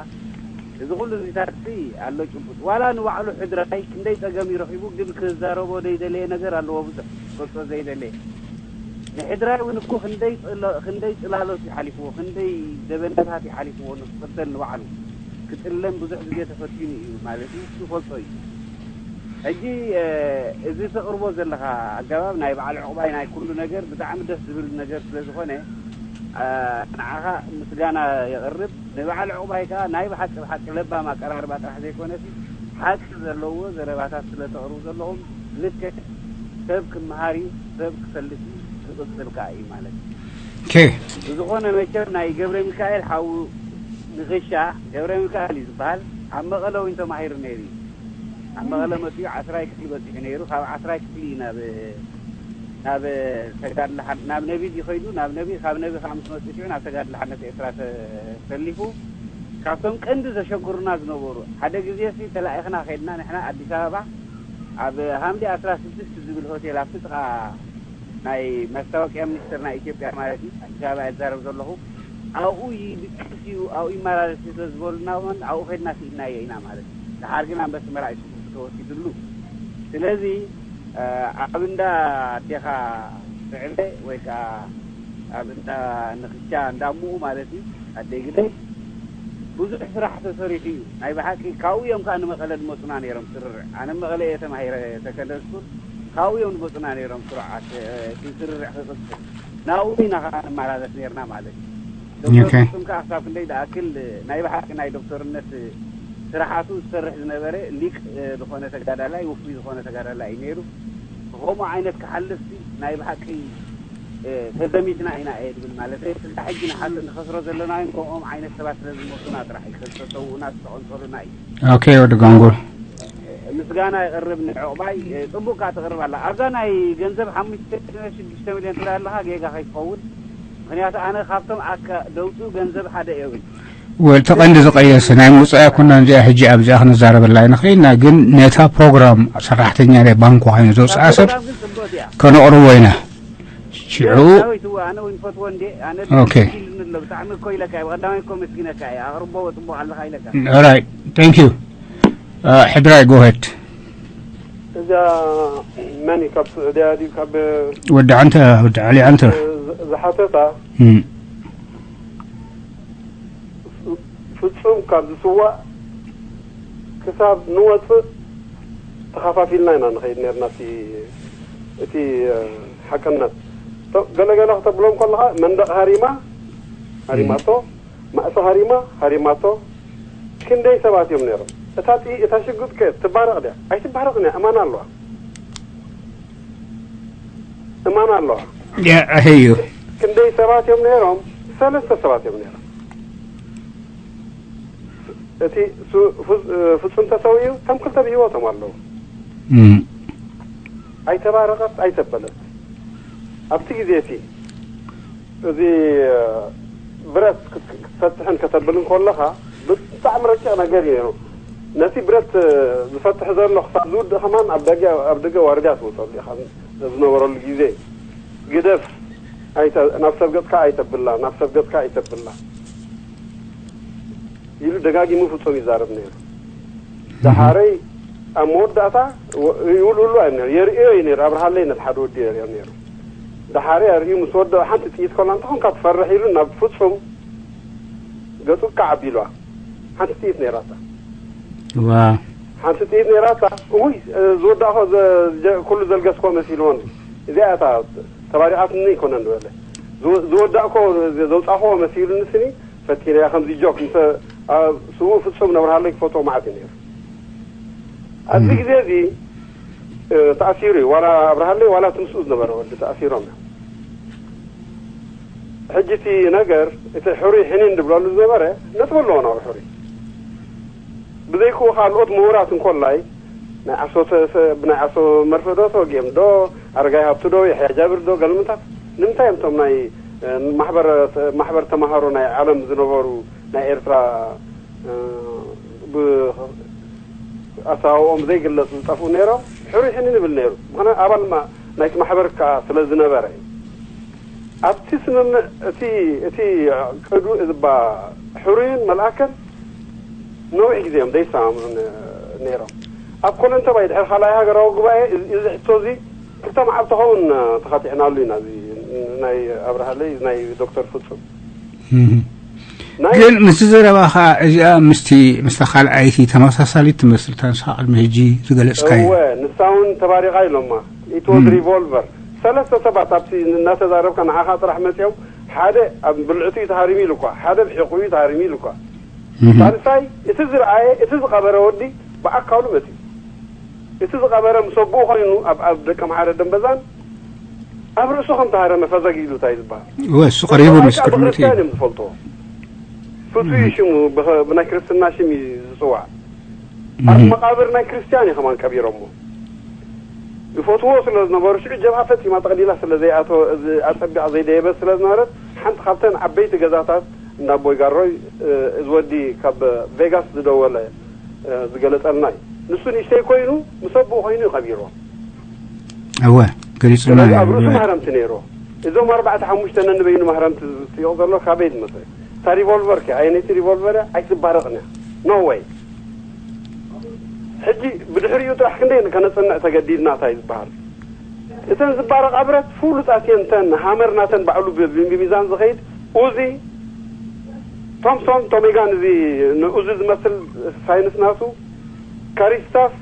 እዚ ኩሉ እዚታት ሲ ኣሎ ጭቡጥ ዋላ ንባዕሉ ሕድራይ ክንደይ ጸገም ይረኺቡ ግን ክዛረቦ ዘይደለየ ነገር ኣለዎ ብዙሕ ክገልጾ ዘይደለየ ንሕድራይ እውን እኮ ክንደይ ጽሎ- ክንደይ ጽላሎት ይሓሊፍዎ ክንደይ ደበናታት ይሓሊፍዎ ንክቅተል ንባዕሉ ክጥለም ብዙሕ ግዜ ተፈቲኑ እዩ ማለት እዩ እሱ ይፈልጦ እዩ ሕጂ እዚ ተቕርቦ ዘለኻ ኣገባብ ናይ በዓል ዕቑባይ ናይ ኩሉ ነገር ብጣዕሚ ደስ ዝብል ነገር ስለ ዝኾነ ንዓኻ ምስጋና የቕርብ ንበዓል ዕቑባይ ከኣ ናይ ብሓቂ ብሓቂ ለባም ኣቀራርባ ጥራሕ ዘይኮነሲ ሓቂ ዘለዎ ዘረባታት ስለ ተቕርቡ ዘለኹም ልክዕ ሰብ ክመሃር እዩ ሰብ ክፈልጥ እዩ ክቕጽል ከኣ እዩ ማለት እዩ Okay። ብዝኾነ መቸም ናይ ገብረ ሚካኤል ሓዉ ንኽሻ ገብረ ሚካኤል እዩ ዝበሃል ኣብ መቐለ እውን ተማሂሩ ነይሩ እዩ ኣብ መቐለ መፅኡ ዓስራይ ክፍሊ በፂሑ ነይሩ ካብ ዓስራይ ክፍሊ እዩ ናብ ናብ ተጋድሊ ሓን- ናብ ነቢ ድዩ ከይዱ ናብ ነቢ ካብ ነቢ ከዓ ምስ መፅኡ ሽዑ ናብ ተጋድሊ ሓነት ኤርትራ ተሰሊፉ ካብቶም ቀንዲ ዘሸግሩና ዝነበሩ ሓደ ግዜ ሲ ተላኢኽና ከይድና ንሕና ኣዲስ ኣበባ ኣብ ሃምሊ ኣስራ ስድስት ዝብል ሆቴል ኣብቲ ጥቓ ናይ መስታወቅያ ሚኒስትር ናይ ኢትዮጵያ ማለት እዩ ኣዲስ ኣበባ እዛረብ ዘለኹ ኣብኡ ይድቅስ እዩ ኣብኡ ይመላለስ እዩ ስለዝበሉና እውን ኣብኡ ከድና ስኢናዮ ኢና ማለት እዩ ደሓር ግን ኣንበሲ መራይ ስጉምቲ ተወሲድሉ ስለዚ ኣብ እንዳ ኣዴኻ ስዕበ ወይ ከዓ ኣብ እንዳ ንኽቻ እንዳሙኡ ማለት እዩ ኣደይ ግደይ ብዙሕ ስራሕ ተሰሪሑ እዩ ናይ ብሓቂ ካብኡ እዮም ከዓ ንመቐለ ዝመፁና ነይሮም ስርርዕ ኣነ መቐለ እየ ተማሂረ ተከለስኩን ካብኡ እዮም ዝመፁና ነይሮም ስሩዓት እቲ ስርርዕ ክቅፅል ናብኡ ኢና ከዓ ንመላለስ ነይርና ማለት እዩ ዶክተር ፍጹም ከዓ ክሳብ ክንደይ ዝኣክል ናይ ብሓቂ ናይ ዶክተርነት ስርሓቱ ዝሰርሕ ዝነበረ ሊቅ ዝኾነ ተጋዳላይ ውፉይ ዝኾነ ተጋዳላይ እዩ ነይሩ ከምኡ ዓይነት ክሓልፍ ናይ ብሓቂ ተዘሚትና ኢና እየ ዝብል ማለት እዩ ስልጣ ሕጂ ንሓልፍ ንኸስሮ ዘለና ግን ከምኦም ዓይነት ሰባት ስለ ዝመፁና ጥራሕ እዩ ዝተሰውኡና ዝተቐንፀሉና እዩ Okay፣ ወዲ ጋንጉል ምስጋና ይቕርብ ንዕቑባይ ጽቡቅ ካ ትቕርብ ኣላ ኣብዛ ናይ ገንዘብ ሓሙሽተ ሽዱሽተ ሚልዮን ትርኢ ኣለኻ ጌጋ ከይትኸውን ምክንያቱ ኣነ ካብቶም ኣካ ደውፁ ገንዘብ ሓደ እየ እውን ወል ተቐንዲ ዝቐየሰ ናይ ምውፃእ ኩና እዚኣ ሕጂ ኣብዚኣ ክንዛረበላ ኣይንኽእልና ግን ነታ ፕሮግራም ሰራሕተኛ ናይ ባንክ ኮይኑ ዘውፅኣ ሰብ ፕሮግራም ግን ጽቡቅ እያ ከነቕርቦ ኢና ሽዑ ዳዊት እወ ኣነ እውን ፈትዎ እንዴ ኣነ ኦኬ። ኢሉኒ ኣሎ ብጣዕሚ እኮ ኢለካ እዩ ቀዳማይ እኮ መስጊነካ እየ ኣቕርቦ ጽቡቅ ኣለኻ ኢለካ All right, thank you. ሕድራይ go ahead. እዛ መን እዩ ካብ ስዑድያ ድዩ ካብ ወዲ ዓንተ ወዲ ዓሊ ዓንተ ዝሓተታ እም። ፍጹም ካብ ዝስዋእ ክሳብ ንወጽእ ተኻፋፊልና ኢና ንኸይድ ነርና። እቲ፣ እቲ፣ እ፣ ሓቅነት። ቶ-፣ ገለገለ ክተብሎም ከለኻ መንደቕ ሃሪማ፣ ሃሪማቶ፣ ማእሲ ሃሪማ፣ ሃሪማቶ። ክንደይ ሰባት እዮም ነይሮም? እታ ጥ-፣ እታ ሽጉጥ ከ ትባረቕ ድያ? ኣይትባረቕን እያ፣ እማን ኣለዋ። እማን ኣለዋ። ያ፣ ኣሄዩ። ክንደይ ሰባት እዮም ነይሮም? ሰለስተ ሰባት እዮም ነይሮም። እቲ ሱ-፣ ፉ-፣ ፍጹም ተሰዊኡ፣ እቶም ክልተ ብህይወቶም ኣለዉ። እም። ኣይተባረቐት፣ ኣይተበለት። ኣብቲ ግዜ እቲ፣ እዚ ብረት ክት-፣ ክትፈትሕን ከተብልን ከለኻ፣ ብጣዕሚ ረቂቕ ነገር እዩ ነይሩ። ነቲ ብረት ዝፈትሕ ዘሎ ክሳብ ዝውድእ ከማን ኣብ ደገ፣ ኣብ ደገ ዋርድያ ትወጸሉ ኢኻ። ዝነበረሉ ግዜ፣ ግደፍ፣ ኣይተ-፣ ናብ ሰብ ገጽካ ኣይተብላ፣ ናብ ሰብ ገጽካ ኣይተብላ ኢሉ ደጋጊሙ ፍጹም ይዛረብ ነይሩ። ደሓረይ ኣብ መወዳእታ ወ-፣ ይውልውሉ እዩ ነይሩ። የርእዮ እዩ ነይሩ። ኣብርሃለይ ነቲ ሓደ ወዲ የርእዮ ነይሩ። ደሓረይ ኣርእዩ ምስ ወደኦ ሓንቲ ጥይት ኮላ እንተኾንካ ትፈርሕ ኢሉ ናብ ፍጹም ገጹ ካዕ ኣቢልዋ። ሓንቲ ጥይት ነይራታ። ዋ። ሓንቲ ጥይት ነይራታ። እውይ፣ ዝወዳእኮ ዘ-፣ ዘ-፣ ኩሉ ዘልገስኮ መሲልዎን። እዚኣ እታ ተባሪቓትኒ ኣይኮነን ዝበለ። ዝወ-፣ ዝወዳእኮ ዘ-፣ ዘውጻእኮ መሲሉኒ ስኒ ፈቲነያ ከምዚ ጆክ። ምስ ኣብ ስዉእ ፍጹም ነብርሃለይ ክፈትዎ መዓት እዩ ነይሩ። ኣብዚ እም። ግዜ እዚ፣ እ፣ ተኣሲሩ እዩ። ዋላ ኣብርሃለይ ዋላ እቲ ምስኡ ዝነበረ ወዲ ተኣሲሮም እዮም። ሕጂ እቲ ነገር፣ እቲ ሕሩይ ሕኒን ዝብለሉ ዝነበረ ነጥቢ ኣለዎ ናብኡ ሕሩይ። ብዘይክኡ ካልኦት ምሁራት እንኮላይ ናይ ዓሶ ተ-፣ ተ-፣ ብናይ ዓሶ መርፈ ዶ ተወጊኦም ዶ፣ ኣረጋይ ሃብቱ ዶ፣ የሕያ ጃብር ዶ፣ ገለመንታት፣ ንምንታይ እዮም እቶም ናይ፣ እ፣ ማሕበረ-፣ ማሕበር ተማሃሮ ናይ ዓለም ዝነበሩ ናይ ኤርትራ፣ እ፣ ብ-፣ ኣተሃባብኦም ዘይግለጽ ዝጠፍኡ ነይሮም? ሕሩይ ሕኒ ንብል ነይሩ። ምኽንያቱ ኣባል ማ-፣ ናይቲ ማሕበር ከኣ ስለ ዝነበረ እዩ። ኣብቲ ስምምዕ እቲ፣ እቲ ቅዱ-፣ እባ ሕሩይን መልኣከን ነዊሕ ግዜ እዮም ዘይሰማምዑ ነ-፣ ነይሮም። ኣብ ኮለንተባይ ድሕሪ ካልኣይ ሃገራዊ ጉባኤ እዚ፣ እዚ ሕቶ እዚ ክልተ መዓልቲ ኸውን ተኻቲዕናሉ ኢና። እዚ ናይ ኣብርሃለይ፣ ናይ ዶክተር ፍጹም። እህ። ናይ ግን ምስቲ ዘረባኻ እዚኣ ምስቲ፣ ምስታ ካልኣይቲ ተመሳሳሊት ትመስል፣ እታ ንስኻ ቅድሚ ሕጂ ዝገለጽካዮ። እወ፣ ንሳ እውን ተባሪቓ ኢሎማ። It was እም። Revolver። ሰለስተ ሰባት ኣብቲ እናተዛረብካ ንዓኻ ጥራሕ መጺኦም፣ ሓደ ኣብ ብልዕቱ እዩ ተሃሪሙ ኢሉ እኳ፣ ሓደ ብሕቑኡ እዩ ተሃሪሙ ኢሉ እኳ። እህ። ሳልሳይ፣ እቲ ዝረኣየ፣ እቲ ዝቐበረ ወዲ ብኣካሉ መጺኡ። እቲ ዝቐበረ ምስ ኣቦኡ ኮይኑ ኣብ፣ ኣብ ደቀምሓረ ደምበዛን ኣብ ርእሱ ከም ተሃረመ ፈዘግ ኢሉ እንታይ ዝበሃል? እወ፣ እሱ ቀሪቡ በቃ ምስክርነቱ እዩ። ብክርስቲያን እዮም ዝፈልጥዎ። ፍቱይ እዩ እህ። ሽሙ፣ ብኸ-፣ ብናይ ክርስትና ሽም እዩ ዝጽዋዕ። ኣብ እህ። መቓብር ናይ ክርስቲያን እዩ ከማን ቀቢሮሞ። ይፈትዎ ስለ ዝነበሩ፣ ሽዑ ጀብሃ ፈጺማ ጠቕሊላ ስለ ዘይኣተወ፣ እዚ ኣጸቢቓ ዘይደየበት ስለ ዝነበረት፣ ሓንቲ ካብተን ዓበይቲ ገዛታት እንዳ ኣቦይ ጋሮይ፣ እ፣ እዚ ወዲ ካብ ቬጋስ ዝደወለ፣ እ፣ ዝገለጸልና እዩ። ንሱ ንእሽተይ ኮይኑ፣ ምስ ኣቦኡ ኮይኑ እዩ ቀቢርዎ። እወ፣ ገሊጹልና ስለዚ እዩ። ኣብ ርእሱ ማህረምቲ ነይርዎ። እዞም ኣርባዕተ ሓሙሽተ ነንበይኑ ማህረምቲ ዝጥይቕ ዘሎ ካበይ ትመጽእ? እታ ሪቮልቨር ከ? ኣየነይቲ ሪቮልቨር እያ? ኣይትባረቕን እያ። No way። ሕጂ ብድሕሪኡ ጥራሕ ክንደይ ከነጽንዕ ተገዲድና እንታይ ዝበሃል? እተን ዝባረቓ ብረት ፍሉጣት እየን። እተን ሃመር ናተን ባዕሉ ብ-፣ ብ-፣ ብሚዛን ዝኸይድ ኡዚ፣ ቶምሶን፣ ቶሜጋን፣ እዚ ንኡዚ ዝመስል ሳይንስ ናቱ፣ ካሪስታፍ፣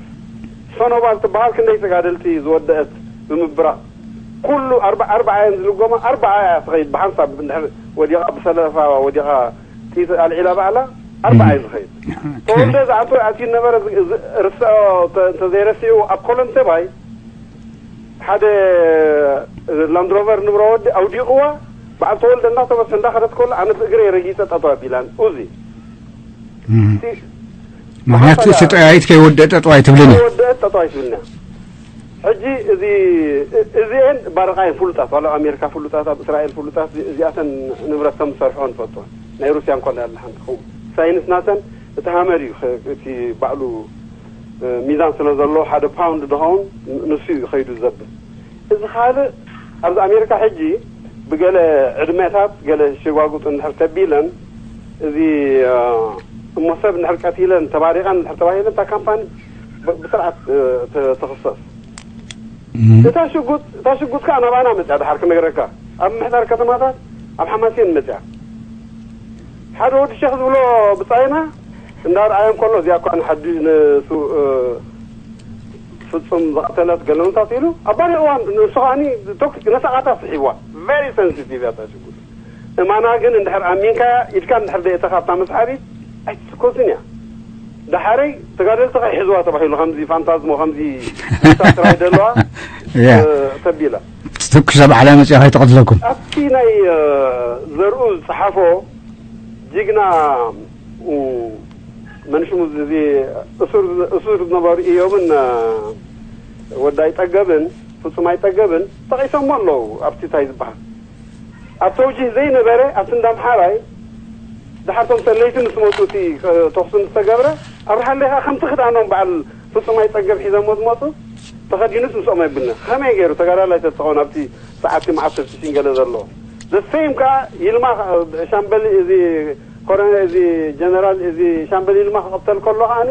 ሶኖባል ትበሃል ክንደይ ተጋደልቲ ዝወደአት ብምብራቕ። ኩሉ ኣርባ-፣ ኣርባዓ እየን ዝልጎማ፣ ኣርባዓ እያ ትኸይድ ብሓንሳብ። እንድሕር ወዲቓ ብሰለፋ ወዲቓ ጥይት ኣልዒላ ባዕላ፣ ኣርባዓ እዩ ዝኸይድ። ተወልደ ዝኣቶ ኣትዩ ነበረ፣ ዝ-፣ ዝ-፣ ርስ-፣ ተ-፣ እንተዘይረሲዑ ኣብ ኮሎን ተባይ ሓደ ላንድሮቨር ንብሮ ወዲ ኣውዲቕዋ፣ በዓል ተወልደ እናተበስሐ እንዳኸደት ከሎ ኣነ ብእግረይ ረጊጸ ጠጠው ኣቢላን። ኡዚ። እም። እቲ ምኽንያቱ እቲ ጠያይት ከይወደአ ጠጠው ኣይትብልን እያ። ከይወደአት ጠጠው ኣይትብልን እያ። ሕጂ እዚ፣ እ-፣ እዚኤን ባረቓ እየን ፍሉጣት፣ ዋላ ኣብ ኣሜሪካ ፍሉጣት፣ ኣብ እስራኤል ፍሉጣት፣ እዚ-፣ እዚኣተን ንብረት ከም ዝሰርሖ ንፈልጦ። ናይ ሩስያ እንኳ እንዳለ ሓንቲ ክኸውን። ሳይንስ ናተን እቲ ሃመር እዩ፣ ኸ-፣ እቲ ባዕሉ፣ እ፣ ሚዛን ስለ ዘለዎ ሓደ ፓውንድ ድኸውን ን-፣ ንሱ እዩ ከይዱ ዘብል። እዚ ካልእ ኣብዚ ኣሜሪካ ሕጂ ብገለ ዕድመታት ገለ ሸጓጉጥ እንድሕር ተቢለን እዚ፣ እ፣ እሞ ሰብ እንድሕር ቀቲለን ተባሪቐን እንድሕር ተባሂለን እታ ካምፓኒ ብ-፣ ብስርዓት፣ እ፣ ተ-፣ ተኽሰስ። እም። እታ ሽጉጥ፣ እታ ሽጉጥ ከኣ ናባና መጽያ ድሓር ክነግረካ። ኣብ ምሕዳር ከተማታት ኣብ ሓማሴን መፅያ ሓደ ወዲ ሸኽ ዝብሎ ብፃይና እንዳርኣዮም ከሎ እዚኣ እኳ ንሓዲ ንሱ ፍጹም ዝቐተለት ገለምታት ኢሉ ኣብ ባሪ እዋን ንሱ ከዓኒ ቶክሲክ ነሳቓታ ስሒዋ very sensitive እያ እታ ሽጉጥ። እማና ግን እንድሕር ኣሚንካያ ኢድካ እንድሕር ደእተኻ ኣብታ መስሓቢት ኣይትትኮስን እያ። ዳሓረይ ተጋደልቲ ከይሕዝዋ ተባሂሉ ከምዚ ፋንታዝሞ ከምዚ ሳትራይ ደለዋ ያ ተቢላ። ትኩስ ኣብ ዓላ መፅያ ከይትቐትለኩም። ኣብቲ ናይ ዘርኡ ዝፀሓፎ ጅግና መን ሽሙ እዚ እሱር ዝነበሩ እዮብን ወዲ ኣይጠገብን ፍጹም ኣይጠገብን ጠቒሶሞ ኣለዉ። ኣብቲ እንታይ ዝበሃል ኣብ ተውጂህ ዘይነበረ ኣብቲ እንዳ ኣምሓራይ ድሓር ቶም ሰለይቲ ምስ መፁ እቲ ተኹሲ ምስ ተገብረ ኣብርሃለይ ከዓ ከምቲ ክዳኖም በዓል ፍጹም ኣይጠገብ ሒዘሞ ዝመፁ ተኸዲኑስ ምስኦም ኣይብልነ ከመይ ገይሩ ተጋዳላይ ተትኸውን ኣብቲ ሰዓት መዓት ሽን ገለ ዘለዎ ዘሰይም ከዓ ይልማ ሻምበል እዚ ኮረነ እዚ ጀነራል እዚ ሻምበል ይልማ ክቕተል ከሎ ከዓኒ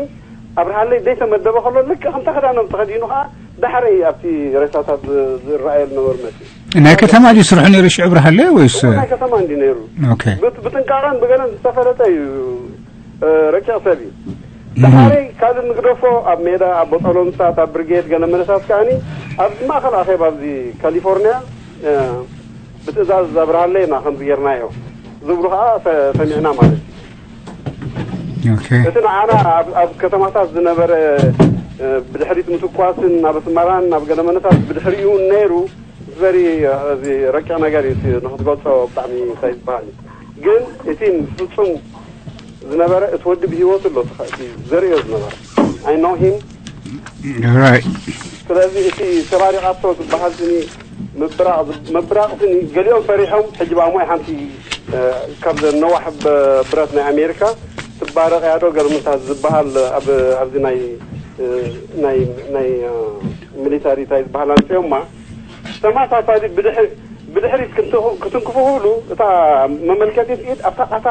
ኣብርሃለይ ዘይተመደበ ከሎ ልክዕ ከምታ ክዳኖም ተኸዲኑ ከዓ ዳሕረይ ኣብቲ ሬሳታት ዝረኣየ ዝነበሩ መፅኡ ናይ ከተማ ድዩ ስርሑ ነይሩ ሽዑ ኣብርሃለይ ወይስ ናይ ከተማ እንዲ ነይሩ ኦኬ ብጥንቃቐን ብገለን ዝተፈለጠ እዩ ረቂቕ ሰብ እዩ ዳሓረይ ካልእ ንግደፎ ኣብ ሜዳ ኣብ ቦጠሎ ምሳት ኣብ ብርጌድ ገለ መለሳት ከዓኒ ኣብዚ ማእኸል ኣኼባ ኣብዚ ካሊፎርኒያ ብትእዛዝ ኣብርሃለይ ኢና ከምዚ ጌርናዮ ዝብሉ ከዓ ሰሚዕና ማለት እዩ እቲ ንዓና ኣብ ከተማታት ዝነበረ ብድሕሪት ምትኳስን ኣብ ኣስመራን ኣብ ገለመነታት ብድሕሪኡ ነይሩ very ረቂቕ ነገር እዩ ንክትገልፆ ብጣዕሚ እንታይ ዝበሃል እዩ ግን እቲ ፍፁም ዝነበረ እቲ ወዲ ብሂወቱ ኣሎ ዘርእዮ ዝነበረ I know him Right. ስለዚ እቲ ተባሪቓቶ ዝበሃል ስኒ ምብራቕ ምብራቕ ስኒ ገሊኦም ፈሪሖም ሕጂ ብኣሞ ሓንቲ ካብ ነዋሕ ብረት ናይ ኣሜሪካ ትባረቕ ያዶ ገርምታት ዝበሃል ኣብዚ ናይ ናይ ናይ ሚሊታሪ እንታይ ዝበሃል ኣምፅኦማ ተመሳሳሊ ብድሕሪት ክትንክፉ ክብሉ እታ መመልከቲት ኢድ ኣብታ ቃታ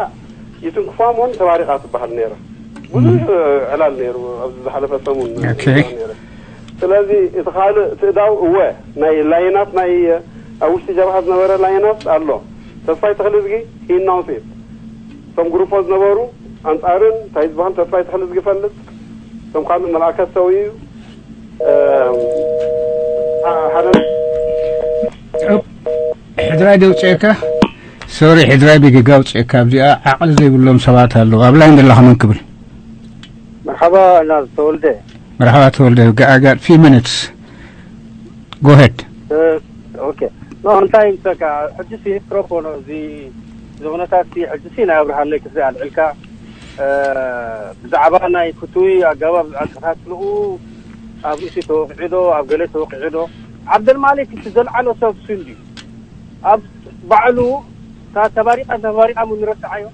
ይትንክፋ እሞን ተባሪቓ ትበሃል ነይራ። ብዙሕ ዕላል ነይሩ ኣብዚ ዝሓለፈ ሰሙን ነይረ። ስለዚ እቲ ካልእ ትእዳው እወ ናይ ላይናት ናይ ኣብ ውሽጢ ጀብሃ ዝነበረ ላይናት ኣሎ። ተስፋይ ተኽልዝጊ ሂናውሴት እቶም ግሩፖ ዝነበሩ ኣንፃርን እንታይ ዝበሃል ተስፋይ ተኽልዝጊ ፈልጥ እቶም ካልእ መልኣከት ሰው እዩ ሓደ ሕድራይ ደውፅኤካ ሶሪ ሕድራይ ብጌጋ ውፅኤካ ኣብዚኣ ዓቕሊ ዘይብሎም ሰባት ኣለዉ ኣብ ላይን ዘለኻ መን ክብል መርሓባ ናብ ተወልደ መርሓባ ተወልደ I got few minutes go ahead okay no እንታይ ይምሰካ ሕጂ ሲ ፕሮፖ ነው እዚ እዚ ኩነታት ሲ ሕጂ ሲ ናይ ኣብርሃለይ ክፍሊ ኣልዕልካ ብዛዕባ ናይ ፍትዊ ኣገባብ ኣከታትልኡ ኣብ ርእሲ ተወቂዑ ዶ ኣብ ገለ ተወቂዑ ዶ ዓብደልማሊክ እቲ ዘልዓሎ ሰብ እሱ እንድዩ ኣብ ባዕሉ እታ ተባሪቃ ተባሪቃ ሙ ንረስዓዮ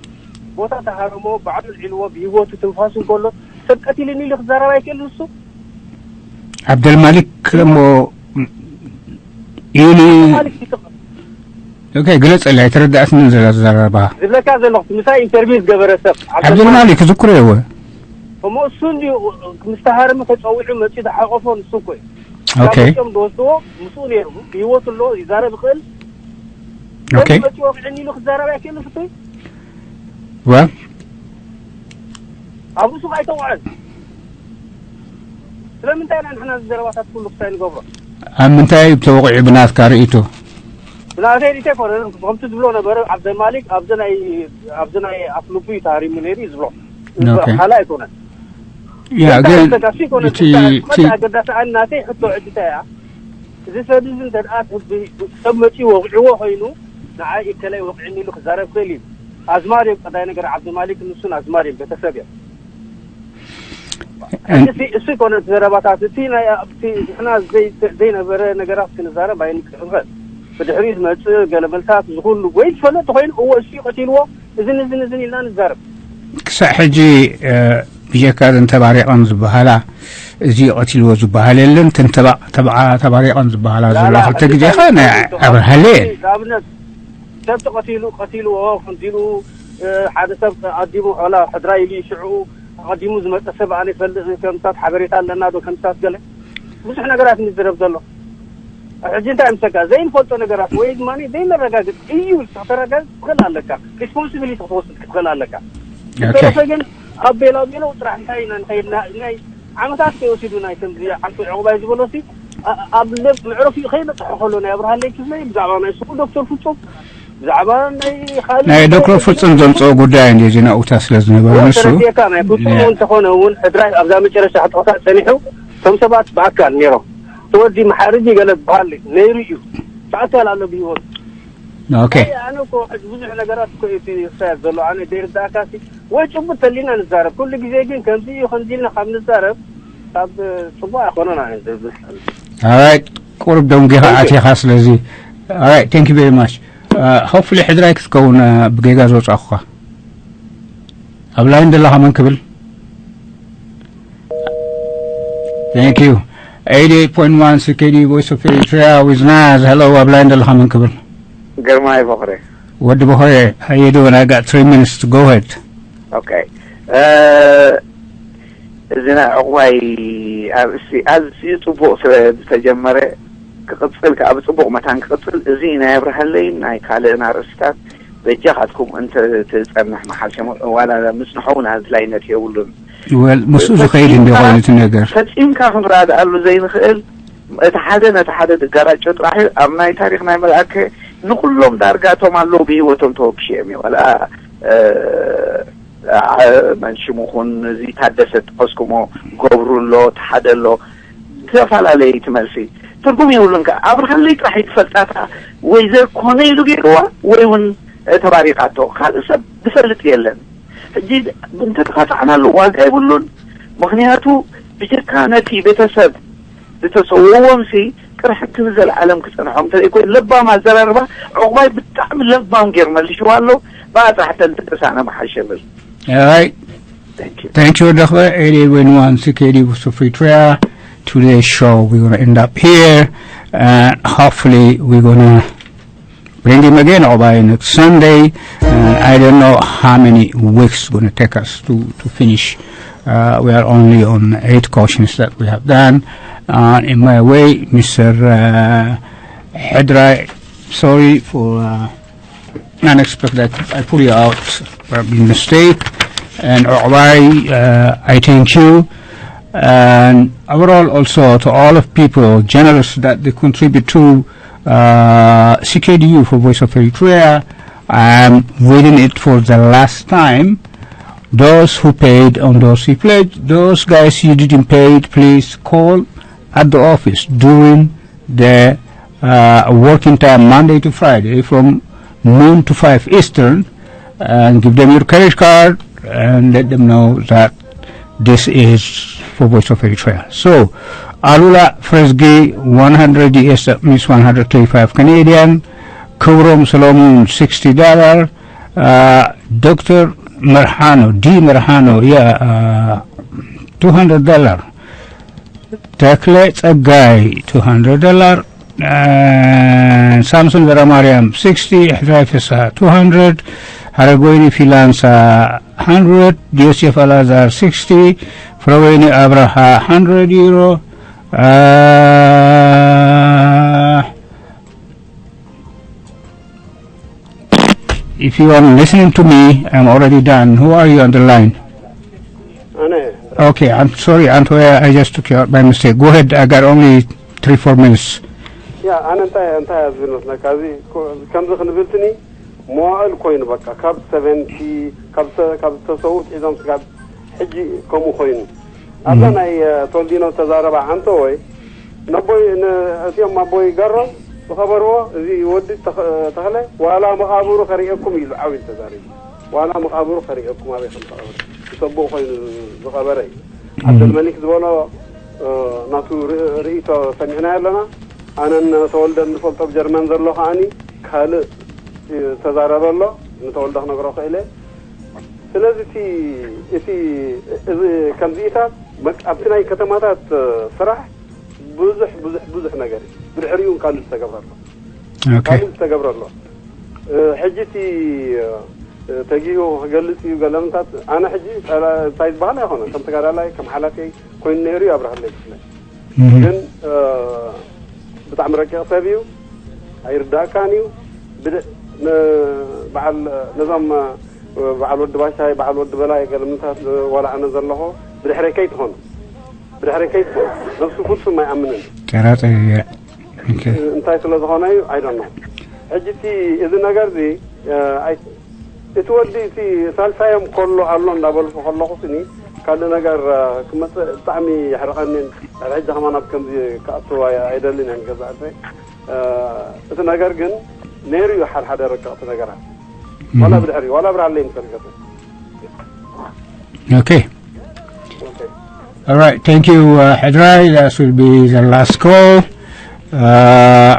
ቦታ ተሃረሞ ባዕሉ ልዒልዎ ብሂወቱ ትንፋሱ እንከሎ ሰብ ቀቲልኒ ኢሉ ክዛረብ ኣይክእል ንሱ ዓብደልማሊክ እሞ ኢሉ ኦኬ ግለፀለይ ኣይተረዳእትንን ዘላ ዘረባ ዝብለካ ዘለኹ ምሳይ ኢንተርቪው ዝገበረ ሰብ ዓብደልማሊክ ዝክሮ የወ እሞ እሱ እንዲ ምስ ተሃረመ ተፀዊዑ መፂኡ ዝሓቆፎ ንሱ እኮ እዩ ኦኬ መፂኦም ዝወስድዎ ምስኡ ነይሩ ብሂወቱ ኣሎ ይዛረብ ይኽእል ኦኬ መፂ ወቂዕኒ ኢሉ ክዛረብ ኣይክእል ፍትይ ወ ኣብ ርእሱ ኣይተውዕል ስለምንታይ ኢና ንሕና ዘረባታት ኩሉ ክሳይ ንገብሮ ኣብ ምንታይ ተወቂዑ ብናትካ ርእይቶ ብናተይ ሪኢቶ ኣይኮነን ከምቲ ዝብሎ ነበረ ዓብደልማሊክ ኣብዚ ናይ ኣብዚ ናይ ኣፍልቡ እዩ ተሃሪሙ ነይሩ እዩ ዝብሎ ሓላ ኣይኮነን ያ ግን ተጋሲ ይኮነ እቲ እቲ ኣገዳሲ ኣን ናተይ ሕቶ ዕድታ እያ እዚ ሰብ እዚ እንተ ደኣ ሰብ መፂኡ ወቂዕዎ ኮይኑ ንዓይ እከላይ ወቂዕኒ ኢሉ ክዛረብ ክእል እዩ ኣዝማር እዮም ቀዳይ ነገር ዓብደልማሊክ ንሱን ኣዝማር እዮም ቤተሰብ እዮም ሕጂ እሱ ይኮነ እቲ ዘረባታት እቲ ናይ ኣብቲ ንሕና ዘይነበረ ነገራት ክንዛረብ ኣይንክእል ብድሕሪ ዝመፅእ ገለመልታት ዝኩሉ ወይ ዝፈለጥ ተኮይኑ እዎ እሱ ቀቲልዎ እዝን እዝን እዝን ኢልና ንዛረብ ክሳዕ ሕጂ ብጀካ እዘን ተባሪቐን ዝበሃላ እዚ ቀቲልዎ ዝበሃል የለን ተን ተባሪቐን ዝበሃላ ዘለዋ ክልተ ግዜ ከ ናይ ኣብርሃለ እየን ንኣብነት ሰብ ተቐቲሉ ቀቲልዎ ከምዚሉ ሓደ ሰብ ኣዲሙ ላ ሕድራ ኢሉ ሽዑ ኣቐዲሙ ዝመፀ ሰብ ኣነ ይፈልጥ ከምታት ሓበሬታ ኣለና ዶ ከምታት ገለ ብዙሕ ነገራት ንዝረብ ዘሎ ሕጂ እንታይ ምስካ ዘይንፈልጦ ነገራት ወይ ድማ ዘይመረጋግጥ እዩ። ተረጋግጥ ክትኽእል ኣለካ። ሪስፖንሲቢሊቲ ክትወስድ ክትኽእል ኣለካ። ተረፈ ግን ኣብ ቤላ ቤሎ ጥራሕ እንታይ ኢና ንኸይድና ናይ ዓመታት ከይወሲዱ ናይ ከምዚ ዓንቱ ዕቑባይ ዝበሎ ሲ ኣብ ምዕረፊ ከይበፅሐ ከሎ ናይ ኣብርሃለይ ክፍለይ ብዛዕባ ናይ ስሙ ዶክተር ፍፁም ብዛዕባ ናይ ካልእ ናይ ዶክተር ፍፁም ዘምፅኦ ጉዳይ እንዲ እዚ ናውታ ስለ ዝነበረ ንሱ ተረዲእካ ናይ ፍፁም እውን ተኾነ እውን ሕድራይ ኣብዛ መጨረሻ ሕጥቕታት ፀኒሑ ከም ሰባት ብኣካል ነይሮም ተወዲ መሓርጂ ገለ ዝበሃል ነይሩ እዩ። ብኣካል ኣሎ ብህይወት። ኦኬ። ኣይ ኣነ እኮ ሕጂ ብዙሕ ነገራት እኮ እዩ ክሳየት ዘሎ ኣነ ዘይርዳእካ ሲ ወይ ጭቡጥ ተሊና ንዛረብ ኩሉ ግዜ ግን ከምዚ እዩ ከምዚ ኢልና ካብ ንዛረብ ካብ ጽቡቅ ኣይኮነን ኣነ ዝብል። Alright. ቁሩብ ደንጊኻ ኣቲኻ ስለዚ alright thank you very much. Hopefully ሕድራይ ክትከውን ብጌጋ ዝወጻኹኻ ኣብ ላይን ዘለኻ መን ክብል? Thank you. Eighty-eight point one C K D Voice of Eritrea with Naz. Hello ኣብ ላይን ዘለኻ መን ክብል? ግርማይ ቦኽሬ። ወዲ ቦኽሬ how you doing? I got three minutes to go ahead. Okay. እዚ ናይ ዕቑባይ ኣርእስቲ ኣዝዩ ጽቡቕ ስለ ዝተጀመረ ክቕጽል ከኣ ብጽቡቕ መታን ክቕጽል እዚ ናይ ኣብርሃለይን ናይ ካልእን ኣርእስታት በጃኻትኩም እንተትጸንሕ መሓሸ ዋላ ምጽንሖ እውን ኣድላይነት የብሉን። Well ምስኡ ዝኸይድ እንዲ ኮይኑ እቲ ነገር ፈጺምካ ክንረዳኣሉ ዘይንኽእል እቲ ሓደ ነቲ ሓደ ዝጋራጮ ጥራሕ እዩ። ኣብ ናይ ታሪኽ ናይ መልኣከ ንኩሎም ዳርጋ እቶም ኣለዉ ብህይወቶም ተወክሽኦም እዩ። ዋላ መን ሽሙ ኹን እዚ ታደሰ ጠቀስኩሞ ገብሩ ኣሎ እቲ ሓደ ኣሎ ዝተፈላለየ እቲ መልሲ ትርጉም የብሉን። ከ ኣብርሃለይ ጥራሕ እዩ ዝፈልጣታ ወይ ዘኮነ ኢሉ ገይርዋ ወይ እውን ተባሪቓቶ ካልእ ሰብ ዝፈልጥ የለን። ሕጂ እንተተኻታዕናሉ ዋጋ የብሉን። ምኽንያቱ ብጀካ ነቲ ቤተሰብ ዝተሰወዎም ሲ ቅርሕ እቲ ንዘለዓለም ክጸንሖም እንተዘይኮይኑ ለባም ኣዘራርባ ዕቑባይ ብጣዕሚ ለባም ገይሩ መልሽዋ ኣሎ። ብኣ ጥራሕ ተንትቅስ ኣነ ምሓሸ ብል። Alright. Thank you. Thank you ደኽበ eighty-eight point one C K D Voice of Eritrea. Today's show we're gonna end up here and hopefully we're gonna bring him again Obai next Sunday. And I don't know how many weeks it's going to take us to, to finish. Uh, we are only on eight cautions that we have done. Uh, in my way, Mister Uh, Hedrai, sorry for uh, unexpected. I pull you out probably mistake. And Obai, uh, I thank you. And overall also to all of people generous that they contribute to uh, C K D U for Voice of Eritrea. I am reading it for the last time. Those who paid on those who pledged, those guys you didn't pay it, please call at the office during the uh, working time Monday to Friday from noon to five Eastern and give them your credit card and let them know that this is for Voice of Eritrea. So, Alula Fresgi, one hundred U S, that means one hundred twenty-five Canadian. Kubrum Solomon, sixty dollar. Uh, Doctor Merhano, D Merhano, yeah, uh, two hundred dollar. Tekle Tsagai, two hundred dollar. Uh, Samson Veramariam, sixty. Hraifesa, two hundred. Haragoini Filansa, hundred. Joseph Alazar, sixty. Froweni Abraha, hundred euro. Uh, if you are listening to me, I'm already done. Who are you on the line? ኣነ Okay, I'm sorry, Antoya, I just took you out by mistake. Go ahead, I got only three, four minutes. ያ ኣነ እንታይ እንታይ እያ ዝብል መስለካ እዚ ኮ- ከምዚ ክንብልትኒ መዋእል ኮይኑ በቃ ካብ ሰቨንቲ ካብ ሰ- ካብ ዝተሰዉ ሒዞም ስጋብ ሕጂ ከምኡ ኮይኑ ኣብዛ ናይ እ፣ ቶልዲኖ ተዛረባ ሓንቶ ወይ ነቦይ ን- እቲኦም ኣቦይ ገሮም ዝኸበርዎ እዚ ወዲ ተኸ- ተኽለ ዋላ መቓብሩ ከርእየኩም ኢሉ ዓው ኢሉ ተዛሪቡ ዋላ መቓብሩ ከርእየኩም ኣበይ ከም ተቐብረ ዝሰብኡ ኮይኑ ዝቐበረ እዩ ኣደል መሊክ ዝበሎ እ፣ ናቱ ር- ርእይቶ ሰሚዕናዮ ኣለና ኣነን ተወልደ ንፈልጦ ብ ጀርመን ዘሎ ከዓኒ ካልእ እ፣ ተዛረበ ኣሎ ንተወልደ ክነግሮ ክእለ ስለዚ እቲ እቲ እዚ ከምዚኢታት መቅ- ኣብቲ ናይ ከተማታት እ፣ ስራሕ ብዙሕ ብዙሕ ብዙሕ ነገር እዩ ብድሕሪኡ ካልእ ዝተገብረ ኣሎ Okay. ካልእ ዝተገብረ ኣሎ እ፣ ሕጂ እቲ እ፣ ተጊሁ ክገልጽ እዩ ገለምታት ኣነ ሕጂ ጸላ- እንታይ ዝበሃል ኣይኮነ ከም ተጋዳላይ ከም ሓላፊ ኮይኑ ነይሩ እዩ ኣብርሃለይ ክፍለ Mhm. ግን እ፣ ብጣዕሚ ረቂቕ ሰብ እዩ። ኣይርዳእካን እዩ። ብድ- ን- በዓል ነዞም በዓል ወዲ ባሻይ፣ በዓል ወዲ በላይ፣ ገለምንታት ዋላ ኣነ ዘለኹ ብድሕረይ ከይትኾኑ፣ ብድሕረይ ከይትኾኑ። ነብሱ ፍጹም ኣይኣምንን። ጠራጠር እየ። ኦኬ። እንታይ ስለ ዝኾነ እዩ? I don't know። ሕጂ እቲ እዚ ነገር እዚ እቲ ወዲ እቲ ሳልሳዮም ከሎ ኣሎ እንዳበልኩ ከለኹ ስኒ ካልእ ነገር ክመፅእ ብጣዕሚ የሕርቐኒ። ሕጂ ከማን ኣብ ከምዚ ክኣቱ ኣይደልን እየ ንገዛእተይ። እቲ ነገር ግን ነይሩ እዩ ሓድሓደ ረቀቕቲ ነገራት ዋላ ብድሕሪ ዋላ ብርሃለይ ምሰልገሰ Okay. All right. Thank you, uh, Hedrai. That will be the last call. Uh,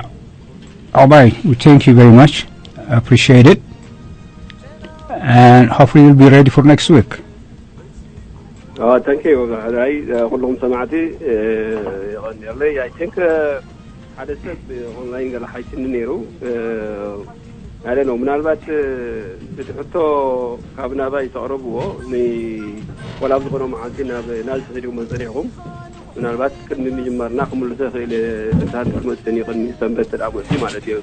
Obai, we thank you very much. Appreciate it. And hopefully you'll be ready for next week. Oh, thank you. ሕድራይ ኩሎም ሰማዕቲ የቐንየለይ። I think ሓደ ሰብ ኦንላይን ገለ ሓይሽኒ ነይሩ። ኣለ ነው ምናልባት እቲ ሕቶ ካብ ናባይ ተቕረብዎ ወላ ዝኾነ መዓልቲ ናብ ናዚ ተሰዲኹም መፀኒዕኹም ምናልባት ቅድሚ ምጅማርና ክምልሶ ይኽእል እንታን ክመፅኒ ቅድሚ ሰንበት ተዳ መፅኒ ማለት እዩ።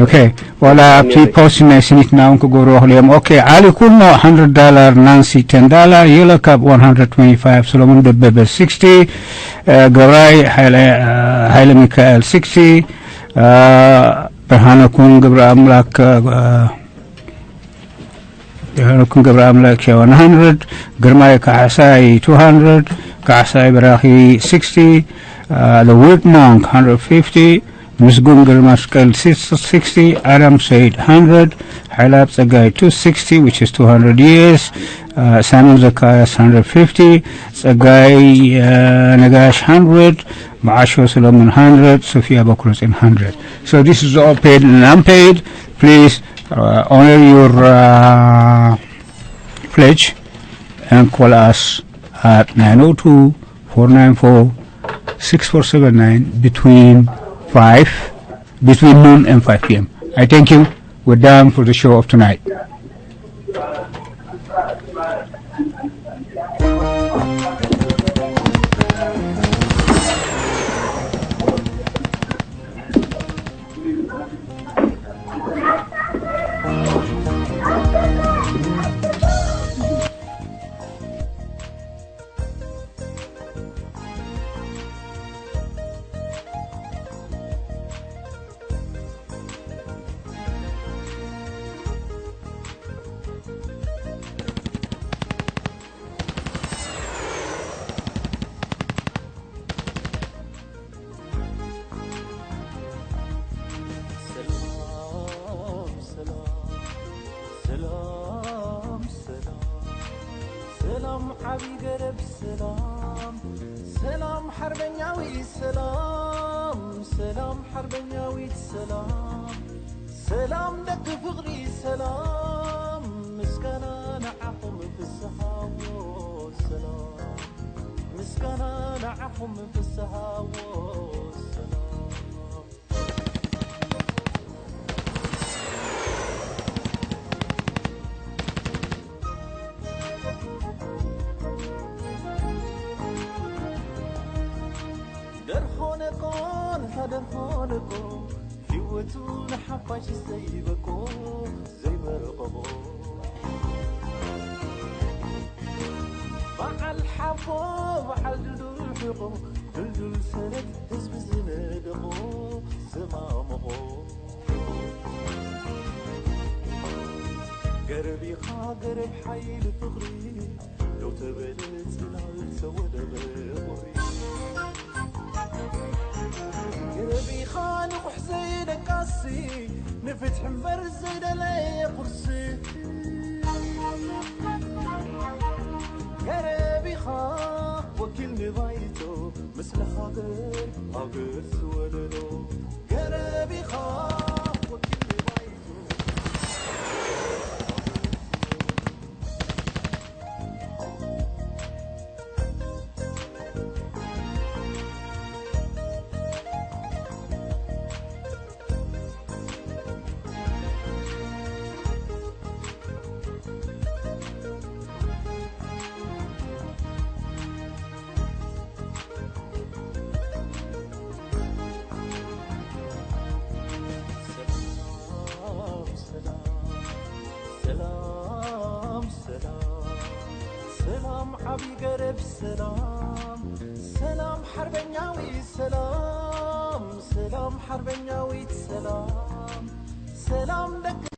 Okay. ዋላ ኣብቲ ፖስት ናይ ስኒትና እውን ክገብርዎ ክልኦም። Okay. ዓሊ ኩኖ one hundred dollar, ናንሲ ten dollar, የለ ካብ one hundred twenty-five, ሰሎሞን ደበበ sixty, ገብራይ ሓይለ ሚካኤል sixty, ብርሃነ ኩን ግብረ ኣምላክ ብርሃነ ኩን ግብረ ኣምላክ one hundred, ግርማይ ካሕሳይ two hundred, ካሕሳይ በራኺ sixty, the Weird Monk one hundred fifty, ምስጉን ግርማ መስቀል sixty, ኣዳም ሰይድ one hundred, ሓይላብ ጸጋይ two sixty, which is two hundred years, ሳሚ ዘካርያስ one hundred fifty, ጸጋይ ነጋሽ one hundred, መዓሾ ሰሎሞን one hundred, ሶፊያ በኩረጽዮን one hundred. So this is all paid and unpaid. Please uh, honor your uh, pledge and call us at nine oh two, four nine four, six four seven nine between five between noon and five p.m. I thank you. We're done for the show of tonight. ሰላም ሰላም ሰላም ሰላም ሰላም ዓቢ ገረብ ሰላም ሰላም ሓርበኛዊ ሰላም ሰላም ሓርበኛዊት ሰላም ሰላም ደቂ ፍቕሪ ሰላም ምስጋና ንዓኹም ፍስሃዎ ሰላም ምስጋና ንዓኹም ፍስሃዎ ሰላም ደርሆነቆ ንታ ደርሆነቆ ህይወቱ ንሓፋሽ ዘይበቆ ዘይበረቐቦ በዓል ሓቦ በዓል ድልዱል ሕቆ ድልዱል ሰረት ህዝቢ ዝነደቆ ዝማመቖ ገረብ ኢኻ ገረብ ሓይሊ ፍቕሪ ደው ተበለ ጽላል ተወደበ ቁሪ ገረብ ኢኻ ንቑሕ ዘይደቃሲ ንፍትሒ እምበር ዘይደለየ ቁርሲ ገረብ ኢኻ ወኪል ንባይቶ ምስሊ ሃገር ሃገር ዝወለዶ ገረብ ኢኻ ወኪል ንባይቶ ሰላም ዓቢ ገረብ ሰላም፣ ሰላም ሓርበኛዊት ሰላም፣ ሰላም ሓርበኛዊት ሰላም፣ ሰላም ደቂ